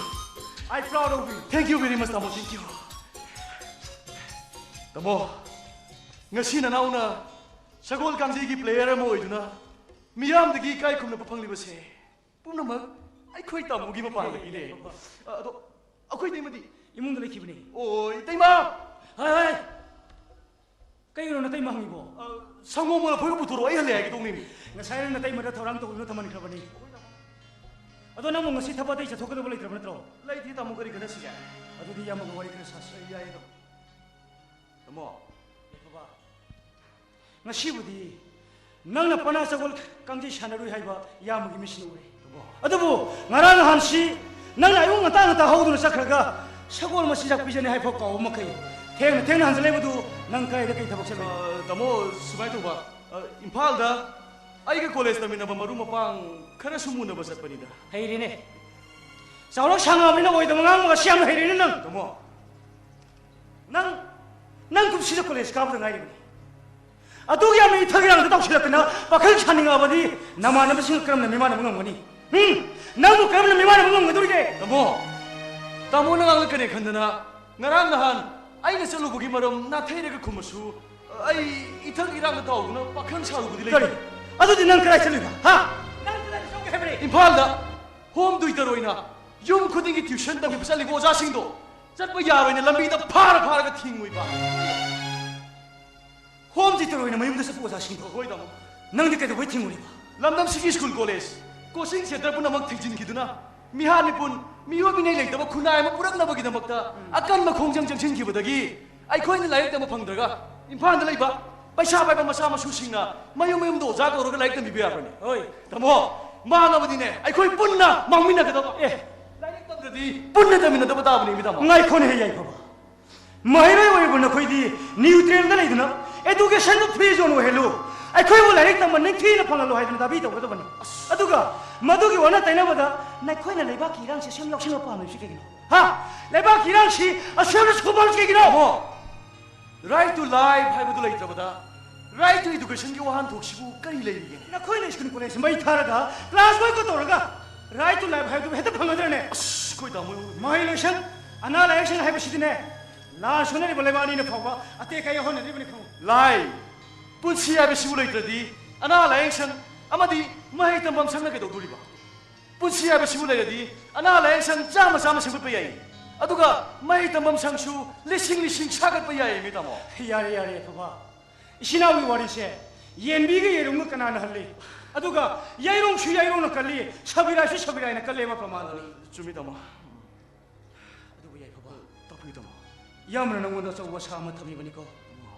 I proud of you. Thank you very much, ꯇꯥꯃꯣ, thank you. ꯇꯥꯃꯣ, ꯉꯁꯤ ꯅꯅꯥꯎꯅ ꯁꯒꯣꯜ ꯀꯥꯡꯖꯩꯒꯤ ꯄ꯭ꯂꯦꯌꯔ ꯑꯃ ꯑꯣꯏꯗꯨꯅ ꯃꯤꯌꯥꯝꯗꯒꯤ ꯏꯀꯥꯏ ꯈꯨꯝꯅꯕ ꯐꯪꯂꯤꯕꯁꯦ ꯄꯨꯝꯅꯃꯛ ꯑꯩꯈꯣꯏ ꯇꯥꯃꯣꯒꯤ ꯃꯄꯥꯟꯗꯒꯤꯅꯦ꯫ ꯑ, ꯑꯗꯣ ꯑꯩꯈꯣꯏ ꯏꯇꯩꯃꯗꯤ? ꯏꯃꯨꯡꯗ ꯂꯩꯈꯤꯕꯅꯤ꯫ ꯑꯣ, ꯏꯇꯩꯃ! ꯍꯥꯏ, ꯍꯥꯏ! ꯀꯩꯒꯤꯅꯣ ꯅꯇꯩꯃ ꯍꯪꯉꯤꯕꯣ? ꯑ, ꯁꯪꯒꯣꯝꯒ ꯂꯐꯣꯏꯒ ꯄꯨꯊꯣꯔꯛꯑꯣ, ꯑꯩ ꯍꯜꯂꯦ ꯍꯥꯏꯒꯦ ꯇꯧꯅꯤꯃꯤ꯫ ꯉꯁꯥꯏꯅ ꯅꯇꯩꯃꯗ ꯊꯧꯔꯥꯡ ꯇꯧꯗꯨꯅ ꯊꯝꯍꯟꯈ꯭ꯔꯕꯅꯤ꯫ ꯑꯗꯣ ꯅꯪꯕꯨ ꯉꯁꯤ ꯊꯕꯛ ꯑꯇꯩ ꯆꯠꯊꯣꯛꯀꯗꯕ ꯂꯩꯇ꯭ꯔꯕ ꯅꯠꯇ꯭ꯔꯣ? ꯂꯩꯇꯦ ꯇꯥꯃꯣ, ꯀꯔꯤ ꯈꯟꯅꯁꯤꯒꯦ? ꯑꯗꯨꯗꯤ ꯏꯌꯥꯝꯕꯒ ꯋꯥꯔꯤ ꯈꯔ ꯁꯥꯁꯤ꯫ ꯌꯥꯏꯌꯦ ꯇꯥꯃꯣ꯫ ꯇꯥꯃꯣ꯫ ꯑꯦ ꯕꯕꯥ, ꯉꯁꯤꯕꯨꯗꯤ ꯅꯪꯅ ꯄꯅꯥ ꯁꯒꯣꯜ ꯀꯥꯡꯖꯩ ꯁꯥꯟꯅꯔꯨꯏ ꯍꯥꯏꯕ ꯏꯌꯥꯝꯕꯒꯤ ꯃꯤꯠꯁꯤꯅ ꯎꯔꯦ꯫ ꯇꯥꯃꯣ꯫ ꯑꯗꯨꯕꯨ ꯉꯔꯥꯡ ꯅꯍꯥꯟꯁꯤ ꯅꯪꯅ ꯑꯌꯨꯛ ꯉꯟꯇꯥ ꯉꯟꯇꯥ ꯍꯧꯗꯨꯅ ꯆꯠꯈ꯭ꯔꯒ ꯁꯒꯣꯜ ꯃꯆꯤꯟꯖꯥꯛ ꯄꯤꯖꯅꯤ ꯍꯥꯏꯐꯥꯎ ꯀꯥꯎꯕ ꯃꯈꯩ ꯊꯦꯡꯅ ꯊꯦꯡꯅ ꯍꯟꯖꯤꯜꯂꯛꯏꯕꯗꯨ ꯅꯪ ꯀꯗꯥꯏꯗ ꯀꯩ ꯊꯕꯛ ꯆꯠꯂꯨꯏ? ꯑ, ꯇꯥꯃꯣ, ꯁꯨꯃꯥꯏꯅ ꯇꯧꯕ, ꯑ, ꯏꯝꯐꯥꯜꯗ ꯑꯩꯒ ꯀꯣꯂꯦꯖ ꯇꯝꯃꯤꯟꯅꯕ ꯃꯔꯨꯞ ꯃꯄꯥꯡ ꯈꯔ ꯁꯨꯝ ꯎꯅꯕ ꯆꯠꯄꯅꯤꯗ꯫ ꯍꯩꯔꯦꯅꯦ꯫ ꯆꯥꯎꯔꯛ ꯁꯥꯡꯉꯕꯅꯤꯅ ꯑꯣꯏꯗꯕ ꯉꯥꯡꯕꯒ ꯁꯤ ꯌꯥꯝꯅ ꯍꯩꯔꯦꯅꯦ ꯅꯪ꯫ ꯇꯥꯃꯣ꯫ ꯅꯪ, ꯅꯪ ꯀꯨꯝꯁꯤꯗ ꯀꯣꯂꯦꯖ ꯀꯥꯕꯗ ꯉꯥꯏꯔꯤꯕꯅꯤ꯫ ꯑꯗꯨꯒꯤ ꯌꯥꯝꯅ ꯏꯊꯛ ꯏꯔꯥꯡꯗ ꯇꯧꯁꯤꯜꯂꯛꯇꯅ ꯄꯥꯈꯪ ꯁꯥꯅꯤꯡꯉꯛꯑꯕꯗꯤ ꯅꯃꯥꯟꯅꯕꯁꯤꯡꯒ ꯀꯔꯝꯅ ꯃꯤꯃꯥꯟꯅꯕ ꯉꯝꯒꯅꯤ? ꯎꯝ? ꯅꯪꯕꯨ ꯀꯔꯝꯅ ꯃꯤꯃꯥꯟꯅꯕ ꯉꯝꯒꯗꯧꯔꯤꯒꯦ? ꯇꯥꯃꯣ, ꯇꯥꯃꯣꯅ ꯉꯥꯡꯂꯛꯀꯅꯤ ꯈꯟꯗꯅ ꯉꯔꯥꯡ ꯅꯍꯥꯟ ꯑꯩꯅ ꯆꯠꯂꯨꯕꯒꯤ ꯃꯔꯝ ꯅꯥꯊꯩꯔꯒ ꯈꯨꯝꯃꯁꯨ, ꯑꯩ ꯏꯊꯛ ꯏꯔꯥꯡꯗ ꯇꯥꯎꯗꯨꯅ ꯄꯥꯈꯪ ꯁꯥꯔꯨꯕꯗꯤ ꯂꯩꯇꯦ꯫ ꯀꯔꯤ? ꯑꯗꯨꯗꯤ ꯅꯪ ꯀꯗꯥꯏ ꯆꯠꯂꯨꯏꯕ? ꯍꯥ? ꯅꯪ ꯀꯗꯥꯏꯗ ꯆꯠꯂꯨꯒꯦ ꯍꯥꯏꯕꯅꯤ? ꯏꯝꯐꯥꯜꯗ ꯍꯣꯝ ꯇ꯭ꯌꯨꯇꯔ ꯑꯣꯏꯅ ꯌꯨꯝ ꯈꯨꯗꯤꯡꯒꯤ ꯇ꯭ꯌꯨꯁꯟ ꯇꯝꯕꯤꯕ ꯆꯠꯂꯤꯕ ꯑꯣꯖꯥꯁꯤꯡꯗꯣ ꯆꯠꯄ ꯌꯥꯔꯣꯏꯅ ꯂꯝꯕꯤꯗ ꯐꯥꯔ ꯐꯥꯔꯒ ꯊꯤꯡꯉꯨꯏꯕ꯫ ꯍꯣꯝ ꯇ꯭ꯌꯨꯇꯔ ꯑꯣꯏꯅ ꯃꯌꯨꯝꯗ ꯆꯠꯄ ꯑꯣꯖꯥꯁꯤꯡꯗꯣ? ꯍꯣꯏ, ꯇꯥꯃꯣ꯫ ꯅꯪꯗꯤ ꯀꯩꯗꯧꯕꯩ ꯊꯤꯡꯉꯨꯔꯤꯕ? ꯂꯝꯗꯝꯁꯤꯒꯤ ꯁ꯭ꯀꯨꯜ ꯀꯣꯂꯦꯖ, ꯀꯣꯆꯤꯡ ꯁꯦꯟꯇꯔ ꯄꯨꯝꯅꯃꯛ ꯊꯤꯡꯖꯤꯟꯈꯤꯗꯨꯅ ꯃꯤꯍꯥꯠ ꯃꯤꯄꯨꯟ, ꯃꯤꯑꯣꯠ ꯃꯤꯅꯩ ꯂꯩꯇꯕ ꯈꯨꯟꯅꯥꯏ ꯑꯃ ꯄꯨꯔꯛꯅꯕꯒꯤꯗꯃꯛꯇ ꯑꯀꯟꯕ ꯈꯣꯡꯖꯪ ꯆꯪꯁꯤꯟꯈꯤꯕꯗꯒꯤ ꯑꯩꯈꯣꯏꯅ ꯂꯥꯏꯔꯤꯛ ꯇꯝꯕ ꯐꯪꯗ꯭ꯔꯒ ꯏꯝꯐꯥꯜꯗ ꯂꯩꯕ ꯄꯩꯁꯥ ꯄꯥꯏꯕ ꯃꯆꯥ ꯃꯁꯨꯁꯤꯡꯅ ꯃꯌꯨꯝ ꯃꯌꯨꯝꯗ ꯑꯣꯖꯥ ꯀꯧꯔꯒ ꯂꯥꯏꯔꯤꯛ ꯇꯝꯕꯤꯕ ꯌꯥꯕ꯭ꯔꯅꯦ? ꯍꯣꯏ꯫ ꯇꯥꯃꯣ, ꯃꯥꯡꯉꯕꯗꯤꯅꯦ, ꯑꯩꯈꯣꯏ ꯄꯨꯟꯅ ꯃꯥꯡꯃꯤꯟꯅꯒꯗꯕ꯫ ꯑꯦ꯫ ꯂꯥꯏꯔꯤꯛ ꯇꯝꯗ꯭ꯔꯗꯤ ꯄꯨꯟꯅ ꯇꯝꯃꯤꯟꯅꯗꯕ ꯇꯥꯕꯅꯦ, ꯃꯤ ꯇꯥꯃꯣ꯫ ꯉꯥꯏꯈꯣꯅꯦ, ꯌꯥꯏꯐꯕ꯫ ꯃꯍꯩꯔꯣꯏ ꯑꯣꯏꯔꯤꯕ ꯅꯈꯣꯏꯗꯤ ꯅ꯭ꯌꯨꯇ꯭ꯔꯦꯜꯗ ꯂꯩꯗꯨꯅ educationꯗꯨ free zone ꯑꯣꯏꯍꯜꯂꯨ, ꯑꯩꯈꯣꯏꯕꯨ ꯂꯥꯏꯔꯤꯛ ꯇꯝꯕ ꯅꯤꯡꯊꯤꯅ ꯐꯪꯍꯜꯂꯨ ꯍꯥꯏꯗꯨꯅ ꯗꯥꯕꯤ ꯇꯧꯒꯗꯕꯅꯤ꯫ ꯑꯗꯨꯒ ꯃꯗꯨꯒꯤ ꯑꯣꯟꯅ ꯇꯩꯅꯕꯗ ꯅꯈꯣꯏꯅ ꯂꯩꯕꯥꯛꯀꯤ ꯏꯔꯥꯡꯁꯤ ꯑꯁꯨꯝ ꯌꯥꯎꯁꯟꯕ ꯄꯥꯝꯂꯤꯕꯁꯤ ꯀꯩꯒꯤꯅꯣ? ꯍꯥ? ꯂꯩꯕꯥꯛꯀꯤ ꯏꯔꯥꯡꯁꯤ ꯑꯁꯨꯝ ꯁꯨꯝ ꯄꯥꯝꯂꯤꯕꯁꯤ ꯀꯩꯒꯤꯅꯣ? ꯇꯥꯃꯣ, right to life ꯍꯥꯏꯕꯗꯨ ꯂꯩꯇ꯭ꯔꯕꯗ, right to educationꯒꯤ ꯋꯥꯍꯟꯊꯣꯛꯁꯤꯕꯨ ꯀꯔꯤ ꯂꯩꯔꯤꯒꯦ? ꯅꯈꯣꯏꯅ ꯁ꯭ꯀꯨꯜ ꯀꯣꯂꯦꯖ ꯃꯩ ꯊꯥꯔꯒ class boycott ꯇꯧꯔꯒ right to life ꯍꯥꯏꯕꯗꯨ ꯍꯦꯛꯇ ꯐꯪꯒꯗ꯭ꯔꯅꯦ? ꯑꯁ, ꯑꯩꯈꯣꯏ ꯇꯥꯃꯣ꯫ ꯃꯍꯩ ꯂꯣꯏꯁꯪ, ꯑꯅꯥ ꯂꯥꯏꯌꯦꯡꯁꯪ ꯍꯥꯏꯕꯁꯤꯗꯤꯅꯦ, ꯂꯥꯟ ꯁꯣꯛꯅꯔꯤꯕ ꯂꯩꯕꯥꯛ ꯑꯅꯤꯅ ꯐꯥꯎꯕ ꯑꯇꯦꯛ ꯑꯀꯥꯏ ꯌꯥꯎꯍꯟꯅꯔꯤꯕꯅꯤ ꯈꯪꯉꯨ꯫ ꯂꯥꯏ, ꯄꯨꯟꯁꯤ ꯍꯥꯏꯕꯁꯤꯕꯨ ꯂꯩꯇ꯭ꯔꯗꯤ ꯑꯅꯥ ꯂꯥꯏꯌꯦꯡꯁꯪ ꯑꯃꯗꯤ ꯃꯍꯩ ꯇꯝꯐꯝ ꯁꯪꯅ ꯀꯩꯗꯧꯗꯣꯔꯤꯕ? ꯄꯨꯟꯁꯤ ꯍꯥꯏꯕꯁꯤꯕꯨ ꯂꯩꯔꯗꯤ ꯑꯅꯥ ꯂꯥꯏꯌꯦꯡ ꯁꯪ ꯆꯥꯝꯃ ꯆꯥꯝꯃ ꯁꯦꯝꯒꯠꯄ ꯌꯥꯏ꯫ ꯑꯗꯨꯒ ꯃꯍꯩ ꯇꯝꯐꯝ ꯁꯪꯁꯨ ꯂꯤꯁꯤꯡ ꯂꯤꯁꯤꯡ ꯁꯥꯒꯠꯄ ꯌꯥꯏ, ꯃꯤ ꯇꯥꯃꯣ꯫ ꯌꯥꯔꯦ, ꯌꯥꯔꯦ, ꯑꯐꯕ꯫ ꯏꯆꯤꯟ ꯏꯅꯥꯎꯒꯤ ꯋꯥꯔꯤꯁꯦ ꯌꯦꯟꯕꯤꯒ ꯌꯦꯔꯨꯝꯒ ꯀꯅꯥꯅ ꯍꯜꯂꯤ? ꯑꯗꯨꯒ ꯌꯥꯏꯔꯣꯡꯁꯨ ꯌꯥꯏꯔꯣꯡꯅ ꯀꯜꯂꯤ, ꯁꯕꯤꯔꯥꯏꯁꯨ ꯁꯕꯤꯔꯥꯏꯅ ꯀꯜꯂꯦꯕ ꯄ꯭ꯔꯃꯥꯟꯗꯨꯅꯤ꯫ ꯆꯨꯝꯃꯤ, ꯇꯥꯃꯣ꯫ ꯑꯗꯨꯕꯨ ꯌꯥꯏꯐꯕ, ꯇꯥꯛꯄꯤꯌꯨ, ꯇꯥꯃꯣ꯫ ꯏꯌꯥꯝꯕꯅ ꯅꯪꯉꯣꯟꯗ ꯑꯆꯧꯕ ꯑꯁꯥ ꯑꯃ ꯊꯝꯃꯤꯕꯅꯤꯀꯣ꯫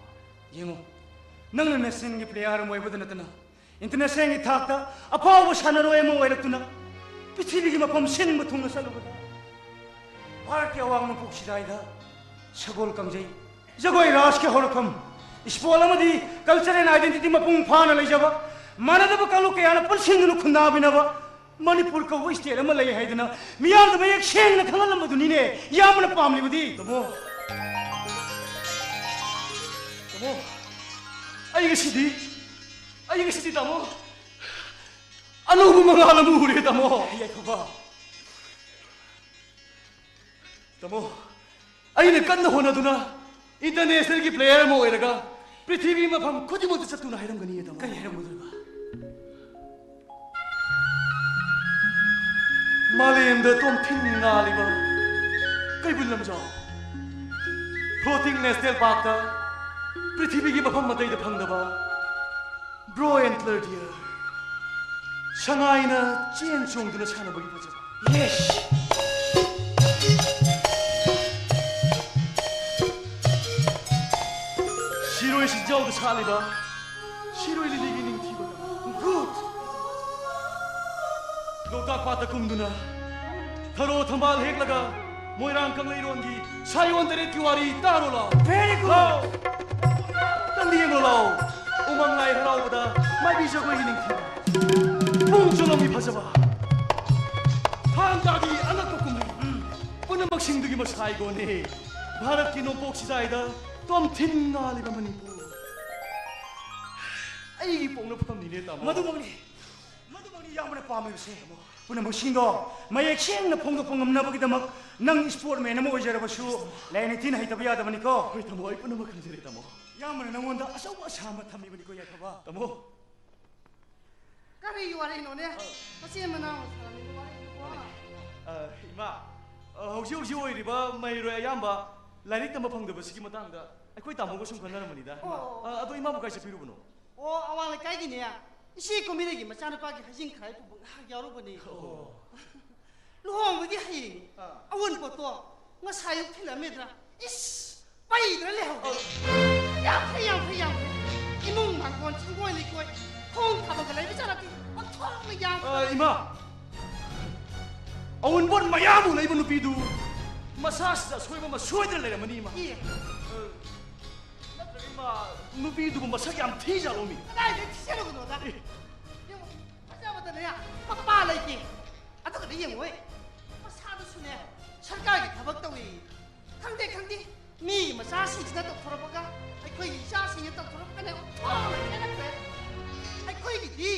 ꯌꯦꯡꯉꯨ, ꯅꯪꯅ nationalꯒꯤ player ꯑꯃ ꯑꯣꯏꯕꯗ ꯅꯠꯇꯅ internationalꯒꯤ ꯊꯥꯛꯇ ꯑꯐꯥꯎꯕ ꯁꯥꯟꯅꯔꯣꯏ ꯑꯃ ꯑꯣꯏꯔꯛꯇꯨꯅ ꯄ꯭ꯔꯤꯊꯤꯕꯤꯒꯤ ꯃꯐꯝ ꯁꯤꯟꯕ ꯊꯨꯡꯅ ꯆꯠꯂꯨꯕꯗ, ꯚꯥꯔꯠꯀꯤ ꯑꯋꯥꯡ ꯅꯣꯡꯄꯣꯛ ꯁꯤꯗꯥꯏꯗ ꯁꯒꯣꯜ ꯀꯥꯡꯖꯩ, ꯖꯒꯣꯏ ꯔꯥꯁꯀꯤ ꯍꯧꯔꯛꯐꯝ, sport ꯑꯃꯗꯤ culture and identity ꯃꯄꯨꯡ ꯐꯥꯅ ꯂꯩꯖꯕ, ꯃꯥꯟꯅꯗꯕ ꯀꯥꯡꯂꯨꯞ ꯀꯌꯥꯅ ꯄꯨꯟꯁꯤꯟꯗꯨꯅ ꯈꯨꯟꯗꯥꯃꯤꯟꯅꯕ ꯃꯅꯤꯄꯨꯔ ꯀꯧꯕ state ꯑꯃ ꯂꯩ ꯍꯥꯏꯗꯅ ꯃꯤꯌꯥꯝꯗ ꯃꯌꯦꯛ ꯁꯦꯡꯅ ꯈꯪꯍꯜꯂꯝꯕꯗꯨꯅꯤꯅꯦ ꯏꯌꯥꯝꯕꯅ ꯄꯥꯝꯂꯤꯕꯗꯤ꯫ ꯇꯥꯃꯣ, ꯇꯥꯃꯣ, ꯑꯩ ꯉꯁꯤꯗꯤ, ꯑꯩ ꯉꯁꯤꯗꯤ, ꯇꯥꯃꯣ, ꯑꯅꯧꯕ ꯃꯉꯥꯜ ꯑꯃ ꯎꯔꯦ, ꯇꯥꯃꯣ꯫ ꯌꯥꯏꯐꯕ꯫ ꯇꯥꯃꯣ, ꯑꯩꯅ ꯀꯟꯅ ꯍꯣꯠꯅꯗꯨꯅ internationalꯒꯤ player ꯑꯃ ꯑꯣꯏꯔꯒ ꯄ꯭ꯔꯤꯊꯤꯕꯤ ꯃꯐꯝ ꯈꯨꯗꯤꯡꯃꯛꯇ ꯆꯠꯇꯨꯅ ꯍꯥꯏꯔꯝꯒꯅꯤ, ꯇꯥꯃꯣ꯫ ꯀꯔꯤ ꯍꯥꯏꯔꯝꯒꯗꯣꯏꯕ? ꯃꯥꯂꯦꯝꯗ ꯇꯣꯝꯊꯤꯟ ꯉꯥꯜꯂꯤꯕ ꯀꯩꯕꯨꯜ ꯂꯝꯖꯥꯎ, floating national parkꯇ ꯄ꯭ꯔꯤꯊꯤꯕꯤꯒꯤ ꯃꯐꯝ ꯑꯇꯩꯗ ꯐꯪꯗꯕ bro antler deer, ꯁꯉꯥꯏꯅ ꯆꯦꯟ ꯆꯣꯡꯗꯨꯅ ꯁꯥꯟꯅꯕꯒꯤ ꯐꯖꯕ꯫ Yes! ꯁꯤꯔꯣꯏ ꯁꯤꯖꯥ ꯌꯥꯎꯗ ꯁꯥꯠꯂꯤꯕ ꯁꯤꯔꯣꯏ ꯂꯤꯂꯤꯒꯤ ꯅꯤꯡꯊꯤꯕ ꯒꯨꯗ! ꯂꯣꯛꯇꯥꯛ ꯄꯥꯠꯇ ꯀꯨꯝꯗꯨꯅ ꯊꯔꯣ ꯊꯝꯕꯥꯜ ꯍꯦꯛꯂꯒ ꯃꯣꯏꯔꯥꯡ ꯀꯪꯂꯩꯔꯣꯟꯒꯤ ꯁꯥꯌꯣꯟ ꯇꯔꯦꯠꯀꯤ ꯋꯥꯔꯤ ꯇꯥꯔꯣ ꯂꯥꯎ꯫ Very good. ꯂꯥꯎ꯫ ꯅꯪꯗꯤ ꯌꯦꯡꯉꯣ ꯂꯥꯎ꯫ ꯎꯃꯪ ꯂꯥꯏ ꯍꯔꯥꯎꯕꯗ ꯃꯥꯏꯕꯤ ꯖꯒꯣꯏꯒꯤ ꯅꯤꯡꯊꯤꯕ꯫ ꯄꯨꯡ ꯆꯣꯂꯣꯝꯒꯤ ꯐꯖꯕ꯫ ꯊꯥꯡ ꯇꯥꯒꯤ ꯑꯉꯛꯄ ꯀꯨꯝꯍꯩ꯫ ꯄꯨꯝꯅꯃꯛꯁꯤꯡꯗꯨꯒꯤ ꯃꯁꯥꯏꯒꯣꯅꯦ꯫ ꯚꯥꯔꯠꯀꯤ ꯅꯣꯡꯄꯣꯛ ꯁꯤꯖꯥꯏꯗ ꯇꯣꯝꯊꯤꯟ ꯉꯥꯜꯂꯤꯕ ꯃꯅꯤꯄꯨꯔ꯫ ꯑꯩꯒꯤ ꯄꯣꯛꯅꯐꯝꯅꯤꯅꯦ, ꯇꯥꯃꯣ꯫ ꯃꯗꯨꯃꯛꯅꯤ꯫ ꯃꯗꯨꯃꯛꯅꯤ ꯏꯌꯥꯝꯕꯅ ꯄꯥꯝꯂꯤꯕꯁꯦ꯫ ꯄꯨꯝꯅꯃꯛꯁꯤꯡꯗꯣ ꯃꯌꯦꯛ ꯁꯦꯡꯅ ꯐꯣꯡꯗꯣꯛꯄ ꯉꯝꯅꯕꯒꯤꯗꯃꯛ ꯅꯪ ꯁ꯭ꯄꯣꯔꯠꯃꯦꯟ ꯑꯃ ꯑꯣꯏꯖꯔꯕꯁꯨ ꯂꯥꯏ ꯅꯤꯡꯊꯤꯅ ꯍꯩꯇꯕ ꯌꯥꯗꯕꯅꯤꯀꯣ꯫ ꯍꯣꯏ, ꯇꯥꯃꯣ, ꯑꯩ ꯄꯨꯝꯅꯃꯛ ꯈꯪꯖꯔꯦ, ꯇꯥꯃꯣ꯫ ꯏꯌꯥꯝꯕꯅ ꯅꯪꯉꯣꯟꯗ ꯑꯆꯧꯕ ꯑꯁꯥ ꯑꯃ ꯊꯝꯃꯤꯕꯅꯤꯀꯣ, ꯌꯥꯏꯐꯕ꯫ ꯇꯥꯃꯣ꯫ ꯀꯔꯤ ꯋꯥꯔꯤꯅꯣꯅꯦ? ꯑ꯫ ꯃꯆꯤꯟ ꯃꯅꯥꯎ ꯁꯥꯟꯅꯅꯤꯡꯕ ꯋꯥꯔꯤꯗꯨꯕꯣ? ꯑ, ꯏꯃꯥ, ꯑ, ꯍꯧꯖꯤꯛ ꯍꯧꯖꯤꯛ ꯑꯣꯏꯔꯤꯕ ꯃꯍꯩꯔꯣꯏ ꯑꯌꯥꯝꯕ ꯂꯥꯏꯔꯤꯛ ꯇꯝꯕ ꯐꯪꯗꯕꯁꯤꯒꯤ ꯃꯇꯥꯡꯗ ꯑꯩꯈꯣꯏ ꯇꯥꯃꯣꯒ ꯁꯨꯝ ꯈꯟꯅꯔꯝꯕꯅꯤꯗ, ꯏꯃꯥ꯫ ꯑꯣ꯫ ꯑ, ꯑꯗꯣ ꯏꯃꯥꯕꯨ ꯀꯥꯏ ꯆꯠꯄꯤꯔꯨꯕꯅꯣ? ꯑꯣ, ꯑꯋꯥꯡ ꯂꯩꯀꯥꯏꯒꯤꯅꯦ, ꯏꯆꯦ ꯀꯨꯝꯕꯤꯔꯩꯒꯤ ꯃꯆꯥꯅꯨꯄꯥꯒꯤ ꯍꯩꯖꯤꯡ ꯈꯔꯥꯏ ꯄꯨꯕ ꯉꯥꯏꯍꯥꯛ ꯌꯥꯎꯔꯨꯕꯅꯦ꯫ ꯑꯣ꯫ ꯂꯨꯍꯣꯡꯕꯗꯤ ꯍꯌꯦꯡꯅꯤ꯫ ꯑꯥ꯫ ꯑꯋꯨꯟꯄꯣꯠꯇꯣ ꯉꯁꯥꯏ ꯑꯌꯨꯛ ꯊꯤꯜꯂꯝꯃꯦꯗꯅ꯫ ꯏꯁ! ꯄꯩꯗ꯭ꯔꯥ ꯂꯩꯍꯧꯗꯦ꯫ ꯑꯥ꯫ ꯌꯥꯝ ꯐꯩ, ꯌꯥꯝ ꯐꯩ, ꯌꯥꯝ ꯐꯩ꯫ ꯏꯃꯨꯡ ꯃꯥꯡꯒꯣꯟ ꯁꯪꯒꯣꯏ ꯂꯩꯀꯣꯏ, ꯊꯣꯡ ꯊꯥꯕꯒ ꯂꯩꯕ ꯖꯥꯠ ꯅꯠꯇꯦ꯫ ꯑꯣꯟꯊꯣꯛꯅ ꯌꯥꯝ ꯐꯩ꯫ ꯑꯥ, ꯏꯃꯥ! ꯑꯋꯨꯟꯄꯣꯠ ꯃꯌꯥꯝ ꯑꯃ ꯂꯩꯕ ꯅꯨꯄꯤꯗꯨ ꯃꯁꯥꯁꯤꯗ ꯑꯁꯣꯏꯕ ꯑꯃ ꯁꯣꯏꯗꯅ ꯂꯩꯔꯝꯃꯅꯤ, ꯏꯃꯥ꯫ ꯏ꯫ ꯑ, ꯅꯠꯇ꯭ꯔꯒ, ꯏꯃꯥ, ꯅꯨꯄꯤꯗꯨꯕꯨ ꯃꯁꯛ ꯌꯥꯝ ꯊꯤꯖꯥꯠꯂꯣ, ꯃꯤ? ꯀꯗꯥꯏꯗ ꯊꯤꯖꯔꯨꯕꯅꯣꯗ? ꯏ꯫ ꯌꯦꯡꯉꯣ, ꯐꯖꯕꯗꯅꯦ ꯃꯄꯥ ꯂꯩꯇꯦ꯫ ꯑꯗꯨꯒꯅꯦ ꯌꯦꯡꯉꯣꯏ, ꯃꯁꯥꯗꯨꯁꯨꯅꯦ ꯁꯔꯀꯥꯔꯒꯤ ꯊꯕꯛ ꯇꯧꯏ꯫ ꯈꯪꯗꯦ, ꯈꯪꯗꯦ, ꯃꯤꯒꯤ ꯃꯆꯥꯁꯤꯡꯁꯤꯅ ꯇꯧꯊꯣꯔꯛꯄꯒ ꯑꯩꯈꯣꯏꯒꯤ ꯏꯆꯥꯁꯤꯡꯅ ꯇꯧꯊꯣꯔꯛꯄꯒꯅꯦ ꯑꯣꯟꯊꯣꯛꯅ ꯈꯦꯠꯅꯈ꯭ꯔꯦ꯫ ꯑꯩꯈꯣꯏꯒꯤꯗꯤ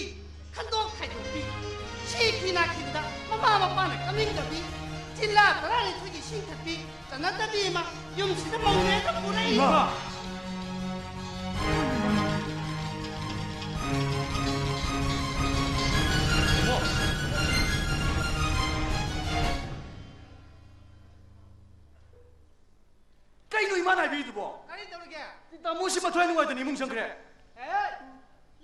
ꯈꯟꯗꯣꯛ ꯈꯥꯏꯗꯣꯛꯄꯤ, ꯁꯤ ꯈꯤ ꯅꯥꯈꯤꯕꯗ ꯃꯃꯥ ꯃꯄꯥꯅ ꯀꯞꯅꯤꯡꯗꯕꯤ, ꯖꯤꯜꯂꯥ ꯇꯔꯥꯅꯤꯊꯣꯏꯒꯤ ꯏꯁꯤꯡ ꯊꯛꯄꯤ, ꯆꯠꯅꯗꯕꯤ ꯑꯃ ꯌꯨꯝꯁꯤꯗ ꯃꯧꯅꯦꯅ ꯄꯨꯔꯛꯏ꯫ ꯏꯃꯥ! ꯀꯩꯅꯣ ꯏꯃꯥꯅ ꯍꯥꯏꯕꯤꯔꯤꯗꯨꯕꯣ? ꯀꯔꯤ ꯇꯧꯔꯒꯦ? ꯇꯥꯃꯣꯁꯤ ꯃꯊ꯭ꯋꯥꯏ ꯅꯨꯡꯉꯥꯏꯇꯅ ꯏꯃꯨꯡ ꯆꯪꯈ꯭ꯔꯦ꯫ ꯑꯦ,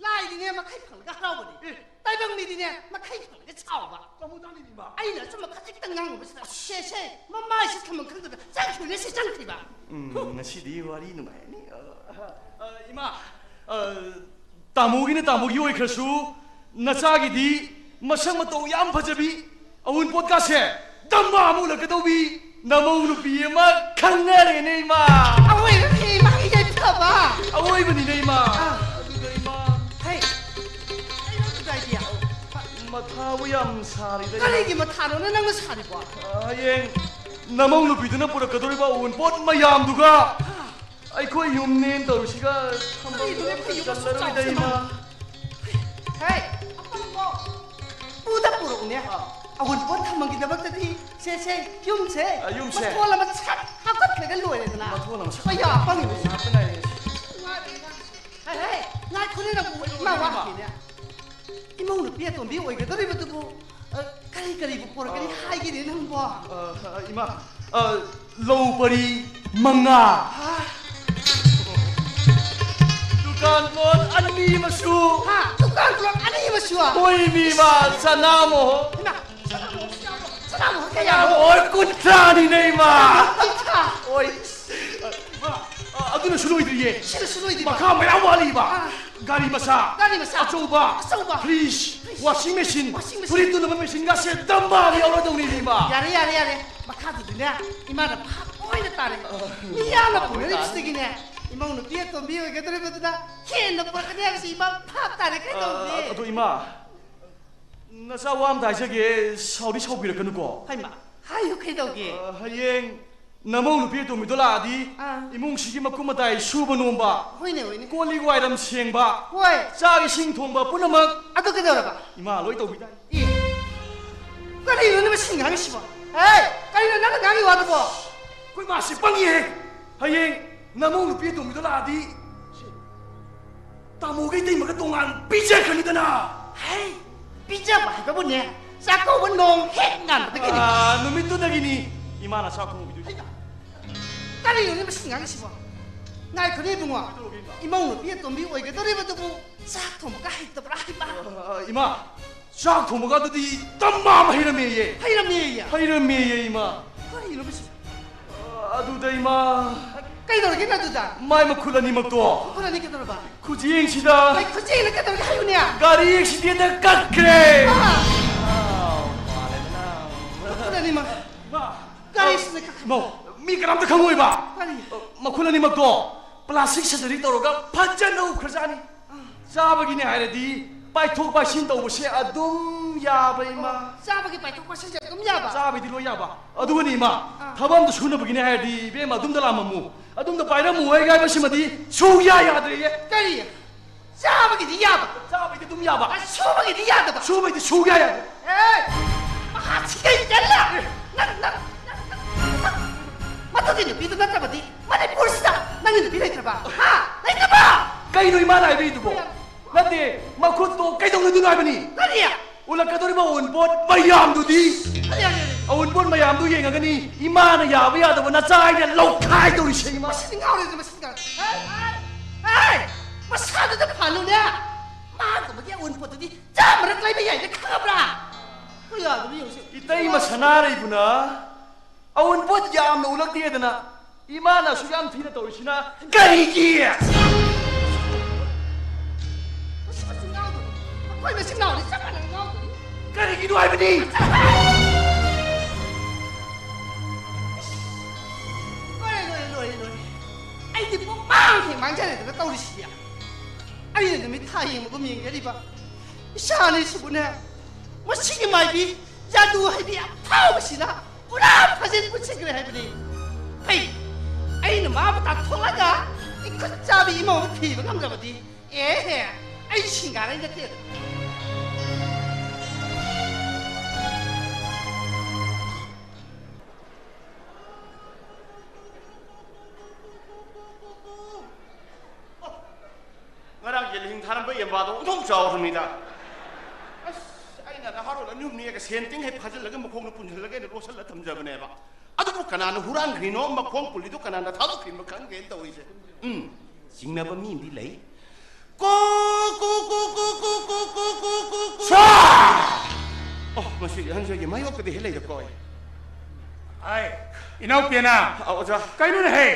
ꯂꯥꯏꯗꯤꯅꯦ ꯃꯈꯩ ꯐꯪꯂꯒ ꯍꯔꯥꯎꯕꯅꯤ꯫ ꯑꯦ꯫ ꯇꯥꯏꯕꯪ ꯃꯤꯗꯤꯅꯦ ꯃꯈꯩ ꯐꯪꯂꯒ ꯁꯥꯎꯕ꯫ ꯇꯥꯃꯣ ꯇꯥꯅꯤꯡꯉꯤ ꯏꯃꯥ꯫ ꯑꯩꯅ ꯑꯆꯨꯝꯕ ꯈꯖꯤꯛꯇꯪ ꯉꯥꯡꯉꯨꯕꯁꯤꯗ ꯁꯦ, ꯁꯦ, ꯃꯃꯥꯏꯁꯤ ꯊꯝꯐꯝ ꯈꯪꯗꯗꯅ ꯆꯪꯈ꯭ꯔꯤꯕꯅꯦ ꯁꯤ ꯆꯪꯈ꯭ꯔꯤꯕ꯫ ꯎꯝ, ꯉꯁꯤꯗꯤ ꯋꯥꯔꯤ ꯅꯨꯡꯉꯥꯏꯔꯅꯤ꯫ ꯑ, ꯑ, ꯏꯃꯥ, ꯑ, ꯇꯥꯃꯣꯒꯤꯅ ꯇꯥꯃꯣꯒꯤ ꯑꯣꯏꯈ꯭ꯔꯁꯨ, ꯅꯆꯥꯒꯤꯗꯤ ꯃꯁꯛ ꯃꯇꯧ ꯌꯥꯝ ꯐꯖꯕꯤ, ꯑꯋꯨꯟꯄꯣꯠꯀꯥꯁꯦ ꯗꯝꯃꯥ ꯑꯃ ꯎꯠꯂꯛꯀꯗꯧꯕꯤ ꯅꯃꯧ ꯅꯨꯄꯤ ꯑꯃ ꯈꯪꯅꯔꯦꯅꯦ, ꯏꯃꯥ꯫ ꯑꯋꯣꯏꯕꯅꯦ, ꯏꯃꯥꯒꯤ ꯌꯥꯏꯐꯕ꯫ ꯑꯋꯣꯏꯕꯅꯤꯅꯦ, ꯏꯃꯥ꯫ ꯑꯥ꯫ ꯑꯗꯨꯗ, ꯏꯃꯥ꯫ ꯍꯩ, ꯀꯩꯅꯣ ꯑꯗꯨꯗ idea? ꯃꯊꯥꯕꯨ ꯌꯥꯝ ꯁꯥꯔꯤꯗ, ꯏꯃꯥ꯫ ꯀꯔꯤꯒꯤ ꯃꯊꯥꯅꯣꯅꯦ ꯅꯪꯅ ꯁꯥꯔꯤꯕꯣ? ꯑ, ꯍꯌꯦꯡ ꯅꯃꯧ ꯅꯨꯄꯤꯗꯨꯅ ꯄꯨꯔꯛꯀꯗꯧꯔꯤꯕ ꯑꯋꯨꯟꯄꯣꯠ ꯃꯌꯥꯝꯗꯨꯒ ꯑꯩꯈꯣꯏ ꯌꯨꯝꯅꯦꯅ ꯇꯧꯔꯤꯁꯤꯒ ꯊꯝꯐꯝ ꯀꯔꯤꯅꯣꯅꯦ, ꯑꯝꯇ ꯑꯩꯈꯣꯏ ꯌꯨꯝ ꯑꯁꯨꯛ ꯆꯜꯂꯔꯣꯏꯗ, ꯆꯥꯎꯁꯤꯃ? ꯏꯃꯥ꯫ ꯍꯦ, ꯑꯄꯪꯕꯣ! ꯄꯨꯗ ꯄꯨꯔꯛꯎꯅꯦ꯫ ꯑꯥ꯫ ꯑꯋꯨꯟꯄꯣꯠ ꯊꯝꯃꯝꯒꯤꯗꯃꯛꯇꯗꯤ ꯁꯦ, ꯁꯦ, ꯌꯨꯝꯁꯦ, ꯑ, ꯌꯨꯝꯁꯦ꯫ ꯃꯊꯣꯜ ꯑꯃ ꯁꯠ ꯍꯥꯞꯀꯠꯈ꯭ꯔꯒ ꯂꯣꯏꯔꯦꯗꯅ꯫ ꯃꯊꯣꯜ ꯑꯃ ꯁꯠ ꯑꯩꯌꯥ, ꯑꯄꯪꯕ꯫ ꯉꯥꯏꯍꯥꯛꯇ ꯉꯥꯏꯔꯦ꯫ ꯍꯦ, ꯍꯦ, ꯉꯥꯏꯈꯣꯅꯦ ꯅꯪꯕꯨ, ꯏꯃꯥ ꯋꯥ ꯍꯪꯒꯦꯅꯦ꯫ ꯏꯃꯧ ꯅꯨꯄꯤ ꯑꯇꯣꯝꯕꯤ ꯑꯣꯏꯒꯗꯧꯔꯤꯕꯗꯨꯕꯨ, ꯑ, ꯀꯔꯤ ꯀꯔꯤꯕꯨ ꯄꯨꯔꯛꯀꯅꯤ ꯑ, ꯍꯥꯏꯒꯦꯅꯦ ꯅꯪꯕꯣ? ꯑ, ꯏꯃꯥ, ꯑ, ꯂꯧ ꯄꯔꯤ ꯃꯉꯥ꯫ ꯍꯥ? ꯗꯨꯀꯥꯟ ꯄꯣꯠ ꯑꯅꯤ ꯑꯃꯁꯨ꯫ ꯍꯥ? ꯗꯨꯀꯥꯟ ꯄꯣꯠ ꯑꯅꯤ ꯑꯃꯁꯨ? ꯍꯣꯏ, ꯃꯤ ꯏꯃꯥ, ꯁꯅꯥꯃꯣꯍꯣ꯫ ꯏꯃꯥ, ꯁꯅꯥꯃꯣꯍꯣ ꯀꯌꯥꯅꯣ? ꯁꯅꯥꯃꯣꯍꯣ ꯀꯨꯟꯊ꯭ꯔꯥꯅꯤꯅꯦ, ꯏꯃꯥ꯫ ꯀꯨꯟꯊ꯭ꯔꯥ? ꯍꯣꯏ꯫ ꯏꯃꯥ, ꯑ, ꯑꯗꯨꯅꯁꯨ ꯂꯣꯏꯗ꯭ꯔꯤꯌꯦ꯫ ꯁꯤꯅꯁꯨ ꯂꯣꯏꯗ꯭ꯔꯤꯕ? ꯃꯈꯥ ꯃꯌꯥꯝ ꯋꯥꯠꯂꯤꯕ꯫ ꯑꯥ꯫ ꯒꯥꯔꯤ ꯃꯆꯥ, ꯒꯥꯔꯤ ꯃꯆꯥ, ꯑꯆꯧꯕ, ꯑꯆꯧꯕ, fridge, fridge, washing machine, washing machine, ꯐꯨꯔꯤꯠ ꯇꯨꯅꯕ machineꯒꯁꯦ ꯗꯝꯕꯥꯗ ꯌꯥꯎꯔꯗꯧꯅꯤꯅꯦ, ꯏꯃꯥ꯫ ꯌꯥꯔꯦ, ꯌꯥꯔꯦ, ꯌꯥꯔꯦ꯫ ꯃꯈꯥꯗꯨꯗꯤꯅꯦ, ꯏꯃꯥꯅ ꯚꯥꯞ ꯑꯣꯏꯅ ꯇꯥꯔꯦ꯫ ꯑ, ꯃꯤ ꯌꯥꯝꯅ ꯚꯥꯞ ꯑꯣꯏꯅ ꯄꯨꯅꯔꯤꯕꯁꯤꯗꯒꯤꯅꯦ, ꯏꯃꯧ ꯅꯨꯄꯤ ꯑꯇꯣꯝꯕꯤ ꯑꯣꯏꯒꯗꯧꯔꯤꯕꯗꯨꯅ ꯍꯦꯟꯅ ꯄꯨꯔꯛꯀꯅꯤ ꯍꯥꯏꯕꯁꯤ ꯏꯃꯥ ꯚꯥꯞ ꯇꯥꯔꯦ꯫ ꯑ, ꯀꯩꯗꯧꯅꯤ? ꯑꯗꯣ ꯏꯃꯥ, ꯅꯆꯥ ꯋꯥ ꯑꯃ ꯍꯥꯏꯖꯒꯦ, ꯁꯥꯎꯗꯤ ꯁꯥꯎꯕꯤꯔꯛꯀꯅꯨꯀꯣ꯫ ꯍꯩꯃꯥ, ꯍꯥꯏꯌꯨ, ꯀꯩꯗꯧꯒꯦ? ꯑ, ꯍꯌꯦꯡ ꯅꯃꯧ ꯅꯨꯄꯤ ꯑꯇꯣꯝꯕꯤꯗꯣ ꯂꯥꯛꯑꯗꯤ, ꯑꯥ, ꯏꯃꯨꯡꯁꯤꯒꯤ ꯃꯀꯨꯞ ꯃꯇꯥꯏ ꯁꯨꯕ ꯅꯣꯝꯕ, ꯍꯣꯏꯅꯦ, ꯍꯣꯏꯅꯦ, ꯀꯣꯜ ꯂꯤꯛ ꯋꯥꯏꯔꯝ ꯁꯦꯡꯕ, ꯍꯣꯏ, ꯆꯥꯛ ꯏꯁꯤꯡ ꯊꯣꯡꯕ ꯄꯨꯝꯅꯃꯛ ꯑꯗꯨ ꯀꯩꯗꯧꯔꯕ? ꯏꯃꯥ ꯂꯣꯏ ꯇꯧꯕꯤ ꯇꯥꯏ꯫ ꯑꯦ, ꯀꯔꯤꯅꯣꯅꯦ ꯃꯁꯤ ꯉꯥꯡꯉꯤꯁꯤꯕꯣ? ꯍꯦ, ꯀꯔꯤꯅꯣ ꯅꯪꯅ ꯉꯥꯡꯉꯤ ꯋꯥꯗꯨꯕꯣ? ꯑꯩꯈꯣꯏ ꯃꯥꯁꯤ ꯄꯪꯉꯤꯍꯦ꯫ ꯍꯌꯦꯡ ꯅꯃꯧ ꯅꯨꯄꯤ ꯑꯇꯣꯝꯕꯤꯗꯣ ꯂꯥꯛꯑꯗꯤ, ꯇꯥꯃꯣꯒ ꯏꯇꯩꯃꯒ ꯇꯣꯉꯥꯟ ꯄꯤꯖꯈ꯭ꯔꯅꯤꯗꯅ꯫ ꯍꯩ, ꯄꯤꯖꯕ ꯍꯥꯏꯕꯕꯨꯅꯦ, ꯆꯥꯛꯀꯧꯕ ꯅꯣꯡ ꯍꯦꯛ ꯉꯥꯟꯕꯗꯒꯤꯅꯤ꯫ ꯑꯥ, ꯅꯨꯃꯤꯠꯇꯨꯗꯒꯤꯅꯤ ꯏꯃꯥꯅ ꯆꯥꯛ ꯊꯣꯡꯕꯤꯗꯣꯏꯁꯦ꯫ ꯍꯩꯃꯥ, ꯀꯔꯤꯅꯣꯅꯦ ꯃꯁꯤ ꯉꯥꯡꯉꯤꯁꯤꯕꯣ? ꯉꯥꯏꯈꯣꯅꯦ ꯏꯕꯨꯡꯉꯣ, ꯀꯩꯗꯧꯔꯒꯦ ꯏꯃꯥ? ꯏꯃꯧ ꯅꯨꯄꯤ ꯑꯇꯣꯝꯕꯤ ꯑꯣꯏꯒꯗꯧꯔꯤꯕꯗꯨꯕꯨ ꯆꯥꯛ ꯊꯣꯡꯕꯒ ꯍꯩꯇꯕ꯭ꯔꯥ ꯍꯥꯏꯕ? ꯑꯥ, ꯏꯃꯥ, ꯆꯥꯛ ꯊꯣꯡꯕꯒ ꯑꯗꯨꯗꯤ ꯇꯝꯃꯥ ꯑꯃ ꯍꯩꯔꯝꯃꯦꯌꯦ꯫ ꯍꯩꯔꯝꯃꯦꯌꯦ? ꯍꯩꯔꯝꯃꯦꯌꯦ, ꯏꯃꯥ꯫ ꯀꯔꯤꯅꯣ ꯃꯁꯤ? ꯑꯥ, ꯑꯗꯨꯗ ꯏꯃꯥ꯫ ꯀꯩꯗꯧꯔꯒꯦ ꯅꯪ ꯑꯗꯨꯗ? ꯃꯥꯏ ꯃꯈꯨꯠ ꯑꯅꯤꯃꯛꯇꯣ ꯈꯨꯠ ꯑꯅꯤ ꯀꯩꯗꯧꯔꯕ? ꯈꯨꯖꯦꯡꯁꯤꯗ ꯑꯩ ꯈꯨꯖꯦꯡꯅ ꯀꯩꯗꯧꯔꯒꯦ ꯍꯥꯏꯌꯨꯅꯦ? ꯒꯥꯔꯤ ꯑꯦꯛꯁꯤꯗꯦꯟꯗ ꯀꯛꯈ꯭ꯔꯦ꯫ ꯑꯥ! ꯑꯥꯎ, ꯃꯥꯜꯂꯦ ꯅꯪ꯫ ꯈꯨꯠ ꯑꯅꯤꯃꯛ ꯃꯥ, ꯒꯥꯔꯤ ꯑꯦꯛꯁꯤꯗꯦꯟꯗ ꯀꯛꯈ꯭ꯔꯦ꯫ ꯃꯧ, ꯃꯤ ꯀꯅꯥꯝꯇ ꯈꯪꯉꯣꯏꯕ꯫ ꯀꯔꯤ? ꯃꯈꯨꯠ ꯑꯅꯤꯃꯛꯇꯣ ꯄ꯭ꯂꯥꯁꯇꯤꯛ ꯁꯔꯖꯔꯤ ꯇꯧꯔꯒ ꯐꯖꯅ ꯎꯞꯈ꯭ꯔꯖꯥꯠꯅꯤ꯫ ꯆꯥꯕꯒꯤꯅꯦ ꯍꯥꯏꯔꯗꯤ ꯄꯥꯏꯊꯣꯛ ꯄꯥꯏꯁꯤꯟ ꯇꯧꯕꯁꯦ ꯑꯗꯨꯝ ꯌꯥꯕ, ꯏꯃꯥ꯫ ꯆꯥꯕꯒꯤ ꯄꯥꯏꯊꯣꯛ ꯄꯥꯏꯁꯤꯟꯁꯦ ꯑꯗꯨꯝ ꯌꯥꯕ? ꯆꯥꯕꯩꯗꯤ ꯂꯣꯏ ꯌꯥꯕ꯫ ꯑꯗꯨꯒꯅꯤ, ꯏꯃꯥ, ꯑꯥ꯫ ꯊꯕꯛ ꯑꯝꯇ ꯁꯨꯅꯕꯒꯤꯅꯦ ꯍꯥꯏꯔꯗꯤ, ꯏꯕꯦꯝꯃ, ꯑꯗꯨꯝꯗ ꯂꯥꯛꯑꯝꯃꯨ, ꯑꯗꯨꯝꯗ ꯄꯥꯏꯔꯝꯃꯨ ꯍꯥꯏ ꯍꯥꯏꯕꯁꯤꯃꯗꯤ ꯁꯨꯡꯌꯥ ꯌꯥꯗ꯭ꯔꯦꯌꯦ꯫ ꯀꯔꯤ? ꯆꯥꯕꯒꯤꯗꯤ ꯌꯥꯕ? ꯆꯥꯕꯩꯗꯤ ꯑꯗꯨꯝ ꯌꯥꯕ꯫ ꯑ, ꯁꯨꯕꯒꯤꯗꯤ ꯌꯥꯗꯕ? ꯁꯨꯕꯩꯗꯤ ꯁꯨꯡꯌꯥ ꯌꯥꯗꯦ꯫ ꯑꯦ! ꯃꯍꯥꯛꯁꯤ ꯀꯩ ꯀꯜꯂ? ꯅꯪ, ꯅꯪ, ꯅꯪ, ꯅꯪ, ꯅꯪ, ꯃꯗꯨꯒꯤ ꯅꯨꯄꯤꯗꯨ ꯅꯠꯇ꯭ꯔꯕꯗꯤ ꯃꯅꯤꯄꯨꯔꯁꯤꯗ ꯅꯪꯒꯤ ꯅꯨꯄꯤ ꯂꯩꯇ꯭ꯔꯕ? ꯍꯥ? ꯂꯩꯇ꯭ꯔꯕ? ꯀꯩꯅꯣ ꯏꯃꯥꯅ ꯍꯥꯏꯕꯤꯗꯨꯕꯣ? ꯅꯠꯇꯦ, ꯃꯈꯨꯠꯇꯣ ꯀꯩꯗꯧꯅꯗꯣꯏꯅꯣ ꯍꯥꯏꯕꯅꯤ? ꯀꯔꯤ? ꯎꯠꯂꯛꯀꯗꯧꯔꯤꯕ ꯑꯋꯨꯟꯄꯣꯠ ꯃꯌꯥꯝꯗꯨꯗꯤ? ꯀꯔꯤ, ꯀꯔꯤ, ꯀꯔꯤ? ꯑꯋꯨꯟꯄꯣꯠ ꯃꯌꯥꯝꯗꯨ ꯌꯦꯡꯉꯒꯅꯤ ꯏꯃꯥꯅ ꯌꯥꯕ ꯌꯥꯗꯕ ꯅꯆꯥ ꯑꯩꯅ ꯂꯧꯈꯥꯏꯗꯧꯔꯤꯁꯦ, ꯏꯃꯥ꯫ ꯃꯁꯤꯗꯤ ꯉꯥꯎꯔꯦꯗ, ꯃꯁꯤꯗꯤ ꯉꯥꯎꯔꯦ꯫ ꯍꯦ, ꯍꯦ, ꯍꯦ! ꯃꯁꯥꯗꯨꯗ ꯐꯍꯜꯂꯨꯅꯦ꯫ ꯃꯥꯒꯨꯝꯕꯒꯤ ꯑꯋꯨꯟꯄꯣꯠꯇꯨꯗꯤ ꯆꯥꯝꯃꯔꯛ ꯂꯩꯕ ꯌꯥꯏꯅ ꯈꯪꯉꯕ꯭ꯔꯥ? ꯀꯌꯥꯗꯨꯅ ꯌꯦꯡꯉꯨꯁꯦ꯫ ꯏꯇꯩꯃ ꯁꯅꯥꯔꯩꯕꯨꯅ ꯑꯋꯨꯟꯄꯣꯠ ꯌꯥꯝꯅ ꯎꯠꯂꯛꯇꯦꯗꯅ ꯏꯃꯥꯅ ꯑꯁꯨꯛ ꯌꯥꯝ ꯊꯤꯅ ꯇꯧꯔꯤꯁꯤꯅ ꯀꯔꯤꯒꯤ? ꯃꯁꯤ ꯃꯆꯤꯟ ꯉꯥꯎꯗꯣꯔꯤ꯫ ꯃꯈꯣꯏ ꯃꯆꯤꯟ ꯉꯥꯎꯗꯤ ꯆꯞ ꯃꯥꯟꯅꯅ ꯉꯥꯎꯗꯣꯔꯤ꯫ ꯀꯔꯤꯒꯤꯅꯣ ꯍꯥꯏꯕꯅꯤ? ꯂꯣꯏꯔꯦ, ꯂꯣꯏꯔꯦ, ꯂꯣꯏꯔꯦ, ꯂꯣꯏꯔꯦ꯫ ꯑꯩꯗꯤ ꯄꯨꯡꯃꯥꯡ ꯍꯦꯛ ꯃꯥꯡꯖꯔꯦꯗꯅ ꯇꯧꯔꯤꯁꯤꯗꯤ꯫ ꯑꯩꯅ ꯅꯨꯃꯤꯠ ꯊꯥ ꯌꯦꯡꯕꯒꯨꯝ ꯌꯦꯡꯖꯔꯤꯕ ꯏꯆꯥ ꯑꯅꯤꯁꯤꯕꯨꯅꯦ, ꯃꯁꯤꯒꯤ ꯃꯥꯏꯕꯤ ꯖꯥꯗꯨ ꯍꯩꯕꯤ ꯑꯐꯥꯎꯕꯁꯤꯅ ꯄꯨꯔꯥ ꯐꯥꯖꯤꯟ ꯄꯨꯟꯁꯤꯟꯈ꯭ꯔꯦ ꯍꯥꯏꯕꯅꯤ꯫ ꯐꯩ, ꯑꯩꯅ ꯃꯥꯕꯨ ꯇꯥꯟꯊꯣꯛꯂꯒ ꯑꯩ ꯈꯨꯠ ꯆꯥꯕꯤ ꯏꯃꯧ ꯑꯃ ꯊꯤꯕ ꯉꯝꯗ꯭ꯔꯕꯗꯤ, ꯑꯦꯍꯦ, ꯑꯩ ꯁꯤꯡꯒꯥꯔꯩ ꯅꯠꯇꯦ꯫ ꯉꯔꯥꯡ ꯌꯦꯜꯍꯤꯡ ꯊꯥꯔꯝꯕ ꯌꯦꯟꯕꯥꯗꯣ ꯑꯣꯟꯊꯣꯛ ꯆꯥꯎꯔꯝꯃꯤꯗ꯫ ꯑꯁ, ꯑꯩꯅ ꯅꯍꯥꯔꯣꯜ ꯑꯅꯤ ꯑꯍꯨꯝꯅꯦꯒ ꯁꯦꯟ ꯇꯤꯡ ꯍꯦꯛ ꯐꯥꯖꯤꯜꯂꯒ ꯃꯈꯣꯡꯗ ꯄꯨꯟꯁꯤꯜꯂꯒ ꯑꯩꯅ ꯂꯣꯠꯁꯤꯜꯂ ꯊꯝꯖꯕꯅꯦꯕ꯫ ꯑꯗꯨꯕꯨ ꯀꯅꯥꯅ ꯍꯨꯔꯥꯟꯈ꯭ꯔꯤꯅꯣ, ꯃꯈꯣꯡ ꯄꯨꯜꯂꯤꯗꯣ ꯀꯅꯥꯅ ꯊꯥꯗꯣꯛꯈ꯭ꯔꯤꯅꯣ ꯈꯪꯗꯦꯅ ꯇꯧꯔꯤꯁꯦ꯫ ꯎꯝ, ꯆꯤꯡꯅꯕ ꯃꯤ ꯑꯃꯗꯤ ꯂꯩ꯫ ꯀꯣ, ꯀꯣ, ꯀꯣ, ꯀꯣ꯫ ꯁꯥ! ꯑꯣ, ꯃꯁꯤꯒꯤ ꯑꯍꯟꯁꯤꯒꯤ ꯃꯥꯌꯣꯛꯇꯗꯤ ꯍꯦꯛ ꯂꯩꯔꯦꯀꯣ ꯑꯩ꯫ ꯑꯥꯏ, ꯏꯅꯥꯎꯄꯦꯅ꯫ ꯑ, ꯑꯣꯖꯥ꯫ ꯀꯩꯅꯣꯅꯦꯍꯦ?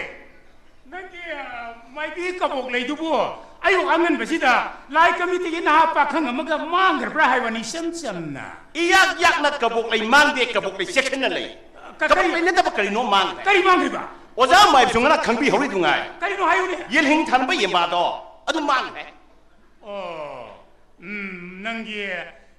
ꯅꯪꯒꯤ, ꯑ, ꯃꯥꯏꯕꯤ ꯀꯕꯣꯛ ꯂꯩꯗꯨꯕꯨ ꯑꯌꯨꯛ ꯑꯉꯟꯕꯁꯤꯗ ꯂꯥꯏ ꯀꯃꯤꯇꯤꯒꯤ ꯅꯍꯥ ꯄꯥꯈꯪ ꯑꯃꯒ ꯃꯥꯡꯈ꯭ꯔꯕ꯭ꯔꯥ ꯍꯥꯏꯕꯅꯤ, ꯏꯆꯝ ꯆꯝꯅ꯫ ꯏꯌꯥꯛ ꯌꯥꯛꯅ ꯀꯕꯣꯛ ꯂꯩ ꯃꯥꯡꯗꯦ, ꯀꯕꯣꯛ ꯂꯩ ꯆꯦꯛꯁꯤꯟꯅ ꯂꯩ꯫ ꯀ-, ꯀꯕꯣꯛ ꯀꯔꯤ, ꯂꯩ ꯅꯠꯇꯕ ꯀꯔꯤꯅꯣ ꯃꯥꯡꯈ꯭ꯔꯦ꯫ ꯀꯔꯤ ꯃꯥꯡꯈ꯭ꯔꯤꯕ? ꯑꯣꯖꯥ ꯃꯥꯏꯕꯁꯨ ꯉꯔꯥꯡ ꯈꯪꯕꯤꯍꯧꯔꯤꯗꯨ ꯉꯥꯏ꯫ ꯀꯔꯤꯅꯣ ꯍꯥꯏꯌꯨꯅꯦ꯫ ꯌꯦꯜꯍꯤꯡ ꯊꯥꯟꯕ ꯌꯦꯟꯕꯥꯗꯣ ꯑꯗꯨ ꯃꯥꯡꯈ꯭ꯔꯦ꯫ ꯑꯣ, ꯎꯝ, ꯅꯪꯒꯤ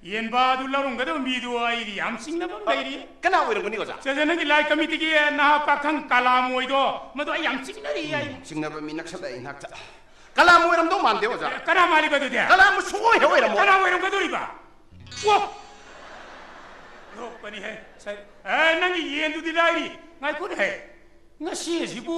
ꯌꯦꯟꯕꯥꯗꯨ ꯂꯧꯔꯝꯒꯗꯕ ꯃꯤꯗꯨ ꯑꯩꯗꯤ ꯌꯥꯝ ꯆꯤꯡꯅꯕ ꯑꯃ ꯂꯩꯔꯤ꯫ ꯀꯅꯥ ꯑꯣꯏꯔꯝꯒꯅꯤ, ꯑꯣꯖꯥ? ꯁꯦ, ꯁꯦ, ꯅꯪꯒꯤ ꯂꯥꯏ ꯀꯃꯤꯇꯤꯒꯤ ꯅꯍꯥ ꯄꯥꯈꯪ ꯀꯂꯥꯃꯣꯏꯗꯣ, ꯃꯗꯨ ꯑꯩ ꯌꯥꯝ ꯆꯤꯡꯅꯔꯤ, ꯑꯩ꯫ ꯎꯝ, ꯆꯤꯡꯅꯕ ꯃꯤ ꯅꯛꯁꯜꯂꯛꯑꯦ ꯏꯅꯥꯛꯇ꯫ ꯀꯂꯥꯃꯣꯏ ꯑꯣꯏꯔꯝꯗꯧ ꯃꯥꯟꯗꯦ, ꯑꯣꯖꯥ꯫ ꯑꯦ, ꯀꯅꯥ ꯃꯥꯜꯂꯤꯕ ꯑꯗꯨꯗꯤ? ꯀꯂꯥꯃꯣꯏ ꯁꯨꯡꯑꯣꯏ ꯍꯦꯛ ꯑꯣꯏꯔꯝꯃꯣꯏ꯫ ꯀꯅꯥ ꯑꯣꯏꯔꯝꯒꯗꯧꯔꯤꯕ? ꯑꯣ! ꯅꯣꯛꯄꯅꯤꯍꯦ꯫ ꯁꯦ, ꯑꯦ, ꯅꯪꯒꯤ ꯌꯦꯟꯗꯨꯗꯤ ꯂꯥꯏꯔꯤ꯫ ꯉꯥꯏꯈꯣꯅꯦꯍꯦ꯫ ꯉꯁꯤ ꯑꯁꯤꯕꯨ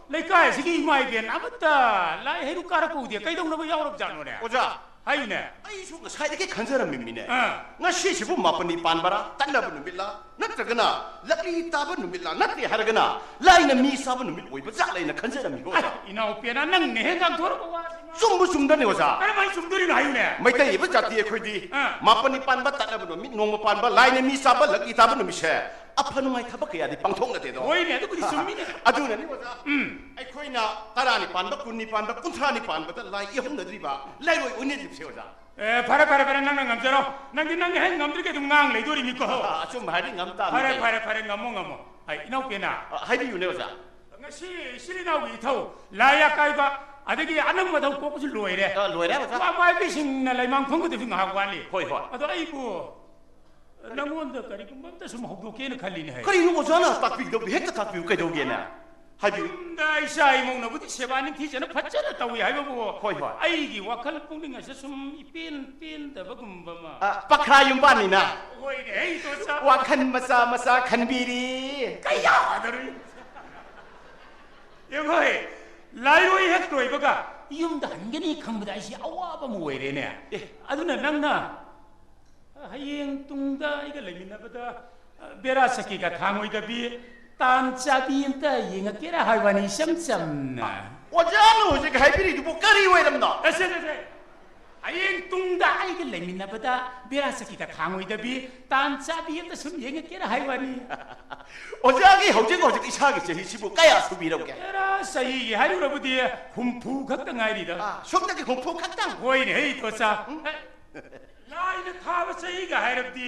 ꯂꯩꯀꯥꯏ ꯑꯁꯤꯒꯤ ꯏꯃꯥ ꯏꯕꯦꯟ ꯑꯃꯠꯇ ꯂꯥꯏ ꯍꯩꯔꯨꯛ ꯀꯥꯔꯛꯄ ꯎꯗꯦ꯫ ꯀꯩꯗꯧꯅꯕ ꯌꯥꯎꯔꯕꯖꯥꯠꯅꯣꯅꯦ? ꯑꯣꯖꯥ, ꯍꯥꯏꯌꯨꯅꯦ꯫ ꯑꯩꯁꯨ ꯉꯁꯥꯏꯗꯒꯤ ꯈꯟꯖꯔꯝꯃꯤꯅꯤꯅꯦ꯫ ꯑꯥ꯫ ꯉꯁꯤꯁꯤꯕꯨ ꯃꯥꯄꯅꯤ ꯄꯥꯟꯕꯔꯥ, ꯇꯠꯅꯕ ꯅꯨꯃꯤꯠꯂꯥ, ꯅꯠꯇ꯭ꯔꯒꯅ ꯂꯛꯂꯤ ꯇꯥꯕ ꯅꯨꯃꯤꯠꯂ, ꯅꯠꯇꯦ ꯍꯥꯏꯔꯒꯅ ꯂꯥꯏꯅ ꯃꯤ ꯆꯥꯕ ꯅꯨꯃꯤꯠ ꯑꯣꯏꯕ ꯖꯥꯠꯂ ꯍꯥꯏꯅ ꯈꯟꯖꯔꯝꯃꯤ, ꯑꯣꯖꯥ꯫ ꯑꯩ, ꯏꯅꯥꯎ ꯄꯦꯅꯥ, ꯅꯪꯅ ꯍꯦꯛ ꯉꯥꯡꯊꯣꯔꯛꯄ ꯋꯥꯁꯤꯃ꯫ ꯆꯨꯝꯕꯨ ꯆꯨꯝꯗꯅꯤ, ꯑꯣꯖꯥ꯫ ꯀꯔꯝꯍꯥꯏꯅ ꯆꯨꯝꯗꯣꯔꯤꯅꯣ ꯍꯥꯏꯌꯨꯅꯦ? ꯃꯩꯇꯩ ꯑꯣꯏꯕ ꯖꯥꯇꯤ ꯑꯩꯈꯣꯏꯗꯤ ꯑꯥ꯫ ꯃꯥꯄꯅꯤ ꯄꯥꯟꯕ ꯇꯠꯅꯕ ꯅꯨꯃꯤꯠ, ꯅꯣꯡꯃ ꯄꯥꯟꯕ, ꯂꯥꯏꯅ ꯃꯤ ꯆꯥꯕ, ꯂꯛꯂꯤ ꯇꯥꯕ ꯅꯨꯃꯤꯠꯁꯦ ꯑꯐ ꯅꯨꯡꯉꯥꯏ ꯊꯕꯛ ꯀꯌꯥꯗꯤ ꯄꯥꯡꯊꯣꯛꯅꯗꯦꯗꯣ꯫ ꯍꯣꯏꯅꯦ, ꯑꯗꯨꯕꯨꯗꯤ ꯆꯨꯝꯃꯤꯅꯦ꯫ ꯑꯗꯨꯅꯅꯤ, ꯑꯣꯖꯥ꯫ ꯎꯝ꯫ ꯑꯩꯈꯣꯏꯅ ꯇꯔꯥꯅꯤ ꯄꯥꯟꯕ, ꯀꯨꯟꯅꯤ ꯄꯥꯟꯕ, ꯀꯨꯟꯊ꯭ꯔꯥꯅꯤ ꯄꯥꯟꯕꯗ ꯂꯥꯏ ꯏꯍꯧꯅꯗ꯭ꯔꯤꯕ, ꯂꯥꯏꯔꯣꯏ ꯑꯣꯏꯅꯗ꯭ꯔꯤꯕꯁꯦ, ꯑꯣꯖꯥ꯫ ꯑꯦ, ꯐꯔꯦ, ꯐꯔꯦ, ꯐꯔꯦ, ꯅꯪꯅ ꯉꯝꯖꯔꯣ꯫ ꯅꯪꯗꯤ ꯅꯪ ꯍꯦꯛ ꯉꯝꯗ꯭ꯔꯒꯗꯤ ꯑꯗꯨꯝ ꯉꯥꯡ ꯂꯩꯗꯣꯔꯤꯅꯤꯀꯣ꯫ ꯑ, ꯑꯆꯨꯝꯕ ꯍꯥꯏꯗꯤ ꯉꯝ ꯇꯥꯕꯅꯤ ꯐꯔꯦ, ꯀꯩꯅꯣ꯫ ꯐꯔꯦ, ꯐꯔꯦ, ꯉꯝꯃꯣ, ꯉꯝꯃꯣ꯫ ꯑꯩ, ꯏꯅꯥꯎꯄꯦꯅ꯫ ꯑ, ꯍꯥꯏꯕꯤꯌꯨꯅꯦ, ꯑꯣꯖꯥ꯫ ꯉꯁꯤ ꯏꯆꯤꯜ ꯏꯅꯥꯎꯒꯤ ꯏꯊꯧ, ꯂꯥꯏ ꯑꯀꯥꯏꯕ, ꯑꯗꯒꯤ ꯑꯅꯪ ꯃꯊꯧ ꯀꯣꯛꯄꯁꯨ ꯂꯣꯏꯔꯦ꯫ ꯑ, ꯂꯣꯏꯔꯦ, ꯑꯣꯖꯥ꯫ ꯋꯥ ꯃꯥꯏꯕꯤꯁꯤꯡꯅ ꯂꯩꯃꯥꯡ ꯈꯣꯡꯒꯗꯕꯁꯨ ꯉꯥꯏꯍꯥꯛ ꯋꯥꯠꯂꯤ꯫ ꯍꯣꯏ, ꯍꯣꯏ꯫ ꯑꯗꯣ ꯑꯩꯕꯨ ꯅꯪꯉꯣꯟꯗ ꯀꯔꯤꯒꯨꯝꯕ ꯑꯝꯇ ꯁꯨꯝ ꯍꯧꯗꯣꯛꯀꯦꯅ ꯈꯜꯂꯤꯅꯦ ꯍꯥꯏ꯫ ꯀꯔꯤꯅꯣ ꯑꯣꯖꯥꯅ ꯇꯥꯛꯄꯤꯒꯗꯕꯗꯤ ꯍꯦꯛꯇ ꯇꯥꯛꯄꯤꯌꯨ, ꯀꯩꯗꯧꯒꯦꯅꯦ? ꯍꯥꯏꯕꯤꯌꯨ꯫ ꯌꯨꯝꯗ ꯏꯆꯥ ꯏꯃꯧꯅꯕꯨꯗꯤ ꯁꯦꯕꯥ ꯅꯤꯡꯊꯤꯖꯅ ꯐꯖꯅ ꯇꯧꯏ ꯍꯥꯏꯕꯕꯨ, ꯍꯣꯏ, ꯍꯣꯏ꯫ ꯑꯩꯒꯤ ꯋꯥꯈꯜ ꯄꯨꯛꯅꯤꯡ ꯑꯁꯤ ꯁꯨꯝ ꯏꯄꯦꯟ ꯄꯦꯟꯗꯕꯒꯨꯝꯕ ꯑꯃ꯫ ꯑ, ꯄꯈ꯭ꯔꯥ ꯌꯨꯝꯕꯥꯟꯅꯤꯅ꯫ ꯍꯣꯏꯅꯦ, ꯑꯩ ꯏꯇꯣꯆꯥ꯫ ꯋꯥꯈꯜ ꯃꯆꯥ ꯃꯆꯥ ꯈꯟꯕꯤꯔꯤ꯫ ꯀꯌꯥꯗꯔꯨꯏ? ꯌꯦꯡꯉꯣꯏ, ꯂꯥꯏꯔꯣꯏ ꯍꯦꯛ ꯂꯣꯏꯕꯒ ꯌꯨꯝꯗ ꯍꯟꯒꯅꯤ ꯈꯪꯕꯗ ꯑꯩꯁꯤ ꯑꯋꯥꯕ ꯑꯃ ꯑꯣꯏꯔꯦꯅꯦ꯫ ꯑꯦ꯫ ꯑꯗꯨꯅ ꯅꯪꯅ ꯍꯌꯦꯡ ꯇꯨꯡꯗ ꯑꯩꯒ ꯂꯩꯃꯤꯟꯅꯕꯗ, ꯑ, ꯕꯦꯔꯥ ꯁꯛꯀꯤꯒ ꯊꯥꯡꯉꯣꯏꯗꯕꯤ, ꯇꯥꯟ ꯆꯥꯕꯤ ꯑꯝꯇ ꯌꯦꯡꯉꯛꯀꯦꯔꯥ ꯍꯥꯏꯕꯅꯤ, ꯏꯆꯝ ꯆꯝꯅ꯫ ꯑꯣꯖꯥꯅ ꯍꯧꯖꯤꯛ ꯍꯥꯏꯕꯤꯔꯤꯗꯨꯕꯨ ꯀꯔꯤ ꯑꯣꯏꯔꯝꯅꯣ? ꯑꯁꯦ, ꯑꯁꯦ, ꯑꯁꯦ꯫ ꯍꯌꯦꯡ ꯇꯨꯡꯗ ꯑꯩꯒ ꯂꯩꯃꯤꯟꯅꯕꯗ ꯕꯦꯔꯥ ꯆꯀꯤꯗ ꯈꯥꯡꯉꯣꯏꯗꯕꯤ, ꯇꯥꯟ ꯆꯥꯕꯤ ꯑꯃꯗ ꯁꯨꯝ ꯌꯦꯡꯉꯛꯀꯦꯅ ꯍꯥꯏ ꯋꯥꯅꯤ꯫ ꯑꯣꯖꯥꯒꯤ ꯍꯧꯖꯤꯛ ꯍꯧꯖꯤꯛ ꯏꯁꯥꯒꯤ ꯆꯍꯤꯁꯤꯕꯨ ꯀꯌꯥ ꯁꯨꯕꯤꯔꯕꯒꯦ? ꯑꯦꯔꯥ, ꯆꯍꯤꯒꯤ ꯍꯥꯏꯔꯨꯔꯕꯗꯤ ꯍꯨꯝꯐꯨ ꯈꯛꯇ ꯉꯥꯏꯔꯤꯗ꯫ ꯑꯥ, ꯁꯣꯝꯗꯒꯤ ꯍꯨꯝꯐꯨ ꯈꯛꯇꯪ? ꯍꯣꯏꯅꯦ, ꯍꯩ ꯇꯣꯆꯥ꯫ ꯎꯝ? ꯑꯦ, ꯂꯥꯏꯅ ꯊꯥꯕ ꯆꯍꯤꯒ ꯍꯥꯏꯔꯕꯗꯤ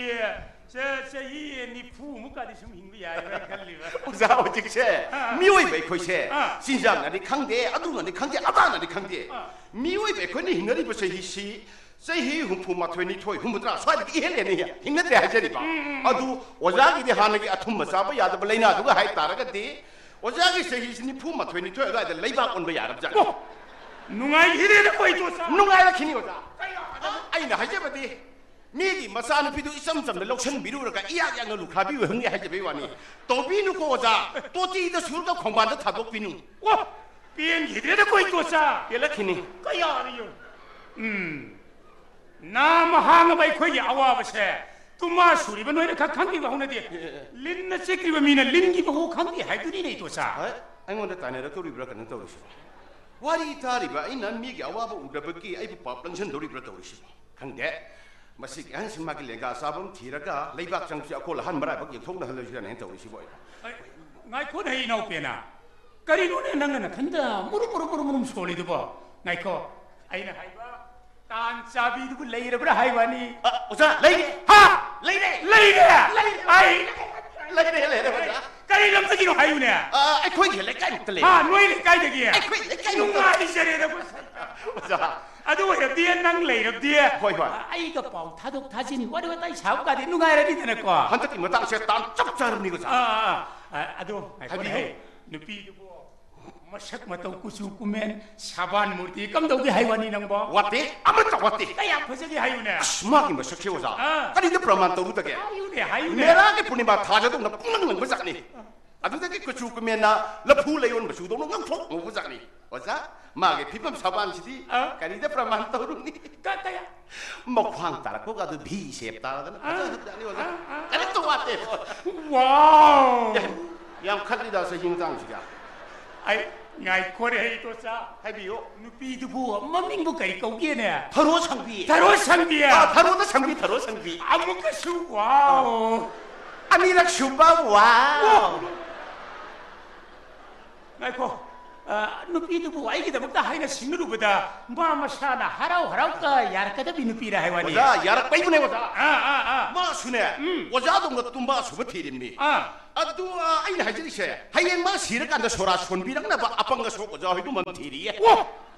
ꯆ-, ꯆꯍꯤ ꯅꯤꯐꯨ ꯃꯨꯛꯀꯗꯤ ꯁꯨꯝ ꯍꯤꯡꯕ ꯌꯥꯏꯕ꯭ꯔꯥ ꯈꯜꯂꯤꯕ꯫ ꯑꯣꯖꯥ, ꯍꯧꯖꯤꯛꯁꯦ ꯑꯥ꯫ ꯃꯤꯑꯣꯏꯕ ꯑꯩꯈꯣꯏꯁꯦ ꯑꯥ꯫ ꯆꯤꯟꯖꯥꯛꯅꯅꯤ ꯈꯪꯗꯦ, ꯑꯗꯨꯅꯅꯤ ꯈꯪꯗꯦ, ꯑꯗꯥꯅꯅꯤ ꯈꯪꯗꯦ꯫ ꯑꯥ꯫ ꯃꯤꯑꯣꯏꯕ ꯑꯩꯈꯣꯏꯅ ꯍꯤꯡꯅꯔꯤꯕ ꯆꯍꯤꯁꯤ ꯆꯍꯤ ꯍꯨꯝꯐꯨ ꯃꯥꯊꯣꯏ, ꯅꯤꯊꯣꯏ, ꯍꯨꯝꯐꯨꯇꯔꯥ ꯁ꯭ꯋꯥꯏꯗꯒꯤ ꯏꯍꯦꯟ ꯍꯦꯟꯅ ꯍꯤꯡꯅꯗ꯭ꯔꯦ ꯍꯥꯏꯖꯔꯤꯕ꯫ ꯎꯝ, ꯎꯝ, ꯎꯝ꯫ ꯑꯗꯨ ꯑꯣꯖꯥꯒꯤꯗꯤ ꯍꯥꯟꯅꯒꯤ ꯑꯊꯨꯝꯕ ꯆꯥꯕ ꯌꯥꯗꯕ ꯂꯥꯏꯅꯥꯗꯨꯒ ꯍꯥꯏ ꯇꯥꯔꯒꯗꯤ ꯑꯣꯖꯥꯒꯤ ꯆꯍꯤꯁꯤ ꯅꯤꯐꯨ ꯃꯥꯊꯣꯏ, ꯅꯤꯊꯣꯏ ꯑꯗꯨꯋꯥꯏꯗ ꯂꯩꯕꯥꯛ ꯑꯣꯟꯕ ꯌꯥꯔꯕꯖꯥꯠꯅꯤ꯫ ꯑꯣ, ꯅꯨꯡꯉꯥꯏꯈꯤꯗꯦꯗ ꯀꯣꯏ ꯇꯣꯆꯥ꯫ ꯅꯨꯡꯉꯥꯏꯔꯛꯈꯤꯅꯤ ꯑꯣꯖꯥ꯫ ꯀꯌꯥ? ꯑꯩꯅ ꯍꯥꯏꯖꯕꯗꯤ ꯃꯤꯒꯤ ꯃꯆꯥꯅꯨꯄꯤꯗꯨ ꯏꯆꯝ ꯆꯝꯅ ꯂꯧꯁꯤꯟꯕꯤꯔꯨꯔꯒ ꯏꯌꯥꯛ ꯌꯥꯛꯅ ꯂꯨꯈ꯭ꯔꯥꯕꯤ ꯑꯣꯏꯍꯧꯅꯤ ꯍꯥꯏꯖꯕꯩ ꯋꯥꯅꯤ꯫ ꯇꯧꯕꯤꯅꯨꯀꯣ ꯑꯣꯖꯥ, ꯇꯣꯇꯤꯗ ꯁꯨꯔꯒ ꯈꯣꯡꯕꯥꯟꯗ ꯊꯥꯗꯣꯛꯄꯤꯅꯨ꯫ ꯑꯣ, ꯄꯦꯟꯈꯤꯗ꯭ꯔꯦꯗ ꯀꯣꯏ ꯇꯣꯆꯥ꯫ ꯄꯦꯜꯂꯛꯈꯤꯅꯤ꯫ ꯀꯌꯥꯅ ꯌꯦꯡꯉꯨ꯫ ꯎꯝ꯫ ꯅꯥꯃ ꯍꯥꯡꯉꯕ ꯑꯩꯈꯣꯏꯒꯤ ꯑꯋꯥꯕꯁꯦ ꯇꯨꯃꯥ ꯁꯨꯔꯤꯕ ꯅꯣꯏꯅ ꯈꯛ ꯈꯪꯕꯤꯕ ꯍꯧꯅꯗꯦ꯫ ꯑꯦ, ꯑꯦ, ꯑꯦ꯫ ꯂꯤꯟꯅ ꯆꯤꯛꯈ꯭ꯔꯤꯕ ꯃꯤꯅ ꯂꯤꯟꯒꯤ ꯃꯍꯨ ꯈꯪꯗꯦ ꯍꯥꯏꯗꯨꯅꯤꯅꯦ ꯏꯇꯣꯆꯥ꯫ ꯍꯣꯏ, ꯑꯩꯉꯣꯟꯗ ꯇꯥꯏꯅꯔꯛꯇꯧꯔꯤꯕ꯭ꯔꯥ ꯀꯩꯅꯣ ꯇꯧꯔꯤꯁꯤꯕꯣ? ꯋꯥꯔꯤ ꯇꯥꯔꯤꯕ ꯑꯩꯅ ꯃꯤꯒꯤ ꯑꯋꯥꯕ ꯎꯗꯕꯒꯤ ꯑꯩꯕꯨ ꯄꯥꯞ ꯂꯪꯁꯟꯗꯧꯔꯤꯕ꯭ꯔꯥ ꯇꯧꯔꯤꯁꯤꯕꯣ? ꯈꯪꯗꯦ꯫ ꯃꯁꯤꯒꯤ ꯑꯍꯟꯁꯤ ꯃꯥꯒꯤ ꯂꯦꯡꯒꯥ ꯆꯥꯕ ꯑꯃ ꯊꯤꯔꯒ ꯂꯩꯕꯥꯛ ꯆꯪꯕꯁꯤ ꯑꯀꯣꯜ ꯑꯍꯟ ꯃꯔꯥꯏꯕꯛ ꯌꯦꯡꯊꯣꯛꯅꯍꯜꯂꯁꯤꯔꯅ ꯍꯦꯟꯅ ꯇꯧꯔꯤꯁꯤꯕꯣ ꯑꯩꯅ꯫ ꯑꯩ, ꯉꯥꯏꯈꯣꯅꯦ ꯏꯅꯥꯎꯄꯦꯅ꯫ ꯀꯔꯤꯅꯣꯅꯦ ꯅꯪꯅ ꯅꯊꯟꯗ ꯃꯨꯔꯨꯝ ꯃꯨꯔꯨꯝ ꯃꯨꯔꯨꯝ ꯃꯨꯔꯨꯝ ꯁꯣꯜꯂꯤꯗꯨꯕꯣ? ꯉꯥꯏꯈꯣ꯫ ꯑꯩꯅ ꯍꯥꯏꯕ ꯇꯥꯟ ꯆꯥꯕꯤꯗꯨꯕꯨ ꯂꯩꯔꯕ꯭ꯔꯥ ꯍꯥꯏ ꯋꯥꯅꯤ꯫ ꯑ, ꯑꯣꯖꯥ, ꯂꯩꯔꯦ꯫ ꯍꯥ? ꯂꯩꯔꯦ꯫ ꯂꯩꯔꯦ? ꯂꯩꯔꯦ꯫ ꯑꯩ ꯂꯩꯔꯦ, ꯂꯩꯔꯦ, ꯑꯣꯖꯥ꯫ ꯀꯔꯤ ꯂꯝꯗꯒꯤꯅꯣ ꯍꯥꯏꯌꯨꯅꯦ? ꯑ, ꯑꯩꯈꯣꯏꯒꯤ ꯂꯩꯀꯥꯏꯃꯨꯛꯇ ꯂꯩꯔꯦ꯫ ꯍꯥ, ꯅꯣꯏ ꯂꯩꯀꯥꯏꯗꯒꯤ? ꯑꯩꯈꯣꯏ ꯂꯩꯀꯥꯏꯃꯨꯛꯇ꯫ ꯅꯨꯡꯉꯥꯏꯖꯔꯦꯗ꯫ ꯑꯣꯖꯥ꯫ ꯑꯗꯨ ꯑꯣꯏꯔꯕꯗꯤ ꯅꯪ ꯂꯩꯔꯕꯗꯤ ꯍꯣꯏ, ꯍꯣꯏ꯫ ꯑꯩꯒ ꯄꯥꯎ ꯊꯥꯗꯣꯛ ꯊꯥꯖꯤꯟ ꯋꯥꯔꯤ ꯋꯥꯇꯥꯏ ꯁꯥꯕ ꯀꯥꯗꯤ ꯅꯨꯡꯉꯥꯏꯔꯅꯤꯗꯅꯀꯣ꯫ ꯍꯟꯗꯛꯀꯤ ꯃꯇꯥꯡꯁꯦ ꯇꯥꯟ ꯆꯞ ꯆꯥꯔꯕꯅꯤ ꯑꯣꯖꯥ꯫ ꯑꯥ, ꯑꯥ, ꯑꯥ꯫ ꯑ-, ꯑꯗꯣ ꯉꯥꯏꯈꯣꯅꯦ, ꯍꯥꯏꯕꯤꯌꯨ꯫ ꯍꯦ, ꯅꯨꯄꯤꯗꯨꯕꯨ ꯃꯁꯛ ꯃꯇꯧ ꯀꯨꯆꯨ ꯀꯨꯃꯦꯟ ꯁꯥꯕꯥꯟ ꯃꯨꯔꯇꯤ ꯀꯝꯗꯧꯒꯦ ꯍꯥꯏ ꯋꯥꯅꯤ ꯅꯪꯕꯣ? ꯋꯥꯠꯇꯦ, ꯑꯃꯠꯇ ꯋꯥꯠꯇꯦ꯫ ꯀꯌꯥꯝ ꯐꯖꯒꯦ ꯍꯥꯏꯌꯨꯅꯦ꯫ ꯑꯁ, ꯃꯥꯒꯤ ꯃꯁꯛꯁꯦ ꯑꯣꯖꯥ, ꯑꯥ꯫ ꯀꯔꯤꯗ ꯄ꯭ꯔꯃꯥꯟ ꯇꯧꯔꯨꯗꯒꯦ? ꯍꯥꯏꯌꯨꯅꯦ, ꯍꯥꯏꯌꯨꯅꯦ꯫ ꯃꯦꯔꯥꯒꯤ ꯄꯨꯔꯅꯤꯃꯥ ꯊꯥꯖꯗꯧꯅ ꯄꯨꯡꯂꯪ ꯂꯪꯕ ꯖꯥꯠꯅꯤ꯫ ꯑꯗꯨꯗꯒꯤ ꯀꯨꯆꯨ ꯀꯨꯃꯦꯟꯅ ꯂꯐꯨ ꯂꯩꯌꯣꯟ ꯃꯆꯨꯗꯧꯅ ꯉꯧꯊ꯭ꯔꯣꯛ ꯉꯧꯕ ꯖꯥꯠꯅꯤ꯫ ꯑꯣꯖꯥ, ꯃꯥꯒꯤ ꯐꯤꯕꯝ ꯁꯥꯕꯥꯟꯁꯤꯗꯤ ꯑ? ꯀꯔꯤꯗ ꯄ꯭ꯔꯃꯥꯟ ꯇꯧꯔꯨꯅꯤ? ꯀ-, ꯀꯌꯥ? ꯃꯈ꯭ꯋꯥꯡ ꯇꯥꯔꯛꯄꯒ ꯑꯗꯨ ꯚꯤ ꯁꯦꯞ ꯇꯥꯔꯗꯅ ꯑ? ꯐꯖꯈ꯭ꯔꯖꯥꯠꯅꯤ ꯑꯣꯖꯥ꯫ ꯑ, ꯑ, ꯑ꯫ ꯀꯔꯤꯝꯇ ꯋꯥꯠꯇꯦ꯫ ꯋꯥꯎ! ꯌꯥꯝ, ꯌꯥꯝ ꯈꯠꯂꯤꯗ ꯆꯍꯤ ꯃꯇꯥꯡꯁꯤꯒ꯫ ꯑꯩ, ꯉꯥꯏꯈꯣꯅꯦ, ꯍꯩ ꯇꯣꯆꯥ꯫ ꯍꯥꯏꯕꯤꯌꯨ꯫ ꯅꯨꯄꯤꯗꯨꯕꯨ ꯃꯃꯤꯡꯕꯨ ꯀꯔꯤ ꯀꯧꯒꯦꯅꯦ? ꯊꯔꯣ ꯁꯪꯕꯤ꯫ ꯊꯔꯣ ꯁꯪꯕꯤ? ꯑꯥ, ꯊꯔꯣꯗ ꯁꯪꯕꯤ, ꯊꯔꯣ ꯁꯪꯕꯤ꯫ ꯑꯃꯨꯛꯀꯁꯨ, ꯋꯥꯎ꯫ ꯑꯅꯤꯔꯛ ꯁꯨꯕ, ꯋꯥꯎ꯫ ꯉꯥꯏꯈꯣ꯫ ꯑ, ꯅꯨꯄꯤꯗꯨꯕꯨ ꯑꯩꯒꯤꯗꯃꯛꯇ ꯍꯥꯏꯅ ꯁꯤꯡꯅꯔꯨꯕꯗ ꯃꯥ ꯃꯁꯥꯅ ꯍꯔꯥꯎ ꯍꯔꯥꯎꯒ ꯌꯥꯔꯛꯀꯗꯕꯤ ꯅꯨꯄꯤꯔ ꯍꯥꯏ ꯋꯥꯅꯤ꯫ ꯑꯣꯖꯥ, ꯌꯥꯔꯛꯄꯩꯕꯨꯅꯦ, ꯑꯣꯖꯥ꯫ ꯑꯥ, ꯑꯥ, ꯑꯥ꯫ ꯃꯥꯁꯨꯅꯦ, ꯎꯝ꯫ ꯑꯣꯖꯥꯗꯧꯅ ꯇꯨꯝꯕ ꯑꯁꯨꯕ ꯊꯤꯔꯤꯕꯅꯤ꯫ ꯑꯥ꯫ ꯑꯗꯨ, ꯑ, ꯑꯩꯅ ꯍꯥꯏꯖꯔꯤꯁꯦ, ꯍꯌꯦꯡ ꯃꯥ ꯁꯤꯔꯀꯥꯟꯗ ꯁꯣꯔꯥ ꯁꯣꯟꯕꯤꯔꯛꯅꯕ ꯑꯄꯪ ꯑꯁꯣꯛ ꯑꯣꯖꯥ ꯍꯣꯏꯒꯨꯝꯕ ꯑꯃ ꯊꯤꯔꯤꯌꯦ꯫ ꯑꯣ!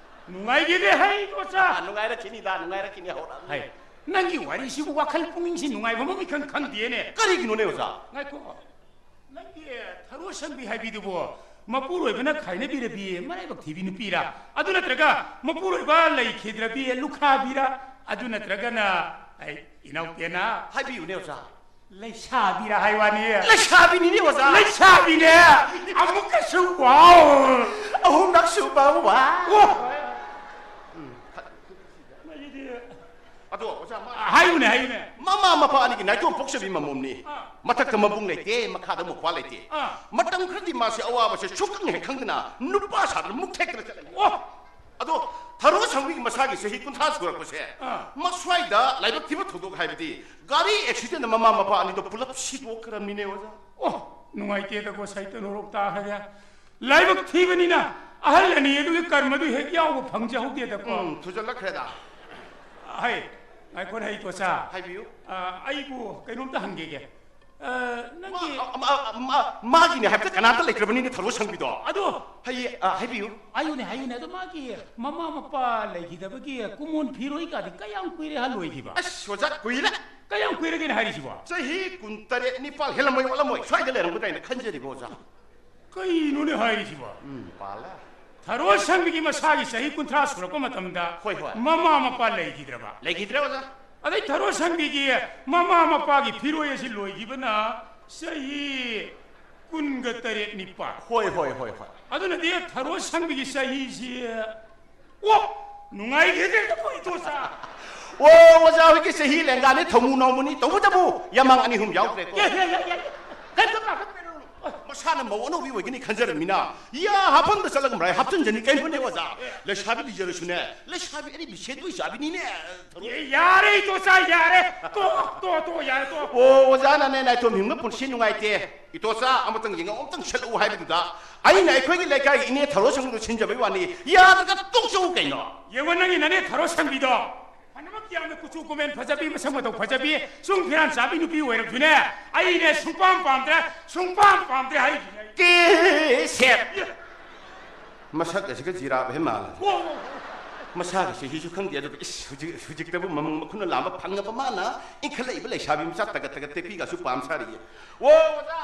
ꯅꯨꯡꯉꯥꯏꯈꯤꯗꯦ ꯍꯩ ꯇꯣꯆꯥ꯫ ꯑꯥ, ꯅꯨꯡꯉꯥꯏꯔꯛꯈꯤꯅꯤꯗ, ꯅꯨꯡꯉꯥꯏꯔꯛꯈꯤꯅꯤ, ꯍꯧꯔꯛꯑꯕꯅꯤ꯫ ꯍꯩ, ꯅꯪꯒꯤ ꯋꯥꯔꯤꯁꯤꯕꯨ ꯋꯥꯈꯜ ꯄꯨꯛꯅꯤꯡꯁꯤ ꯅꯨꯡꯉꯥꯏꯕ ꯑꯃ ꯏꯈꯪ ꯈꯪꯗꯦꯅꯦ꯫ ꯀꯔꯤꯒꯤꯅꯣꯅꯦ, ꯑꯣꯖꯥ? ꯉꯥꯏꯈꯣ꯫ ꯅꯪꯒꯤ ꯊꯔꯣ ꯁꯪꯕꯤ ꯍꯥꯏꯕꯤꯗꯨꯕꯨ ꯃꯄꯨꯔꯣꯏꯕꯅ ꯈꯥꯏꯅꯕꯤꯔꯕꯤ ꯃꯔꯥꯏꯕꯛ ꯊꯤꯕꯤ ꯅꯨꯄꯤꯔꯥ? ꯑꯗꯨ ꯅꯠꯇ꯭ꯔꯒ ꯃꯄꯨꯔꯣꯏꯕ ꯂꯩꯈꯤꯗ꯭ꯔꯕꯤ ꯂꯨꯈ꯭ꯔꯥꯕꯤꯔꯥ? ꯑꯗꯨ ꯅꯠꯇ꯭ꯔꯒꯅ, ꯑꯩ, ꯏꯅꯥꯎꯄꯦꯅ? ꯍꯥꯏꯕꯤꯌꯨꯅꯦ, ꯑꯣꯖꯥ꯫ ꯂꯩꯁꯥꯕꯤꯔꯥ ꯍꯥꯏ ꯋꯥꯅꯤ꯫ ꯂꯩꯁꯥꯕꯤꯅꯤꯅꯦ, ꯑꯣꯖꯥ꯫ ꯂꯩꯁꯥꯕꯤꯅꯦ! ꯑꯃꯨꯛꯀꯁꯨ ꯋꯥꯎ! ꯑꯍꯨꯝꯂꯛ ꯁꯨꯕ ꯋꯥꯎ! ꯋꯥ! ꯎꯝ, ꯈ-, ꯃꯁꯤꯗꯤ ꯑꯗꯣ, ꯑꯣꯖꯥ, ꯃꯥ-, ꯍꯥꯏꯌꯨꯅꯦ, ꯍꯥꯏꯌꯨꯅꯦ꯫ ꯃꯃꯥ ꯃꯄꯥ ꯑꯅꯤꯒꯤ ꯅꯥꯏꯇꯣꯝ ꯄꯣꯛꯆꯕꯤ ꯃꯃꯣꯝꯅꯤ꯫ ꯑꯥ꯫ ꯃꯊꯛꯇ ꯃꯕꯨꯡ ꯂꯩꯇꯦ, ꯃꯈꯥꯗ ꯃꯧꯄ꯭ꯋꯥ ꯂꯩꯇꯦ꯫ ꯑꯥ꯫ ꯃꯇꯝ ꯈꯔꯗꯤ ꯃꯥꯁꯦ ꯑꯋꯥꯕꯁꯦ ꯁꯨꯛꯈꯪ ꯍꯦꯛ ꯈꯪꯗꯅ ꯅꯨꯄꯥ ꯁꯥꯗꯅ ꯃꯨꯛ ꯊꯦꯛꯇꯅ ꯆꯠꯂꯅꯤ꯫ ꯑꯣ! ꯑꯗꯣ ꯊꯔꯣ ꯁꯪꯕꯤꯒꯤ ꯃꯁꯥꯒꯤ ꯆꯍꯤ ꯀꯨꯟꯊ꯭ꯔꯥ ꯁꯨꯔꯛꯄꯁꯦ, ꯑꯥ꯫ ꯃꯁ꯭ꯋꯥꯏꯗ ꯂꯥꯏꯕꯛ ꯊꯤꯕ ꯊꯧꯗꯣꯛ ꯍꯥꯏꯕꯗꯤ ꯒꯥꯔꯤ ꯑꯦꯛꯁꯤꯗꯦꯟꯗ ꯃꯃꯥ ꯃꯄꯥ ꯑꯅꯤꯗꯣ ꯄꯨꯂꯞ ꯁꯤꯗꯣꯛꯈ꯭ꯔꯕꯅꯤꯅꯦ, ꯑꯣꯖꯥ꯫ ꯑꯣ, ꯅꯨꯡꯉꯥꯏꯇꯦꯗꯀꯣ, ꯁꯥꯏꯇ ꯅꯣꯔꯣꯛ ꯇꯥꯈ꯭ꯔꯦ꯫ ꯂꯥꯏꯕꯛ ꯊꯤꯕꯅꯤꯅ ꯑꯍꯜ ꯑꯅꯤ ꯑꯗꯨꯒꯤ ꯀꯔꯃꯗꯨ ꯍꯦꯛ ꯌꯥꯎꯕ ꯐꯪꯖꯍꯧꯗꯦꯗꯀꯣ꯫ ꯎꯝ, ꯊꯨꯖꯜꯂꯛꯈ꯭ꯔꯦꯗ꯫ ꯍꯩ, ꯉꯥꯏꯈꯣꯅꯦ, ꯍꯩ ꯇꯣꯆꯥ꯫ ꯍꯥꯏꯕꯤꯌꯨ꯫ ꯑ, ꯑꯩꯕꯨ ꯀꯩꯅꯣꯝꯇ ꯍꯪꯒꯦꯒꯦ꯫ ꯑ, ꯅꯪꯒꯤ ꯃꯥ-, ꯑ, ꯃꯥ-, ꯃꯥ-, ꯃꯥꯒꯤꯅꯦ ꯍꯥꯏꯕꯗ ꯀꯅꯥꯝꯇ ꯂꯩꯇ꯭ꯔꯕꯅꯤꯅꯦ, ꯊꯔꯣ ꯁꯪꯕꯤꯗꯣ꯫ ꯑꯗꯣ ꯍꯩ, ꯑ, ꯍꯥꯏꯕꯤꯌꯨ꯫ ꯍꯥꯏꯌꯨꯅꯦ, ꯍꯥꯏꯌꯨꯅꯦ꯫ ꯑꯗꯣ ꯃꯥꯒꯤ ꯃꯃꯥ ꯃꯄꯥ ꯂꯩꯈꯤꯗꯕꯒꯤ ꯀꯨꯃꯣꯟ ꯐꯤꯔꯣꯏꯒꯗꯤ ꯀꯌꯥꯝ ꯀꯨꯏꯔꯦ ꯍꯥ ꯂꯣꯏꯈꯤꯕ? ꯑꯁ, ꯑꯣꯖꯥ, ꯀꯨꯏꯔꯦ꯫ ꯀꯌꯥꯝ ꯀꯨꯏꯔꯒꯦꯅꯦ ꯍꯥꯏꯔꯤꯁꯤꯕꯣ? ꯆꯍꯤ ꯀꯨꯟꯇꯔꯦꯠ ꯅꯤꯄꯥꯜ ꯍꯦꯜꯂꯝꯃꯣꯏ, ꯋꯥꯠꯂꯝꯃꯣꯏ꯫ ꯁ꯭ꯋꯥꯏꯗ ꯂꯩꯔꯝꯒꯗ꯭ꯔꯥ ꯍꯥꯏꯅ ꯈꯟꯖꯔꯤꯕ, ꯑꯣꯖꯥ꯫ ꯀꯩꯅꯣꯅꯦ ꯍꯥꯏꯔꯤꯁꯤꯕꯣ? ꯎꯝ, ꯄꯥꯜꯂꯦ꯫ ꯊꯔꯣ ꯁꯪꯕꯤꯒꯤ ꯃꯁꯥꯒꯤ ꯆꯍꯤ ꯀꯨꯟꯊ꯭ꯔꯥ ꯁꯨꯔꯛꯄ ꯃꯇꯝꯗ ꯍꯣꯏ, ꯍꯣꯏ꯫ ꯃꯃꯥ ꯃꯄꯥ ꯂꯩꯈꯤꯗ꯭ꯔꯕ? ꯂꯩꯈꯤꯗ꯭ꯔꯦ, ꯑꯣꯖꯥ꯫ ꯑꯗꯩ ꯊꯔꯣ ꯁꯪꯕꯤꯒꯤ ꯃꯃꯥ ꯃꯄꯥꯒꯤ ꯐꯤꯔꯣꯏ ꯑꯁꯤ ꯂꯣꯏꯈꯤꯕꯅ ꯆꯍꯤ ꯀꯨꯟꯒ ꯇꯔꯦꯠ ꯅꯤꯄꯥꯜ꯫ ꯍꯣꯏ, ꯍꯣꯏ, ꯍꯣꯏ, ꯍꯣꯏ꯫ ꯑꯗꯨꯅꯗꯤ ꯊꯔꯣ ꯁꯪꯕꯤꯒꯤ ꯆꯍꯤꯁꯤ, ꯑꯣ! ꯅꯨꯡꯉꯥꯏꯈꯤꯗ꯭ꯔꯦꯗꯀꯣ, ꯏꯇꯣꯆꯥ꯫ ꯑꯣ, ꯑꯣꯖꯥ ꯍꯣꯏꯒꯤ ꯆꯍꯤ ꯂꯦꯡꯒꯥꯅꯤ, ꯊꯧꯃꯨ ꯅꯧꯃꯨꯅꯤ, ꯇꯧꯕꯇꯕꯨ ꯌꯥꯃꯥꯡ ꯑꯅꯤ ꯑꯍꯨꯝ ꯌꯥꯎꯗ꯭ꯔꯦꯀꯣ꯫ ꯌꯥ, ꯌꯥ, ꯌꯥ, ꯌꯥ꯫ ꯀꯩꯝꯇ ꯄꯥꯈꯠꯄꯤꯔꯨꯅꯨ꯫ ꯃꯁꯥꯅ ꯃꯧ ꯑꯅꯧꯕꯤ ꯑꯣꯏꯒꯅꯤ ꯈꯟꯖꯔꯝꯃꯤꯅ, ꯌꯥ ꯍꯥꯞꯐꯝꯗ ꯆꯠꯂꯒ ꯃꯔꯥꯏ ꯍꯥꯞꯆꯤꯟꯖꯅꯤ ꯀꯩꯅꯣꯅꯦ ꯑꯣꯖꯥ꯫ ꯂꯩꯁꯥꯕꯤ ꯂꯤꯖꯔꯁꯨꯅꯦ, ꯂꯩꯁꯥꯕꯤ ꯑꯔꯤꯕꯤ ꯁꯦꯟꯗꯣꯏ ꯆꯥꯕꯤꯅꯤꯅꯦ꯫ ꯊꯧꯔꯣ-, ꯑꯦ, ꯌꯥꯔꯦ, ꯏꯇꯣꯆꯥ, ꯌꯥꯔꯦ꯫ ꯇꯣ, ꯇꯣ, ꯇꯣ, ꯌꯥꯔꯦ, ꯇꯣ꯫ ꯑꯣ, ꯑꯣꯖꯥꯅꯅꯦ ꯅꯥꯏꯇꯣꯝ ꯍꯤꯡꯕ ꯄꯨꯟꯁꯤ ꯅꯨꯡꯉꯥꯏꯇꯦ, ꯏꯇꯣꯆꯥ ꯑꯃꯇꯪ ꯌꯦꯡꯉꯛꯑꯣ, ꯑꯃꯇꯪ ꯁꯠꯂꯛꯎ ꯍꯥꯏꯕꯗꯨꯗ ꯑꯩꯅ ꯑꯩꯈꯣꯏꯒꯤ ꯂꯩꯀꯥꯏꯒꯤ ꯏꯅꯦ ꯊꯧꯔꯣ ꯁꯪꯗꯨ ꯁꯤꯟꯖꯕꯩ ꯋꯥꯅꯤ, ꯌꯥꯗ꯭ꯔꯒ ꯇꯣꯛꯆꯧ ꯀꯩꯅꯣ꯫ ꯌꯦꯡꯉꯣ ꯅꯪꯒꯤ ꯅꯅꯦ ꯊꯧꯔꯣ ꯁꯪꯕꯤꯗꯣ꯫ ꯐꯅꯃꯛ ꯌꯥꯝꯅ ꯀꯨꯆꯨ ꯀꯨꯃꯦꯟ ꯐꯖꯕꯤ, ꯃꯁꯛ ꯃꯇꯧ ꯐꯖꯕꯤ, ꯆꯨꯡ ꯐꯤꯔꯥꯟ ꯆꯥꯕꯤ ꯅꯨꯄꯤ ꯑꯣꯏꯔꯕꯁꯨꯅꯦ, ꯑꯩꯅꯦ ꯁꯨꯡꯄꯥꯝ ꯄꯥꯝꯗ꯭ꯔꯦ, ꯁꯨꯡꯄꯥꯝ ꯄꯥꯝꯗ꯭ꯔꯦ ꯍꯥꯏꯔꯤꯁꯤꯅꯦ ꯑꯩ꯫ ꯀꯦ ꯁꯦꯠ! ꯃꯁꯛ ꯑꯁꯤꯒ ꯖꯤꯔꯥꯞ ꯍꯦꯛ ꯃꯥꯜꯂꯦ꯫ ꯑꯣ, ꯑꯣ, ꯑꯣ꯫ ꯃꯁꯥꯒꯤ ꯆꯍꯤꯁꯨ ꯈꯪꯗꯦ, ꯑꯗꯨꯒ ꯏꯁ, ꯍꯧꯖꯤꯛ, ꯍꯧꯖꯤꯛꯇꯕꯨ ꯃꯃꯪ ꯃꯈꯨꯅ ꯂꯥꯝꯕ ꯐꯪꯉꯕ ꯃꯥꯅ ꯏꯟꯈꯠꯂꯛꯏꯕ ꯂꯩꯁꯥꯕꯤ ꯃꯆꯥ ꯇꯒꯠ ꯇꯒꯠ ꯇꯦꯛꯄꯤꯒꯁꯨ ꯄꯥꯝ ꯁꯥꯔꯤꯌꯦ꯫ ꯑꯣ, ꯑꯣꯖꯥ!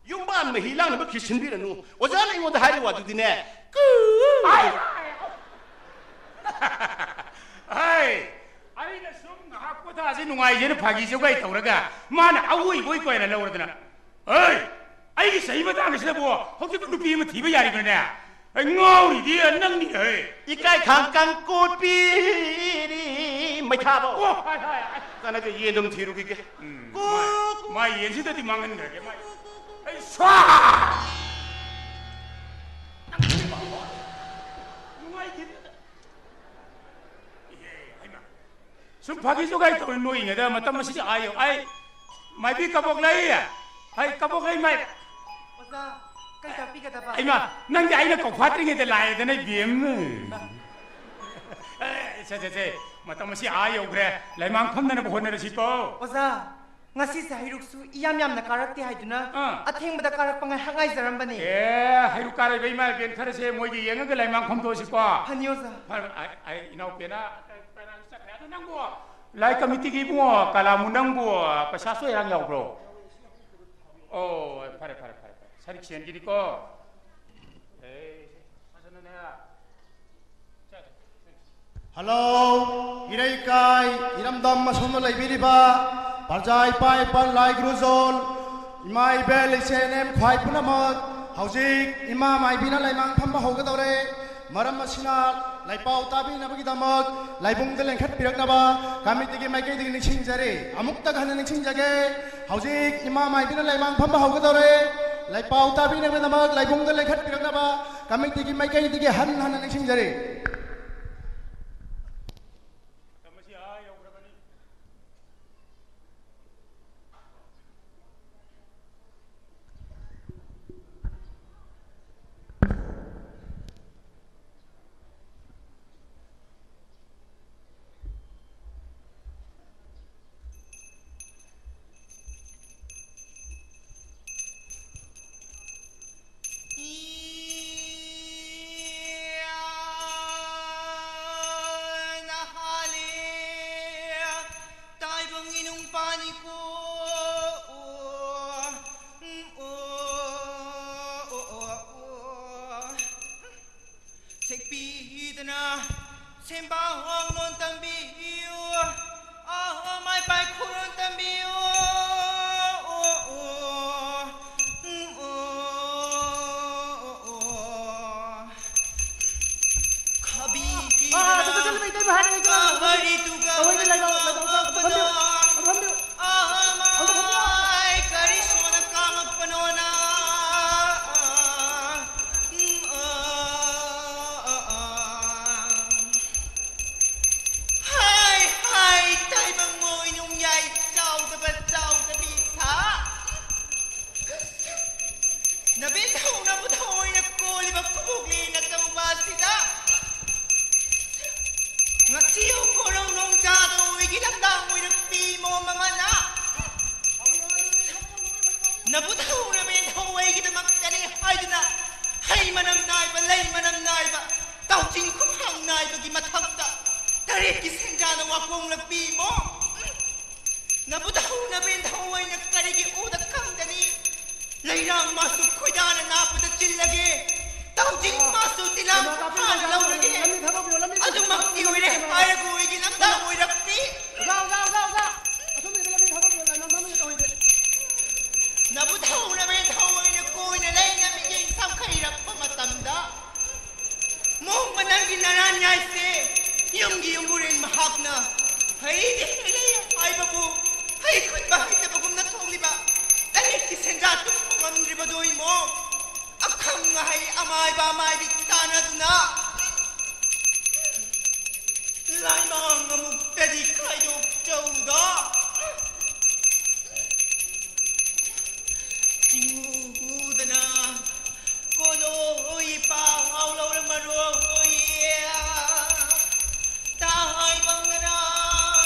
ꯌꯨꯝꯕꯥꯟ ꯃꯍꯤ ꯂꯥꯡꯅꯕ ꯈꯤ ꯁꯤꯟꯕꯤꯔꯅꯨ꯫ ꯑꯣꯖꯥꯅ ꯑꯩꯉꯣꯟꯗ ꯍꯥꯏꯔꯤꯕ ꯋꯥꯗꯨꯗꯤꯅꯦ, ꯀꯨ-, ꯑꯥꯏ, ꯑꯥꯏ, ꯑꯥꯏ꯫ ꯑꯩꯅ ꯁꯨꯝ ꯉꯥꯏꯍꯥꯛ ꯄꯣꯊꯥꯁꯤ ꯅꯨꯡꯉꯥꯏꯁꯦꯅ ꯐꯥꯒꯤ ꯖꯣꯒꯥꯏ ꯇꯧꯔꯒ ꯃꯥꯅ ꯑꯋꯣꯏꯕꯣꯏ ꯀꯣꯏꯅ ꯂꯧꯔꯗꯅ꯫ ꯑꯩ, ꯑꯩꯒꯤ ꯆꯍꯤ ꯃꯇꯥꯡ ꯑꯁꯤꯗꯕꯨ ꯍꯧꯖꯤꯛ ꯅꯨꯄꯤ ꯑꯃ ꯊꯤꯕ ꯌꯥꯔꯤꯕ꯭ꯔꯅꯦ? ꯑꯩ ꯉꯥꯎꯔꯤꯗꯤ ꯅꯪꯅꯤ, ꯍꯦ꯫ ꯏꯀꯥꯏ ꯈꯥꯡ ꯀꯥꯡ ꯀꯣꯠꯄꯤꯔꯤ ꯃꯩꯊꯥꯕꯧ꯫ ꯑꯣ, ꯍꯥꯏ, ꯍꯥꯏ, ꯍꯥꯏ꯫ ꯀꯥꯟꯅꯗꯦ, ꯌꯦꯟ ꯑꯗꯨꯝ ꯊꯤꯔꯨꯈꯤꯒꯦ꯫ ꯎꯝ, ꯀꯣ-, ꯃꯥꯏ, ꯃꯥꯏ ꯌꯦꯟꯁꯤꯗꯗꯤ ꯃꯥꯡꯍꯟꯈ꯭ꯔꯒꯦ, ꯃꯥꯏ꯫ ꯑꯩ ꯁ꯭ꯋꯥ! ꯅꯨꯡꯉꯥꯏꯈꯤꯗꯦꯗ꯫ ꯏꯍꯦ, ꯍꯩꯃꯥ꯫ ꯁꯨꯝ ꯐꯥꯒꯤ ꯖꯨꯒꯥꯏ ꯇꯧꯔꯤ ꯅꯣꯛꯏꯉꯩꯗ ꯃꯇꯝ ꯑꯁꯤꯗꯤ ꯑꯥ ꯌꯧ-, ꯑꯩ ꯃꯥꯏꯕꯤ ꯀꯕꯣꯛ ꯂꯩ꯫ ꯍꯩ, ꯀꯕꯣꯛ ꯂꯩ ꯃꯥꯏ-, ꯑꯣꯖꯥ, ꯀꯩ ꯇꯥꯛꯄꯤꯒꯗꯕ? ꯏꯃꯥ, ꯅꯪꯗꯤ ꯑꯩꯅ ꯀꯧꯐꯥꯠꯇ꯭ꯔꯤꯉꯩꯗ ꯂꯥꯛꯑꯦꯗꯅ, ꯏꯕꯦꯝ꯫ ꯑꯦ, ꯁꯦ, ꯁꯦ, ꯁꯦ, ꯃꯇꯝ ꯑꯁꯤ ꯑꯥ ꯌꯧꯈ꯭ꯔꯦ꯫ ꯂꯩꯃꯥꯡ ꯐꯝꯅꯅꯕ ꯍꯣꯠꯅꯔꯁꯤꯀꯣ꯫ ꯑꯣꯖꯥ, ꯉꯁꯤꯁꯦ ꯍꯩꯔꯨꯛꯁꯨ ꯏꯌꯥꯝ ꯌꯥꯝꯅ ꯀꯥꯔꯛꯇꯦ ꯍꯥꯏꯗꯨꯅ ꯑꯥ꯫ ꯑꯊꯦꯡꯕꯗ ꯀꯥꯔꯛꯄ ꯉꯥꯏꯍꯥꯛ ꯉꯥꯏꯖꯔꯝꯕꯅꯦ꯫ ꯑꯦ, ꯍꯩꯔꯨꯛ ꯀꯥꯔꯛꯏꯕ ꯏꯃꯥ ꯏꯕꯦꯟ ꯈꯔꯁꯦ ꯃꯣꯏꯒꯤ ꯌꯦꯡꯉꯒ ꯂꯩꯃꯥꯡ ꯐꯝꯗꯣꯛꯑꯁꯤꯀꯣ꯫ ꯐꯅꯤ, ꯑꯣꯖꯥ꯫ ꯐꯔꯦ, ꯑꯩ, ꯑꯩ ꯏꯅꯥꯎꯄꯤꯅ ꯆꯠꯈ꯭ꯔꯦ꯫ ꯑꯗꯣ ꯅꯪꯕꯨ ꯂꯥꯏ ꯀꯃꯤꯇꯤꯒꯤ ꯏꯕꯨꯡꯉꯣ ꯀꯂꯥꯃꯨ ꯅꯪꯕꯨ ꯄꯩꯁꯥ ꯆꯣꯏꯔꯥꯡ ꯌꯥꯎꯕ꯭ꯔꯣ? ꯑꯣ, ꯐꯔꯦ, ꯐꯔꯦ, ꯐꯔꯦ, ꯐꯔꯦ꯫ ꯁꯔꯤꯛ ꯁꯦꯟꯒꯤꯅꯤꯀꯣ꯫ ꯑꯦ, ꯐꯖꯅꯅꯦ꯫ ꯍꯜꯂꯣ, ꯏꯔꯩꯀꯥꯏ, ꯏꯔꯝꯗꯝ ꯑꯁꯣꯝꯗ ꯂꯩꯕꯤꯔꯤꯕ ꯄ꯭ꯔꯖꯥ ꯏꯄꯥ ꯏꯄꯥ ꯂꯥꯏ ꯒꯨꯔꯨꯖꯣꯟ, ꯏꯃꯥ ꯏꯕꯦꯜ ꯏꯆꯦ ꯏꯅꯦꯝ ꯈ꯭ꯋꯥꯏ ꯄꯨꯝꯅꯃꯛ, ꯍꯧꯖꯤꯛ ꯏꯃꯥ ꯃꯥꯏꯕꯤꯅ ꯂꯩꯃꯥꯡ ꯐꯝꯕ ꯍꯧꯒꯗꯧꯔꯦ꯫ ꯃꯔꯝ ꯑꯁꯤꯅ ꯂꯥꯏꯄꯥꯎ ꯇꯥꯕꯤꯅꯕꯒꯤꯗꯃꯛ ꯂꯥꯏꯕꯨꯡꯗ ꯂꯦꯡꯈꯠꯄꯤꯔꯛꯅꯕ ꯀꯃꯤꯇꯤꯒꯤ ꯃꯥꯏꯀꯩꯗꯒꯤ ꯅꯤꯡꯁꯤꯡꯖꯔꯤ꯫ ꯑꯃꯨꯛꯇ ꯍꯟꯅ ꯅꯤꯡꯁꯤꯡꯖꯒꯦ, ꯍꯧꯖꯤꯛ ꯏꯃꯥ ꯃꯥꯏꯕꯤꯅ ꯂꯩꯃꯥꯡ ꯐꯝꯕ ꯍꯧꯒꯗꯧꯔꯦ꯫ ꯂꯥꯏꯄꯥꯎ ꯇꯥꯕꯤꯅꯕꯒꯤꯗꯃꯛ ꯂꯥꯏꯕꯨꯡꯗ ꯂꯦꯡꯈꯠꯄꯤꯔꯛꯅꯕ ꯀꯃꯤꯇꯤꯒꯤ ꯃꯥꯏꯀꯩꯗꯒꯤ ꯍꯟꯅ ꯍꯟꯅ ꯅꯤꯡꯁꯤꯡꯖꯔꯤ꯫ ꯁꯦꯛꯄꯤꯗꯅ ꯁꯦꯝꯕ ꯍꯣꯡꯂꯣꯟ ꯇꯝꯕꯤꯌꯨ꯫ ꯑꯍꯣ ꯃꯥꯏ ꯄꯥꯏꯈꯣꯔꯣꯟ ꯇꯝꯕꯤꯌꯨ꯫ ꯑꯣ, ꯑꯣ, ꯎꯝ, ꯑꯣ, ꯑꯣ, ꯑꯣ꯫ ꯈꯥꯕꯤ ꯑꯥ, ꯑꯗꯨꯗ ꯆꯠꯂꯨꯕ ꯏꯇꯩꯃ ꯍꯥꯏꯔꯒ ꯏꯇꯩꯃ꯫ ꯀꯍꯔꯤꯗꯨꯒ ꯇꯧꯍꯩꯗꯦ, ꯂꯥꯏꯕꯛ, ꯂꯥꯏꯕꯛ, ꯂꯥꯏꯕꯛ, ꯐꯝꯕꯤꯌꯨ, ꯐꯝꯕꯤꯌꯨ꯫ ꯑꯃꯥꯏ ꯀꯔꯤ ꯁꯣꯅ ꯀꯥꯡꯉꯛꯄꯅꯣꯅ꯫ ꯍꯥꯏ, ꯍꯥꯏ, ꯇꯥꯏꯕꯪ ꯃꯣꯏ ꯅꯨꯡꯌꯥꯏ ꯆꯥꯎꯗꯕ ꯆꯥꯎꯗꯕꯤ ꯁꯥ꯫ ꯅꯕꯦꯟ ꯊꯧꯅꯕ ꯊꯑꯣꯏꯅ ꯀꯣꯜꯂꯤꯕ ꯈꯨꯕꯨꯛꯂꯦꯟ ꯑꯆꯧꯕ ꯑꯁꯤꯗ ꯉꯁꯤ ꯈꯣꯔꯧ ꯅꯣꯡꯖꯥꯗ ꯑꯣꯏꯒꯤ ꯂꯝꯗꯥꯡ ꯑꯣꯏꯔꯛꯄꯤ ꯃꯣꯝ ꯑꯃꯅ ꯅꯕꯨ ꯊꯧꯅꯕꯦꯟ ꯊꯧꯋꯩꯒꯤꯗꯃꯛꯇꯅꯤ ꯍꯥꯏꯗꯨꯅ ꯍꯩ ꯃꯅꯝ ꯅꯥꯏꯕ, ꯂꯩ ꯃꯅꯝ ꯅꯥꯏꯕ, ꯇꯥꯎꯖꯤꯡ ꯈꯨꯐꯥꯡ ꯅꯥꯏꯕꯒꯤ ꯃꯊꯛꯇ ꯇꯔꯦꯠꯀꯤ ꯁꯦꯟꯖꯥꯅ ꯋꯥꯀꯣꯡꯂꯛꯄꯤ ꯃꯣꯝ꯫ ꯅꯕꯨ ꯊꯧꯅꯕꯦꯟ ꯊꯧꯋꯩꯅ ꯀꯔꯤꯒꯤ ꯎꯗ ꯈꯪꯗꯅꯤ? ꯂꯩꯔꯥꯡ ꯃꯥꯁꯨ ꯈꯣꯏꯗꯥꯅ ꯅꯥꯄꯗ ꯆꯤꯜꯂꯒꯦ, ꯇꯧꯖꯤꯡ ꯃꯥꯁꯨ ꯇꯤꯂꯥꯡ ꯈꯨꯐꯥꯅ ꯂꯧꯔꯒꯦ꯫ ꯑꯗꯨꯃꯛꯇꯤ ꯑꯣꯏꯔꯦ ꯍꯥꯏꯔꯒ ꯑꯣꯏꯒꯤ ꯂꯝꯗꯥꯡ ꯑꯣꯏꯔꯛꯄꯤ꯫ ꯑꯣꯖꯥ, ꯑꯣꯖꯥ, ꯑꯣꯖꯥ, ꯑꯣꯖꯥ꯫ ꯑꯁꯣꯝꯗ ꯂꯝꯕꯤ ꯊꯕꯛ ꯂꯩ, ꯂꯝ ꯑꯃ ꯇꯧꯔꯤꯁꯦ꯫ ꯅꯕꯨ ꯊꯧꯅꯕꯦꯟ ꯊꯧꯋꯩꯅ ꯀꯣꯏꯅ ꯂꯩꯅ ꯃꯤꯠꯌꯦꯡ ꯁꯝꯈꯩꯔꯛꯄ ꯃꯇꯝꯗ, ꯃꯣꯡꯕ ꯅꯪꯒꯤ ꯅꯔꯥꯟ ꯌꯥꯏꯁꯦ, ꯌꯨꯝꯒꯤ ꯌꯨꯝꯕꯨꯔꯦꯟ ꯃꯍꯥꯛꯅ ꯍꯩꯗꯤ ꯍꯩꯔꯦ ꯍꯥꯏꯕꯕꯨ ꯍꯩ ꯈꯨꯟꯕ ꯍꯩꯇꯕꯒꯨꯝꯅ ꯊꯣꯛꯂꯤꯕ ꯇꯔꯦꯠꯀꯤ ꯁꯦꯟꯖꯥ ꯇꯨꯝꯕ ꯉꯝ ꯇꯧꯗ꯭ꯔꯤꯕꯗꯣ ꯏꯃꯣ, ꯑꯈꯪ ꯑꯍꯩ ꯑꯃꯥꯏꯕ ꯑꯃꯥꯏꯕꯤ ꯇꯥꯟꯅꯗꯨꯅ ꯂꯥꯏꯃꯥꯡ ꯑꯃꯨꯛꯇꯗꯤ ꯈꯥꯏꯗꯣꯛꯆꯧꯗꯣ꯫ ꯆꯤꯡꯎ ꯎꯗꯅ ꯀꯣꯂꯣ ꯏꯄꯥ ꯍꯥꯎ ꯂꯧꯔꯝꯃꯔꯣꯏ꯫ ꯇꯥ ꯍꯥꯏꯕ ꯉꯔꯥ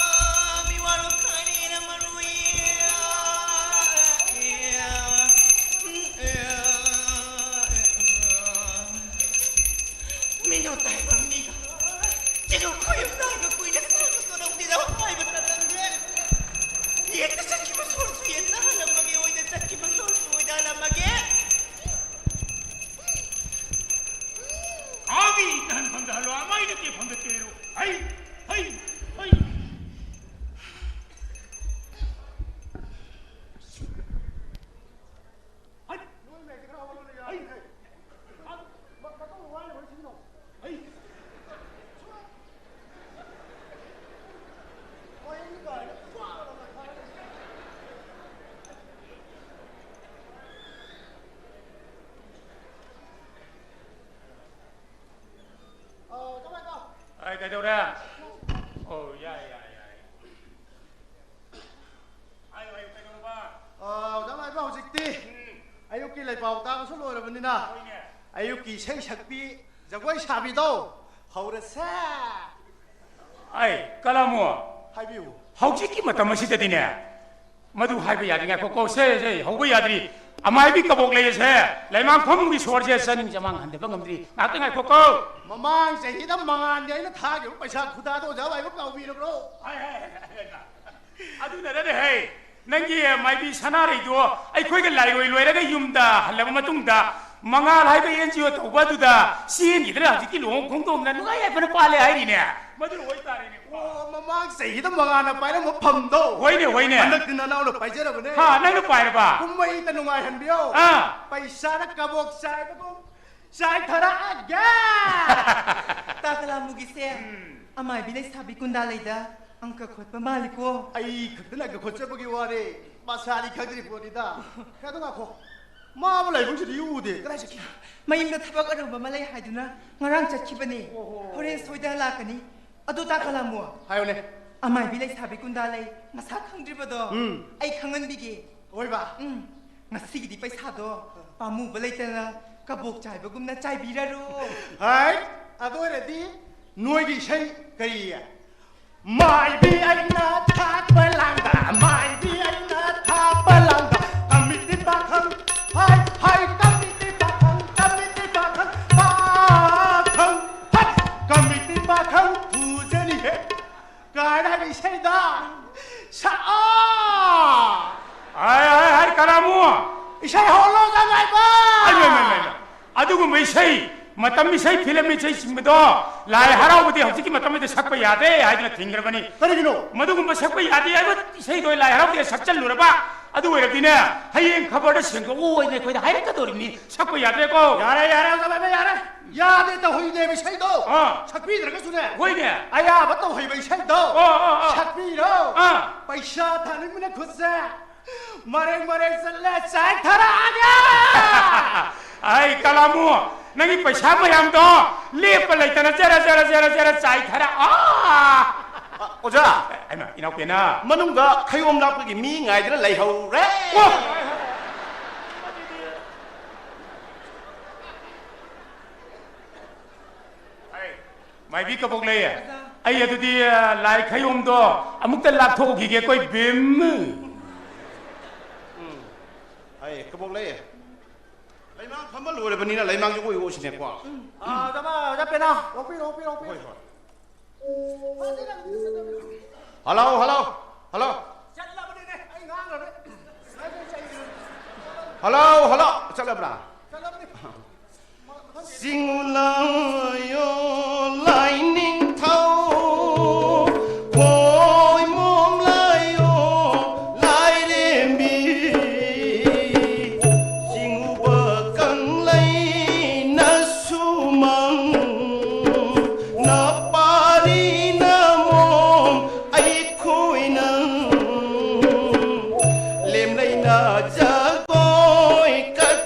ꯃꯤꯋꯥꯔꯣ ꯈꯥꯏꯅꯦꯅ ꯃꯔꯨꯏ꯫ ꯃꯤꯅꯣ ꯇꯥꯏꯕ ꯃꯤꯒ ꯆꯤꯔꯨ ꯈꯣꯏ ꯅꯥꯏꯕ ꯀꯨꯏꯅ ꯁꯥꯡꯅ ꯇꯣꯔꯧꯗꯤꯗ ꯍꯥꯏꯕ ꯇꯠꯂꯝꯗꯦ꯫ ꯌꯦꯠꯇ ꯆꯠꯈꯤꯕ ꯁꯣꯔꯁꯨ ꯌꯦꯠꯇ ꯍꯜꯂꯝꯃꯒꯦ, ꯑꯣꯏꯗ ꯆꯠꯈꯤꯕ ꯁꯣꯔꯁꯨ ꯑꯣꯏꯗ ꯍꯜꯂꯝꯃꯒꯦ꯫ ꯍꯥꯎꯗꯤ ꯅꯍꯥꯟ ꯐꯪꯗ ꯍꯜꯂꯣ, ꯑꯃꯥꯏꯅ ꯀꯦ ꯐꯪꯗ ꯇꯦꯔꯣ꯫ ꯍꯩ, ꯍꯩ, ꯍꯩ꯫ ꯍꯩ꯫ ꯍꯩ꯫ ꯃ-, ꯃꯇꯧ ꯋꯥꯏꯅ ꯋꯥꯔꯤ ꯁꯤꯖꯤꯟꯅꯧ꯫ ꯍꯩ꯫ ꯑꯥ, ꯀꯃꯥꯏ ꯇꯧ? ꯑꯩ ꯀꯩꯗꯧꯔꯦ? ꯑꯣ, ꯌꯥꯏ, ꯌꯥꯏ, ꯌꯥꯏ꯫ ꯍꯥꯏꯌꯨ, ꯍꯥꯏꯌꯨ, ꯀꯩꯗꯧꯔꯕ? ꯑꯥ, ꯑꯣꯖꯥ ꯃꯥꯏꯕ, ꯍꯧꯖꯤꯛꯇꯤ ꯎꯝ꯫ ꯑꯌꯨꯛꯀꯤ ꯂꯩꯄꯥꯎ ꯇꯥꯕꯁꯨ ꯂꯣꯏꯔꯕꯅꯤꯅ, ꯍꯣꯏꯅꯦ꯫ ꯑꯌꯨꯛꯀꯤ ꯏꯁꯩ ꯁꯛꯄꯤ, ꯖꯒꯣꯏ ꯁꯥꯕꯤꯗꯣ ꯍꯧꯔꯁꯦ꯫ ꯑꯩ, ꯀꯂꯥꯃꯣ꯫ ꯍꯥꯏꯕꯤꯌꯨ꯫ ꯍꯧꯖꯤꯛꯀꯤ ꯃꯇꯝ ꯑꯁꯤꯗꯗꯤꯅꯦ, ꯃꯗꯨ ꯍꯥꯏꯕ ꯌꯥꯗ꯭ꯔꯤ꯫ ꯉꯥꯏꯈꯣꯀꯣ, ꯁꯦ, ꯁꯦ, ꯍꯧꯕ ꯌꯥꯗ꯭ꯔꯤ꯫ ꯑꯃꯥꯏꯕꯤ ꯀꯕꯣꯛ ꯂꯩꯔꯁꯦ꯫ ꯂꯩꯃꯥꯡ ꯐꯝꯒꯤ ꯁꯣꯔꯁꯦ ꯆꯥꯅꯤꯡ ꯆꯃꯥꯡ ꯍꯟꯊꯕ ꯉꯝꯗ꯭ꯔꯤ꯫ ꯉꯥꯛꯇ ꯉꯥꯏꯈꯣꯀꯣ꯫ ꯃꯃꯥꯡ ꯆꯍꯤꯗ ꯃꯉꯥꯜꯒꯤ ꯑꯩꯅ ꯊꯥꯈꯤꯕ ꯄꯩꯁꯥ ꯈꯨꯗꯥꯗꯣ ꯑꯣꯖꯥ ꯃꯥꯏꯕ ꯀꯥꯎꯕꯤꯔꯕ꯭ꯔꯣ? ꯍꯥꯏ, ꯍꯥꯏ, ꯍꯥꯏ, ꯍꯥꯏ, ꯍꯥꯏ꯫ ꯑꯗꯨꯅꯔꯅꯦ ꯍꯦ, ꯅꯪꯒꯤ ꯃꯥꯏꯕꯤ ꯁꯅꯥꯔꯩꯗꯣ ꯑꯩꯈꯣꯏꯒ ꯂꯥꯏꯔꯣꯏ ꯂꯣꯏꯔꯒ ꯌꯨꯝꯗ ꯍꯜꯂꯕ ꯃꯇꯨꯡꯗ ꯃꯉꯥꯜ ꯍꯥꯏꯕ NGO ꯇꯧꯕ ꯑꯗꯨꯗ ꯆꯦꯟꯈꯤꯗꯅ ꯍꯧꯖꯤꯛꯇꯤ ꯂꯨꯍꯣꯡ ꯈꯣꯡꯗꯣꯡꯗꯅ ꯅꯨꯡꯉꯥꯏ ꯌꯥꯏꯐꯅ ꯄꯥꯜꯂꯦ ꯍꯥꯏꯔꯤꯅꯦ꯫ ꯃꯗꯨꯅ ꯑꯣꯏꯇꯥꯔꯦꯅꯦ꯫ ꯑꯣ, ꯃꯃꯥꯡ ꯆꯍꯤꯗ ꯃꯉꯥꯜꯅ ꯄꯥꯏꯔꯝꯕ ꯐꯝꯗꯣ꯫ ꯍꯣꯏꯅꯦ, ꯍꯣꯏꯅꯦ꯫ ꯍꯟꯗꯛꯇꯤ ꯅꯅꯥꯎꯅ ꯄꯥꯏꯖꯔꯕꯅꯦ꯫ ꯍꯥ, ꯅꯪꯅ ꯄꯥꯏꯔꯕ? ꯀꯨꯝꯍꯩꯗ ꯅꯨꯡꯉꯥꯏꯍꯟꯕꯤꯌꯣ꯫ ꯑꯥ꯫ ꯄꯩꯁꯥꯅ ꯀꯕꯣꯛ ꯆꯥꯏꯕꯒꯨꯝ ꯆꯥꯏꯊꯔꯛꯑꯒꯦ꯫ ꯇꯥ ꯀꯂꯥꯃꯨꯒꯤꯁꯦ ꯎꯝ꯫ ꯑꯃꯥꯏꯕꯤ ꯂꯩꯁꯥꯕꯤ ꯀꯨꯟꯗꯥ ꯂꯩꯗ ꯑꯪꯀ ꯈꯣꯠꯄ ꯃꯥꯜꯂꯤꯀꯣ꯫ ꯑꯩ ꯈꯛꯇꯅ ꯑꯪꯀ ꯈꯣꯠꯆꯕꯒꯤ ꯋꯥꯔꯦ, ꯃꯁꯥꯗꯤ ꯈꯪꯗ꯭ꯔꯤ ꯄꯣꯠꯅꯤꯗ꯫ ꯈꯔ ꯉꯥꯏꯈꯣ꯫ ꯃꯥꯕꯨ ꯂꯥꯏꯕꯛꯁꯤꯗꯤ ꯎꯗꯦ꯫ ꯀꯗꯥꯏ ꯆꯠꯈꯤ? ꯃꯌꯨꯝꯗ ꯊꯕꯛ ꯑꯔꯨꯕ ꯑꯃ ꯂꯩ ꯍꯥꯏꯗꯨꯅ ꯉꯔꯥꯡ ꯆꯠꯈꯤꯕꯅꯤ꯫ ꯑꯣꯍꯣ꯫ ꯍꯣꯔꯦꯟ ꯁꯣꯏꯗꯅ ꯂꯥꯛꯀꯅꯤ꯫ ꯑꯗꯨ ꯇꯥ ꯀꯂꯥꯃꯣ, ꯍꯥꯏꯌꯨꯅꯦ꯫ ꯑꯃꯥꯏꯕꯤ ꯂꯩꯁꯥꯕꯤ ꯀꯨꯟꯗꯥ ꯂꯩ, ꯃꯁꯥ ꯈꯪꯗ꯭ꯔꯤꯕꯗꯣ ꯎꯝ꯫ ꯑꯩ ꯈꯪꯍꯟꯕꯤꯒꯦ꯫ ꯑꯣꯏꯕ? ꯎꯝ꯫ ꯉꯁꯤꯒꯤꯗꯤ ꯄꯩꯁꯥꯗꯣ ꯄꯥꯝꯃꯨꯕ ꯂꯩꯇꯅ ꯀꯕꯣꯛ ꯆꯥꯏꯕꯒꯨꯝꯅ ꯆꯥꯏꯕꯤꯔꯔꯣ꯫ ꯍꯥꯏ, ꯑꯗꯨ ꯑꯣꯏꯔꯗꯤ ꯅꯣꯏꯒꯤ ꯏꯁꯩ ꯀꯔꯤ? ꯃꯥꯏꯕꯤ ꯑꯩꯅ ꯊꯥꯛꯄ ꯂꯥꯡꯗ, ꯃꯥꯏꯕꯤ ꯑꯩꯅ ꯊꯥꯛꯄ ꯂꯥꯡꯗ, ꯀꯃꯤꯇꯤ ꯄꯥꯈꯪ, ꯍꯥꯏ, ꯍꯥꯏ, ꯀꯃꯤꯇꯤ ꯄꯥꯈꯪ, ꯀꯃꯤꯇꯤ ꯄꯥꯈꯪ, ꯄꯥꯈꯪ, ꯍꯥꯏ, ꯀꯃꯤꯇꯤ ꯄꯥꯈꯪ ꯐꯨꯖꯅꯤꯍꯦ꯫ ꯀꯥꯏꯅ ꯍꯥꯏꯕ ꯏꯁꯩꯗ ꯁꯛꯑꯣ꯫ ꯍꯥꯏ, ꯍꯥꯏ, ꯍꯥꯏ, ꯀꯔꯥꯃꯨ꯫ ꯏꯁꯩ ꯍꯧꯔꯣ, ꯖꯉꯥꯏꯕ꯫ ꯑꯩ, ꯑꯩ, ꯑꯩ, ꯑꯩ, ꯑꯗꯨꯒꯨꯝꯕ ꯏꯁꯩ, ꯃꯇꯝ ꯏꯁꯩ, ꯐꯤꯂꯝ ꯏꯁꯩ ꯆꯤꯡꯕꯗꯣ ꯂꯥꯏ ꯍꯔꯥꯎꯕꯗꯤ ꯍꯧꯖꯤꯛꯀꯤ ꯃꯇꯝꯗ ꯁꯛꯄ ꯌꯥꯗꯦ ꯍꯥꯏꯗꯨꯅ ꯊꯤꯡꯈ꯭ꯔꯕꯅꯤ꯫ ꯀꯔꯤꯒꯤꯅꯣ? ꯃꯗꯨꯒꯨꯝꯕ ꯁꯛꯄ ꯌꯥꯗꯦ ꯍꯥꯏꯕ ꯏꯁꯩꯗꯣ ꯂꯥꯏ ꯍꯔꯥꯎꯕꯗ ꯁꯛꯆꯜꯂꯨꯔꯕ, ꯑꯗꯨ ꯑꯣꯏꯔꯗꯤꯅꯦ, ꯍꯌꯦꯡ ꯈꯕꯔꯗ ꯁꯦꯡꯗꯣꯛꯑꯣ ꯍꯥꯏꯅ ꯑꯩꯈꯣꯏꯗ ꯍꯥꯏꯔꯛꯀꯗꯧꯔꯤꯕꯅꯤ꯫ ꯁꯛꯄ ꯌꯥꯗ꯭ꯔꯦꯀꯣ꯫ ꯌꯥꯔꯦ, ꯌꯥꯔꯦ, ꯌꯥꯔꯦ, ꯌꯥꯔꯦ꯫ ꯌꯥꯗꯦ ꯇꯧꯍꯩꯗꯦꯕ ꯏꯁꯩꯗꯣ꯫ ꯑꯥ꯫ ꯁꯛꯄꯤꯗ꯭ꯔꯒꯁꯨꯅꯦ꯫ ꯍꯣꯏꯅꯦ꯫ ꯑꯌꯥꯕ ꯇꯧꯍꯩꯕ ꯏꯁꯩꯗꯣ꯫ ꯑꯣ, ꯑꯣ, ꯑꯣ꯫ ꯁꯛꯄꯤꯔꯣ꯫ ꯑꯥ꯫ ꯄꯩꯁꯥ ꯊꯥꯅꯤꯡꯕꯅ ꯈꯨꯠꯁꯦ ꯃꯔꯦꯡ ꯃꯔꯦꯡ ꯆꯠꯂꯦ, ꯆꯥꯏꯊꯔꯛꯑꯒꯦ! ꯑꯩ ꯀꯂꯥꯃꯨ, ꯅꯪꯒꯤ ꯄꯩꯁꯥ ꯃꯌꯥꯝꯗꯣ ꯂꯦꯞꯄ ꯂꯩꯇꯅ ꯖꯔ, ꯖꯔ, ꯖꯔ, ꯖꯔ ꯆꯥꯏꯊꯔꯛ-, ꯑꯥ! ꯑ, ꯑꯣꯖꯥ! ꯍꯩꯃꯥ, ꯏꯅꯥꯎꯄꯦꯅ꯫ ꯃꯅꯨꯡꯗ ꯈꯌꯣꯝ ꯂꯥꯛꯄꯒꯤ ꯃꯤ ꯉꯥꯏꯗꯅ ꯂꯩꯍꯧꯔꯦ꯫ ꯑꯣ! ꯑꯩ, ꯃꯥꯏꯕꯤ ꯀꯕꯣꯛꯂꯩ, ꯑꯣꯖꯥ꯫ ꯑꯩ ꯑꯗꯨꯗꯤ, ꯑ, ꯂꯥꯏ ꯈꯌꯣꯝꯗꯣ ꯑꯃꯨꯛꯇ ꯂꯥꯛꯊꯣꯛꯎꯈꯤꯒꯦꯀꯣ, ꯏꯕꯦꯝ꯫ ꯎꯝ꯫ ꯑꯩ, ꯀꯕꯣꯛꯂꯩ, ꯂꯩꯃꯥꯡ ꯐꯝꯕ ꯂꯣꯏꯔꯕꯅꯤꯅ ꯂꯩꯃꯥꯡꯁꯨ ꯑꯣꯏ ꯑꯣꯏꯁꯤꯅꯦꯀꯣ꯫ ꯎꯝ꯫ ꯑ, ꯑꯣꯖꯥ, ꯑꯣꯖꯥ ꯄꯦꯅꯥ, ꯑꯣꯛꯄꯤꯔꯣ, ꯑꯣꯛꯄꯤꯔꯣ, ꯑꯣꯛꯄꯤꯔꯣ꯫ ꯍꯣꯏ, ꯍꯣꯏ꯫ Hello, hello, hello. ꯆꯠꯂꯕꯅꯤꯅꯦ, ꯑꯩ ꯉꯥꯡꯉꯔꯣꯏ꯫ Hello, hello, ꯆꯠꯂꯕ꯭ꯔꯥ? ꯆꯠꯂꯕꯅꯤ꯫ ꯆꯤꯡꯉꯨ ꯂꯥꯏꯌꯣ ꯂꯥꯏꯅꯤꯡꯊꯧ, ꯈꯣꯏꯃꯣꯝ ꯂꯥꯏꯌꯣ ꯂꯥꯏꯔꯦꯝꯕꯤ, ꯆꯤꯡꯉꯨꯕ ꯀꯪꯂꯩꯅ ꯁꯨꯃꯪ, ꯅꯄꯥꯔꯤꯅ ꯃꯣꯝ, ꯑꯩꯈꯣꯏꯅ ꯂꯦꯝꯂꯩꯅ ꯖꯒꯣꯏ ꯀꯠ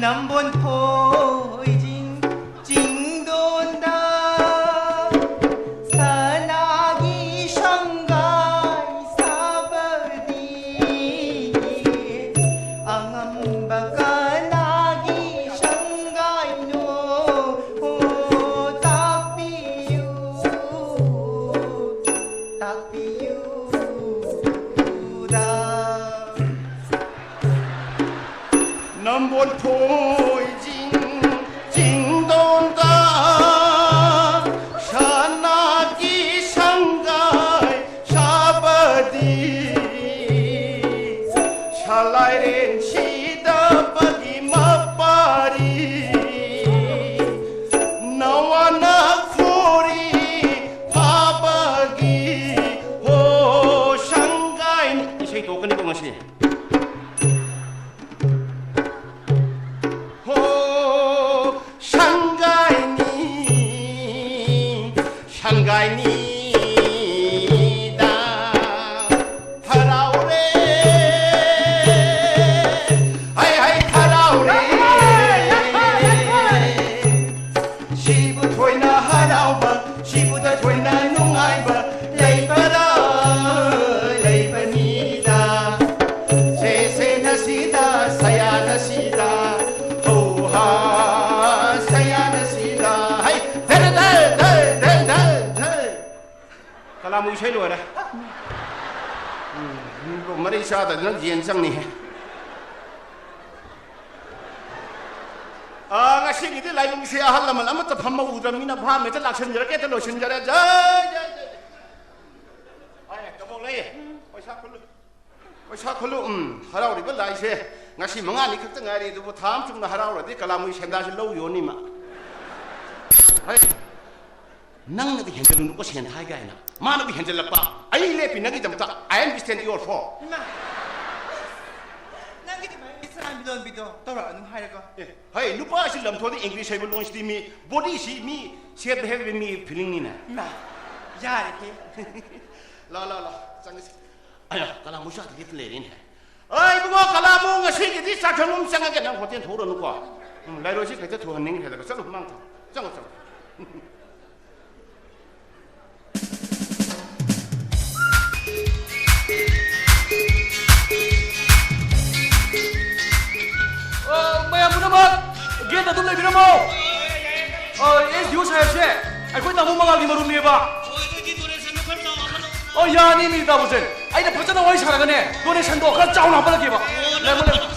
ꯅꯝꯕꯣꯟ ꯊꯣꯏꯖꯤꯡ ꯆꯤꯡꯗꯣꯟꯗ ꯁꯅꯥꯒꯤ ꯁꯪꯒꯥꯏ ꯁꯥꯕꯗꯤ ꯑꯉꯝꯕ ꯀꯅꯥꯒꯤ ꯁꯪꯒꯥꯏꯅꯣ? ꯑꯣ, ꯇꯥꯛꯄꯤꯌꯨ, ꯇꯥꯛꯄꯤꯌꯨꯗ꯫ ꯅꯝꯕꯣꯜ ꯊꯣꯏꯖꯤꯡ ꯆꯤꯡꯗꯣꯟꯗ ꯁꯅꯥꯒꯤ ꯁꯪꯒꯥꯏ ꯁꯥꯕꯗꯤ ꯁꯂꯥꯏꯔꯦꯟ ꯁꯤꯗꯕꯒꯤ ꯃꯄꯥꯔꯤ ꯅꯋꯥꯅ ꯈꯣꯔꯤ ꯐꯥꯕꯒꯤ ꯍꯣ ꯁꯪꯒꯥꯏ꯫ ꯏꯁꯩ ꯇꯣꯛꯀꯅꯤꯀꯣ ꯉꯁꯤ꯫ ꯍꯣ ꯁꯪꯒꯥꯏꯅꯤ ꯁꯪꯒꯥꯏꯅꯤꯗ ꯍꯔꯥꯎꯔꯦ ꯍꯩ ꯍꯩ ꯍꯔꯥꯎꯔꯦ꯫ ꯁꯤꯕꯨ ꯊꯣꯏꯅ ꯍꯔꯥꯎꯕ ꯁꯤꯕꯨ ꯊꯣꯏꯅ ꯅꯨꯡꯉꯥꯏꯕ ꯂꯩꯕꯗ ꯂꯩꯕꯅꯤꯗ꯫ ꯁꯦ ꯁꯦ ꯅꯁꯤꯗ ꯁꯌꯥ ꯅꯁꯤꯗ ꯍꯧ ꯍꯥ ꯁꯌꯥ ꯅꯁꯤꯗ ꯍꯩ ꯙꯔ ꯙꯔ ꯙꯔ ꯙꯔ ꯙꯔ ꯙꯔ꯫ ꯀꯂꯥꯃꯨ ꯏꯁꯩ ꯂꯣꯏꯔꯦ꯫ ꯎꯝ, ꯃꯔꯩ ꯆꯥꯗꯗꯤ ꯅꯪ ꯌꯦꯟ ꯆꯪꯅꯤꯍꯦ꯫ ꯑꯥ, ꯉꯁꯤꯒꯤꯗꯤ ꯂꯥꯏꯕꯨꯡꯁꯦ ꯑꯍꯜ ꯂꯃꯟ ꯑꯃꯠꯇ ꯐꯝꯕ ꯎꯗ꯭ꯔꯕꯅꯤꯅ ꯚꯥꯞ ꯍꯦꯛꯇ ꯂꯥꯛꯁꯤꯟꯖꯔꯒꯦ, ꯍꯦꯛꯇ ꯂꯣꯏꯁꯤꯟꯖꯔꯦ꯫ ꯖꯥꯏ, ꯖꯥꯏ, ꯖꯥꯏ꯫ ꯑꯦ, ꯀꯕꯣꯛ ꯂꯩ꯫ ꯄꯩꯁꯥ ꯈꯨꯜꯂꯨ꯫ ꯄꯩꯁꯥ ꯈꯨꯜꯂꯨ꯫ ꯎꯝ, ꯍꯔꯥꯎꯔꯤꯕ ꯂꯥꯏꯁꯦ ꯉꯁꯤ ꯃꯉꯥꯅꯤ ꯈꯛꯇ ꯉꯥꯏꯔꯦ, ꯑꯗꯨꯕꯨ ꯊꯥ ꯑꯃ ꯆꯨꯝꯅ ꯍꯔꯥꯎꯔꯗꯤ ꯀꯂꯥꯃꯨꯏ ꯁꯦꯟꯗꯥꯁꯤ ꯂꯧ ꯌꯣꯟꯅꯤ ꯃꯥ꯫ ꯍꯩ, ꯅꯪꯅꯗꯤ ꯍꯦꯟꯖꯜꯂꯨꯅꯨꯀꯣ ꯁꯦꯟ ꯊꯥꯏ ꯀꯥꯏꯅ꯫ ꯃꯥꯅꯕꯨ ꯍꯦꯟꯖꯜꯂꯛꯄ꯫ ꯑꯩ ꯂꯦꯞꯄꯤ ꯅꯪꯒꯤꯗꯃꯛꯇ꯫ I am stand your for꯫ ꯏꯃꯥ! ꯅꯪꯒꯤ ꯑꯗꯨꯃꯥꯏꯅ ꯃꯤꯁ ꯂꯣꯟꯕꯤꯗꯣ ꯇꯧꯔꯛꯑꯅꯨ ꯍꯥꯏꯔꯒ꯫ ꯑꯦ, ꯍꯩ, ꯅꯨꯄꯥꯁꯤ ꯂꯝꯊꯣꯛꯑꯗꯤ English ꯍꯩꯕ ꯂꯣꯟꯁꯤꯗꯤ ꯃꯤ, body ꯁꯤ ꯃꯤ shape ꯍꯩꯕ ꯃꯤ feeling ꯅꯤꯅꯦ꯫ ꯏꯃꯥ! ꯌꯥꯔꯦꯍꯦ꯫ ꯂꯥ, ꯂꯥ, ꯂꯥ, ꯆꯪꯉꯁꯤ꯫ ꯑꯌꯥ, ꯀꯂꯥ ꯃꯨꯁꯥꯗꯤ ꯂꯦꯞꯇ ꯂꯩꯔꯦꯅꯦ꯫ ꯑꯩ ꯏꯕꯨꯡꯉꯣ ꯀꯂꯥꯃꯨ, ꯉꯁꯤꯒꯤꯗꯤ ꯆꯥꯛ ꯊꯣꯡꯕ ꯆꯪꯉꯒꯦ, ꯅꯪ ꯍꯣꯇꯦꯜ ꯊꯣꯛꯎꯔꯅꯨꯀꯣ꯫ ꯎꯝ, ꯂꯥꯏꯔꯣꯏꯁꯤ ꯈꯛꯇ ꯊꯨꯍꯟꯅꯤꯡꯈ꯭ꯔꯦꯗ꯫ ꯆꯠꯂꯣ, ꯃꯥꯡ ꯊꯝ꯫ ꯆꯪꯉꯣ, ꯆꯪꯉꯣ꯫ ꯑꯣ, ꯃꯌꯥꯝ ꯄꯨꯝꯅꯃꯛ ꯒꯦꯠꯇ ꯑꯗꯨꯝ ꯂꯩꯕꯤꯔꯝꯃꯣ꯫ ꯑꯣ, ꯑꯦꯁ ꯗꯤ ꯑꯣ ꯁꯥꯍꯦꯕꯁꯦ ꯑꯩꯈꯣꯏ ꯇꯥꯃꯣ ꯃꯉꯥꯜꯒꯤ ꯃꯔꯨꯞꯅꯦꯕ꯫ ꯑꯣ, ꯌꯥꯅꯤ, ꯃꯤ ꯇꯥꯃꯣꯁꯦ꯫ ꯑꯩꯅ ꯐꯖꯅ ꯋꯥꯔꯤ ꯁꯥꯔꯒꯅꯦ, ꯗꯣꯅꯦꯁꯟꯗꯣ ꯈꯔ ꯆꯥꯎꯅ ꯍꯥꯞꯄꯜꯂꯛꯀꯦꯕ꯫ ꯂꯩꯃꯣ, ꯂꯩꯃꯣ꯫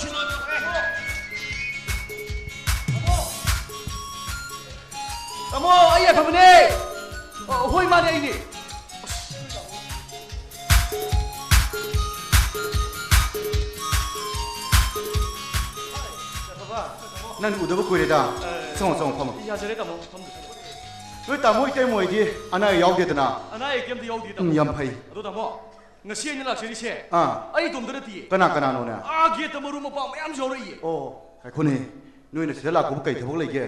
ꯇꯥꯃꯣ, ꯑꯩ ꯑꯐꯕꯅꯦ꯫ ꯑ, ꯍꯣꯏ, ꯃꯥꯅꯦ, ꯑꯩꯅꯦ꯫ ꯅꯪ ꯎꯗꯕ ꯀꯨꯏꯔꯦꯗ꯫ ꯆꯪꯉꯣ, ꯆꯪꯉꯣ, ꯐꯝꯃꯣ꯫ ꯌꯥꯖꯔꯦ, ꯇꯥꯃꯣ, ꯐꯝꯖꯔꯦ꯫ ꯅꯣꯏ ꯇꯥꯃꯣ ꯏꯇꯩꯃ ꯍꯣꯏꯗꯤ ꯑꯅꯥ ꯑꯌꯦꯛ ꯌꯥꯎꯗꯦꯗꯅ? ꯑꯅꯥ ꯑꯌꯦꯛ ꯀꯩꯝꯇ ꯌꯥꯎꯗꯦ, ꯇꯥꯃꯣ꯫ ꯎꯝ, ꯌꯥꯝ ꯐꯩ꯫ ꯑꯗꯣ, ꯇꯥꯃꯣ, ꯉꯁꯤ ꯑꯩꯅ ꯂꯥꯛꯆꯔꯤꯁꯦ ꯑꯥ꯫ ꯑꯩ ꯏꯇꯣꯝꯇ ꯅꯠꯇꯤꯌꯦ꯫ ꯀꯅꯥ ꯀꯅꯥꯅꯣꯅꯦ? ꯑꯥ, ꯒꯦꯠꯇ ꯃꯔꯨꯞ ꯃꯄꯥꯡ ꯃꯌꯥꯝꯁꯨ ꯌꯥꯎꯔꯛꯏꯌꯦ꯫ ꯑꯣ, ꯉꯥꯏꯈꯣꯅꯦ꯫ ꯅꯣꯏꯅ ꯁꯤꯗ ꯂꯥꯛꯄꯕꯨ ꯀꯩ ꯊꯕꯛ ꯂꯩꯒꯦ?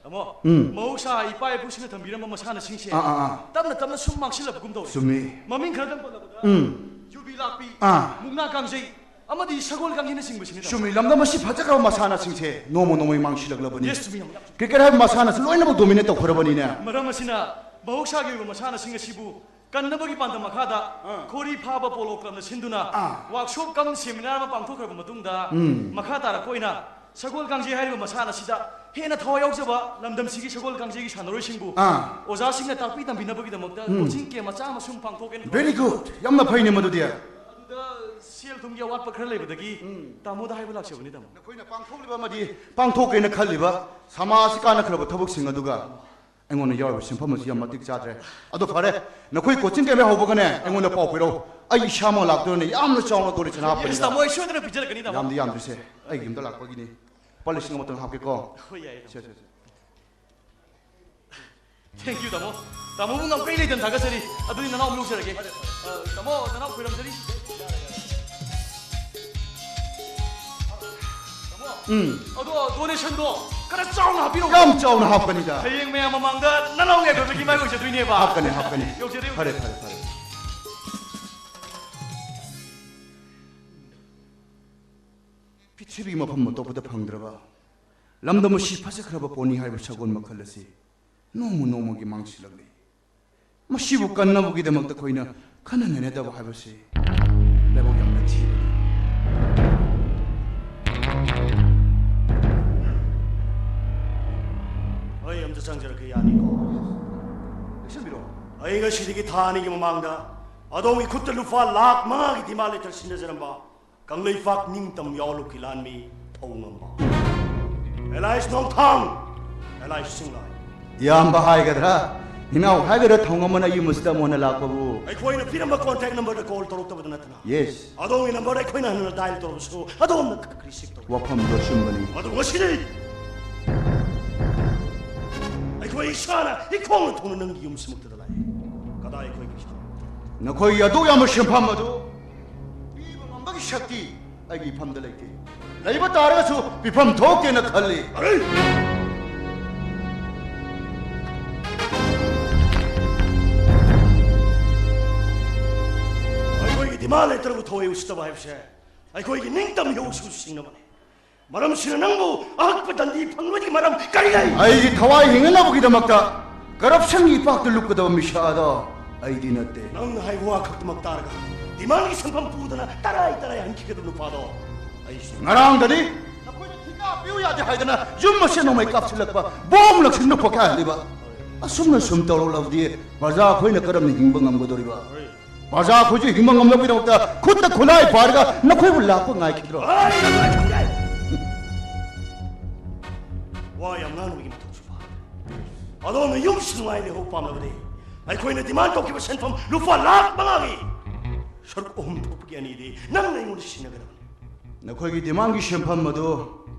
ꯇꯥꯃꯣ, ꯎꯝ꯫ ꯃꯍꯧꯁꯥ ꯏꯄꯥ ꯏꯄꯨꯁꯤꯡꯅ ꯊꯝꯕꯤꯔꯝꯕ ꯃꯁꯥꯟꯅꯁꯤꯡꯁꯦ ꯑꯥ, ꯑꯥ, ꯑꯥ꯫ ꯇꯞꯅ ꯇꯞꯅ ꯁꯨꯝ ꯃꯥꯡꯁꯤꯜꯂꯛꯄꯒꯨꯝ ꯇꯧꯔꯦ꯫ ꯆꯨꯝꯃꯤ꯫ ꯃꯃꯤꯡ ꯈꯔꯗꯪ ꯄꯜꯂꯕꯗ, ꯎꯝ꯫ ꯌꯨꯕꯤ ꯂꯥꯛꯄꯤ, ꯑꯥ꯫ ꯃꯨꯛꯅꯥ ꯀꯥꯡꯖꯩ, ꯑꯃꯗꯤ ꯁꯒꯣꯜ ꯀꯥꯡꯖꯩꯅꯁꯤꯡꯕꯁꯤꯅꯤ, ꯇꯥꯃꯣ꯫ ꯆꯨꯝꯃꯤ, ꯂꯝꯗꯝ ꯑꯁꯤ ꯐꯖꯈ꯭ꯔꯕ ꯃꯁꯥꯟꯅꯁꯤꯡꯁꯦ ꯅꯣꯡꯃ ꯅꯣꯡꯃꯒꯤ ꯃꯥꯡꯁꯤꯜꯂꯛꯂꯕꯅꯤ꯫ Yes, ꯆꯨꯝꯃꯤ, ꯌꯥꯝ, ꯌꯥꯝ ꯆꯨꯝꯃꯤ꯫ ꯀ꯭ꯔꯤꯀꯦꯠ ꯍꯥꯏꯕ ꯃꯁꯥꯟꯅꯁꯤ ꯂꯣꯏꯅꯃꯛ ꯗꯣꯃꯤꯅꯦꯠ ꯇꯧꯈ꯭ꯔꯕꯅꯤꯅꯦ꯫ ꯃꯔꯝ ꯑꯁꯤꯅ ꯃꯍꯧꯁꯥꯒꯤ ꯑꯣꯏꯕ ꯃꯁꯥꯟꯅꯁꯤꯡ ꯑꯁꯤꯕꯨ ꯀꯟꯅꯕꯒꯤ ꯄꯥꯟꯗꯝ ꯃꯈꯥꯗ ꯑꯥ꯫ ꯈꯣꯔꯤ ꯐꯥꯕ ꯄꯣꯂꯣ ꯀ꯭ꯂꯕꯅ ꯁꯤꯟꯗꯨꯅ ꯑꯥ꯫ ꯋꯥꯔꯛꯁꯣꯞ ꯀꯝ ꯁꯦꯃꯤꯅꯥꯔ ꯑꯃ ꯄꯥꯡꯊꯣꯛꯈ꯭ꯔꯕ ꯃꯇꯨꯡꯗ, ꯎꯝ꯫ ꯃꯈꯥ ꯇꯥꯔꯛꯄ ꯑꯣꯏꯅ ꯁꯒꯣꯜ ꯀꯥꯡꯖꯩ ꯍꯥꯏꯔꯤꯕ ꯃꯁꯥꯟꯅ ꯑꯁꯤꯗ ꯍꯦꯟꯅ ꯊꯋꯥꯏ ꯌꯥꯎꯖꯕ ꯂꯝꯗꯝꯁꯤꯒꯤ ꯁꯒꯣꯜ ꯀꯥꯡꯖꯩꯒꯤ ꯁꯥꯟꯅꯔꯣꯏꯁꯤꯡꯕꯨ ꯑꯥ꯫ ꯑꯣꯖꯥꯁꯤꯡꯅ ꯇꯥꯛꯄꯤ ꯇꯝꯕꯤꯅꯕꯒꯤꯗꯃꯛꯇ ꯎꯝ꯫ ꯀꯣꯆꯤꯡ ꯀꯦꯝ ꯃꯆꯥ ꯑꯃꯁꯨ ꯄꯥꯡꯊꯣꯛꯀꯦꯅ ꯈꯜꯂꯤ꯫ Very good꯫ ꯌꯥꯝꯅ ꯐꯩꯅꯦ ꯃꯗꯨꯗꯤ꯫ ꯑꯗꯨꯗ ꯁꯦꯜ ꯊꯨꯝꯒꯤ ꯑꯋꯥꯠꯄ ꯈꯔ ꯂꯩꯕꯗꯒꯤ ꯎꯝ꯫ ꯇꯥꯃꯣꯗ ꯍꯥꯏꯕ ꯂꯥꯛꯆꯕꯅꯤ, ꯇꯥꯃꯣ꯫ ꯅꯈꯣꯏꯅ ꯄꯥꯡꯊꯣꯛꯂꯤꯕ ꯑꯃꯗꯤ ꯄꯥꯡꯊꯣꯛꯀꯦꯅ ꯈꯜꯂꯤꯕ ꯁꯃꯥꯖꯁꯤ ꯀꯥꯟꯅꯈ꯭ꯔꯕ ꯊꯕꯛꯁꯤꯡ ꯑꯗꯨꯒ ꯑꯩꯉꯣꯟꯗ ꯌꯥꯎꯔꯤꯕ ꯁꯦꯟꯐꯝ ꯑꯁꯤ ꯌꯥꯝ ꯃꯇꯤꯛ ꯆꯥꯗ꯭ꯔꯦ꯫ ꯑꯗꯣ ꯐꯔꯦ, ꯅꯈꯣꯏ ꯀꯣꯆꯤꯡ ꯀꯦꯝ ꯍꯦꯛ ꯍꯧꯕꯒꯅꯦ, ꯑꯩꯉꯣꯟꯗ ꯄꯥꯎ ꯄꯤꯔꯛꯎ꯫ ꯑꯩ ꯏꯁꯥꯃꯛ ꯂꯥꯛꯇꯨꯅꯅꯦ, ꯌꯥꯝꯅ ꯆꯥꯎꯅ ꯗꯣꯅꯦꯁꯟ ꯍꯥꯞꯄꯅꯤꯗ꯫ Yes, ꯇꯥꯃꯣ, ꯑꯩ ꯁꯣꯏꯗꯅ ꯄꯤꯖꯔꯛꯀꯅꯤ, ꯇꯥꯃꯣ꯫ ꯌꯥꯝꯗꯤ ꯌꯥꯝꯗ꯭ꯔꯤꯁꯦ, ꯑꯩꯒꯤ ꯌꯨꯝꯗ ꯂꯥꯛꯄꯒꯤꯅꯤ꯫ ꯂꯨꯄꯥ ꯂꯤꯁꯤꯡ ꯑꯃꯇꯪ ꯍꯥꯞꯀꯦꯀꯣ꯫ ꯍꯣꯏ, ꯌꯥꯏꯌꯦ, ꯇꯥꯃꯣ꯫ ꯁꯦ, ꯁꯦ, ꯁꯦ꯫ Thank you, ꯇꯥꯃꯣ꯫ ꯇꯥꯃꯣꯕꯨ ꯉꯝꯈꯩ ꯂꯩꯇꯅ ꯊꯥꯒꯠꯆꯔꯤ꯫ ꯑꯗꯨꯗꯤ ꯅꯅꯥꯎ ꯂꯧꯖꯔꯒꯦ꯫ ꯑ, ꯇꯥꯃꯣ, ꯅꯅꯥꯎ ꯈꯣꯏꯔꯝꯖꯔꯤ꯫ ꯎꯝ꯫ ꯑꯗꯣ ꯗꯣꯅꯦꯁꯟꯗꯣ ꯈꯔ ꯆꯥꯎꯅ ꯍꯥꯞꯄꯤꯔꯛꯑꯣ꯫ ꯌꯥꯝ ꯆꯥꯎꯅ ꯍꯥꯞꯀꯅꯤꯗ꯫ ꯍꯌꯦꯡ ꯃꯌꯥꯝ ꯃꯃꯥꯡꯗ ꯅꯅꯥꯎ ꯌꯥꯏꯐꯕꯒꯤ ꯃꯥꯏ ꯑꯣꯏꯖꯗꯣꯏꯅꯦꯕ꯫ ꯍꯥꯞꯀꯅꯤ, ꯍꯥꯞꯀꯅꯤ꯫ ꯌꯧꯖꯔꯦ, ꯌꯧꯖꯔꯦ꯫ ꯐꯔꯦ, ꯐꯔꯦ, ꯐꯔꯦ꯫ ꯄ꯭ꯔꯤꯊꯤꯕꯤꯒꯤ ꯃꯐꯝ ꯑꯇꯣꯞꯄꯗ ꯐꯪꯗ꯭ꯔꯕ ꯂꯝꯗꯝ ꯑꯁꯤ ꯐꯖꯈ꯭ꯔꯕ ꯄꯣꯅꯤ ꯍꯥꯏꯕ ꯁꯒꯣꯜ ꯃꯈꯜ ꯑꯁꯤ ꯅꯣꯡꯃ ꯅꯣꯡꯃꯒꯤ ꯃꯥꯡꯁꯤꯜꯂꯛꯂꯤ꯫ ꯃꯁꯤꯕꯨ ꯀꯟꯅꯕꯒꯤꯗꯃꯛꯇ ꯑꯩꯈꯣꯏꯅ ꯈꯟꯅ ꯅꯩꯅꯗꯕ ꯍꯥꯏꯕꯁꯤ ꯂꯥꯏꯕꯛ ꯌꯥꯝꯅ ꯊꯤꯕꯅꯤ꯫ ꯑꯩ ꯑꯝꯇ ꯆꯪꯖꯔꯛꯀꯦ, ꯌꯥꯅꯤꯀꯣ? ꯂꯦꯡꯁꯤꯟꯕꯤꯔꯣ꯫ ꯑꯩ ꯉꯁꯤꯗꯒꯤ ꯊꯥ ꯑꯅꯤꯒꯤ ꯃꯃꯥꯡꯗ ꯑꯗꯣꯝꯒꯤ ꯈꯨꯠꯇ ꯂꯨꯄꯥ ꯂꯥꯈ ꯃꯉꯥꯒꯤ demand letter ꯁꯤꯟꯅꯖꯔꯝꯕ ꯀꯪꯂꯩꯄꯥꯛ ꯅꯤꯡꯇꯝ ꯌꯥꯎ ꯂꯨꯞꯀꯤ ꯂꯥꯟꯃꯤ ꯊꯧꯉꯝꯕ, alias ꯅꯣꯡꯊꯥꯡ, alias ꯁꯤꯡꯂꯥꯏ꯫ ꯏꯌꯥꯝꯕ ꯍꯥꯏꯒꯗ꯭ꯔꯥ, ꯏꯅꯥꯎ ꯍꯥꯏꯒꯗ꯭ꯔꯥ, ꯊꯧꯉꯝꯕꯅ ꯌꯨꯝ ꯑꯁꯤꯗ ꯑꯃꯨꯛ ꯍꯟꯅ ꯂꯥꯛꯄꯕꯨ? ꯑꯩꯈꯣꯏꯅ ꯄꯤꯔꯝꯕ contact number ꯗ call ꯇꯧꯔꯛꯇꯕꯗ ꯅꯠꯇꯅ, yes, ꯑꯗꯣꯝꯒꯤ number ꯑꯩꯈꯣꯏꯅ ꯍꯟꯅ dial ꯇꯧꯔꯕꯁꯨ ꯑꯗꯣꯝꯅ receive ꯇꯧ꯫ ꯋꯥꯐꯝꯗꯣ ꯑꯆꯨꯝꯕꯅꯤ꯫ ꯃꯗꯨ ꯉꯁꯤꯗꯤ ꯑꯩꯈꯣꯏ ꯏꯁꯥꯅ ꯏꯈꯣꯡꯅ ꯊꯣꯡꯅ ꯅꯪꯒꯤ ꯌꯨꯝꯁꯤꯃꯛꯇꯗ ꯂꯥꯛꯏ꯫ ꯀꯗꯥꯏ ꯑꯩꯈꯣꯏꯒꯤ ꯄꯩꯁꯥ? ꯅꯈꯣꯏꯒꯤ ꯑꯗꯨꯛ ꯌꯥꯝꯕ ꯁꯦꯟꯐꯝ ꯑꯗꯨ ꯄꯤꯕ ꯉꯝꯕꯒꯤ ꯁꯛꯇꯤ ꯑꯩꯒꯤ ꯏꯐꯝꯗ ꯂꯩꯇꯦ꯫ ꯂꯩꯕ ꯇꯥꯔꯒꯁꯨ ꯄꯤꯐꯝ ꯊꯣꯛꯇꯦꯅ ꯈꯜꯂꯤ꯫ ꯑꯔꯦ! ꯑꯩꯈꯣꯏꯒꯤ demand letter ꯕꯨ ꯊꯋꯥꯏ ꯎꯁꯤꯠꯇꯕ ꯍꯥꯏꯕꯁꯦ ꯑꯩꯈꯣꯏꯒꯤ ꯅꯤꯡꯇꯝ ꯏꯍꯧꯁꯤꯡꯅꯕꯅꯤ꯫ ꯃꯔꯝꯁꯤꯅ ꯅꯪꯕꯨ ꯑꯍꯛꯄ ꯗꯟꯗꯤ ꯐꯪꯕꯒꯤ ꯃꯔꯝ ꯀꯔꯤ ꯂꯩ? ꯑꯩꯒꯤ ꯊꯋꯥꯏ ꯍꯤꯡꯅꯅꯕꯒꯤꯗꯃꯛꯇ corruption ꯒꯤ ꯏꯄꯥꯛꯇ ꯂꯨꯞꯀꯗꯕ ꯃꯤꯁꯛ ꯑꯗꯣ ꯑꯩꯗꯤ ꯅꯠꯇꯦ꯫ ꯅꯪꯅ ꯍꯥꯏꯕ ꯋꯥ ꯈꯛꯇꯃꯛ ꯇꯥꯔꯒ demand ꯒꯤ ꯁꯦꯟꯐꯝ ꯄꯨꯗꯅ ꯇꯔꯥꯏ ꯇꯔꯥꯏ ꯍꯟꯈꯤꯒꯗꯕ ꯅꯨꯄꯥꯗꯣ ꯑꯩꯁꯨ꯫ ꯉꯔꯥꯡꯗꯗꯤ ꯅꯈꯣꯏꯅ ꯊꯤꯀꯥ ꯄꯤꯌꯨ ꯌꯥꯗꯦ ꯍꯥꯏꯗꯅ ꯌꯨꯝ ꯑꯁꯤ ꯅꯣꯡꯃꯩ ꯀꯥꯞꯁꯤꯜꯂꯛꯄ, ꯕꯣꯝ ꯂꯪꯁꯤꯟꯕ ꯄꯣꯈꯥꯏꯍꯜꯂꯤꯕ꯫ ꯑꯁꯨꯝꯅ ꯁꯨꯝ ꯇꯧꯔꯛꯂꯕꯗꯤ ꯄ꯭ꯔꯖꯥ ꯑꯩꯈꯣꯏꯅ ꯀꯔꯝꯅ ꯍꯤꯡꯕ ꯉꯝꯒꯗꯧꯔꯤꯕ? ꯄ꯭ꯔꯖꯥ ꯑꯩꯈꯣꯏꯁꯨ ꯍꯤꯡꯕ ꯉꯝꯅꯕꯒꯤꯗꯃꯛꯇ ꯈꯨꯠꯇ ꯈꯨꯠꯂꯥꯏ ꯄꯥꯏꯔꯒ ꯅꯈꯣꯏꯕꯨ ꯂꯥꯛꯄ ꯉꯥꯏꯈꯤꯗ꯭ꯔꯣ? ꯋꯥ ꯌꯥꯝ ꯉꯥꯡꯕꯒꯤ ꯃꯊꯧꯁꯨ ꯐꯥꯗꯦ꯫ ꯑꯗꯣꯝꯅ ꯌꯨꯝꯁꯤ ꯅꯨꯡꯉꯥꯏꯅ ꯂꯩꯍꯧ ꯄꯥꯝꯂꯕꯗꯤ ꯑꯩꯈꯣꯏꯅ demand ꯇꯧꯈꯤꯕ ꯁꯦꯟꯐꯝ ꯂꯨꯄꯥ ꯂꯥꯈ ꯃꯉꯥꯒꯤ ꯁꯔꯨꯛ ꯑꯍꯨꯝ ꯊꯣꯛꯄꯒꯤ ꯑꯅꯤꯗꯤ ꯅꯪꯅ ꯑꯩꯉꯣꯟꯗ ꯁꯤꯟꯅꯒꯗꯕꯅꯤ꯫ ꯅꯈꯣꯏꯒꯤ demand ꯒꯤ ꯁꯦꯟꯐꯝ ꯑꯗꯨ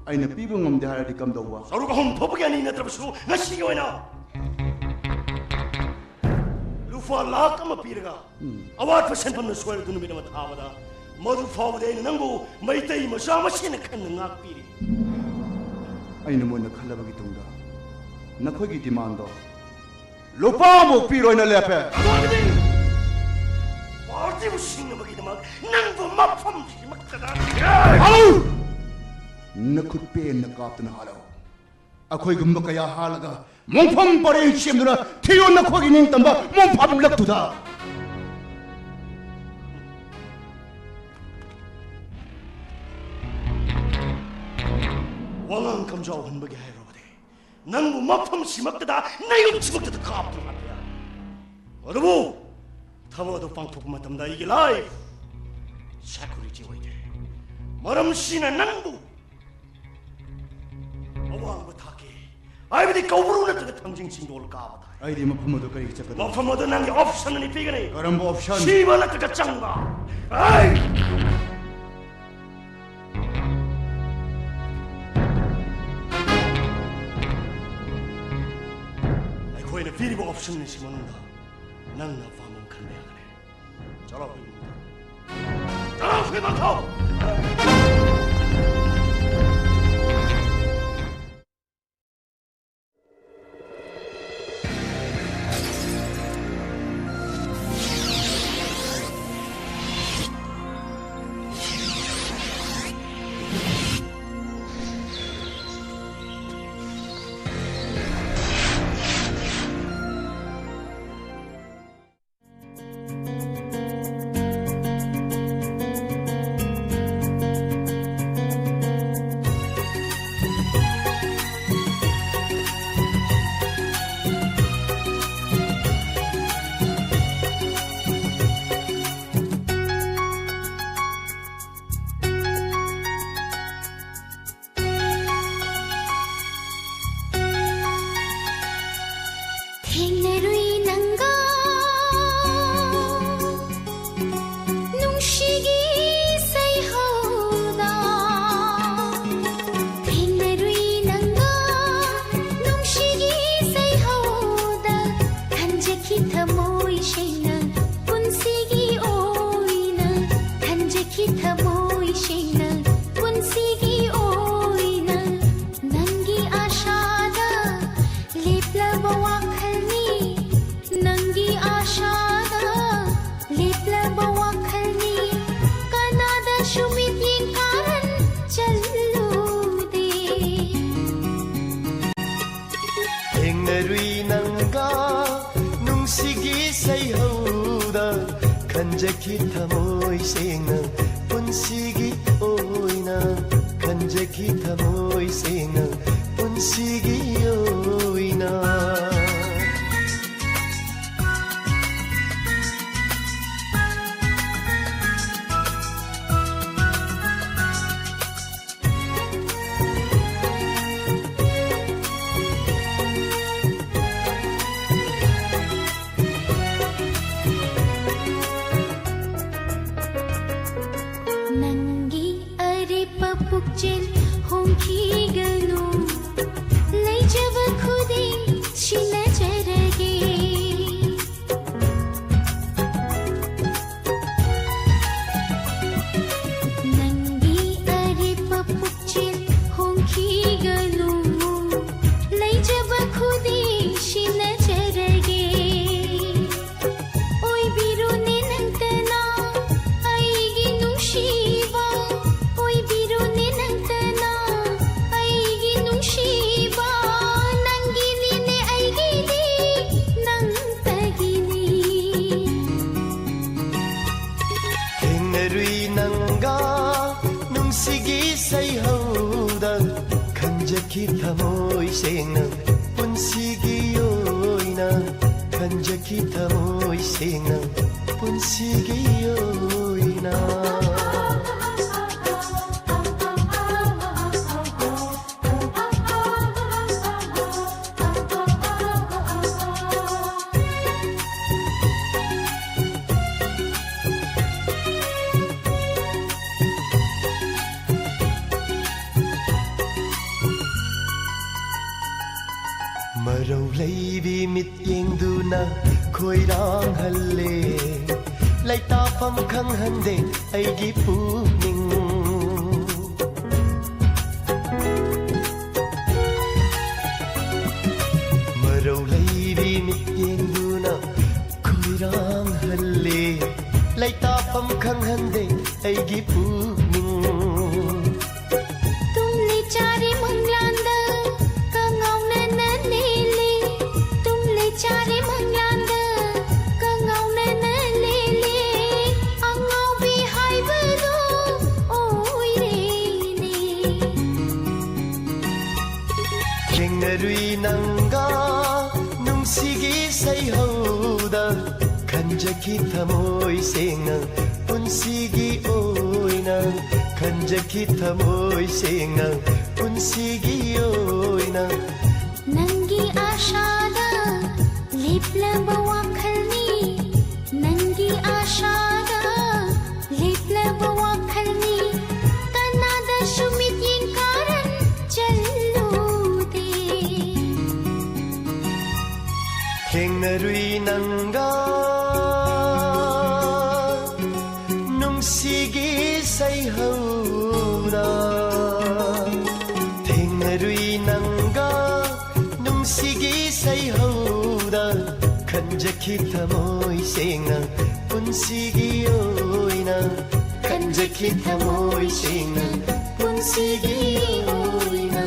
ꯑꯩꯅ ꯄꯤꯕ ꯉꯝꯗꯦ ꯍꯥꯏꯔꯗꯤ ꯀꯝꯗꯧꯕ? ꯁꯔꯨꯛ ꯑꯍꯨꯝ ꯊꯣꯛꯄꯒꯤ ꯑꯅꯤ ꯅꯠꯇ꯭ꯔꯕꯁꯨ ꯉꯁꯤꯒꯤ ꯑꯣꯏꯅ ꯂꯨꯄꯥ ꯂꯥꯈ ꯑꯃ ꯄꯤꯔꯒ ꯑꯋꯥꯠꯄ ꯁꯦꯟꯐꯝꯅ ꯁꯣꯏꯔꯗꯨ ꯅꯨꯃꯤꯠ ꯑꯃ ꯊꯥꯕꯗ ꯃꯗꯨ ꯐꯥꯎꯕꯗꯤ ꯑꯩꯅ ꯅꯪꯕꯨ ꯃꯩꯇꯩ ꯃꯆꯥ ꯃꯁꯦꯟꯅ ꯈꯟꯅ ꯉꯥꯛꯄꯤꯔꯤ꯫ ꯑꯩꯅ ꯃꯨꯟꯅ ꯈꯜꯂꯕꯒꯤ ꯇꯨꯡꯗ ꯅꯈꯣꯏꯒꯤ demand ꯗꯣ ꯂꯨꯄꯥ ꯑꯃꯐꯥꯎ ꯄꯤꯔꯣꯏꯅ ꯂꯦꯞꯄꯦ꯫ ꯑꯗꯨ ꯑꯣꯏꯔꯒꯗꯤ ꯄꯥꯔꯇꯤꯕꯨ ꯁꯤꯡꯅꯕꯒꯤꯗꯃꯛ ꯅꯪꯕꯨ ꯃꯐꯝꯁꯤꯃꯛꯇꯗ ꯍꯜꯂꯨ! ꯅꯈꯨꯠ ꯄꯦꯟꯅ ꯀꯥꯞꯇꯨꯅ ꯍꯥꯠꯂꯣ꯫ ꯑꯩꯈꯣꯏꯒꯨꯝꯕ ꯀꯌꯥ ꯍꯥꯠꯂꯒ ꯃꯣꯡꯐꯝ ꯄꯔꯦꯡ ꯁꯦꯝꯗꯨꯅ ꯊꯤꯌꯣ ꯅꯈꯣꯏꯒꯤ ꯅꯤꯡꯇꯝꯕ ꯃꯣꯡꯐꯝ ꯂꯛꯇꯨꯗ꯫ ꯋꯥꯉꯥꯡ ꯀꯝꯖꯥꯎꯍꯟꯕꯒꯤ ꯍꯥꯏꯔꯨꯔꯕꯗꯤ ꯅꯪꯕꯨ ꯃꯐꯝꯁꯤꯃꯛꯇꯗ ꯅꯌꯨꯝꯁꯤꯃꯛꯇꯗ ꯀꯥꯞꯇꯨꯅ ꯍꯥꯠꯄ ꯌꯥꯏ꯫ ꯑꯗꯨꯕꯨ ꯊꯕꯛ ꯑꯗꯨ ꯄꯥꯡꯊꯣꯛꯄ ꯃꯇꯝꯗ ꯑꯩꯒꯤ life security ꯑꯣꯏꯗꯦ꯫ ꯃꯔꯝꯁꯤꯅ ꯅꯪꯕꯨ ꯑꯋꯥꯡꯕ ꯊꯥꯛꯀꯤ, ꯍꯥꯏꯕꯗꯤ ꯀꯧꯕ꯭ꯔꯨ ꯅꯠꯇ꯭ꯔꯒ ꯊꯥꯡꯖꯤꯡ ꯆꯤꯡꯗꯣꯜ ꯀꯥꯕ ꯊꯥꯛ꯫ ꯑꯩꯗꯤ ꯃꯐꯝ ꯑꯗꯨ ꯀꯔꯤꯒꯤ ꯆꯠꯀꯗꯕ? ꯃꯐꯝ ꯑꯗꯨ ꯅꯪꯒꯤ option ꯑꯅꯤ ꯄꯤꯒꯅꯤ꯫ ꯀꯔꯝꯕ option? ꯁꯤꯕ ꯅꯠꯇ꯭ꯔꯒ ꯆꯪꯕ꯫ ꯑꯩ! ꯑꯩꯈꯣꯏꯅ ꯄꯤꯔꯤꯕ option ꯑꯁꯤ ꯃꯅꯨꯡꯗ ꯅꯪꯅ ꯑꯄꯥꯝꯕ ꯑꯃ ꯈꯟꯕ ꯌꯥꯒꯅꯤ꯫ ꯆꯠꯂꯣ, ꯑꯩꯈꯣꯏꯒꯤ ꯃꯊꯧ꯫ ꯆꯠꯂꯣ, ꯑꯩꯈꯣꯏꯒꯤ ꯃꯊꯧ! ꯊꯦꯡꯅꯔꯨꯏ ꯅꯪꯒ ꯅꯨꯡꯁꯤꯒꯤ ꯁꯩꯍꯧꯗ꯫ ꯊꯦꯡꯅꯔꯨꯏ ꯅꯪꯒ ꯅꯨꯡꯁꯤꯒꯤ ꯁꯩꯍꯧꯗ꯫ ꯈꯟꯖꯈꯤ ꯊꯃꯣꯏ ꯁꯦꯡꯅ ꯄꯨꯟꯁꯤꯒꯤ ꯑꯣꯏꯅ꯫ ꯈꯟꯖꯈꯤ ꯊꯃꯣꯏ ꯁꯦꯡꯅ ꯄꯨꯟꯁꯤꯒꯤ ꯑꯣꯏꯅ꯫ ꯅꯪꯒꯤ ꯑꯥꯁꯥꯗ ꯂꯦꯞꯂꯕ ꯋꯥꯈꯜꯅꯤ ꯔꯨꯏ ꯅꯪꯒ ꯅꯨꯡꯁꯤꯒꯤ ꯁꯩꯍꯧꯗ ꯈꯟꯖꯈꯤ ꯊꯃꯣꯏ ꯁꯦꯡꯅ ꯄꯨꯟꯁꯤꯒꯤ ꯑꯣꯏꯅ, ꯈꯟꯖꯈꯤ ꯊꯃꯣꯏ ꯁꯦꯡꯅ ꯄꯨꯟꯁꯤꯒꯤ ꯑꯣꯏꯅ꯫ ꯅꯪꯒꯤ ꯑꯔꯦꯞꯄ ꯄꯨꯛꯆꯦꯜ ꯍꯣꯡꯈꯤꯒꯅꯨ, ꯂꯩꯖꯕ ꯈꯨꯗꯤꯡ ꯁꯤꯟꯅꯖꯔꯒꯦ꯫ ꯅꯪꯒꯤ ꯑꯔꯦꯞꯄ ꯄꯨꯛꯆꯦꯜ ꯍꯣꯡꯈꯤꯒꯅꯨ, ꯂꯩꯖꯕ ꯈꯨꯗꯤꯡ ꯁꯤꯟꯅꯖꯔꯒꯦ꯫ ꯑꯣꯏꯕꯤꯔꯣꯅꯦ ꯅꯪꯇꯅ ꯑꯩꯒꯤ ꯅꯨꯡꯁꯤꯕ, ꯑꯣꯏꯕꯤꯔꯣꯅꯦ ꯅꯪꯇꯅ ꯑꯩꯒꯤ ꯅꯨꯡꯁꯤꯕ, ꯅꯪꯒꯤꯅꯤꯅꯦ ꯑꯩꯒꯤꯗꯤ ꯅꯪꯇꯒꯤꯅꯤ꯫ ꯊꯦꯡꯅꯔꯨꯏ ꯅꯪꯒ ꯅꯨꯡꯁꯤꯒꯤ ꯁꯩꯍꯧꯗ ꯈꯟꯖꯈꯤ ꯊꯃꯣꯏ ꯁꯦꯡꯅ ꯄꯨꯟꯁꯤꯒꯤ ꯑꯣꯏꯅ, ꯈꯟꯖꯈꯤ ꯊꯃꯣꯏ ꯁꯦꯡꯅ ꯄꯨꯟꯁꯤꯒꯤ ꯑꯣꯏꯅ꯫ ꯃꯔꯧ ꯂꯩꯕꯤ ꯃꯤꯠꯌꯦꯡꯗꯨꯅ ꯈꯣꯏꯔꯥꯡꯍꯜꯂꯦ, ꯂꯩꯇꯥꯐꯝ ꯈꯪꯍꯟꯗꯦ ꯑꯩꯒꯤ ꯄꯨꯛꯅꯤꯡ꯫ ꯃꯔꯧ ꯂꯩꯕꯤ ꯃꯤꯠꯌꯦꯡꯗꯨꯅ ꯈꯣꯏꯔꯥꯡꯍꯜꯂꯦ, ꯂꯩꯇꯥꯐꯝ ꯈꯪꯍꯟꯗꯦ ꯑꯩꯒꯤ ꯄꯨꯛꯅꯤꯡ꯫ ꯇꯨꯝꯂꯤ ꯆꯥꯔꯤ ꯃꯪꯂꯥꯟꯗ ꯀꯉꯥꯎꯅꯅ ꯂꯦꯜꯂꯤ꯫ ꯊꯦꯡꯅꯔꯨꯏ ꯅꯪꯒ ꯅꯨꯡꯁꯤꯒꯤ ꯁꯩꯍꯧꯗ, ꯈꯟꯖꯈꯤ ꯊꯃꯣꯏ ꯁꯦꯡꯅ ꯄꯨꯟꯁꯤꯒꯤ ꯑꯣꯏꯅ, ꯈꯟꯖꯈꯤ ꯊꯃꯣꯏ ꯁꯦꯡꯅ ꯄꯨꯟꯁꯤꯒꯤ ꯑꯣꯏꯅ꯫ ꯅꯪꯒꯤ ꯑꯥꯁꯥꯗ ꯂꯦꯞꯂꯕ ꯋꯥꯈꯜꯅꯤ, ꯅꯪꯒꯤ ꯑꯥꯁꯥꯗ ꯂꯦꯞꯂꯕ ꯋꯥꯈꯜꯅꯤ, ꯀꯅꯥꯗꯁꯨ ꯃꯤꯠꯌꯦꯡ ꯀꯥꯔꯟ ꯆꯜꯂꯨꯗꯦ꯫ ꯊꯦꯡꯅꯔꯨꯏ ꯅꯪꯒ ꯅꯨꯡꯁꯤꯒꯤ ꯁꯩꯍꯧꯗ, ꯊꯦꯡꯅꯔꯨꯏ ꯅꯪꯒ ꯅꯨꯡꯁꯤꯒꯤ ꯁꯩꯍꯧꯗ, ꯈꯟꯖꯈꯤ ꯊꯃꯣꯏ ꯁꯦꯡꯅ ꯄꯨꯟꯁꯤꯒꯤ ꯑꯣꯏꯅ, ꯈꯟꯖꯈꯤ ꯊꯃꯣꯏ ꯁꯦꯡꯅ ꯄꯨꯟꯁꯤꯒꯤ ꯑꯣꯏꯅ꯫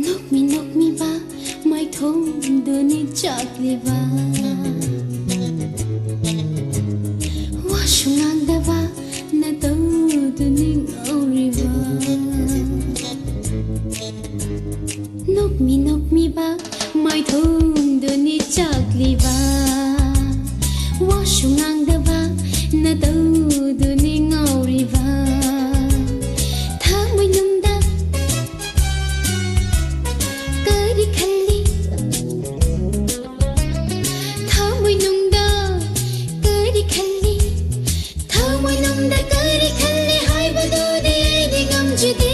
ꯅꯣꯛꯃꯤ ꯅꯣꯛꯃꯤꯕ ꯃꯥꯏꯊꯣꯡꯗꯨꯅꯤ ꯆꯥꯛꯂꯤꯕ, ꯋꯥꯁꯨ ꯉꯥꯡꯗꯕ ꯅꯇꯧꯗꯨꯅꯤ ꯉꯧꯔꯤꯕ꯫ ꯅꯣꯛꯃꯤ ꯅꯣꯛꯃꯤꯕ ꯃꯥꯏꯊꯣꯡꯗꯨꯅꯤ ꯆꯥꯛꯂꯤꯕ, ꯋꯥꯁꯨ ꯉꯥꯡꯗꯕ ꯅꯇꯧꯗꯨꯅꯤ ꯉꯧꯔꯤꯕ꯫ ꯊꯃꯣꯏꯅꯨꯡꯗ ꯀꯔꯤ ꯈꯜꯂꯤ? ꯊꯃꯣꯏꯅꯨꯡꯗ ꯀꯔꯤ ꯈꯜꯂꯤ? ꯊꯃꯣꯏꯅꯨꯡꯗ ꯀꯔꯤ ꯈꯜꯂꯤ ꯍꯥꯏꯕꯗꯨꯗꯤ ꯑꯩꯗꯤ ꯉꯝꯖꯗꯦ꯫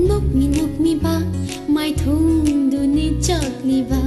ꯅꯣꯛꯃꯤ ꯅꯣꯛꯃꯤꯕ ꯃꯥꯏꯊꯣꯡꯗꯨꯅꯤ ꯆꯥꯛꯂꯤꯕ꯫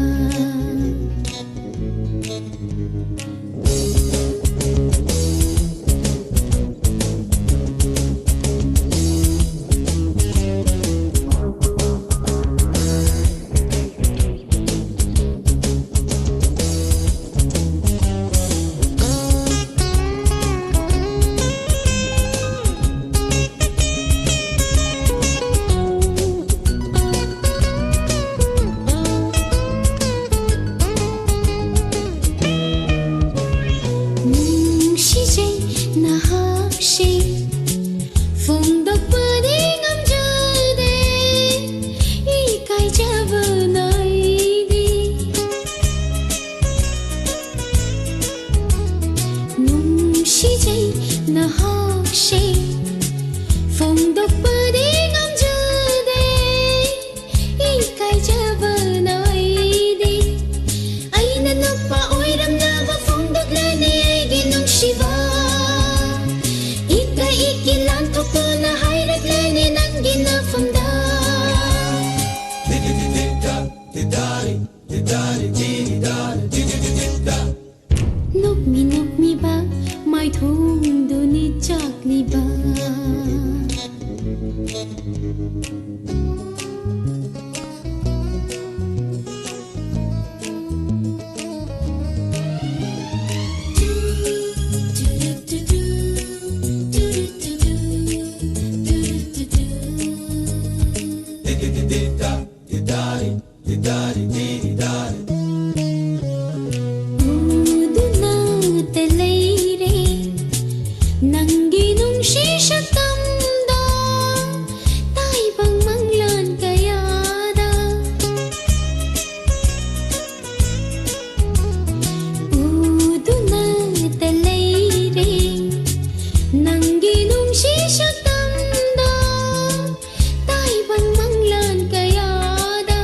ꯎꯗꯨꯅꯇ ꯂꯩꯔꯦ ꯅꯪꯒꯤ ꯅꯨꯡꯁꯤ ꯁꯛꯇꯝꯗꯣ, ꯇꯥꯏꯕꯪ ꯃꯪꯂꯥꯟ ꯀꯌꯥꯗ꯫ ꯎꯗꯨꯅꯇ ꯂꯩꯔꯦ ꯅꯪꯒꯤ ꯅꯨꯡꯁꯤ ꯁꯛꯇꯝꯗꯣ, ꯇꯥꯏꯕꯪ ꯃꯪꯂꯥꯟ ꯀꯌꯥꯗ꯫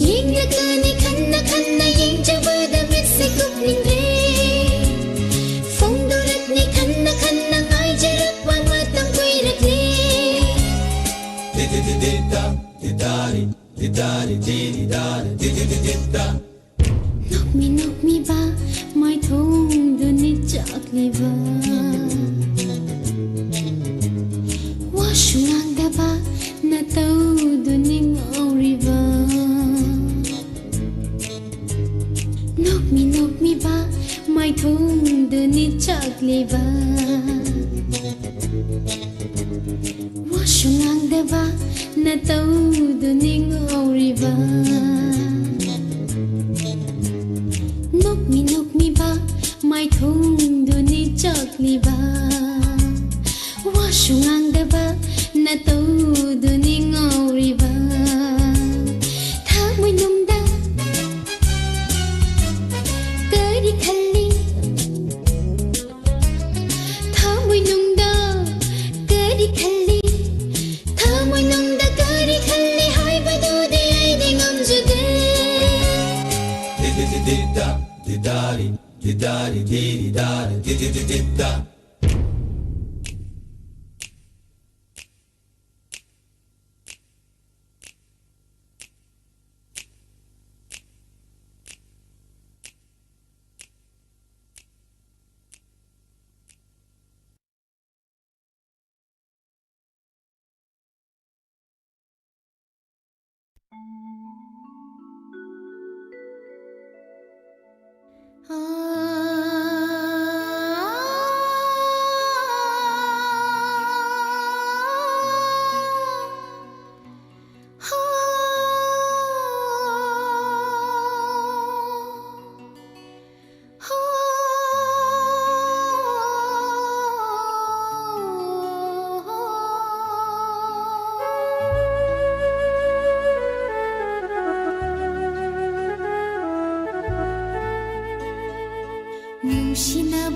ꯌꯦꯡꯂꯛꯀꯅꯤ ꯈꯟꯅ ꯈꯟꯅ ꯌꯦꯡꯖꯕꯗ ꯃꯤꯠꯁꯦ ꯀꯨꯞꯅꯤꯡꯂꯦ꯫ ꯐꯣꯡꯗꯣꯔꯛꯅꯤ ꯈꯟꯅ ꯈꯟꯅ ꯉꯥꯏꯖꯔꯛꯄ ꯃꯇꯝ ꯀꯨꯏꯔꯛꯂꯦ꯫ ꯅꯣꯛꯃꯤ ꯅꯣꯛꯃꯤꯕ ꯃꯥꯏꯊꯣꯡꯗꯨꯅꯤ ꯆꯥꯛꯂꯤꯕ꯫ ꯋꯥꯁꯨ ꯉꯥꯡꯗꯕ ꯅꯇꯧꯗꯨꯅꯤ ꯉꯥꯎꯔꯤꯕ꯫ ꯅꯣꯛꯃꯤ ꯅꯣꯛꯃꯤꯕ ꯃꯥꯏꯊꯣꯡꯗꯨꯅꯤ ꯆꯥꯛꯂꯤꯕ꯫ ꯋꯥꯁꯨ ꯉꯥꯡꯗꯕ ꯅꯇꯧꯗꯨꯅꯤ ꯉꯥꯎꯔꯤꯕ꯫ ꯅꯣꯛꯃꯤ ꯅꯣꯛꯃꯤꯕ ꯃꯥꯏꯊꯣꯡꯗꯨꯅꯤ ꯆꯥꯛꯂꯤꯕ꯫ ꯋꯥꯁꯨ ꯉꯥꯡꯗꯕ ꯅꯇꯧꯗꯨꯅꯤ ꯉꯥꯎꯔꯤꯕ꯫ ꯊꯃꯣꯏꯅꯨꯡꯗ ꯀꯔꯤ ꯈꯜꯂꯤ? ꯊꯃꯣꯏꯅꯨꯡꯗ ꯀꯔꯤ ꯈꯜꯂꯤ? ꯊꯃꯣꯏꯅꯨꯡꯗ ꯀꯔꯤ ꯈꯜꯂꯤ ꯍꯥꯏꯕꯗꯨꯗꯤ ꯑꯩꯗꯤ ꯉꯝꯖꯗꯦ꯫ ꯗꯤꯗꯥꯔꯤ, ꯗꯤꯗꯥꯔꯤ, ꯗꯤꯗꯥꯔꯤ, ꯗꯤꯗꯤꯗꯤꯗꯤꯗꯥ꯫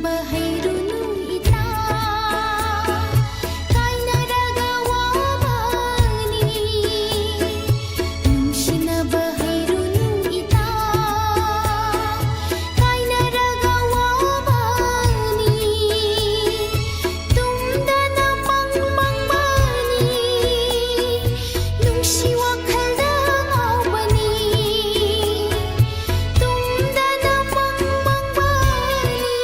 ꯍꯩꯔꯨꯅꯨ ꯏꯇꯥ, ꯀꯥꯏꯅꯔꯒ ꯋꯥꯕꯅꯤ꯫ ꯅꯨꯡꯁꯤꯅꯕ ꯍꯩꯔꯨꯅꯨ ꯏꯇꯥ, ꯀꯥꯏꯅꯔꯒ ꯋꯥꯕꯅꯤ꯫ ꯇꯨꯝꯗꯅ ꯃꯪ ꯃꯪꯕꯅꯤ, ꯅꯨꯡꯁꯤ ꯋꯥꯈꯜꯗ ꯉꯥꯎꯕꯅꯤ꯫ ꯇꯨꯝꯗꯅ ꯃꯪ ꯃꯪꯕꯅꯤ,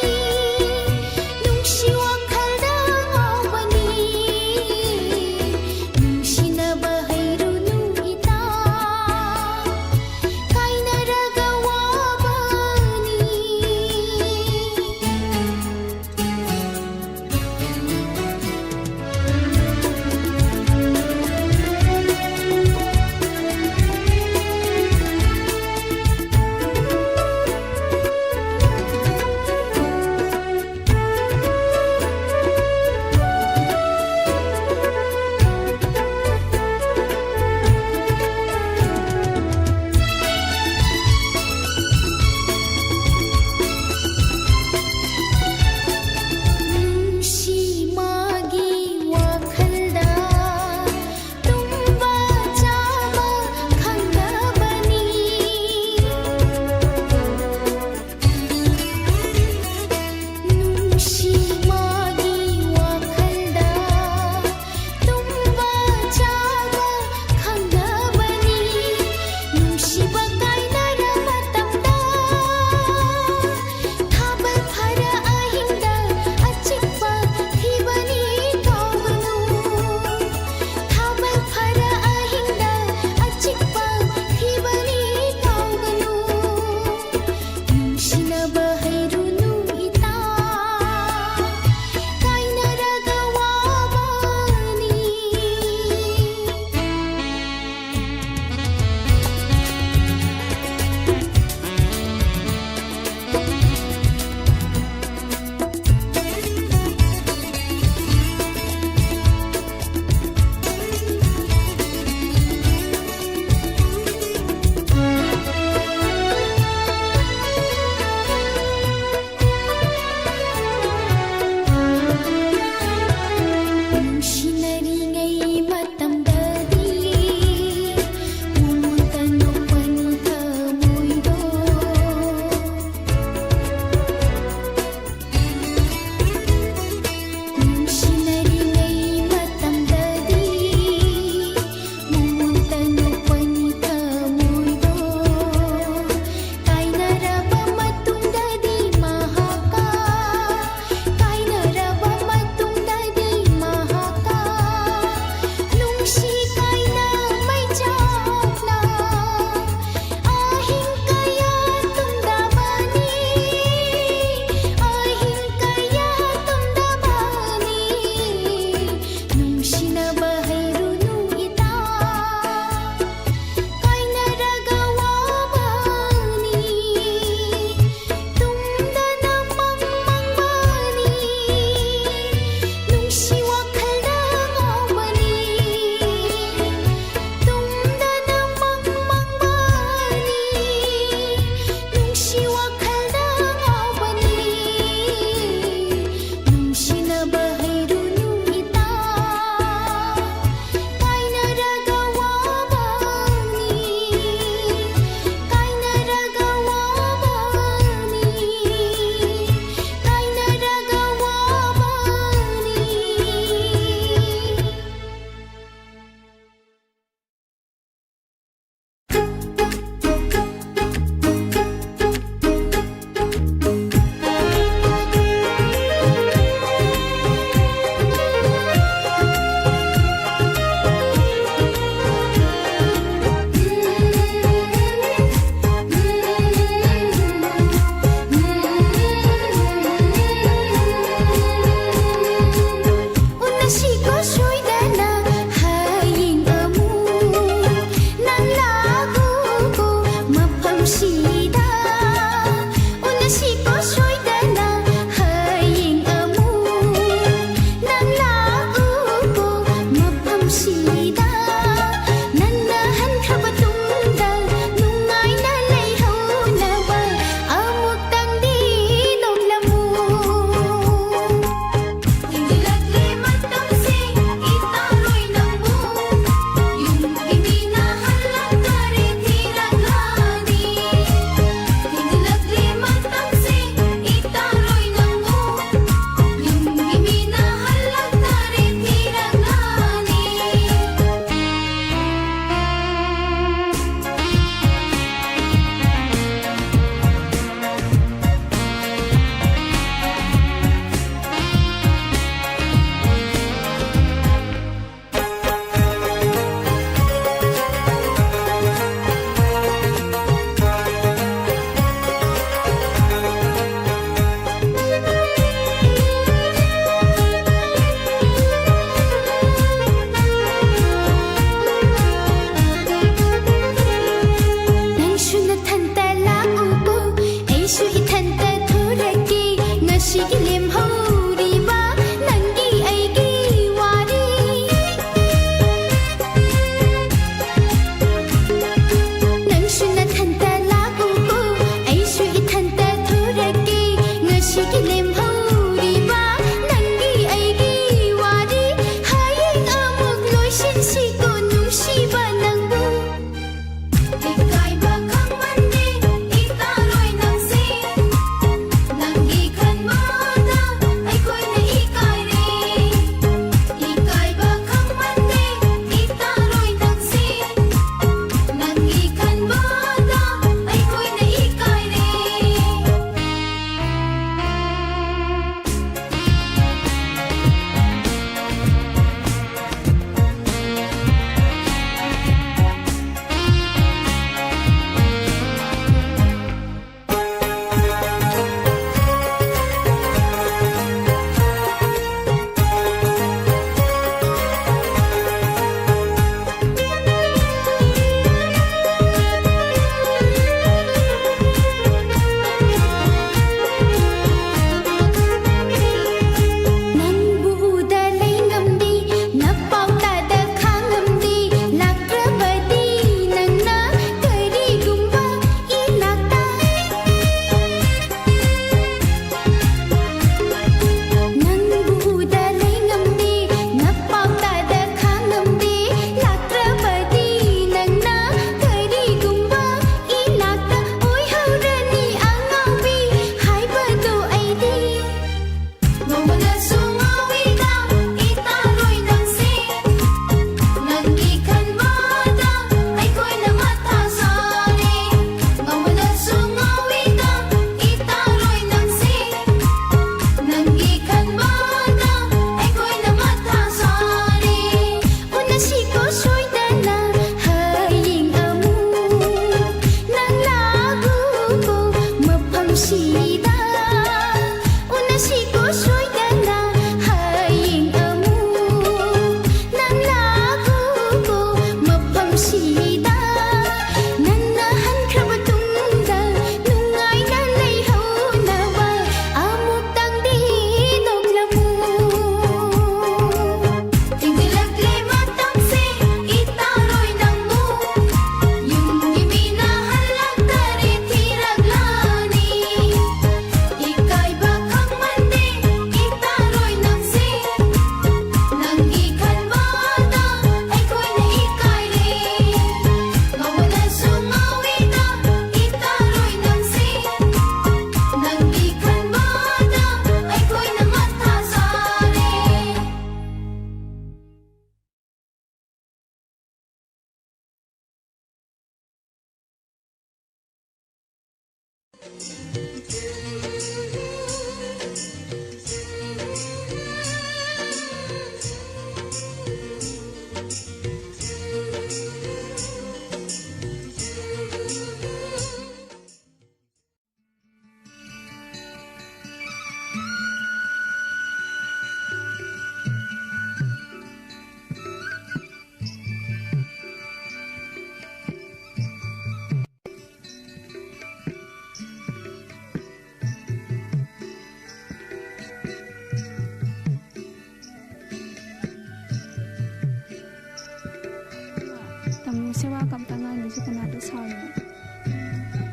ꯇꯥꯃꯣꯁꯦ ꯋꯥꯒ ꯑꯝꯇ ꯉꯥꯡꯗꯦ, ꯁꯤ ꯀꯅꯥꯗ ꯁꯥꯎꯔꯤꯅꯣ?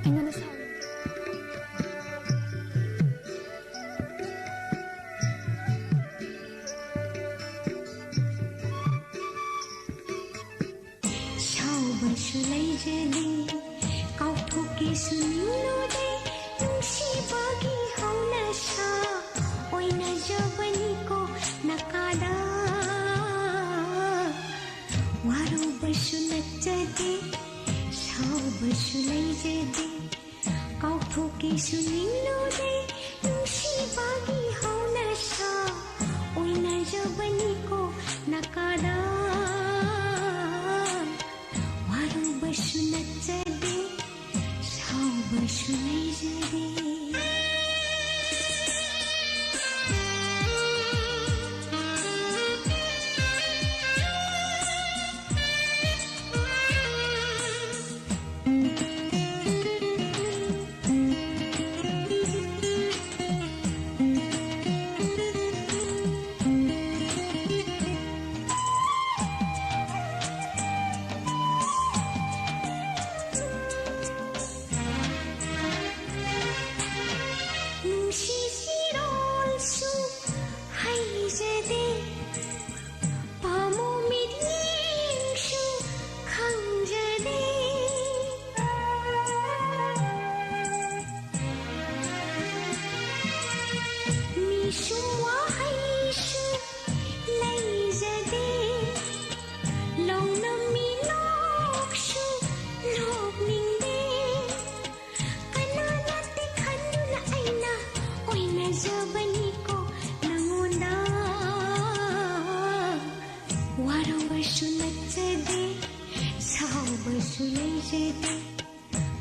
ꯑꯩꯉꯣꯟꯗ ꯁꯥꯎꯔꯤꯅꯣ? ꯁꯥꯎꯕꯁꯨ ꯂꯩꯖꯗꯦ, ꯀꯥꯎꯊꯣꯛꯀꯦꯁꯨ ꯅꯤꯡꯂꯨꯗꯦ, ꯅꯨꯡꯁꯤꯕꯒꯤ ꯍꯧꯅꯁꯥ ꯑꯣꯏꯅꯖꯕꯅꯤꯀꯣ ꯅꯀꯥꯗ꯫ ꯋꯥꯔꯧꯕꯁꯨ ꯅꯠꯆꯗꯦ, ꯁꯥꯎꯕꯁꯨ ꯂꯩꯖꯗꯦ, ꯀꯥꯎꯊꯣꯛꯀꯦꯁꯨ ꯅꯤꯡꯂꯨꯗꯦ, ꯅꯨꯡꯁꯤꯕꯒꯤ ꯍꯧꯅꯁꯥ ꯑꯣꯏꯅꯖꯕꯅꯤꯀꯣ ꯅꯀꯥꯗ꯫ ꯋꯥꯔꯧꯕꯁꯨ ꯅꯠꯆꯗꯦ, ꯁꯥꯎꯕꯁꯨ ꯂꯩꯖꯗꯦ꯫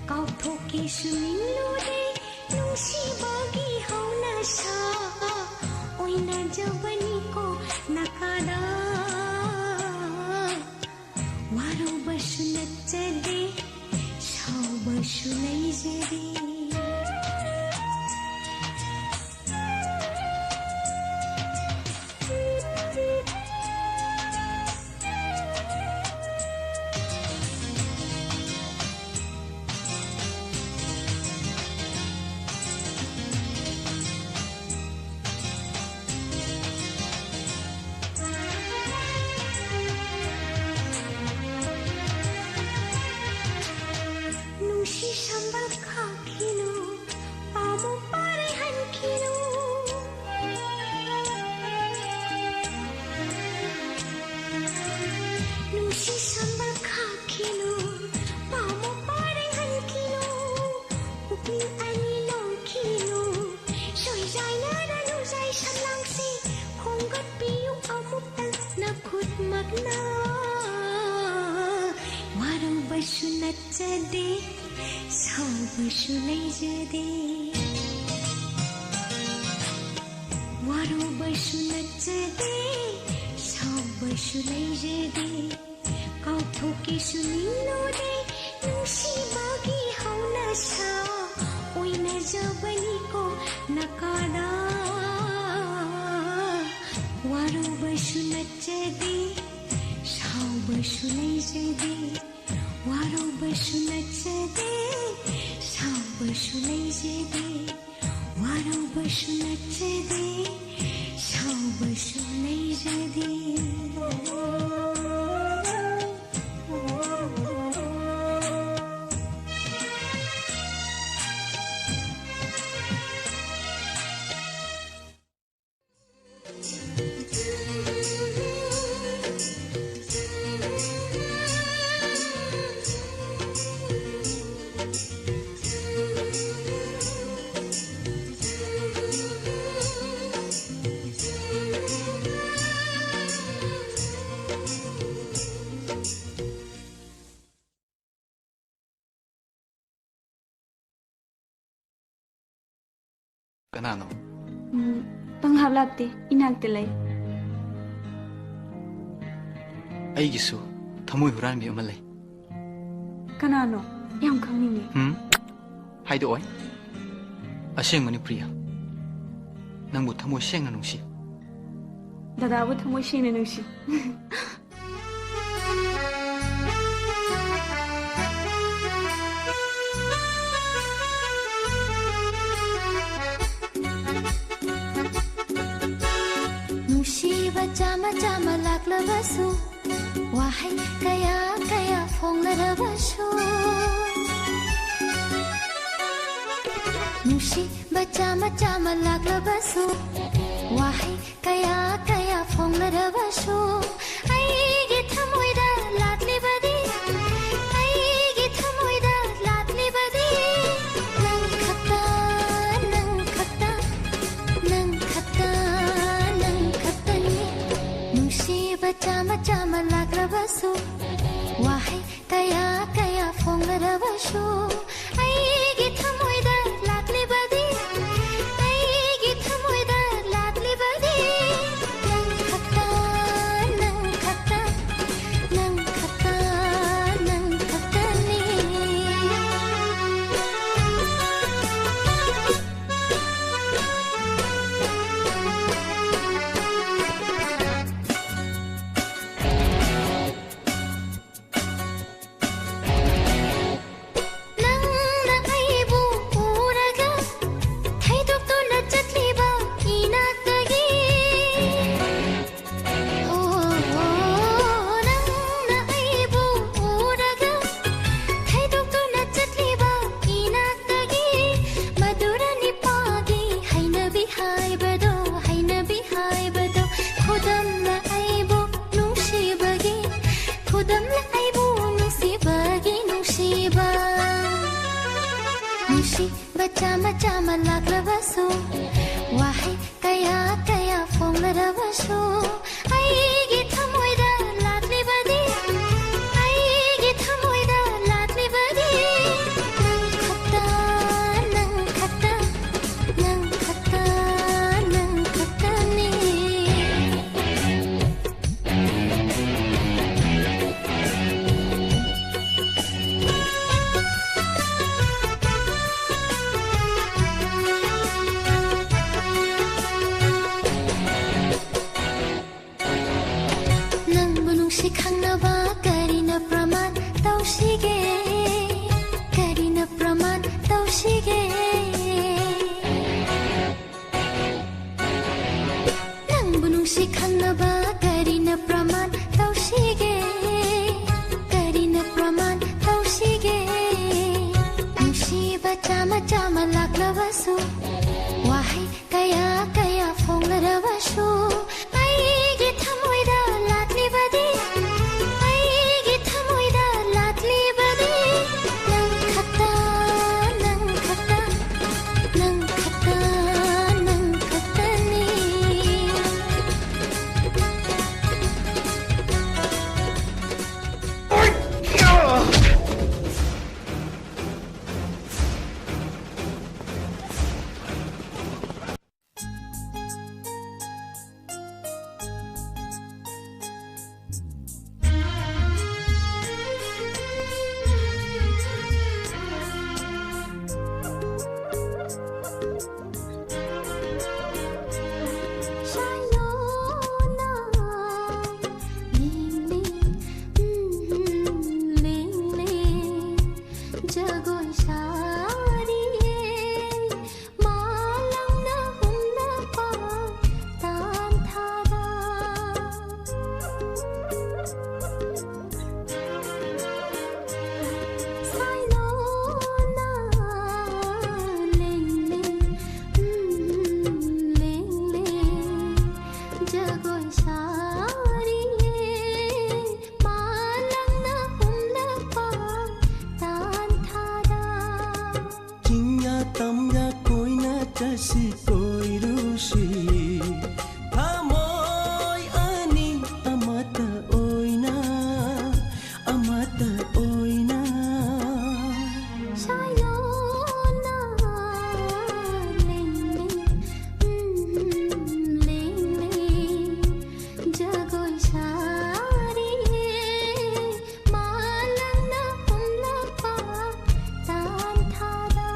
ꯀꯥꯎꯊꯣꯛꯀꯦꯁꯨ ꯅꯤꯡꯂꯨꯗꯦ, ꯅꯨꯡꯁꯤꯕꯒꯤ ꯍꯧꯅꯁꯥ ꯑꯣꯏꯅꯖꯕꯅꯤꯀꯣ ꯅꯥꯀꯥꯗ꯫ ꯋꯥꯔꯧꯕꯁꯨ ꯅꯠꯆꯗꯦ, ꯁꯥꯎꯕꯁꯨ ꯂꯩꯖꯗꯦ꯫ ꯅꯨꯡꯁꯤ ꯁꯝꯕꯜ ꯈꯥꯛꯈꯤꯅꯨ, ꯄꯥꯝꯃꯨ ꯄꯥꯔꯦ ꯍꯟꯈꯤꯅꯨ꯫ ꯅꯨꯡꯁꯤ ꯁꯝꯕꯜ ꯈꯥꯛꯈꯤꯅꯨ, ꯄꯥꯝꯃꯨ ꯄꯥꯔꯦ ꯍꯟꯈꯤꯅꯨ꯫ ꯄꯨꯛꯅꯤꯡ ꯑꯅꯤ ꯂꯣꯟꯈꯤꯅꯨ, ꯁꯣꯏꯖꯥꯏꯅꯔꯅꯨ ꯖꯥꯏꯁꯝꯂꯥꯡꯁꯤ, ꯈꯣꯝꯒꯠꯄꯤꯌꯨ ꯑꯃꯨꯛꯇꯪ ꯅꯈꯨꯠꯃꯛꯅ꯫ ꯋꯥꯔꯧꯕꯁꯨ ꯅꯠꯆꯗꯦ, ꯁꯥꯎꯕꯁꯨ ꯂꯩꯖꯗꯦ꯫ ꯋꯥꯔꯧꯕꯁꯨ ꯅꯠꯆꯗꯦ, ꯁꯥꯎꯕꯁꯨ ꯂꯩꯖꯗꯦ꯫ ꯀꯥꯎꯊꯣꯛꯀꯦꯁꯨ ꯅꯤꯡꯂꯨꯗꯦ, ꯅꯨꯡꯁꯤꯕꯒꯤ ꯍꯧꯅꯁꯥ ꯑꯣꯏꯅꯖꯕꯅꯤꯀꯣ ꯅꯥꯀꯥꯗ꯫ ꯋꯥꯔꯧꯕꯁꯨ ꯅꯠꯆꯗꯦ, ꯁꯥꯎꯕꯁꯨ ꯂꯩꯖꯗꯦ꯫ ꯋꯥꯔꯧꯕꯁꯨ ꯅꯠꯆꯗꯦ, ꯁꯥꯎꯕꯁꯨ ꯂꯩꯖꯗꯦ꯫ ꯋꯥꯔꯧꯕꯁꯨ ꯅꯠꯆꯗꯦ, ꯁꯥꯎꯕꯁꯨ ꯂꯩꯖꯗꯦ꯫ ꯀꯅꯥꯅꯣ? ꯎꯝ, ꯄꯪꯂꯥꯞ ꯂꯥꯞꯇꯦ, ꯏꯅꯥꯛꯇ ꯂꯩ꯫ ꯑꯩꯒꯤꯁꯨ ꯊꯃꯣꯏ ꯍꯨꯔꯥꯟꯕꯤ ꯑꯃ ꯂꯩ꯫ ꯀꯅꯥꯅꯣ? ꯌꯥꯝ ꯈꯪꯅꯤꯡꯉꯦ꯫ ꯎꯝ? ꯍꯥꯏꯗꯣꯛꯑꯣꯏ꯫ ꯑꯁꯦꯡꯕꯅꯤ ꯄ꯭ꯔꯤꯌꯥ꯫ ꯅꯪꯕꯨ ꯊꯃꯣꯏ ꯁꯦꯡꯅ ꯅꯨꯡꯁꯤ꯫ ꯗꯗꯥꯕꯨ ꯊꯃꯣꯏ ꯁꯦꯡꯅ ꯅꯨꯡꯁꯤ꯫ ꯅꯨꯡꯁꯤꯕ ꯆꯥꯝꯃ ꯆꯥꯝꯃ ꯂꯥꯛꯂꯕꯁꯨ, ꯋꯥꯍꯩ ꯀꯌꯥ ꯀꯌꯥ ꯐꯣꯡꯂꯔꯕꯁꯨ, ꯅꯨꯡꯁꯤꯕ ꯆꯥꯝꯃ ꯆꯥꯝꯃ ꯂꯥꯛꯂꯕꯁꯨ, ꯋꯥꯍꯩ ꯀꯌꯥ ꯀꯌꯥ ꯐꯣꯡꯂꯔꯕꯁꯨ, ꯑꯩꯒꯤ ꯊꯃꯣꯏꯗ ꯂꯥꯠꯂꯤꯕꯗꯤ, ꯑꯩꯒꯤ ꯊꯃꯣꯏꯗ ꯂꯥꯠꯂꯤꯕꯗꯤ ꯅꯪ ꯈꯛꯇ, ꯅꯪ ꯈꯛꯇ, ꯅꯪ ꯈꯛꯇ, ꯅꯪ ꯈꯛꯇꯅꯤ꯫ ꯅꯨꯡꯁꯤꯕ ꯆꯥꯝꯃ ꯆꯥꯝꯃ ꯂꯥꯛꯂꯕꯁꯨ, ꯋꯥꯍꯩ ꯀꯌꯥ ꯀꯌꯥ ꯐꯣꯡꯂꯔꯕꯁꯨ, ꯑꯩꯒꯤ ꯊꯃꯣꯏꯗ ꯂꯥꯠꯂꯤꯕꯗꯤ, ꯑꯩꯒꯤ ꯊꯃꯣꯏꯗ ꯂꯥꯠꯂꯤꯕꯗꯤ ꯅꯪ ꯈꯛꯇ, ꯅꯪ ꯈꯛꯇ, ꯅꯪ ꯈꯛꯇ, ꯅꯪ ꯈꯛꯇꯅꯤ꯫ ꯅꯪꯅ ꯑꯩꯕꯨ ꯎꯔꯒ ꯊꯩꯗꯣꯛꯇꯨꯅ ꯆꯠꯂꯤꯕ ꯏꯅꯥꯛꯇꯒꯤ꯫ ꯑꯣ, ꯅꯪꯅ ꯑꯩꯕꯨ ꯎꯔꯒ ꯊꯩꯗꯣꯛꯇꯨꯅ ꯆꯠꯂꯤꯕ ꯏꯅꯥꯛꯇꯒꯤ꯫ ꯃꯗꯨꯔ ꯅꯤꯄꯥꯒꯤ ꯍꯩꯅꯕꯤ ꯍꯥꯏꯕꯗꯣ, ꯍꯩꯅꯕꯤ ꯍꯥꯏꯕꯗꯣ ꯈꯨꯗꯝꯅ ꯑꯩꯕꯨ ꯅꯨꯡꯁꯤꯕꯒꯤ, ꯈꯨꯗꯝꯅ ꯑꯩꯕꯨ ꯅꯨꯡꯁꯤꯕꯒꯤ ꯅꯨꯡꯁꯤꯕ꯫ ꯅꯨꯡꯁꯤꯕ ꯆꯥꯝꯃ ꯆꯥꯝꯃ ꯂꯥꯛꯂꯕꯁꯨ, ꯋꯥꯍꯩ ꯀꯌꯥ ꯀꯌꯥ ꯐꯣꯡꯂꯔꯕꯁꯨ, ꯑꯩꯒꯤ ꯊꯃꯣꯏꯗ ꯂꯥꯠꯂꯤꯕꯗꯤ, ꯑꯩꯒꯤ ꯊꯃꯣꯏꯗ ꯂꯥꯠꯂꯤꯕꯗꯤ ꯅꯪ ꯈꯛꯇ, ꯅꯪ ꯈꯛꯇ, ꯅꯪ ꯋꯥꯍꯩ ꯀꯌꯥ ꯀꯌꯥ ꯐꯣꯡꯂꯔꯕꯁꯨ ꯑꯩꯒꯤ ꯊꯃꯣꯏꯗ ꯂꯥꯠꯂꯤꯕꯗꯤ, ꯑꯩꯒꯤ ꯊꯃꯣꯏꯗ ꯂꯥꯠꯂꯤꯕꯗꯤ ꯅꯪ ꯈꯛꯇ, ꯅꯪ ꯈꯛꯇ, ꯅꯪ ꯈꯛꯇ, ꯅꯪ ꯈꯛꯇꯅꯤ꯫ ꯖꯒꯣꯏ ꯁꯥꯔꯤꯌꯦ ꯃꯥꯂꯪꯅ ꯍꯨꯝꯂꯛꯄ ꯇꯥꯟꯊꯥꯗ꯫ ꯁꯥꯏꯂꯣꯅ ꯂꯦꯡꯂꯦ, ꯎꯝ, ꯂꯦꯡꯂꯦ꯫ ꯖꯒꯣꯏ ꯁꯥꯔꯤꯌꯦ ꯃꯥꯂꯪꯅ ꯍꯨꯝꯂꯛꯄ ꯇꯥꯟꯊꯥꯗ꯫ ꯆꯤꯡꯌꯥ ꯇꯝꯌꯥ ꯀꯣꯏꯅ ꯆꯠꯁꯤ ꯀꯣꯏꯔꯨꯁꯤ꯫ ꯊꯃꯣꯏ ꯑꯅꯤ ꯑꯃꯠꯇ ꯑꯣꯏꯅ, ꯑꯃꯠꯇ ꯑꯣꯏꯅ꯫ ꯁꯥꯏꯂꯣꯅ ꯂꯦꯡꯂꯦ, ꯎꯝ, ꯂꯦꯡꯂꯦ꯫ ꯖꯒꯣꯏ ꯁꯥꯔꯤꯌꯦ ꯃꯥꯂꯪꯅ ꯍꯨꯝꯂꯛꯄ ꯇꯥꯟꯊꯥꯗ꯫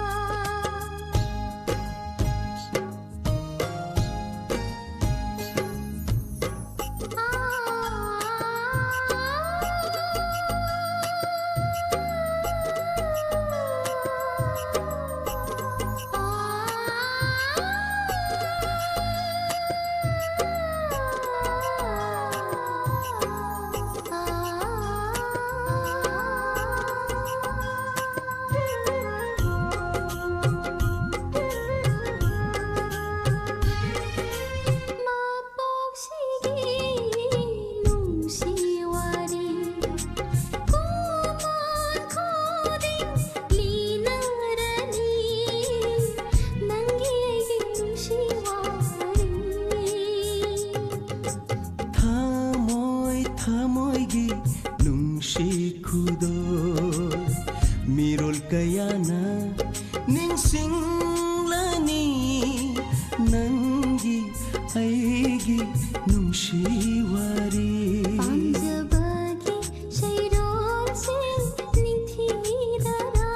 ꯀꯌꯥꯅ ꯅꯤꯡꯁꯤꯡꯂꯅꯤ ꯅꯪꯒꯤ ꯑꯩꯒꯤ ꯅꯨꯡꯁꯤ ꯋꯥꯔꯤ꯫ ꯄꯥꯝꯖꯕꯒꯤ ꯁꯩꯔꯣꯜꯁꯦ ꯅꯤꯡꯊꯤꯗꯔꯥ?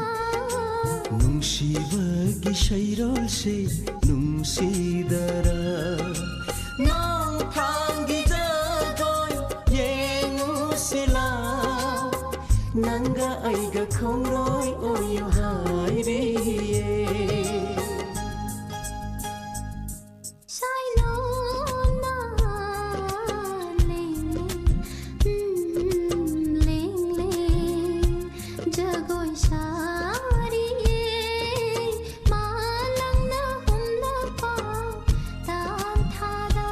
ꯅꯨꯡꯁꯤꯕꯒꯤ ꯁꯩꯔꯣꯜꯁꯦ ꯅꯨꯡꯁꯤꯗꯔꯥ? ꯅꯣꯡꯊꯥꯡꯒꯤ ꯖꯒꯣꯏ ꯌꯦꯡꯉꯨꯁꯤꯂꯥ, ꯅꯪꯒ ꯑꯩꯒ ꯈꯣꯡꯂꯣꯏ ꯑꯣꯏꯌꯨ ꯍꯥꯏꯔꯤꯌꯦ꯫ ꯁꯥꯏꯂꯣꯅ ꯂꯦꯡꯂꯦ, ꯎꯝ, ꯂꯦꯡꯂꯦ, ꯖꯒꯣꯏ ꯁꯥꯔꯤꯌꯦ, ꯃꯥꯂꯪꯅ ꯍꯨꯝꯂꯛꯄ ꯇꯥꯟꯊꯥꯗ꯫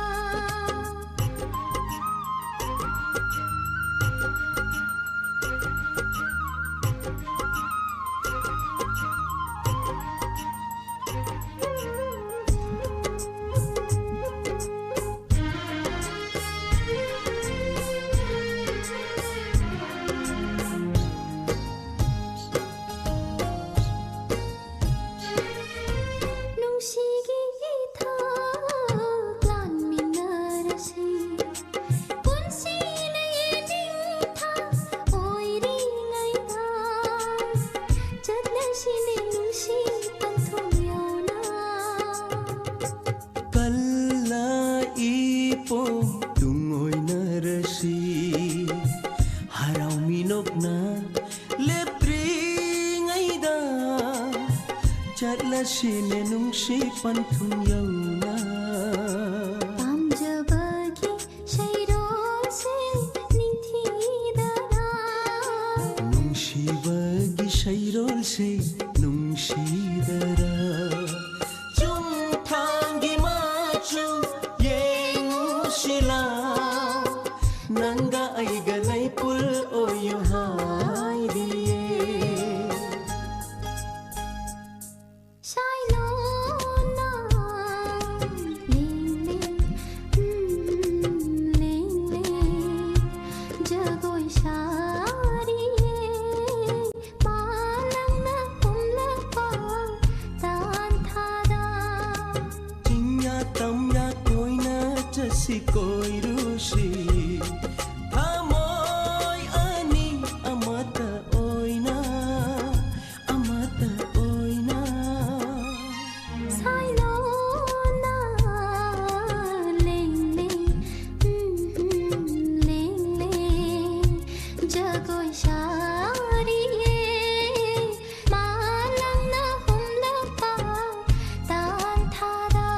ꯅꯨꯡꯁꯤꯒꯤ ꯏꯊꯛ ꯂꯥꯟꯃꯤꯟꯅꯔꯁꯤ, ꯄꯨꯟꯁꯤꯅ ꯌꯦꯅꯤꯡꯊꯥ ꯑꯣꯏꯔꯤꯉꯩꯗ, ꯆꯠꯂꯁꯤꯅꯦ ꯅꯨꯡꯁꯤ ꯄꯟꯊꯨꯡ ꯌꯧꯅ꯫ ꯀꯜꯂ ꯏꯄꯣꯝ ꯇꯨꯡ ꯑꯣꯏꯅꯔꯁꯤ, ꯍꯔꯥꯎ ꯃꯤꯅꯣꯛꯅ ꯂꯦꯞꯇ꯭ꯔꯤꯉꯩꯗ, ꯆꯠꯂꯁꯤꯅꯦ ꯅꯨꯡꯁꯤ ꯄꯟꯊꯨꯡ ꯌꯧꯅ꯫ ꯄꯥꯝꯖꯕꯒꯤ ꯁꯩꯔꯣꯜꯁꯦ ꯅꯤꯡꯊꯤꯗꯔꯥ? ꯅꯨꯡꯁꯤꯕꯒꯤ ꯁꯩꯔꯣꯜꯁꯦ ꯅꯨꯡꯁꯤꯗꯔꯥ? ꯆꯨꯝꯊꯥꯡꯒꯤ ꯃꯆꯨ ꯌꯦꯡꯉꯨꯁꯤꯂꯥ, ꯅꯪꯒ ꯑꯩꯒ ꯂꯩꯄꯨꯜ ꯑꯣꯏꯌꯨ ꯍꯥꯏꯔꯤꯌꯦ꯫ ꯁꯥꯏꯂꯣꯅ ꯂꯦꯡꯂꯦ, ꯎꯝ, ꯂꯦꯡꯂꯦ, ꯖꯒꯣꯏ ꯁꯥꯔꯤꯌꯦ, ꯃꯥꯂꯪꯅ ꯀꯣꯏꯔꯨꯁꯤ꯫ ꯊꯃꯣꯏ ꯑꯅꯤ ꯑꯃꯠꯇ ꯑꯣꯏꯅ, ꯑꯃꯠꯇ ꯑꯣꯏꯅ꯫ ꯁꯥꯏꯂꯣꯅ ꯂꯦꯡꯂꯦ, ꯎꯝ, ꯎꯝ, ꯂꯦꯡꯂꯦ꯫ ꯖꯒꯣꯏ ꯁꯥꯔꯤꯌꯦ꯫ ꯃꯥꯂꯪꯅ ꯍꯨꯝꯂꯛꯄ ꯇꯥꯟꯊꯥꯗ꯫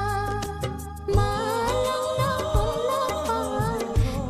ꯃꯥꯂꯪꯅ ꯍꯨꯝꯂꯛꯄ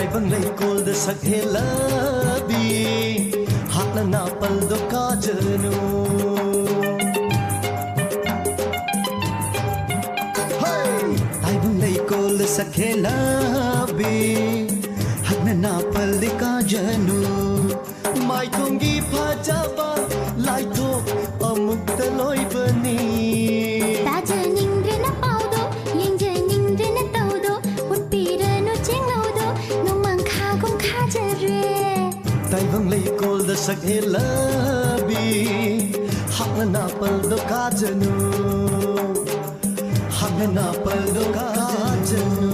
ꯇꯥꯏꯕꯪ ꯂꯩꯀꯣꯜꯗ ꯁꯛ ꯍꯦꯜꯂꯕꯤ, ꯍꯥꯛꯅ ꯅꯥꯄꯜꯗꯣ ꯀꯥꯖꯅꯨ꯫ ꯍꯩ! ꯇꯥꯏꯕꯪ ꯂꯩꯀꯣꯜꯗ ꯁꯛ ꯍꯦꯜꯂꯕꯤ, ꯍꯥꯛꯅ ꯅꯥꯄꯜꯗꯤ ꯀꯥꯖꯅꯨ꯫ ꯃꯥꯏꯊꯣꯡꯒꯤ ꯐꯖꯕ ꯂꯥꯏꯊꯣꯛ ꯑꯃꯨꯛꯇ ꯂꯣꯏꯕꯅꯤ꯫ ꯇꯥꯖꯅꯤꯡꯗ꯭ꯔꯦ ꯅꯄꯥꯎꯗꯣ, ꯌꯦꯡꯖꯅꯤꯡꯗ꯭ꯔꯦ ꯅꯇꯧꯗꯣ, ꯎꯠꯄꯤꯔꯅꯨ ꯆꯦꯡꯂꯧꯗꯣ, ꯅꯣꯡꯃꯥꯡꯈꯥꯒꯨꯝ ꯈꯥꯖꯔꯦ꯫ ꯇꯥꯏꯕꯪ ꯂꯩꯀꯣꯜꯗ ꯁꯛ ꯍꯦꯜꯂꯕꯤ, ꯍꯥꯛꯅ ꯅꯥꯄꯜꯗꯣ ꯀꯥꯖꯅꯨ, ꯍꯥꯛꯅ ꯅꯥꯄꯜꯗꯣ ꯀꯥꯖꯅꯨ꯫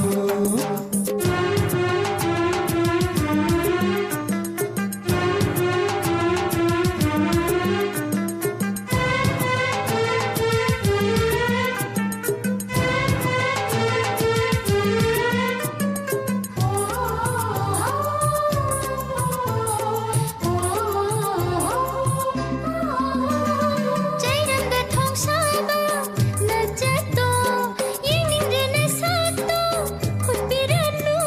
ꯆꯩꯔꯪꯗ ꯊꯣꯡꯁꯥꯕ ꯅꯆꯠꯇꯣ, ꯌꯦꯡꯅꯤꯡꯗ꯭ꯔꯦ ꯅꯁꯛꯇꯣ, ꯎꯠꯄꯤꯔꯅꯨ꯫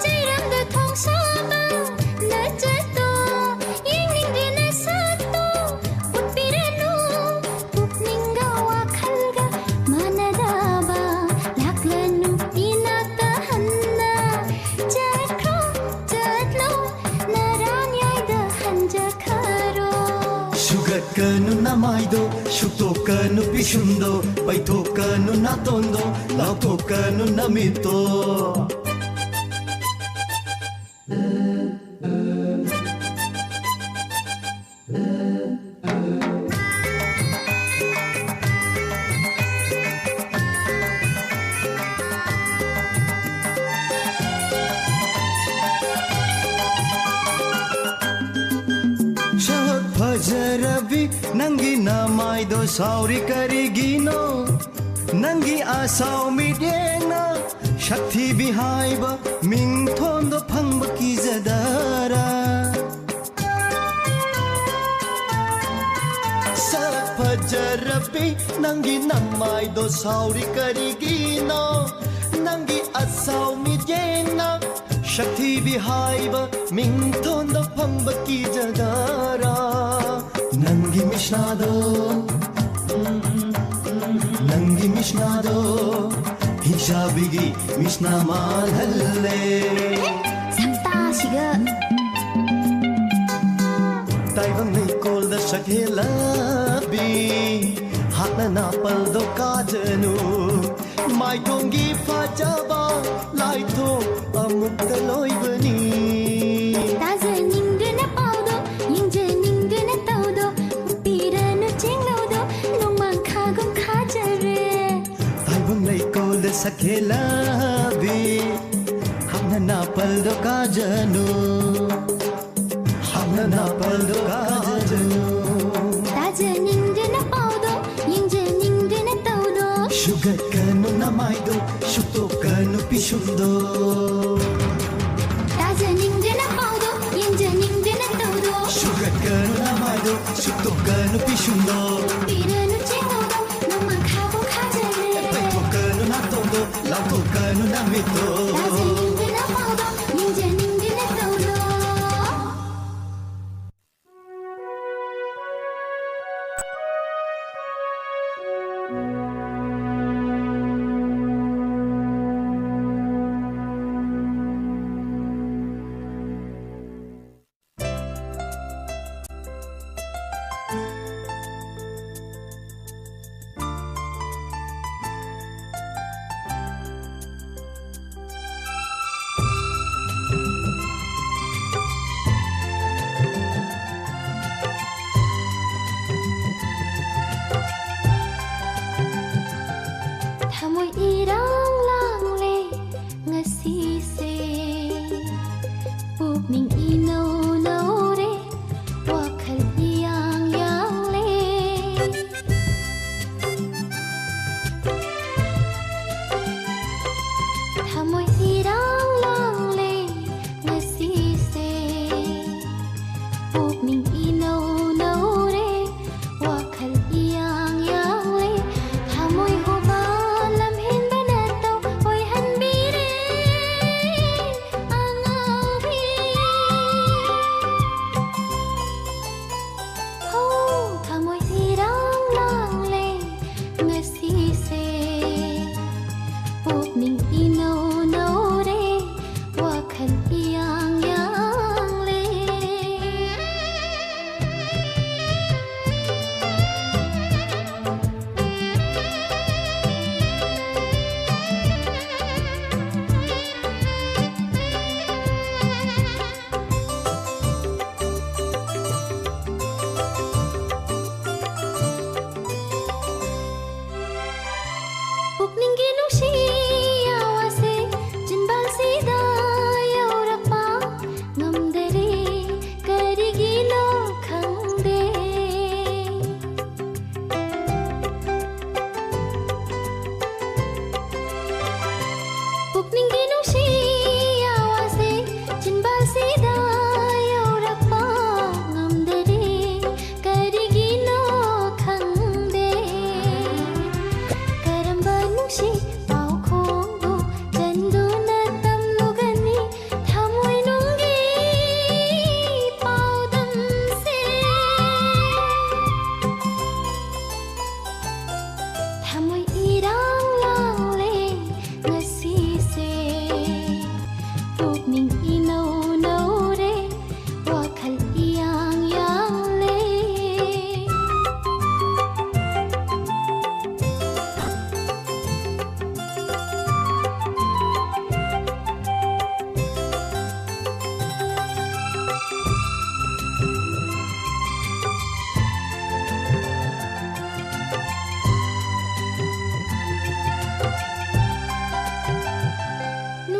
ꯆꯩꯔꯪꯗ ꯊꯣꯡꯁꯥꯕ ꯅꯆꯠꯇꯣ, ꯌꯦꯡꯅꯤꯡꯗ꯭ꯔꯦ ꯅꯁꯛꯇꯣ, ꯎꯠꯄꯤꯔꯅꯨ꯫ ꯄꯨꯛꯅꯤꯡꯒ ꯋꯥꯈꯜꯒ ꯃꯥꯟꯅꯗꯕ ꯂꯥꯛꯂꯅꯨ ꯏꯅꯥꯛꯇ ꯍꯟꯅ꯫ ꯆꯠꯈ꯭ꯔꯣ, ꯆꯠꯂꯣ, ꯅꯔꯥꯟꯌꯥꯏꯗ ꯍꯟꯖꯈ꯭ꯔꯣ꯫ ꯁꯨꯒꯠꯀꯅꯨ ꯅꯃꯥꯏꯗꯣ, ꯁꯨꯛꯇꯣꯛꯀꯅꯨ ꯄꯤꯁꯨꯝꯗꯣ, ꯄꯩꯊꯣꯛꯀꯅꯨ ꯅꯥꯇꯣꯟꯗꯣ, ꯂꯥꯎꯊꯣꯛꯀꯅꯨ ꯅꯃꯤꯠꯇꯣ꯫ ꯁꯛ ꯐꯖꯔꯕꯤ ꯅꯪꯒꯤ ꯅꯃꯥꯏꯗꯣ ꯁꯥꯎꯔꯤ ꯀꯔꯤꯒꯤꯅꯣ? ꯅꯪꯒꯤ ꯑꯁꯥꯎ ꯃꯤꯠꯌꯦꯡꯅ ꯁꯛꯊꯤꯕꯤ ꯍꯥꯏꯕ ꯃꯤꯡꯊꯣꯟꯗꯣ ꯐꯪꯕ ꯀꯤꯖꯗꯔꯥ? ꯁꯛ ꯐꯖꯔ ꯔꯕꯤ, ꯅꯪꯒꯤ ꯅꯃꯥꯏꯗꯣ ꯁꯥꯎꯔꯤ ꯀꯔꯤꯒꯤꯅꯣ? ꯅꯪꯒꯤ ꯑꯁꯥꯎ ꯃꯤꯠꯌꯦꯡꯅ ꯁꯛꯊꯤꯕꯤ ꯍꯥꯏꯕ ꯃꯤꯡꯊꯣꯟꯗꯣ ꯐꯪꯕ ꯀꯤꯖꯗꯔꯥ? ꯅꯪꯒꯤ ꯃꯤꯁꯅꯥꯗꯣ, ꯅꯪꯒꯤ ꯃꯤꯁꯅꯥꯗꯣ ꯍꯤꯡꯆꯥꯕꯤꯒꯤ ꯃꯤꯁꯅꯥ ꯃꯥꯜꯍꯜꯂꯦ꯫ ꯁꯛꯇꯥꯁꯤꯒ꯫ ꯇꯥꯏꯕꯪ ꯂꯩꯀꯣꯜꯗ ꯁꯛꯍꯦꯜꯂꯕꯤ ꯍꯥꯠꯅ ꯅꯥꯄꯜꯗꯣ ꯀꯥꯖꯅꯨ꯫ ꯃꯥꯏꯊꯣꯡꯒꯤ ꯐꯖꯕ ꯂꯥꯏꯊꯣꯡ ꯑꯃꯨꯛꯇ ꯂꯣꯏꯕꯅꯤ꯫ ꯇꯥꯖꯅꯤꯡꯗꯨꯅ ꯄꯥꯎꯗꯣ, ꯌꯦꯡꯖꯅꯤꯡꯗꯨꯅ ꯇꯧꯗꯣ, ꯄꯤꯔꯅꯨ ꯆꯦꯡꯅꯧꯗꯣ, ꯅꯣꯡꯃꯥꯡꯈꯥꯒꯨꯝ ꯈꯥꯖꯔꯦ꯫ ꯇꯥꯏꯕꯪ ꯂꯩꯀꯣꯜꯗ ꯁꯛꯍꯦꯜꯂꯕꯤ ꯍꯥꯠꯅ ꯅꯥꯄꯜꯗꯣ ꯀꯥꯖꯅꯨ꯫ ꯍꯥꯠꯅ ꯅꯥꯄꯜꯗꯣ ꯀꯥꯖꯅꯨ꯫ ꯇꯥꯖꯅꯤꯡꯗꯦꯅ ꯄꯥꯎꯗꯣ, ꯌꯦꯡꯖꯅꯤꯡꯗꯦꯅ ꯇꯧꯗꯣ꯫ ꯁꯨꯒꯠꯀꯅꯨ ꯅꯃꯥꯏꯗꯣ, ꯁꯨꯛꯇꯣꯛꯀꯅꯨ ꯄꯤꯁꯨꯝꯗꯣ꯫ ꯇꯥꯖꯅꯤꯡꯗꯦꯅ ꯄꯥꯎꯗꯣ, ꯌꯦꯡꯖꯅꯤꯡꯗꯦꯅ ꯇꯧꯗꯣ꯫ ꯁꯨꯒꯠꯀꯅꯨ ꯅꯃꯥꯏꯗꯣ, ꯁꯨꯛꯇꯣꯛꯀꯅꯨ ꯄꯤꯁꯨꯝꯗꯣ꯫ ꯄꯤꯔꯅꯨ ꯆꯦꯡꯉꯧꯗꯣ, ꯅꯣꯡꯃꯥꯡꯈꯥꯕꯨ ꯈꯥꯖꯔꯦ꯫ ꯄꯩꯊꯣꯛꯀꯅꯨ ꯅꯥꯇꯣꯟꯗꯣ, ꯂꯥꯎꯊꯣꯛꯀꯅꯨ ꯅꯃꯤꯠꯇꯣ꯫ ꯇꯥꯖꯅꯤꯡꯗꯦꯅ ꯄꯥꯎꯗꯣ, ꯌꯦꯡꯖꯅꯤꯡꯗꯦꯅ ꯇꯧꯗꯣ꯫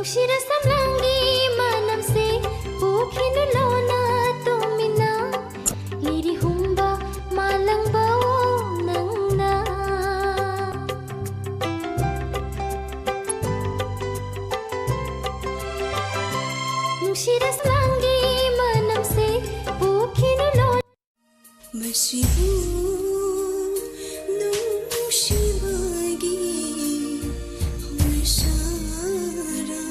ꯅꯨꯡꯁꯤꯔ ꯁꯝꯂꯥꯡꯒꯤ ꯃꯅꯝꯁꯦ ꯄꯨꯈꯤꯅꯨ ꯂꯣꯟꯅ ꯇꯨꯃꯤꯟꯅ, ꯂꯤꯔꯤ ꯍꯨꯝꯕ ꯃꯥꯂꯪꯕꯑꯣ ꯅꯪꯅ꯫ ꯅꯨꯡꯁꯤꯔ ꯁꯝꯂꯥꯡꯒꯤ ꯃꯅꯝꯁꯦ ꯄꯨꯈꯤꯅꯨ ꯂꯣꯟ ꯃꯁꯤꯕꯨ ꯅꯨꯡꯁꯤꯕꯒꯤ ꯍꯧꯅꯁꯥꯔꯥ꯫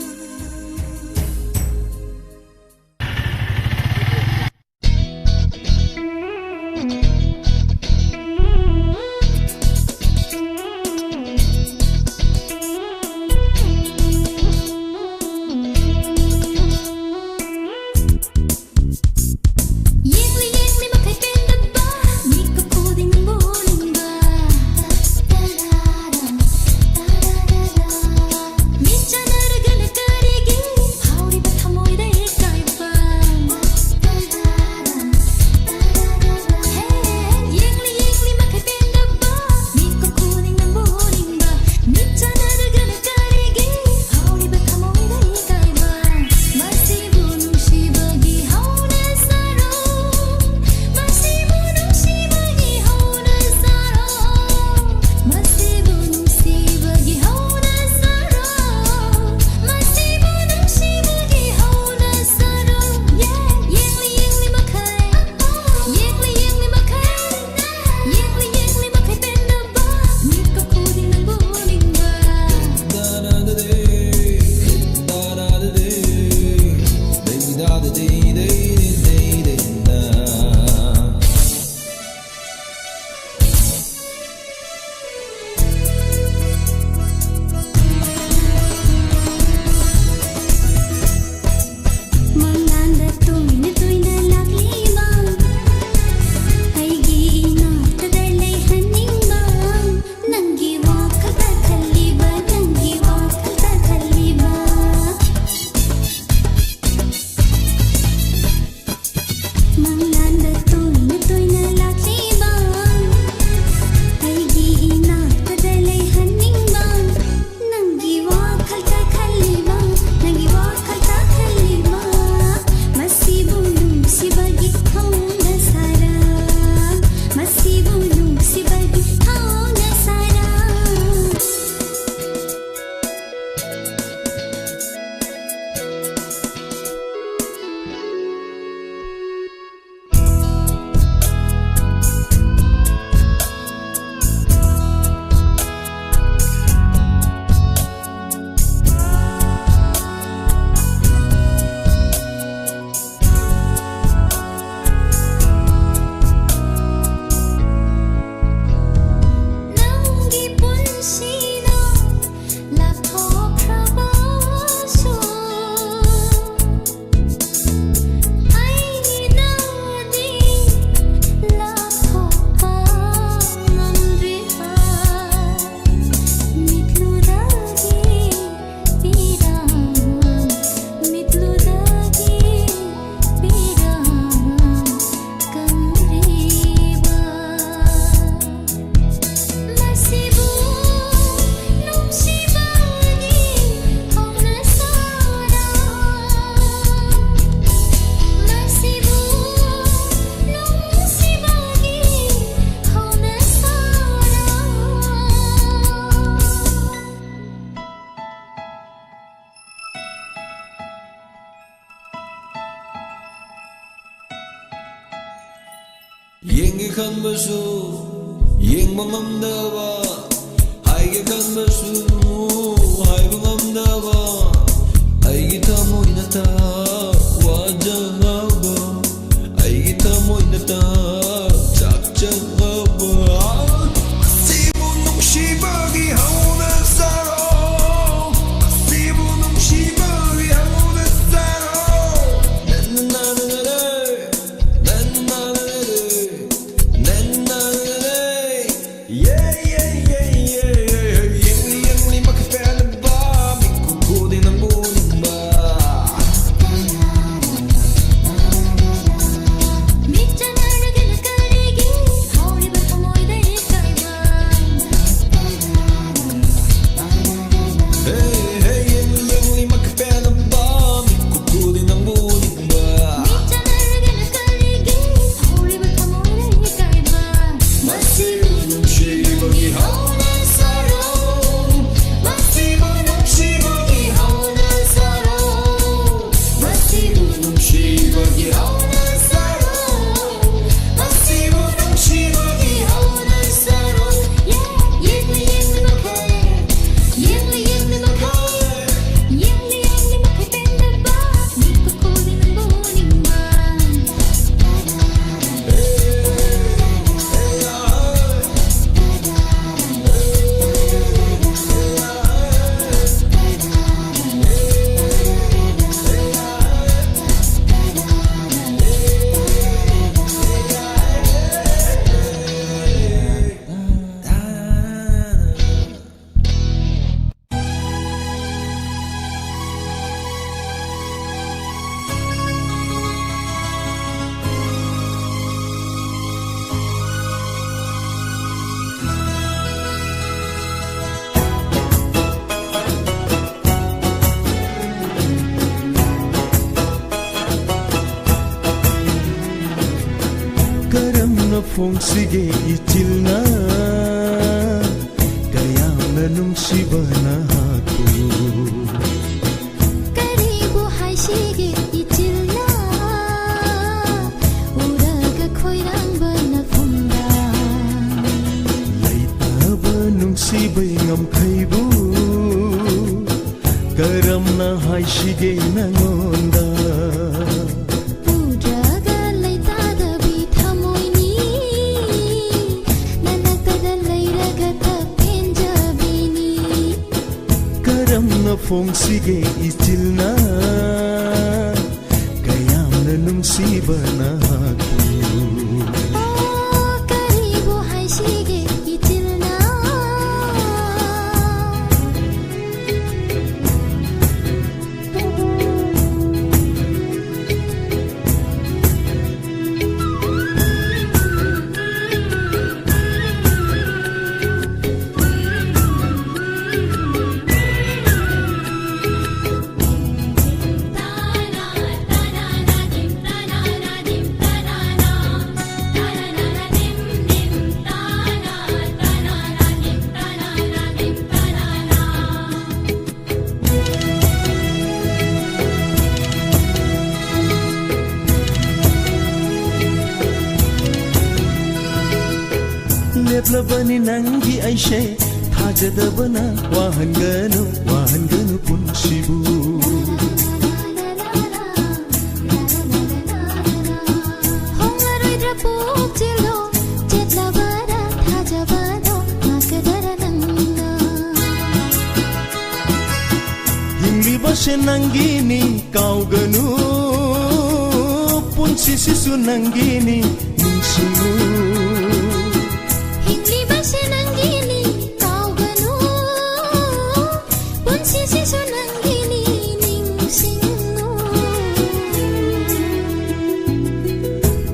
ꯌꯦꯡꯂꯤ ꯌꯦꯡꯂꯤ ꯃꯈꯩ ꯄꯦꯟꯗꯕ, ꯃꯤꯀꯨꯞ ꯈꯨ ꯅꯪꯒꯤ ꯄꯨꯟꯁꯤꯅ ꯂꯥꯞꯊꯣꯛꯈ꯭ꯔꯕꯁꯨ, ꯑꯩꯅꯗꯤ ꯂꯥꯞꯊꯣꯛꯄ ꯉꯝꯗ꯭ꯔꯤꯕ, ꯃꯤꯠꯂꯨꯗꯒꯤ ꯄꯤꯔꯥꯡ, ꯃꯤꯠꯂꯨꯗꯒꯤ ꯄꯤꯔꯥꯡ ꯀꯪꯗ꯭ꯔꯤꯕ꯫ ꯃꯁꯤꯕꯨ ꯅꯨꯡꯁꯤꯕꯒꯤ ꯍꯧꯅꯁꯥꯔꯣ? ꯃꯁꯤꯕꯨ ꯅꯨꯡꯁꯤꯕꯒꯤ ꯍꯧꯅꯁꯥꯔꯣ? ꯌꯦꯡꯒꯦ ꯈꯟꯕꯁꯨ ꯌꯦꯡꯕ ꯉꯝꯗꯕ, ꯍꯥꯏꯒꯦ ꯈꯟꯕꯁꯨ ꯍꯥꯏꯕ ꯉꯝꯗꯕ, ꯑꯩꯒꯤ ꯊꯃꯣꯏꯅ ꯋꯥꯖꯕ, ꯑꯩꯒꯤ ꯊꯃꯣꯏꯅ ꯆꯥꯛꯆꯕ꯫ ꯑꯁꯤꯕꯨ ꯅꯨꯡꯁꯤꯕꯒꯤ ꯍꯧꯅꯁꯥꯔꯣ? ꯑꯁꯤꯕꯨ ꯅꯨꯡꯁꯤꯕꯒꯤ ꯍꯧꯅꯁꯥꯔꯣ? ꯐꯣꯡꯁꯤꯒꯦ ꯏꯆꯤꯜꯅ, ꯀꯌꯥꯝꯅ ꯅꯨꯡꯁꯤꯕ ꯅꯍꯥꯛꯄꯨ꯫ ꯀꯔꯤꯕꯨ ꯍꯥꯏꯁꯤꯒꯦ ꯏꯆꯤꯜꯅ, ꯎꯔꯒ ꯈꯣꯏꯔꯥꯡꯕ ꯅꯐꯝꯗ꯫ ꯂꯩꯇꯕ ꯅꯨꯡꯁꯤꯕꯩ ꯉꯝꯈꯩꯕꯨ, ꯀꯔꯝꯅ ꯍꯥꯏꯁꯤꯒꯦ ꯅꯉꯣꯟꯗ? ꯎꯗ꯭ꯔꯒ ꯂꯩꯇꯥꯗꯕꯤ ꯊꯃꯣꯏꯅꯤ, ꯅꯅꯥꯛꯇꯗ ꯂꯩꯔꯒ ꯊꯛ ꯄꯦꯟꯖꯕꯤꯅꯤ꯫ ꯀꯔꯝꯅ ꯐꯣꯡꯁꯤꯒꯦ ꯏꯆꯤꯜꯅ, ꯀꯌꯥꯝꯅ ꯅꯨꯡꯁꯤꯕ ꯅꯍꯥꯛꯄꯨ꯫ ꯑꯣ, ꯀꯔꯤꯕꯨ ꯍꯥꯏꯁꯤꯒꯦ ꯏꯆꯤꯜꯅ꯫ ꯂꯦꯞꯂꯕꯅꯤ ꯅꯪꯒꯤ ꯑꯩꯁꯦ, ꯊꯥꯖꯗꯕꯅ ꯋꯥꯍꯟꯒꯅꯨ, ꯋꯥꯍꯟꯒꯅꯨ ꯄꯨꯟꯁꯤꯕꯨ꯫ ꯍꯣꯡꯂꯔꯣꯏꯗ꯭ꯔꯥ ꯄꯨꯛꯆꯦꯜꯗꯣ, ꯆꯦꯠꯂꯕꯗ ꯊꯥꯖꯕꯗꯣ ꯉꯥꯛꯀꯗ꯭ꯔꯥ ꯅꯪꯅ? ꯍꯤꯡꯂꯤꯕꯁꯦ ꯅꯪꯒꯤꯅꯤ, ꯀꯥꯎꯒꯅꯨ, ꯄꯨꯟꯁꯤꯁꯤꯁꯨ ꯅꯪꯒꯤꯅꯤ, ꯅꯤꯡꯁꯤꯡꯉꯨ꯫ ꯍꯤꯡꯂꯤꯕꯁꯦ ꯅꯪꯒꯤꯅꯤ, ꯀꯥꯎꯒꯅꯨ, ꯄꯨꯟꯁꯤꯁꯤꯁꯨ ꯅꯪꯒꯤꯅꯤ, ꯅꯤꯡꯁꯤꯡꯉꯨ꯫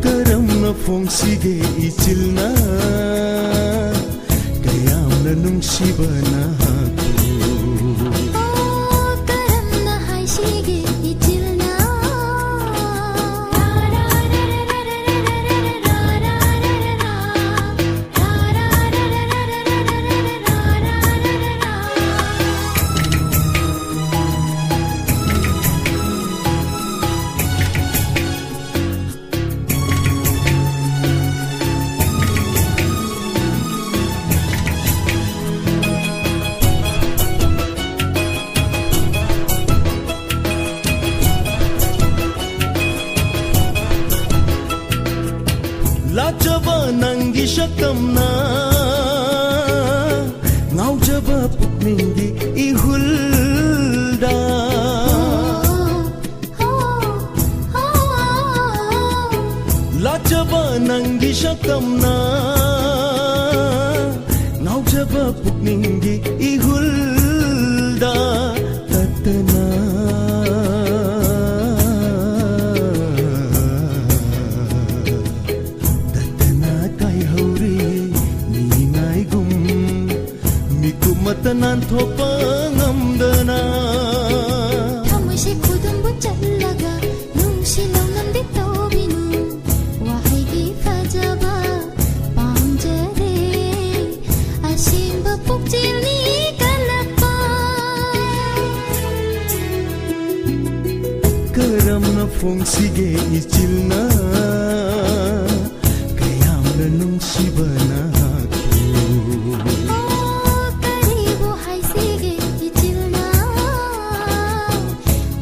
ꯀꯔꯝꯅ ꯐꯣꯡꯁꯤꯒꯦ ꯏꯆꯤꯜꯅ, ꯀꯌꯥꯝꯅ ꯅꯨꯡꯁꯤꯕ ꯅꯍꯥꯛꯄꯨ꯫ ꯑꯣ, ꯀꯔꯝꯅ ꯍꯥꯏꯁꯤꯒꯦ ꯏꯆꯤꯜꯅ? ꯁꯛꯇꯝꯅ ꯉꯥꯎꯖꯕ ꯄꯨꯛꯅꯤꯡꯒꯤ ꯏꯍꯨꯜꯗ ꯂꯥꯠꯆꯕ ꯅꯪꯒꯤ ꯁꯛꯇꯝꯅ ꯉꯥꯎꯖꯕ ꯄꯨꯛꯅꯤꯡꯒꯤ ꯏꯍꯨꯜꯗ ꯇꯠꯇꯅ ꯇꯠꯇꯅ ꯀꯥꯏꯍꯧꯔꯤ ꯃꯤꯉꯥꯏꯒꯨꯝ ꯃꯤꯀꯨꯞ ꯑꯃꯠꯇ ꯅꯥꯟꯊꯣꯛꯄ ꯉꯝꯗꯅ ꯊꯃꯣꯏꯁꯦ ꯈꯨꯗꯨꯝꯕꯨ ꯆꯠꯂꯒ ꯅꯨꯡꯁꯤ ꯂꯧꯅꯝꯗꯤ ꯇꯧꯕꯤꯅꯨ꯫ ꯋꯥꯍꯩꯒꯤ ꯐꯖꯕ ꯄꯥꯝꯖꯔꯦ꯫ ꯑꯁꯦꯡꯕ ꯄꯨꯛꯆꯦꯜꯅꯤ ꯀꯜꯂꯛꯄ꯫ ꯀꯔꯝꯅ ꯐꯣꯡꯁꯤꯒꯦ ꯏꯆꯤꯜꯅ ꯀꯌꯥꯝꯅ ꯅꯨꯡꯁꯤꯕ ꯅꯍꯥꯛꯄꯨ꯫ ꯑꯣ, ꯀꯔꯤꯕꯨ ꯍꯥꯏꯁꯤꯒꯦ ꯏꯆꯤꯜꯅ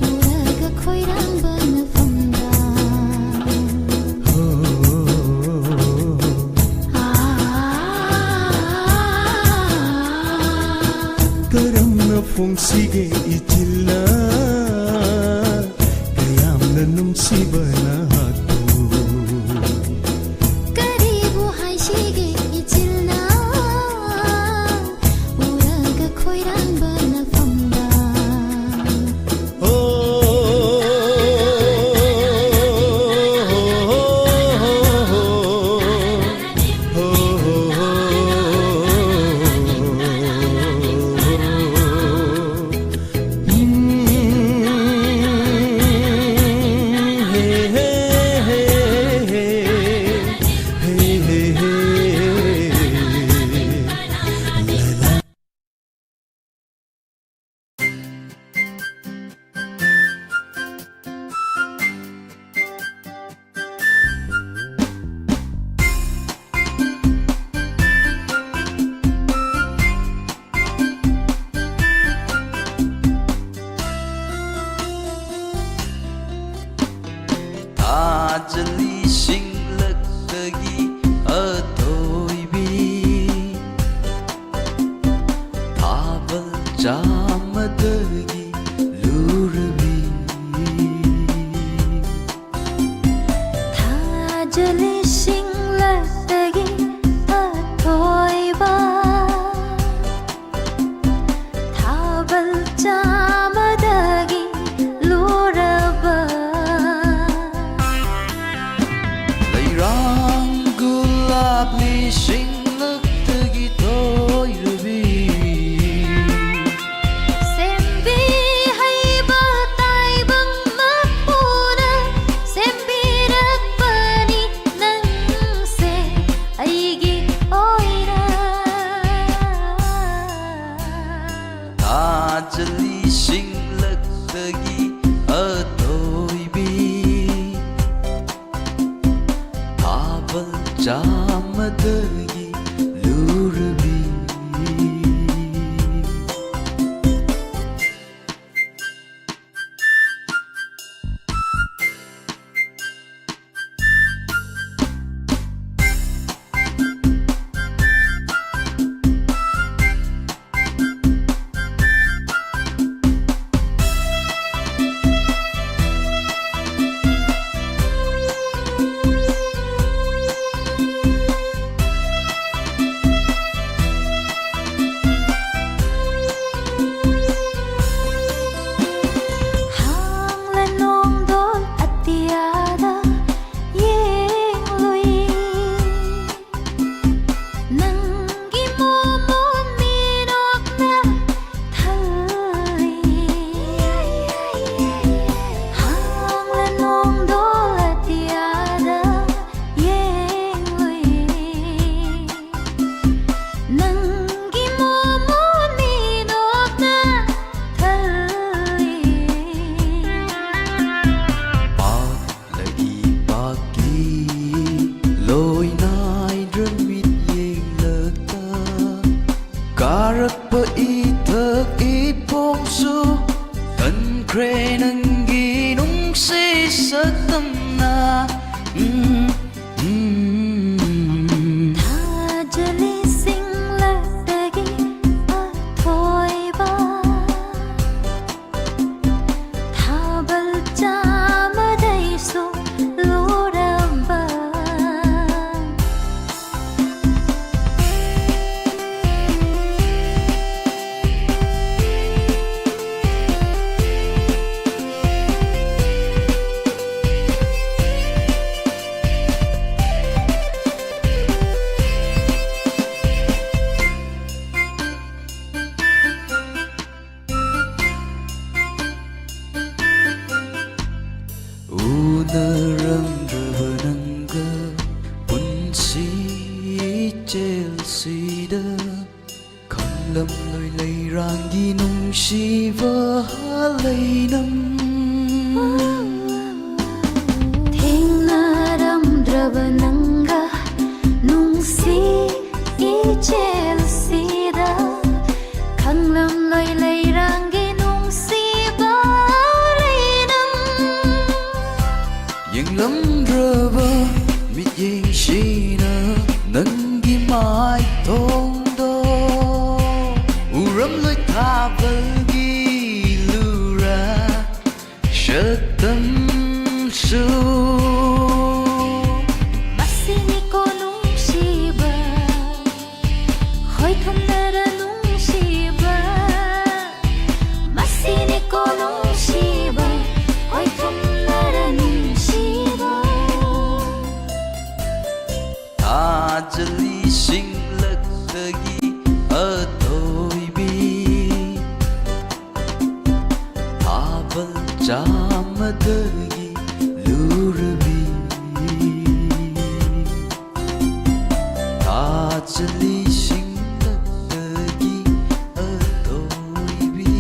ꯎꯔꯒ ꯈꯣꯏꯔꯥꯡꯕꯅ ꯐꯝꯕ꯫ ꯍꯣ꯫ ꯀꯔꯝꯅ ꯐꯣꯡꯁꯤꯒꯦ ꯏꯆꯤꯜꯅ ꯀꯌꯥꯝꯅ ꯅꯨꯡꯁꯤꯕ ꯅꯍꯥꯛꯄꯨ꯫ ꯀꯔꯤꯕꯨ ꯍꯥꯏꯁꯤꯒꯦ ꯏꯆꯤꯜꯅ ꯎꯔꯒ ꯈꯣꯏꯔꯥꯡꯕꯅ ꯐꯝꯕ꯫ ꯊꯥꯖꯜꯂꯤ ꯁꯤꯡꯂꯛꯇꯒꯤ ꯑꯊꯧ ꯅꯪꯒꯤ ꯅꯨꯡꯁꯤ ꯁꯛꯇꯝꯅ, ꯎꯝ, ꯎꯝ꯫ ꯊꯥꯖꯂꯤ ꯁꯤꯡꯂꯛꯇꯒꯤ ꯑꯊꯣꯏꯕ ꯊꯥꯕꯜ ꯆꯥꯃꯗꯩꯁꯨ ꯂꯨꯔꯕ꯫ ꯎꯅꯔꯝꯗ꯭ꯔꯕ ꯅꯪꯒ ꯄꯨꯟꯁꯤ ꯏꯆꯦꯜꯁꯤꯗ ꯈꯪꯂꯝꯂꯣꯏ ꯂꯩꯔꯥꯡꯒꯤ ꯅꯨꯡꯁꯤꯕ ꯂꯩꯅꯝ꯫ ꯊꯦꯡꯅꯔꯝꯗ꯭ꯔꯕ ꯅꯪꯒ ꯅꯨꯡꯁꯤ ꯏꯆꯦꯜꯁꯤꯗ ꯈꯪꯂꯝꯂꯣꯏ ꯂꯩꯔꯥꯡꯒꯤ ꯅꯨꯡꯁꯤꯕ ꯂꯩꯅꯝ꯫ ꯌꯦꯡꯂꯝꯗ꯭ꯔꯕ ꯃꯤꯠꯌꯦꯡꯁꯤꯅ ꯅꯪꯒꯤ ꯃꯥꯏꯊꯣꯡꯗꯣ ꯎꯔꯝꯂꯣꯏ ꯊꯥꯕꯜꯒꯤ ꯂꯨꯔꯥ ꯁꯛꯇꯝꯁꯨ꯫ ꯃꯁꯤꯅꯤꯀꯣ ꯅꯨꯡꯁꯤꯕ, ꯈꯣꯏ ꯊꯨꯝꯅꯔ ꯅꯨꯡꯁꯤꯕ꯫ ꯃꯁꯤꯅꯤꯀꯣ ꯅꯨꯡꯁꯤꯕ, ꯈꯣꯏ ꯊꯨꯝꯅꯔ ꯅꯨꯡꯁꯤꯕ꯫ ꯊꯥꯖꯂꯤ ꯁꯤꯡꯂꯛꯇꯒꯤ ꯑꯊꯣꯏꯕꯤ ꯊꯥꯕꯜ ꯆꯥꯃꯗꯒꯤ ꯂꯨꯔꯕꯤ꯫ ꯊꯥꯖꯂꯤ ꯁꯤꯡꯂꯛꯇꯒꯤ ꯑꯊꯣꯏꯕꯤ꯫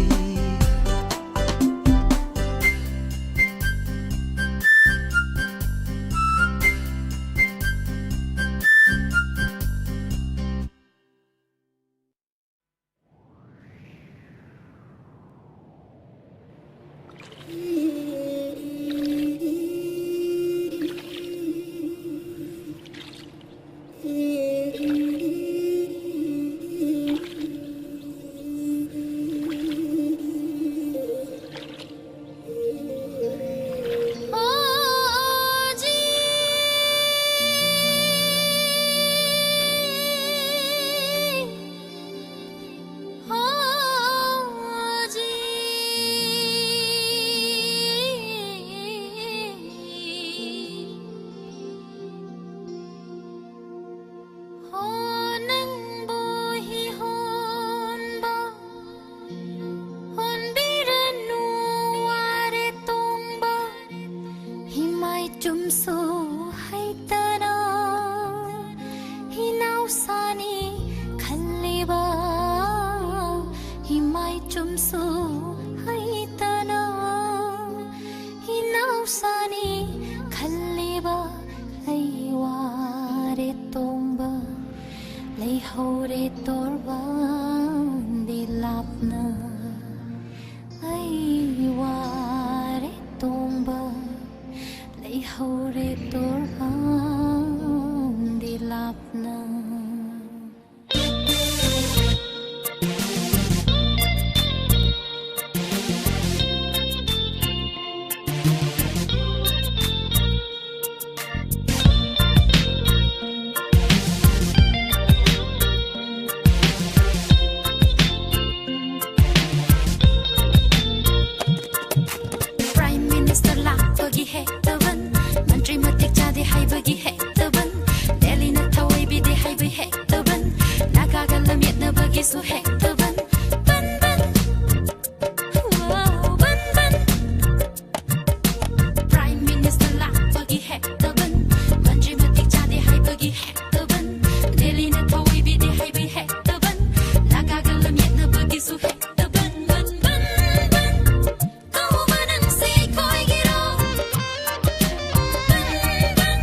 ꯍꯦꯛꯇꯕꯟ, ꯗꯦꯜꯂꯤꯅ ꯊꯋꯥꯏ ꯄꯤꯗꯦ ꯍꯥꯏꯕꯩ ꯍꯦꯛꯇꯕꯟ, ꯅꯥꯒꯥꯒ ꯂꯝꯌꯦꯠꯅꯕꯒꯤꯁꯨ ꯍꯦꯛꯇꯕꯟ, ꯕꯟ ꯕꯟ꯫ Wow, ꯕꯟ ꯕꯟ꯫ Prime Minister ꯂꯥꯛꯄꯒꯤ ꯍꯦꯛꯇꯕꯟ, ꯃꯟꯇ꯭ꯔꯤ ꯃꯇꯤꯛ ꯆꯥꯗꯦ ꯍꯥꯏꯕꯒꯤ ꯍꯦꯛꯇꯕꯟ, ꯗꯦꯜꯂꯤꯅ ꯊꯋꯥꯏ ꯄꯤꯗꯦ ꯍꯥꯏꯕꯩ ꯍꯦꯛꯇꯕꯟ, ꯅꯥꯒꯥꯒ ꯂꯝꯌꯦꯠꯅꯕꯒꯤꯁꯨ ꯍꯦꯛꯇꯕꯟ, ꯕꯟ ꯕꯟ ꯕꯟ꯫ ꯀꯧꯕ ꯅꯪꯁꯦ ꯑꯩꯈꯣꯏꯒꯤꯔꯣ? ꯕꯟ ꯕꯟ꯫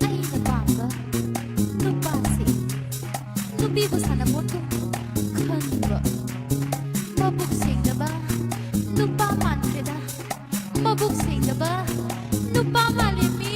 ꯑꯩꯅ ꯄꯥꯝꯕ ꯅꯨꯄꯥꯁꯤ ꯅꯨꯄꯤꯕꯨ ꯁꯥꯟꯅꯄꯣꯠꯀꯨꯝ ꯈꯟꯕ, ꯃꯕꯨꯛ ꯁꯦꯡꯗꯕ ꯅꯨꯄꯥ ꯃꯥꯟꯈ꯭ꯔꯦꯗ, ꯃꯕꯨꯛ ꯁꯦꯡꯗꯕ ꯅꯨꯄꯥ ꯃꯥꯜꯂꯦ ꯃꯤ꯫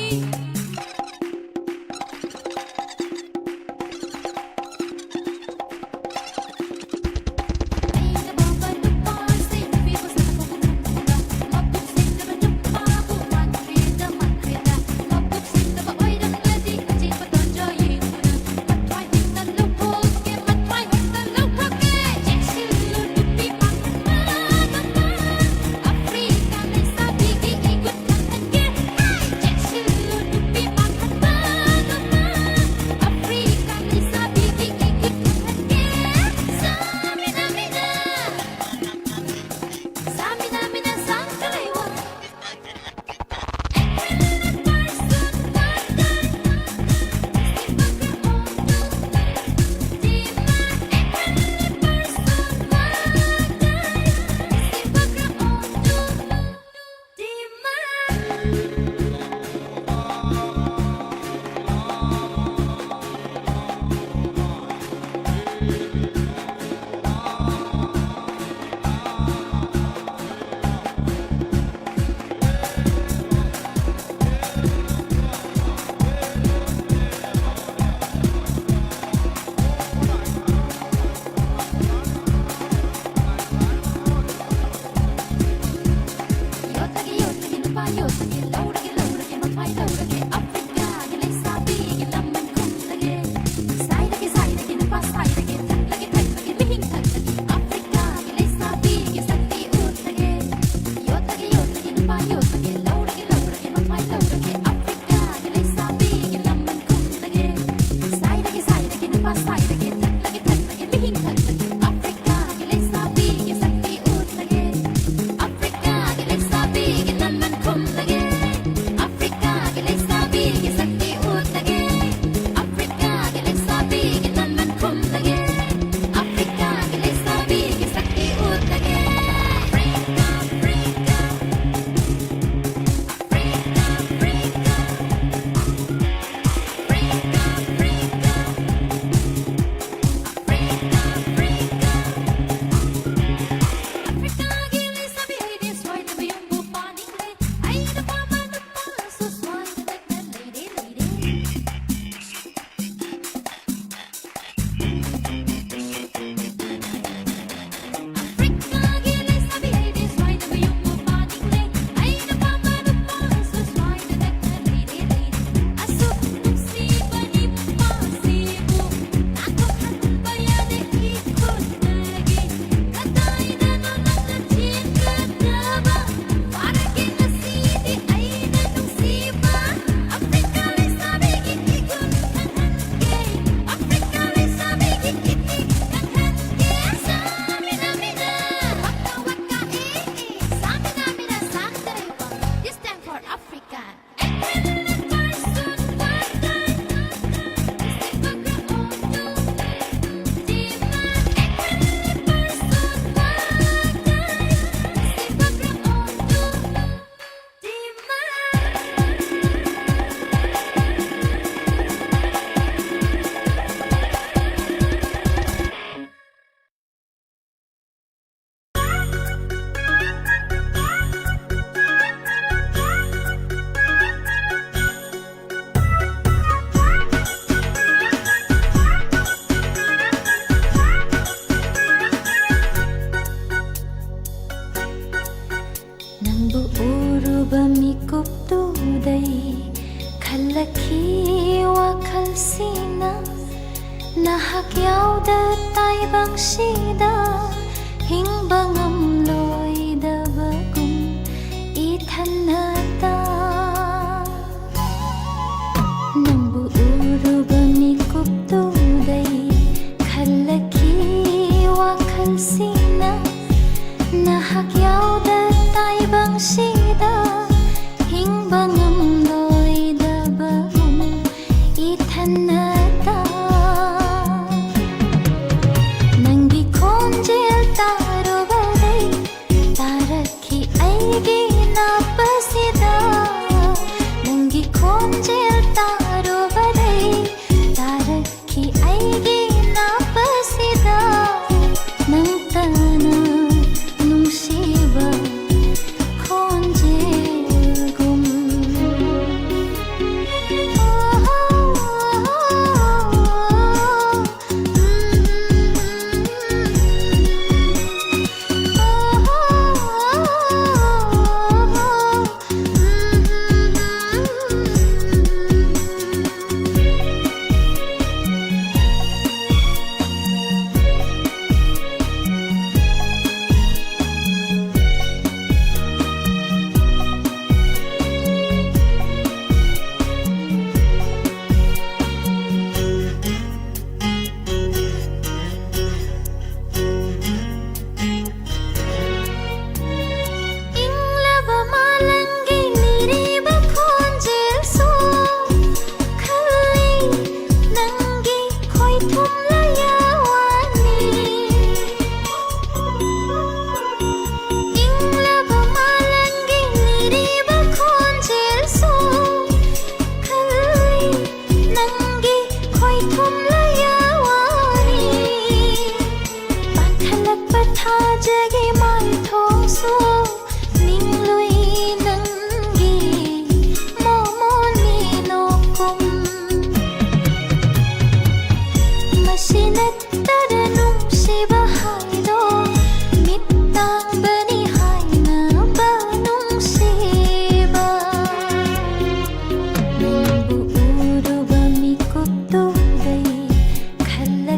ꯅꯍꯥꯛ ꯌꯥꯎꯗ ꯇꯥꯏꯕꯪꯁꯤꯗ ꯍꯤꯡꯕ ꯉꯝꯂꯣꯏꯗꯕꯒꯨꯝ ꯏꯊꯟꯅꯇ꯫ ꯅꯪꯕꯨ ꯎꯔꯨꯕ ꯃꯤꯀꯨꯞꯇꯨꯗꯩ ꯈꯜꯂꯛꯈꯤ ꯋꯥꯈꯜꯁꯤꯅ꯫ ꯅꯍꯥꯛ ꯌꯥꯎꯗ ꯇꯥꯏꯕꯪꯁꯤꯗ ꯍꯤꯡꯕ ꯉꯝꯂꯣꯏꯗꯕꯒꯨꯝ ꯏꯊꯟꯅꯇ꯫ ꯅꯪꯒꯤ ꯈꯣꯟꯖꯦꯜ ꯇꯥꯔꯨꯕꯗꯩ ꯇꯥꯔꯛꯈꯤ ꯑꯩꯒꯤ ꯅꯥꯄꯁꯤꯗ꯫ ꯅꯪꯒꯤ ꯈꯣꯟꯖꯦꯜ ꯇꯥꯔꯨꯕꯗꯩ ꯇꯥꯔꯛꯈꯤ ꯑꯩꯒꯤ ꯅꯥꯄꯁꯤꯗ꯫ ꯅꯪꯇꯅ ꯅꯨꯡꯁꯤꯕ ꯈꯣꯟꯖꯦꯜꯒꯨꯝ꯫ ꯏꯪꯂꯕ ꯃꯥꯂꯪꯒꯤ ꯂꯤꯔꯤꯕ ꯈꯣꯟꯖꯦꯜꯁꯨ ꯈꯜꯂꯤ ꯅꯪꯒꯤ ꯈꯣꯏꯊꯨꯝ ꯂꯌꯥꯋꯥꯅꯤ꯫ ꯏꯪꯂꯕ ꯃꯥꯂꯪꯒꯤ ꯂꯤꯔꯤꯕ ꯈꯣꯟꯖꯦꯜꯁꯨ ꯈꯜꯂꯤ ꯅꯪꯒꯤ ꯈꯣꯏꯊꯨꯝ ꯂꯌꯥꯋꯥꯅꯤ꯫ ꯄꯥꯟꯈꯠꯂꯛꯄ ꯊꯥꯖꯒꯤ ꯃꯥꯏꯊꯣꯡꯁꯨ ꯅꯤꯡꯂꯨꯏ ꯅꯪꯒꯤ ꯃꯣꯃꯣꯟ ꯃꯤꯅꯣꯛꯀꯨꯝ꯫ ꯃꯁꯤ ꯅꯠꯇꯅ ꯅꯨꯡꯁꯤꯕ ꯍꯥꯏꯗꯣ ꯃꯤꯠꯇꯥꯡꯕꯅꯤ ꯍꯥꯏꯅꯕ ꯅꯨꯡꯁꯤꯕ꯫ ꯅꯪꯕꯨ ꯎꯔꯨꯕ ꯃꯤꯀꯨꯞꯇꯨꯗꯩ ꯈꯜꯂ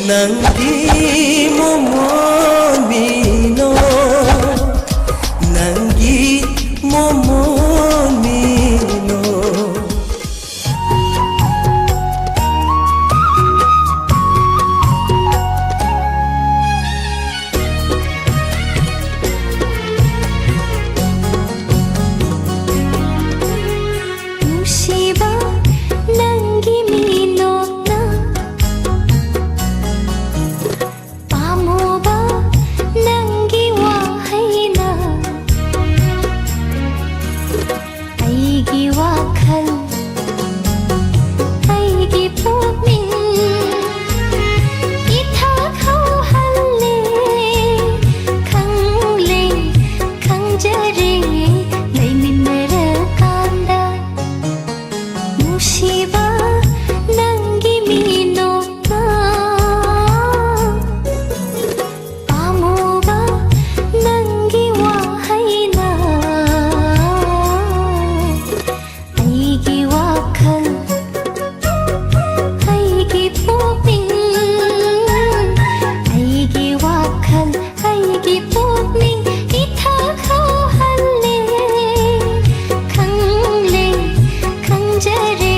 ꯅꯪꯒꯤ ꯃꯣꯃꯣꯟ ꯃꯤꯅꯣ, ꯅꯪꯒꯤ ꯃꯣꯃꯣꯟ ꯃꯤꯅꯣ꯫ ꯅꯨꯡꯁꯤꯕ ꯅꯪꯒꯤ ꯃꯤꯅꯣꯛꯅ ꯄꯥꯝꯃꯨꯕ ꯅꯪꯒꯤ ꯋꯥꯍꯩꯅ ꯑꯩꯒꯤ ꯋꯥꯈꯜ, ꯑꯩꯒꯤ ꯄꯨꯛꯅꯤꯡ ꯏꯊꯛ ꯍꯧꯍꯜꯂꯦ꯫ ꯈꯪꯂꯦ, ꯈꯪꯖꯔꯦ, ꯂꯩꯃꯤꯟꯅꯔꯀꯥꯟꯗ ꯅꯨꯡꯁꯤꯕ ꯅꯪꯒꯤ ꯃꯤꯅꯣꯛꯅ ꯄꯥꯝꯃꯨꯕ ꯅꯪꯒꯤ ꯋꯥꯍꯩꯅ ꯑꯩꯒꯤ ꯋꯥꯈꯜ, ꯑꯩꯒꯤ ꯄꯨꯛꯅꯤꯡ, ꯑꯩꯒꯤ ꯋꯥꯈꯜ, ꯑꯩꯒꯤ ꯄꯨꯛꯅꯤꯡ ꯏꯊꯛ ꯍꯧꯍꯜꯂꯦ꯫ ꯈꯪꯂꯦ, ꯈꯪꯖꯔꯦ,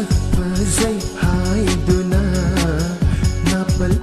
ꯐꯖꯩ ꯍꯥꯏꯗꯨꯅ ꯅꯥꯄꯜ